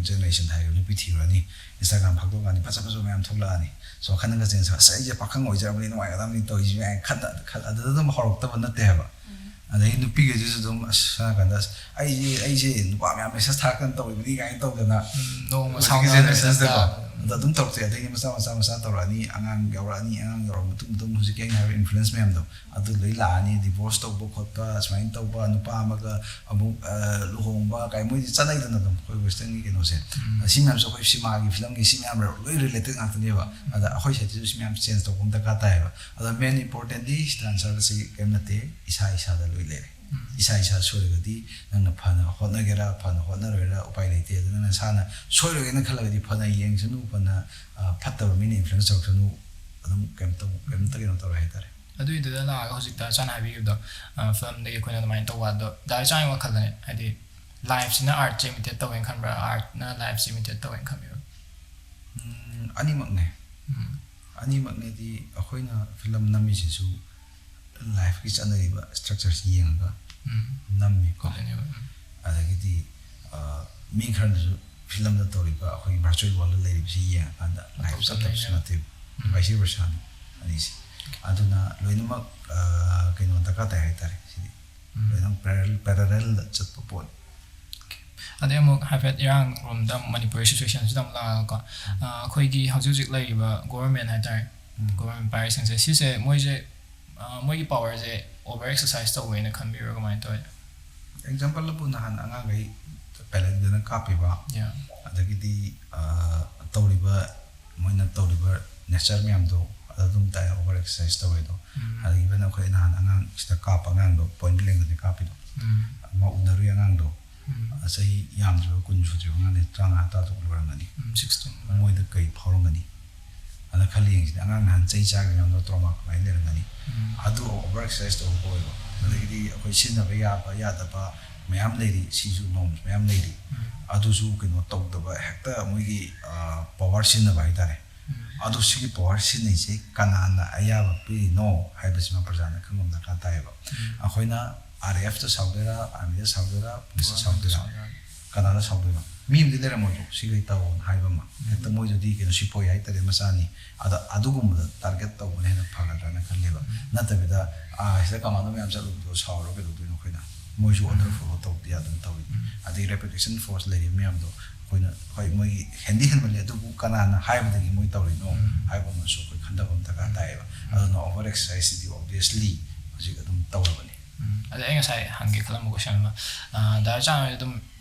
ꯖꯦꯅꯦꯔꯦꯁꯟ ꯍꯥꯏꯔꯤꯕ, ꯅꯨꯄꯤ ꯊꯤꯔꯨꯔꯅꯤ, ꯏꯟꯁꯇꯥꯒ꯭ꯔꯥꯝ ꯐꯥꯛꯇꯣꯛꯑꯀꯥꯟꯗ ꯐꯖ ꯐꯖꯕ ꯃꯌꯥꯝ ꯊꯣꯛꯂꯛꯑꯅꯤ꯫ ꯁꯣ ꯋꯥꯈꯜꯗꯒ ꯆꯦꯟꯖ ꯇꯧꯔ, "ꯑꯁ, ꯑꯩꯁꯦ ꯄꯥꯈꯪ ꯑꯣꯏꯖꯔꯕꯅꯤ, ꯅꯨꯡꯉꯥꯏꯒꯗꯕꯅꯤ ꯇꯧꯔꯤꯁꯤ" ꯃꯌꯥꯝ ꯈꯟ-, ꯈꯟ-, ꯑꯗꯨꯗ ꯑꯗꯨꯝ ꯍꯧꯔꯛꯇꯕ ꯅꯠꯇꯦ ꯍꯥꯏꯕ꯫ ꯑꯗꯒꯤ ꯅꯨꯄꯤꯈꯩꯗꯨꯁꯨ ꯑꯗꯨꯝ, ꯑꯁ, ꯁꯣꯝ ꯅꯥꯀꯟꯗ, "ꯑꯁ, ꯑꯩꯁꯦ, ꯑꯩꯁꯦ ꯅꯨꯄꯥ ꯃꯌꯥꯝ ꯃꯦꯁꯦꯖ ꯊꯥꯔꯛꯇꯅ ꯇꯧꯔꯤꯕꯅꯤ" ꯀꯥꯏꯅ ꯇꯧꯗꯅ, ꯅꯣꯡꯃ ꯍꯧꯖꯤꯛꯀꯤ ꯁꯥꯎꯅ ꯖꯦꯅꯦꯔꯦꯁꯟꯁꯤꯗꯀꯣ꯫ ꯃꯦꯁꯦꯖ ꯑꯗꯣ ꯑꯗꯨꯝ ꯇꯧꯔꯛꯇꯦ꯫ ꯑꯗꯒꯤ ꯃꯆꯥ ꯃꯆꯥ ꯃꯆꯥ ꯇꯧꯔꯛꯑꯅꯤ, ꯑꯉꯥꯡ ꯌꯥꯎꯔꯛꯑꯅꯤ, ꯑꯉꯥꯡ ꯌꯥꯎꯔꯛꯑ ꯃꯇꯨꯡ ꯑꯗꯨꯝ ꯍꯧꯖꯤꯛꯀꯤ ꯑꯩꯅ ꯍꯥꯏꯔꯤꯕ ꯏꯟꯐ꯭ꯂꯨꯌꯦꯟꯁ ꯃꯌꯥꯝꯗꯣ ꯑꯗꯨ ꯂꯣꯏ ꯂꯥꯛꯑꯅꯤ꯫ ꯗꯤꯚꯣꯔꯁ ꯇꯧꯕ ꯈꯣꯠꯄ, ꯁꯨꯃꯥꯏꯅ ꯇꯧꯕ, ꯅꯨꯄꯥ ꯑꯃꯒ ꯑꯃꯨꯛ, ꯑ, ꯂꯨꯍꯣꯡꯕ ꯀꯥꯏ, ꯃꯣꯏꯗꯤ ꯆꯠꯅꯩꯗꯅ ꯑꯗꯨꯝ, ꯑꯩꯈꯣꯏ ꯋꯦꯁꯇꯔꯟꯒꯤ ꯀꯩꯅꯣꯁꯦ꯫ ꯁꯤ ꯃꯌꯥꯝꯁꯦ ꯑꯩꯈꯣꯏ ꯁꯤꯃꯥꯒꯤ, ꯐꯤꯂꯝꯒꯤ ꯁꯤ ꯃꯌꯥꯝ ꯂꯣꯏ ꯔꯤꯂꯦꯇꯦꯠ ꯉꯥꯛꯇꯅꯦꯕ꯫ ꯑꯗ ꯑꯩꯈꯣꯏ ꯁꯥꯏꯠꯇꯁꯨ ꯁꯤ ꯃꯌꯥꯝ ꯆꯦꯟꯖ ꯇꯧꯕ ꯑꯃ ꯗꯔꯀꯥꯔ ꯇꯥꯏꯌꯦꯕ꯫ ꯑꯗ ꯃꯦꯟ ꯏꯝꯄꯣꯔꯇꯦꯟꯗꯤ ꯁꯤꯗ ꯑꯟꯁꯔꯁꯤ ꯀꯔꯤꯝ ꯅꯠꯇꯦ, ꯏꯁꯥ ꯏꯁꯥꯗ ꯂꯣꯏ ꯂꯩꯔꯦ꯫ ꯏꯁꯥ ꯏꯁꯥ ꯁꯣꯏꯔꯒꯗꯤ ꯅꯪꯅ ꯐꯅ ꯍꯣꯠꯅꯒꯦꯔꯥ, ꯐꯅ ꯍꯣꯠꯅꯔꯣꯏꯔꯥ, ꯎꯄꯥꯏ ꯂꯩꯇꯦ꯫ ꯑꯗꯨ ꯅꯪ ꯅꯁꯥꯅ ꯁꯣꯏꯔꯣꯏꯅ ꯈꯜꯂꯒꯗꯤ ꯐꯅ ꯌꯦꯡꯁꯅꯨ, ꯐꯅ, ꯑ, ꯐꯠꯇꯕ ꯃꯤꯅ influence ꯇꯧꯔꯛꯁꯅꯨ, ꯑꯗꯨꯝ ꯀꯩꯝꯇ, ꯀꯩꯝꯇ ꯀꯩꯅꯣ ꯇꯧꯔꯣꯏ ꯍꯥꯏꯇꯥꯔꯦ꯫ ꯑꯗꯨꯏꯗꯨꯗ ꯂꯥꯛꯑꯒ ꯍꯧꯖꯤꯛꯇ ꯆꯥꯅ ꯍꯥꯏꯕꯤꯈꯤꯕꯗꯣ, ꯑ, filmꯗꯒꯤ ꯑꯩꯈꯣꯏꯅ ꯑꯗꯨꯃꯥꯏꯅ ꯇꯧꯕ, ꯑꯗꯣ ꯗꯥ ꯏꯆꯥꯒꯤ ꯋꯥꯈꯜꯗꯅꯦ, ꯍꯥꯏꯗꯤ, lifeꯁꯤꯅ artꯁꯦ imitate ꯇꯧꯋꯦꯅ ꯈꯟꯕ꯭ꯔꯥ, artꯅ lifeꯁꯦ imitate ꯇꯧꯋꯦꯅ ꯈꯟꯕꯤꯕ꯭ꯔꯥ? ꯎꯝ, ꯑꯅꯤꯃꯛꯅꯦ꯫ ꯎꯝ꯫ ꯑꯅꯤꯃꯛꯅꯦꯗꯤ, ꯑꯩꯈꯣꯏꯅ film ꯅꯝꯃꯤꯁꯤꯁꯨ lifeꯀꯤ ꯆꯠꯅꯔꯤꯕ structureꯁꯤ ꯌꯦꯡꯉꯒ ꯎꯝ꯫ ꯅꯝꯃꯤꯀꯣ꯫ ꯑꯗꯨꯅꯦꯕ, ꯎꯝ꯫ ꯑꯗꯒꯤꯗꯤ, ꯑ, ꯃꯤ ꯈꯔꯅꯁꯨ filmꯗ ꯇꯧꯔꯤꯕ ꯑꯩꯈꯣꯏꯒꯤ virtual worldꯗ ꯂꯩꯔꯤꯕꯁꯤ ꯌꯦꯡꯉꯀꯥꯟꯗ life ꯃꯇꯧ ꯆꯠꯇꯕꯁꯨ ꯇꯝꯅꯩꯅꯦꯕ꯫ ꯅꯠꯇꯦꯕ꯫ ꯎꯝ꯫ Vice versaꯅꯤ ꯑꯅꯤꯁꯦ꯫ ꯑꯗꯨꯅ ꯂꯣꯏꯅꯃꯛ, ꯑ, ꯀꯩꯅꯣ ꯗꯔꯀꯥꯔ ꯇꯥꯏ ꯍꯥꯏꯇꯥꯔꯦ ꯁꯤꯗꯤ꯫ ꯎꯝ꯫ ꯂꯣꯏꯅꯃꯛ parallel, parallelꯗ ꯆꯠꯄ ꯄꯣꯠ꯫ ꯑꯗꯩ ꯑꯃꯨꯛ ꯍꯥꯏꯐꯦꯠ ꯏꯔꯥꯡꯔꯣꯝꯗ ꯑꯃꯨꯛ ꯃꯅꯤꯄꯨꯔꯒꯤ situationꯁꯤꯗ ꯑꯃꯨꯛ ꯂꯥꯛꯑꯒꯀꯣ, ꯎꯝ꯫ ꯑ, ꯑꯩꯈꯣꯏꯒꯤ ꯍꯧꯖꯤꯛ ꯍꯧꯖꯤꯛ ꯂꯩꯔꯤꯕ government ꯍꯥꯏꯇꯥꯔꯦ, ꯎꯝ꯫ Government ꯄꯥꯏꯔꯤꯁꯤꯡꯁꯦ, ꯁꯤꯁꯦ ꯃꯣꯏꯁꯦ, ꯑ, ꯃꯣꯏꯒꯤ powerꯁꯦ over exercise ꯇꯧꯋꯦꯅ ꯈꯟꯕꯤꯕ꯭ꯔꯥ, ꯀꯃꯥꯏꯅ ꯇꯧꯋꯤ? Exampleꯕꯨ ꯅꯍꯥꯟ ꯑꯉꯥꯡꯈꯩ ꯄꯦꯂꯦꯠꯇꯅ ꯀꯥꯞꯄꯤꯕ, ꯌꯥ꯫ ꯑꯗꯒꯤꯗꯤ, ꯑ, ꯇꯧꯔꯤꯕ, ꯃꯣꯏꯅ ꯇꯧꯔꯤꯕ nature ꯃꯌꯥꯝꯗꯣ ꯑꯗꯨꯝ ꯇꯥꯏ, over exercise ꯇꯧꯋꯦ ꯑꯗꯣ꯫ ꯎꯝ꯫ ꯑꯗꯒꯤ even ꯑꯩꯈꯣꯏ ꯅꯍꯥꯟ ꯑꯉꯥꯡ ꯁꯤꯗ ꯀꯥꯞꯄ ꯑꯉꯥꯡꯗꯣ, point blankꯇꯅꯦ ꯀꯥꯞꯄꯤꯗꯣ꯫ ꯎꯝ꯫ ꯑꯃ ꯎꯅꯔꯨꯏ ꯑꯉꯥꯡꯗꯣ, ꯎꯝ꯫ ꯆꯍꯤ ꯌꯥꯝꯗ꯭ꯔꯤꯕ ꯀꯨꯟ ꯁꯨꯗ꯭ꯔꯤꯕ ꯑꯉꯥꯡꯅꯦ, ꯇꯔꯥꯃꯉꯥ ꯇꯔꯥꯇꯔꯨꯛ ꯑꯣꯏꯔꯝꯒꯅꯤ꯫ ꯎꯝ, sixteen꯫ ꯃꯣꯏꯗ ꯀꯩ ꯐꯥꯎꯔꯝꯒꯅꯤ? ꯑꯗ ꯈꯜꯂꯤ ꯌꯦꯡꯁꯤꯅꯦ, ꯑꯉꯥꯡ ꯅꯍꯥꯟ ꯆꯩ ꯆꯥꯈꯤꯕ ꯃꯌꯥꯝꯗꯣ trauma ꯀꯃꯥꯏꯅ ꯂꯩꯔꯝꯒꯅꯤ? ꯎꯝ꯫ ꯑꯗꯨ over exercise ꯇꯧꯕ ꯀꯧꯋꯦꯕ꯫ ꯑꯗꯒꯤꯗꯤ ꯑꯩꯈꯣꯏ ꯁꯤꯖꯤꯟꯅꯕ ꯌꯥꯕ ꯌꯥꯗꯕ ꯃꯌꯥꯝ ꯂꯩꯔꯤ, ꯁꯤꯁꯨ norms ꯃꯌꯥꯝ ꯂꯩꯔꯤ꯫ ꯎꯝ꯫ ꯑꯗꯨꯁꯨ ꯀꯩꯅꯣ ꯇꯧꯗꯕ, ꯍꯦꯛꯇ ꯃꯣꯏꯒꯤ, ꯑ, power ꯁꯤꯖꯤꯟꯅꯕ ꯍꯥꯏꯇꯥꯔꯦ꯫ ꯎꯝ꯫ ꯑꯗꯣ ꯁꯤꯒꯤ power ꯁꯤꯖꯤꯟꯅꯩꯁꯦ ꯀꯅꯥꯅ ꯑꯌꯥꯕ ꯄꯤꯔꯤꯅꯣ ꯍꯥꯏꯕꯁꯤꯃ ꯄ꯭ꯔꯖꯥꯅ ꯈꯪꯕ ꯑꯃ ꯗꯔꯀꯥꯔ ꯇꯥꯏꯌꯦꯕ꯫ ꯎꯝ꯫ ꯑꯩꯈꯣꯏꯅ RAFꯇ ꯁꯥꯎꯗꯣꯏꯔꯥ, armyꯗ ꯁꯥꯎꯗꯣꯏꯔꯥ, policeꯇ ꯁꯥꯎꯗꯣꯏꯔꯥ? ꯀꯅꯥꯗ ꯁꯥꯎꯗꯣꯏꯅꯣ? ꯃꯤ ꯑꯃꯗꯤ ꯂꯩꯔꯝꯃꯣꯏꯗ꯭ꯔꯣ, ꯁꯤꯈꯩ ꯇꯧꯑꯣꯅ ꯍꯥꯏꯕ ꯑꯃ? ꯎꯝ꯫ ꯍꯦꯛꯇ ꯃꯣꯏꯗꯨꯗꯤ ꯀꯩꯅꯣ, ꯁꯤꯄꯣꯏ ꯍꯥꯏꯇꯥꯔꯦ, ꯃꯆꯥꯅꯤ꯫ ꯑꯗ ꯑꯗꯨꯒꯨꯝꯕꯗ target ꯇꯧꯕꯅ ꯍꯦꯟꯅ ꯐꯒꯗ꯭ꯔꯥꯅ ꯈꯜꯂꯦꯕ꯫ ꯎꯝ꯫ ꯅꯠꯇꯕꯤꯗ, ꯑꯥ, ꯁꯤꯗ commando ꯃꯌꯥꯝ ꯆꯠꯂꯨꯕꯗꯣ ꯁꯥꯎꯔ ꯀꯩꯗꯧꯗꯣꯏꯅꯣ ꯑꯩꯈꯣꯏꯅ? ꯃꯣꯏꯁꯨ order ꯎꯝ꯫ Follow ꯇꯧꯗꯦ, ꯑꯗꯨꯝ ꯇꯧꯏ꯫ ꯎꯝ꯫ ꯑꯗꯩ reputation force ꯂꯩꯔꯤꯕ ꯃꯌꯥꯝꯗꯣ ꯑꯩꯈꯣꯏꯅ, ꯍꯣꯏ, ꯃꯣꯏꯒꯤ ꯍꯦꯟꯗꯤ ꯍꯦꯟꯃꯜꯂꯦ, ꯑꯗꯨꯕꯨ ꯀꯅꯥꯅ ꯍꯥꯏꯕꯗꯒꯤ ꯃꯣꯏ ꯇꯧꯔꯤꯅꯣ ꯎꯝ꯫ ꯍꯥꯏꯕ ꯑꯃꯁꯨ ꯑꯩꯈꯣꯏ ꯈꯟꯊꯕ ꯑꯃ ꯗꯔꯀꯥꯔ ꯎꯝ꯫ ꯇꯥꯏꯌꯦꯕ꯫ ꯎꯝ꯫ ꯑꯗꯨꯅ over exerciseꯁꯤꯗꯤ obviously ꯍꯧꯖꯤꯛ ꯑꯗꯨꯝ ꯇꯧꯔꯕꯅꯤ꯫ ꯎꯝ꯫ ꯑꯗ ꯑꯩ ꯉꯁꯥꯏ ꯍꯪꯒꯦ ꯈꯜꯂꯝꯕ question ꯑꯃ, ꯑ, ꯗꯥ ꯆꯥꯟꯍꯣꯏ ꯑꯗꯨꯝ,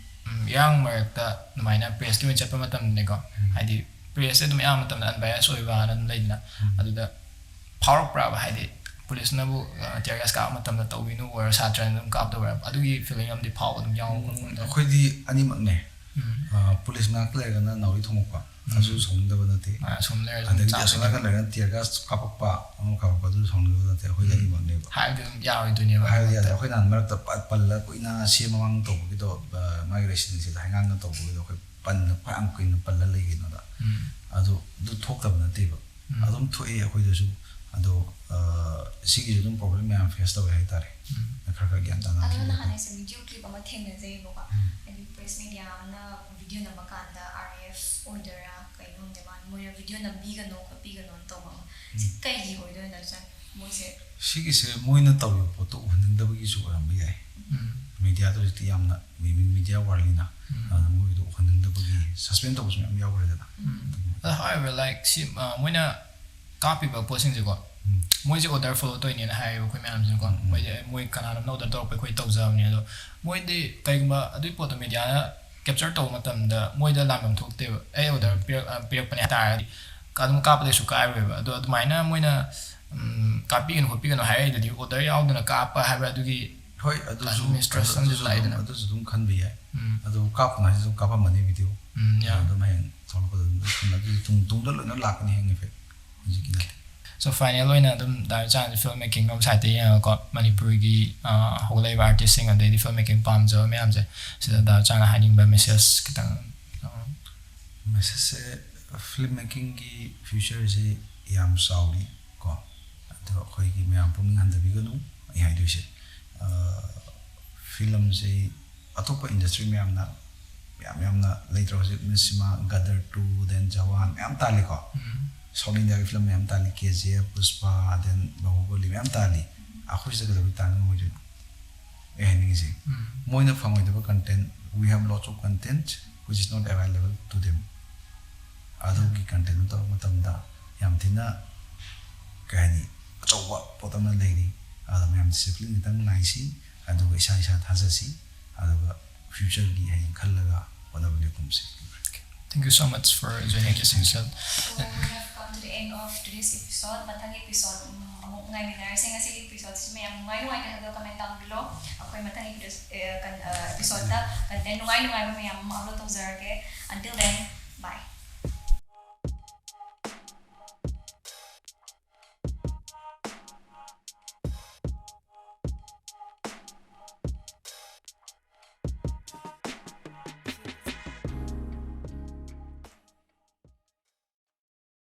ꯎꯝ, ꯏꯔꯥꯡ ꯃꯔꯛꯇ ꯑꯗꯨꯃꯥꯏꯅ pressꯀꯤ ꯑꯣꯏꯅ ꯆꯠꯄ ꯃꯇꯝꯗꯅꯦꯀꯣ, ꯎꯝ꯫ ꯍꯥꯏꯗꯤ pressꯁꯦ ꯑꯗꯨꯝ ꯑꯌꯥꯝꯕ ꯃꯇꯝꯗ unbiased ꯑꯣꯏꯕꯅ ꯑꯗꯨꯝ ꯂꯩꯗꯅ, ꯎꯝ꯫ ꯑꯗꯨꯗ ꯐꯥꯎꯔꯛꯄ꯭ꯔꯥꯕ? ꯍꯥꯏꯗꯤ ꯄꯨꯂꯤꯁꯅꯕꯨ ꯇꯤꯌꯔ ꯒ꯭ꯌꯥꯁ ꯀꯥꯞꯄ ꯃꯇꯝꯗ ꯇꯧꯕꯤꯅꯨ ꯑꯣꯏꯔꯣ, ꯁꯥꯇ꯭ꯔꯅ ꯑꯗꯨꯝ ꯀꯥꯞꯇꯕ ꯑꯣꯏꯔꯣ, ꯑꯗꯨꯒꯤ ꯐꯤꯂꯤꯡ ꯑꯃꯗꯤ ꯐꯥꯎꯕ ꯑꯗꯨꯝ ꯌꯥꯎꯕ ꯈꯣꯠꯄ ꯑꯗꯨꯝ ꯇꯧ- ꯑꯩꯈꯣꯏꯗꯤ ꯑꯅꯤꯃꯛꯅꯦ꯫ ꯎꯝ. ꯑ, ꯄꯨꯂꯤꯁ ꯃꯅꯥꯛꯇ ꯂꯩꯔꯒꯅ ꯅꯥꯎꯔꯤ ꯊꯣꯡꯉꯛꯄ, ꯑꯗꯨꯁꯨ ꯁꯥꯎꯅꯤꯡꯗꯕ ꯅꯠꯇꯦ꯫ ꯑ, ꯑꯁꯣꯝ ꯂꯩꯔꯁꯨ ꯑꯗꯨꯝ ꯑꯗꯒꯤꯗꯤ ꯑꯁꯣꯝ ꯆꯥꯗꯣꯏꯅꯦ꯫ ꯅꯥꯀꯟ ꯂꯩꯔꯒꯅ ꯇꯤꯌꯔ ꯒ꯭ꯌꯥꯁ ꯀꯥꯞꯄꯛꯄ, ꯑꯃ ꯀꯥꯞꯄꯛꯄ, ꯑꯗꯨꯁꯨ ꯁꯥꯎꯅꯤꯡꯗꯕ ꯅꯠꯇꯦ꯫ ꯑꯩꯈꯣꯏꯗꯤ ꯎꯝ. ꯑꯅꯤꯃꯛꯅꯦꯕ꯫ ꯍꯥꯏꯕꯗꯤ ꯑꯗꯨꯝ ꯌꯥꯔꯣꯏꯗꯣꯏꯅꯦꯕ ꯍꯥꯏꯕꯗꯤ ꯌꯥꯗꯦ꯫ ꯃꯔꯛꯇ꯫ ꯑꯩꯈꯣꯏ ꯅꯍꯥꯟ ꯃꯔꯛꯇ ꯄ- ꯄꯜꯂ ꯀꯨꯏꯅ ꯁꯦꯝ ꯃꯃꯥꯡ ꯇꯧꯕꯒꯤꯗꯣ, ꯑ, ꯃꯥꯒꯤ ꯔꯦꯁꯤꯗꯦꯟꯁꯤꯗ ꯍꯩꯉꯥꯡꯅ ꯇꯧꯕꯒꯤꯗꯣ ꯑꯩꯈꯣꯏ ꯄꯟꯅ ꯈ꯭ꯋꯥꯏ ꯌꯥꯝ ꯀꯨꯏꯅ ꯄꯜꯂ ꯂꯩꯈꯤꯅꯣꯗ꯫ ꯎꯝ. ꯑꯗꯨ ꯑꯗꯨ ꯊꯣꯛꯇꯕ ꯅꯠꯇꯦꯕ꯫ ꯎꯝ. ꯑꯗꯨꯝ ꯊꯣꯛꯑꯦ ꯑꯩꯈꯣꯏꯗꯁꯨ꯫ ꯑꯗꯣ, ꯑ, ꯁꯤꯒꯤꯁꯨ ꯑꯗꯨꯝ ꯄ꯭ꯔꯣꯕ꯭ꯂꯦꯝ ꯃꯌꯥꯝ ꯐꯦꯁ ꯇꯧꯋꯦ ꯍꯥꯏꯇꯥꯔꯦ꯫ ꯎꯝ. ꯈꯔ ꯈꯔ ꯒ꯭ꯌꯥꯟ ꯇꯥꯅ ꯑꯗꯣ ꯍꯥꯏꯕꯤꯌꯨ꯫ ꯅꯍꯥꯟ ꯑꯩꯁꯦ ꯚꯤꯗꯤꯑꯣ ꯀ꯭ꯂꯤꯞ ꯑꯃ ꯊꯦꯡꯅꯖꯩꯌꯦꯕꯀꯣ꯫ ꯎꯝ. ꯍꯥꯏꯗꯤ ꯄ꯭ꯔꯦꯁ ꯃꯦꯗꯤꯌꯥ ꯑꯃꯅ ꯚꯤꯗꯤꯑꯣ ꯅꯝꯕ ꯀꯥꯟꯗ ꯑꯥꯔ ꯑꯦꯐ ꯑꯣꯏꯗꯣꯏꯔꯥ ꯀꯩꯅꯣ ꯈꯪꯗꯦ, ꯃꯥ ꯃꯣꯏꯅ ꯚꯤꯗꯤꯑꯣ ꯅꯝꯕꯤꯒꯅꯣ ꯈꯣꯠꯄꯤꯒꯅꯣꯅ ꯇꯧꯕ ꯑꯃ꯫ ꯁꯤ ꯎꯝ. ꯀꯩꯒꯤ ꯑꯣꯏꯗꯣꯏꯅꯣ ꯗꯥ ꯆꯥꯟ? ꯃꯣꯏꯁꯦ ꯁꯤꯒꯤꯁꯦ ꯃꯣꯏꯅ ꯇꯧꯔꯤꯕ ꯄꯣꯠꯇꯣ ꯎꯍꯟꯅꯤꯡꯗꯕꯒꯤꯁꯨ ꯑꯣꯏꯔꯝꯕ ꯌꯥꯏ꯫ ꯎꯝ. ꯃꯦꯗꯤꯌꯥꯗ ꯍꯧꯖꯤꯛꯇꯤ ꯌꯥꯝꯅ ꯃꯤ- ꯃꯤ- ꯃꯦꯗꯤꯌꯥ ꯋꯥꯔꯜꯅꯤꯅ, ꯎꯝ. ꯑꯗꯨꯅ ꯃꯣꯏꯗꯣ ꯎꯍꯟꯅꯤꯡꯗꯕꯒꯤ ꯁꯁꯄꯦꯟ ꯇꯧꯕꯁꯨ ꯃꯌꯥꯝ ꯌꯥꯎꯈ꯭ꯔꯦꯗꯅ꯫ ꯎꯝ. ꯑꯗꯣ however, like, ꯁꯤ, ꯑ, ꯃꯣꯏꯅ ꯀꯥꯞꯄꯤꯕ ꯄꯣꯠꯁꯤꯡꯁꯦꯀꯣ, ꯎꯝ. ꯃꯣꯏꯁꯦ ꯑꯣꯔꯗꯔ ꯐꯣꯂꯣ ꯇꯧꯔꯤꯅꯦꯅ ꯍꯥꯏꯌꯦꯕ ꯑꯩꯈꯣꯏ ꯃꯌꯥꯝꯁꯤꯅꯀꯣ꯫ ꯎꯝ, ꯎꯝ. ꯃꯣꯏꯁꯦ, ꯃꯣꯏ ꯀꯅꯥꯅꯣꯝꯅ ꯑꯣꯔꯗꯔ ꯇꯧꯔꯛꯄ ꯑꯩꯈꯣꯏ ꯇꯧꯖꯕꯅꯦ꯫ ꯑꯗꯣ ꯃꯣꯏꯗꯤ ꯀꯩꯒꯨꯝꯕ ꯑꯗꯨꯒꯤ ꯄꯣꯠꯇꯣ ꯃꯦꯗꯤꯌꯥꯅ ꯀꯦꯞꯆꯔ ꯇꯧꯕ ꯃꯇꯝꯗ ꯃꯣꯏꯗ ꯂꯥꯟꯐꯝ ꯊꯣꯛꯇꯦꯕ꯫ ꯑꯩ ꯑꯣꯔꯗꯔ ꯎꯝ. ꯄꯤꯔꯛ-, ꯑ, ꯄꯤꯔꯛꯄꯅꯦ ꯍꯥꯏꯇꯥꯔꯒꯗꯤ ꯑꯗꯨꯝ ꯀꯥꯞꯄꯗ ꯀꯩꯁꯨ ꯀꯥꯏꯔꯣꯏꯕ꯫ ꯑꯗꯣ ꯑꯗꯨꯃꯥꯏꯅ ꯃꯣꯏꯅ, ꯎꯝ, ꯀꯥꯞꯄꯤꯒꯅꯨ ꯈꯣꯠꯄꯤꯒꯅꯨ ꯍꯥꯏꯔꯛꯏꯗꯨꯗꯤ ꯑꯣꯔꯗꯔ ꯌꯥꯎꯗꯅ ꯀꯥꯞꯄ ꯍꯥꯏꯕ ꯑꯗꯨꯒꯤ ꯍꯣꯏ, ꯑꯗꯨꯁꯨ ꯑꯗꯨꯝ instruction ꯑꯗꯨꯁꯨ ꯂꯥꯛꯏꯗꯅ꯫ ꯑꯗꯨꯁꯨ ꯑꯗꯨꯝ ꯈꯟꯕ ꯌꯥꯏ꯫ ꯎꯝ. ꯑꯗꯨ ꯀꯥꯞꯄꯅ ꯍꯥꯏꯁꯤ ꯑꯗꯨꯝ ꯀꯥꯞꯄꯝꯃꯅꯤ ꯚꯤꯗꯤꯑꯣ꯫ ꯎꯝ, ꯌꯥ. ꯑꯗꯨꯝ ꯍꯌꯦꯡ ꯊꯣꯛꯂꯛꯄꯗ ꯑꯗꯨꯝ ꯂꯣꯏ ꯈꯪꯉꯦ꯫ ꯑꯗꯨꯗꯤ ꯇꯨꯡ-, ꯇꯨꯡꯗ ꯂꯣꯏꯅ ꯂꯥꯛꯀꯅꯤ ꯍꯌꯦꯡ effect꯫ ꯍꯧꯖꯤꯛꯀꯤ ꯅꯠꯇꯦ꯫ So, final ꯑꯣꯏꯅ ꯑꯗꯨꯝ ꯗꯥ ꯆꯥꯟꯁꯦ ꯐꯤꯜꯝ ꯃꯦꯀꯤꯡ ꯂꯣꯝ ꯁꯥꯏꯠꯇ ꯌꯦꯡꯉꯒꯀꯣ, ꯃꯅꯤꯄꯨꯔꯒꯤ, ꯑ, ꯍꯧꯒꯠꯂꯛꯏꯕ ꯑꯥꯔꯇꯤꯁꯁꯤꯡ ꯑꯗꯩꯗꯤ ꯐꯤꯜꯝ ꯃꯦꯀꯤꯡ ꯄꯥꯝꯖꯕ ꯃꯌꯥꯝꯁꯦ, ꯁꯤꯗ ꯗꯥ ꯆꯥꯟꯅ ꯍꯥꯏꯅꯤꯡꯕ ꯃꯦꯁꯦꯖ ꯈꯤꯇꯪ, ꯑ, ꯃꯦꯁꯦꯖꯁꯦ ꯐꯤꯜꯝ ꯃꯦꯀꯤꯡꯒꯤ ꯐ꯭ꯌꯨꯆꯔꯁꯦ ꯌꯥꯝ ꯆꯥꯎꯔꯤ ꯀꯣ꯫ ꯑꯗꯣ ꯑꯩꯈꯣꯏꯒꯤ ꯃꯌꯥꯝ ꯄꯨꯛꯅꯤꯡ ꯍꯟꯊꯕꯤꯒꯅꯨ꯫ ꯑꯩ ꯍꯥꯏꯗꯣꯏꯁꯦ, ꯑ, ꯐꯤꯂꯝꯁꯦ ꯑꯇꯣꯞꯄ ꯏꯟꯗꯁꯇ꯭ꯔꯤ ꯃꯌꯥꯝꯅ ꯌꯥꯝ ꯌꯥꯝꯅ ꯂꯩꯇ꯭ꯔꯣ? ꯍꯧꯖꯤꯛ ꯃꯤꯁ ꯁꯤꯃꯥ, ꯒꯗꯔ ꯇꯨ, then ꯖꯋꯥꯟ ꯃꯌꯥꯝ ꯇꯥꯜꯂꯤꯀꯣ꯫ ꯎꯝ. ꯁꯥꯎꯠ ꯏꯟꯗꯤꯌꯥꯒꯤ ꯐꯤꯂꯝ ꯃꯌꯥꯝ ꯇꯥꯜꯂꯤ, ꯀꯦ ꯖꯤ ꯑꯦꯐ, ꯄꯨꯁꯄꯥ, then ꯕꯥꯍꯨꯕꯂꯤ ꯃꯌꯥꯝ ꯇꯥꯜꯂꯤ꯫ ꯑꯩꯈꯣꯏꯁꯤꯗ ꯀꯩꯗꯧꯕꯩ ꯇꯥꯟ ꯉꯝꯃꯣꯏꯗꯣꯏꯅꯣ? ꯑꯩ ꯍꯥꯏꯅꯤꯡꯉꯤꯁꯦ, ꯎꯝ. ꯃꯣꯏꯅ ꯐꯪꯉꯣꯏꯗꯕ content, we have lots of content which is not available to them. ꯑꯗꯨꯒꯤ content ꯇꯧꯕ ꯃꯇꯝꯗ ꯌꯥꯝ ꯊꯤꯅ, ꯀꯩ ꯍꯥꯏꯅꯤ, ꯑꯆꯧꯕ ꯄꯣꯠ ꯑꯃ ꯂꯩꯔꯤ꯫ ꯑꯗꯣ ꯃꯌꯥꯝ discipline ꯈꯤꯇꯪ ꯅꯥꯏꯁꯤ, ꯑꯗꯨꯒ ꯏꯁꯥ ꯏꯁꯥ ꯊꯥꯖꯁꯤ, ꯑꯗꯨꯒ ꯐ꯭ꯌꯨꯆꯔꯒꯤ ꯍꯌꯦꯡ ꯈꯜꯂꯒ ꯍꯣꯠꯅꯕ ꯂꯦꯞꯀꯨꯝꯁꯤ꯫ Thank you so much for joining this episode. So we have To the end of today's episode. ꯃꯊꯪꯒꯤ episode ꯎꯝ, ꯑꯃꯨꯛ ꯉꯥꯏꯃꯤꯟꯅꯔꯁꯦ. ꯉꯁꯤꯒꯤ episode ꯁꯤ ꯃꯌꯥꯝ ꯅꯨꯡꯉꯥꯏ ꯅꯨꯡꯉꯥꯏꯇꯦ ꯍꯥꯏꯕꯗꯣ comment down below. ꯑꯩꯈꯣꯏ ꯃꯊꯪꯒꯤ episode ꯀꯟ- ꯑ, episode ꯗ content ꯅꯨꯡꯉꯥꯏ ꯅꯨꯡꯉꯥꯏꯕ ꯃꯌꯥꯝ ꯑꯃ upload ꯇꯧꯖꯔꯛꯀꯦ. Until then, bye.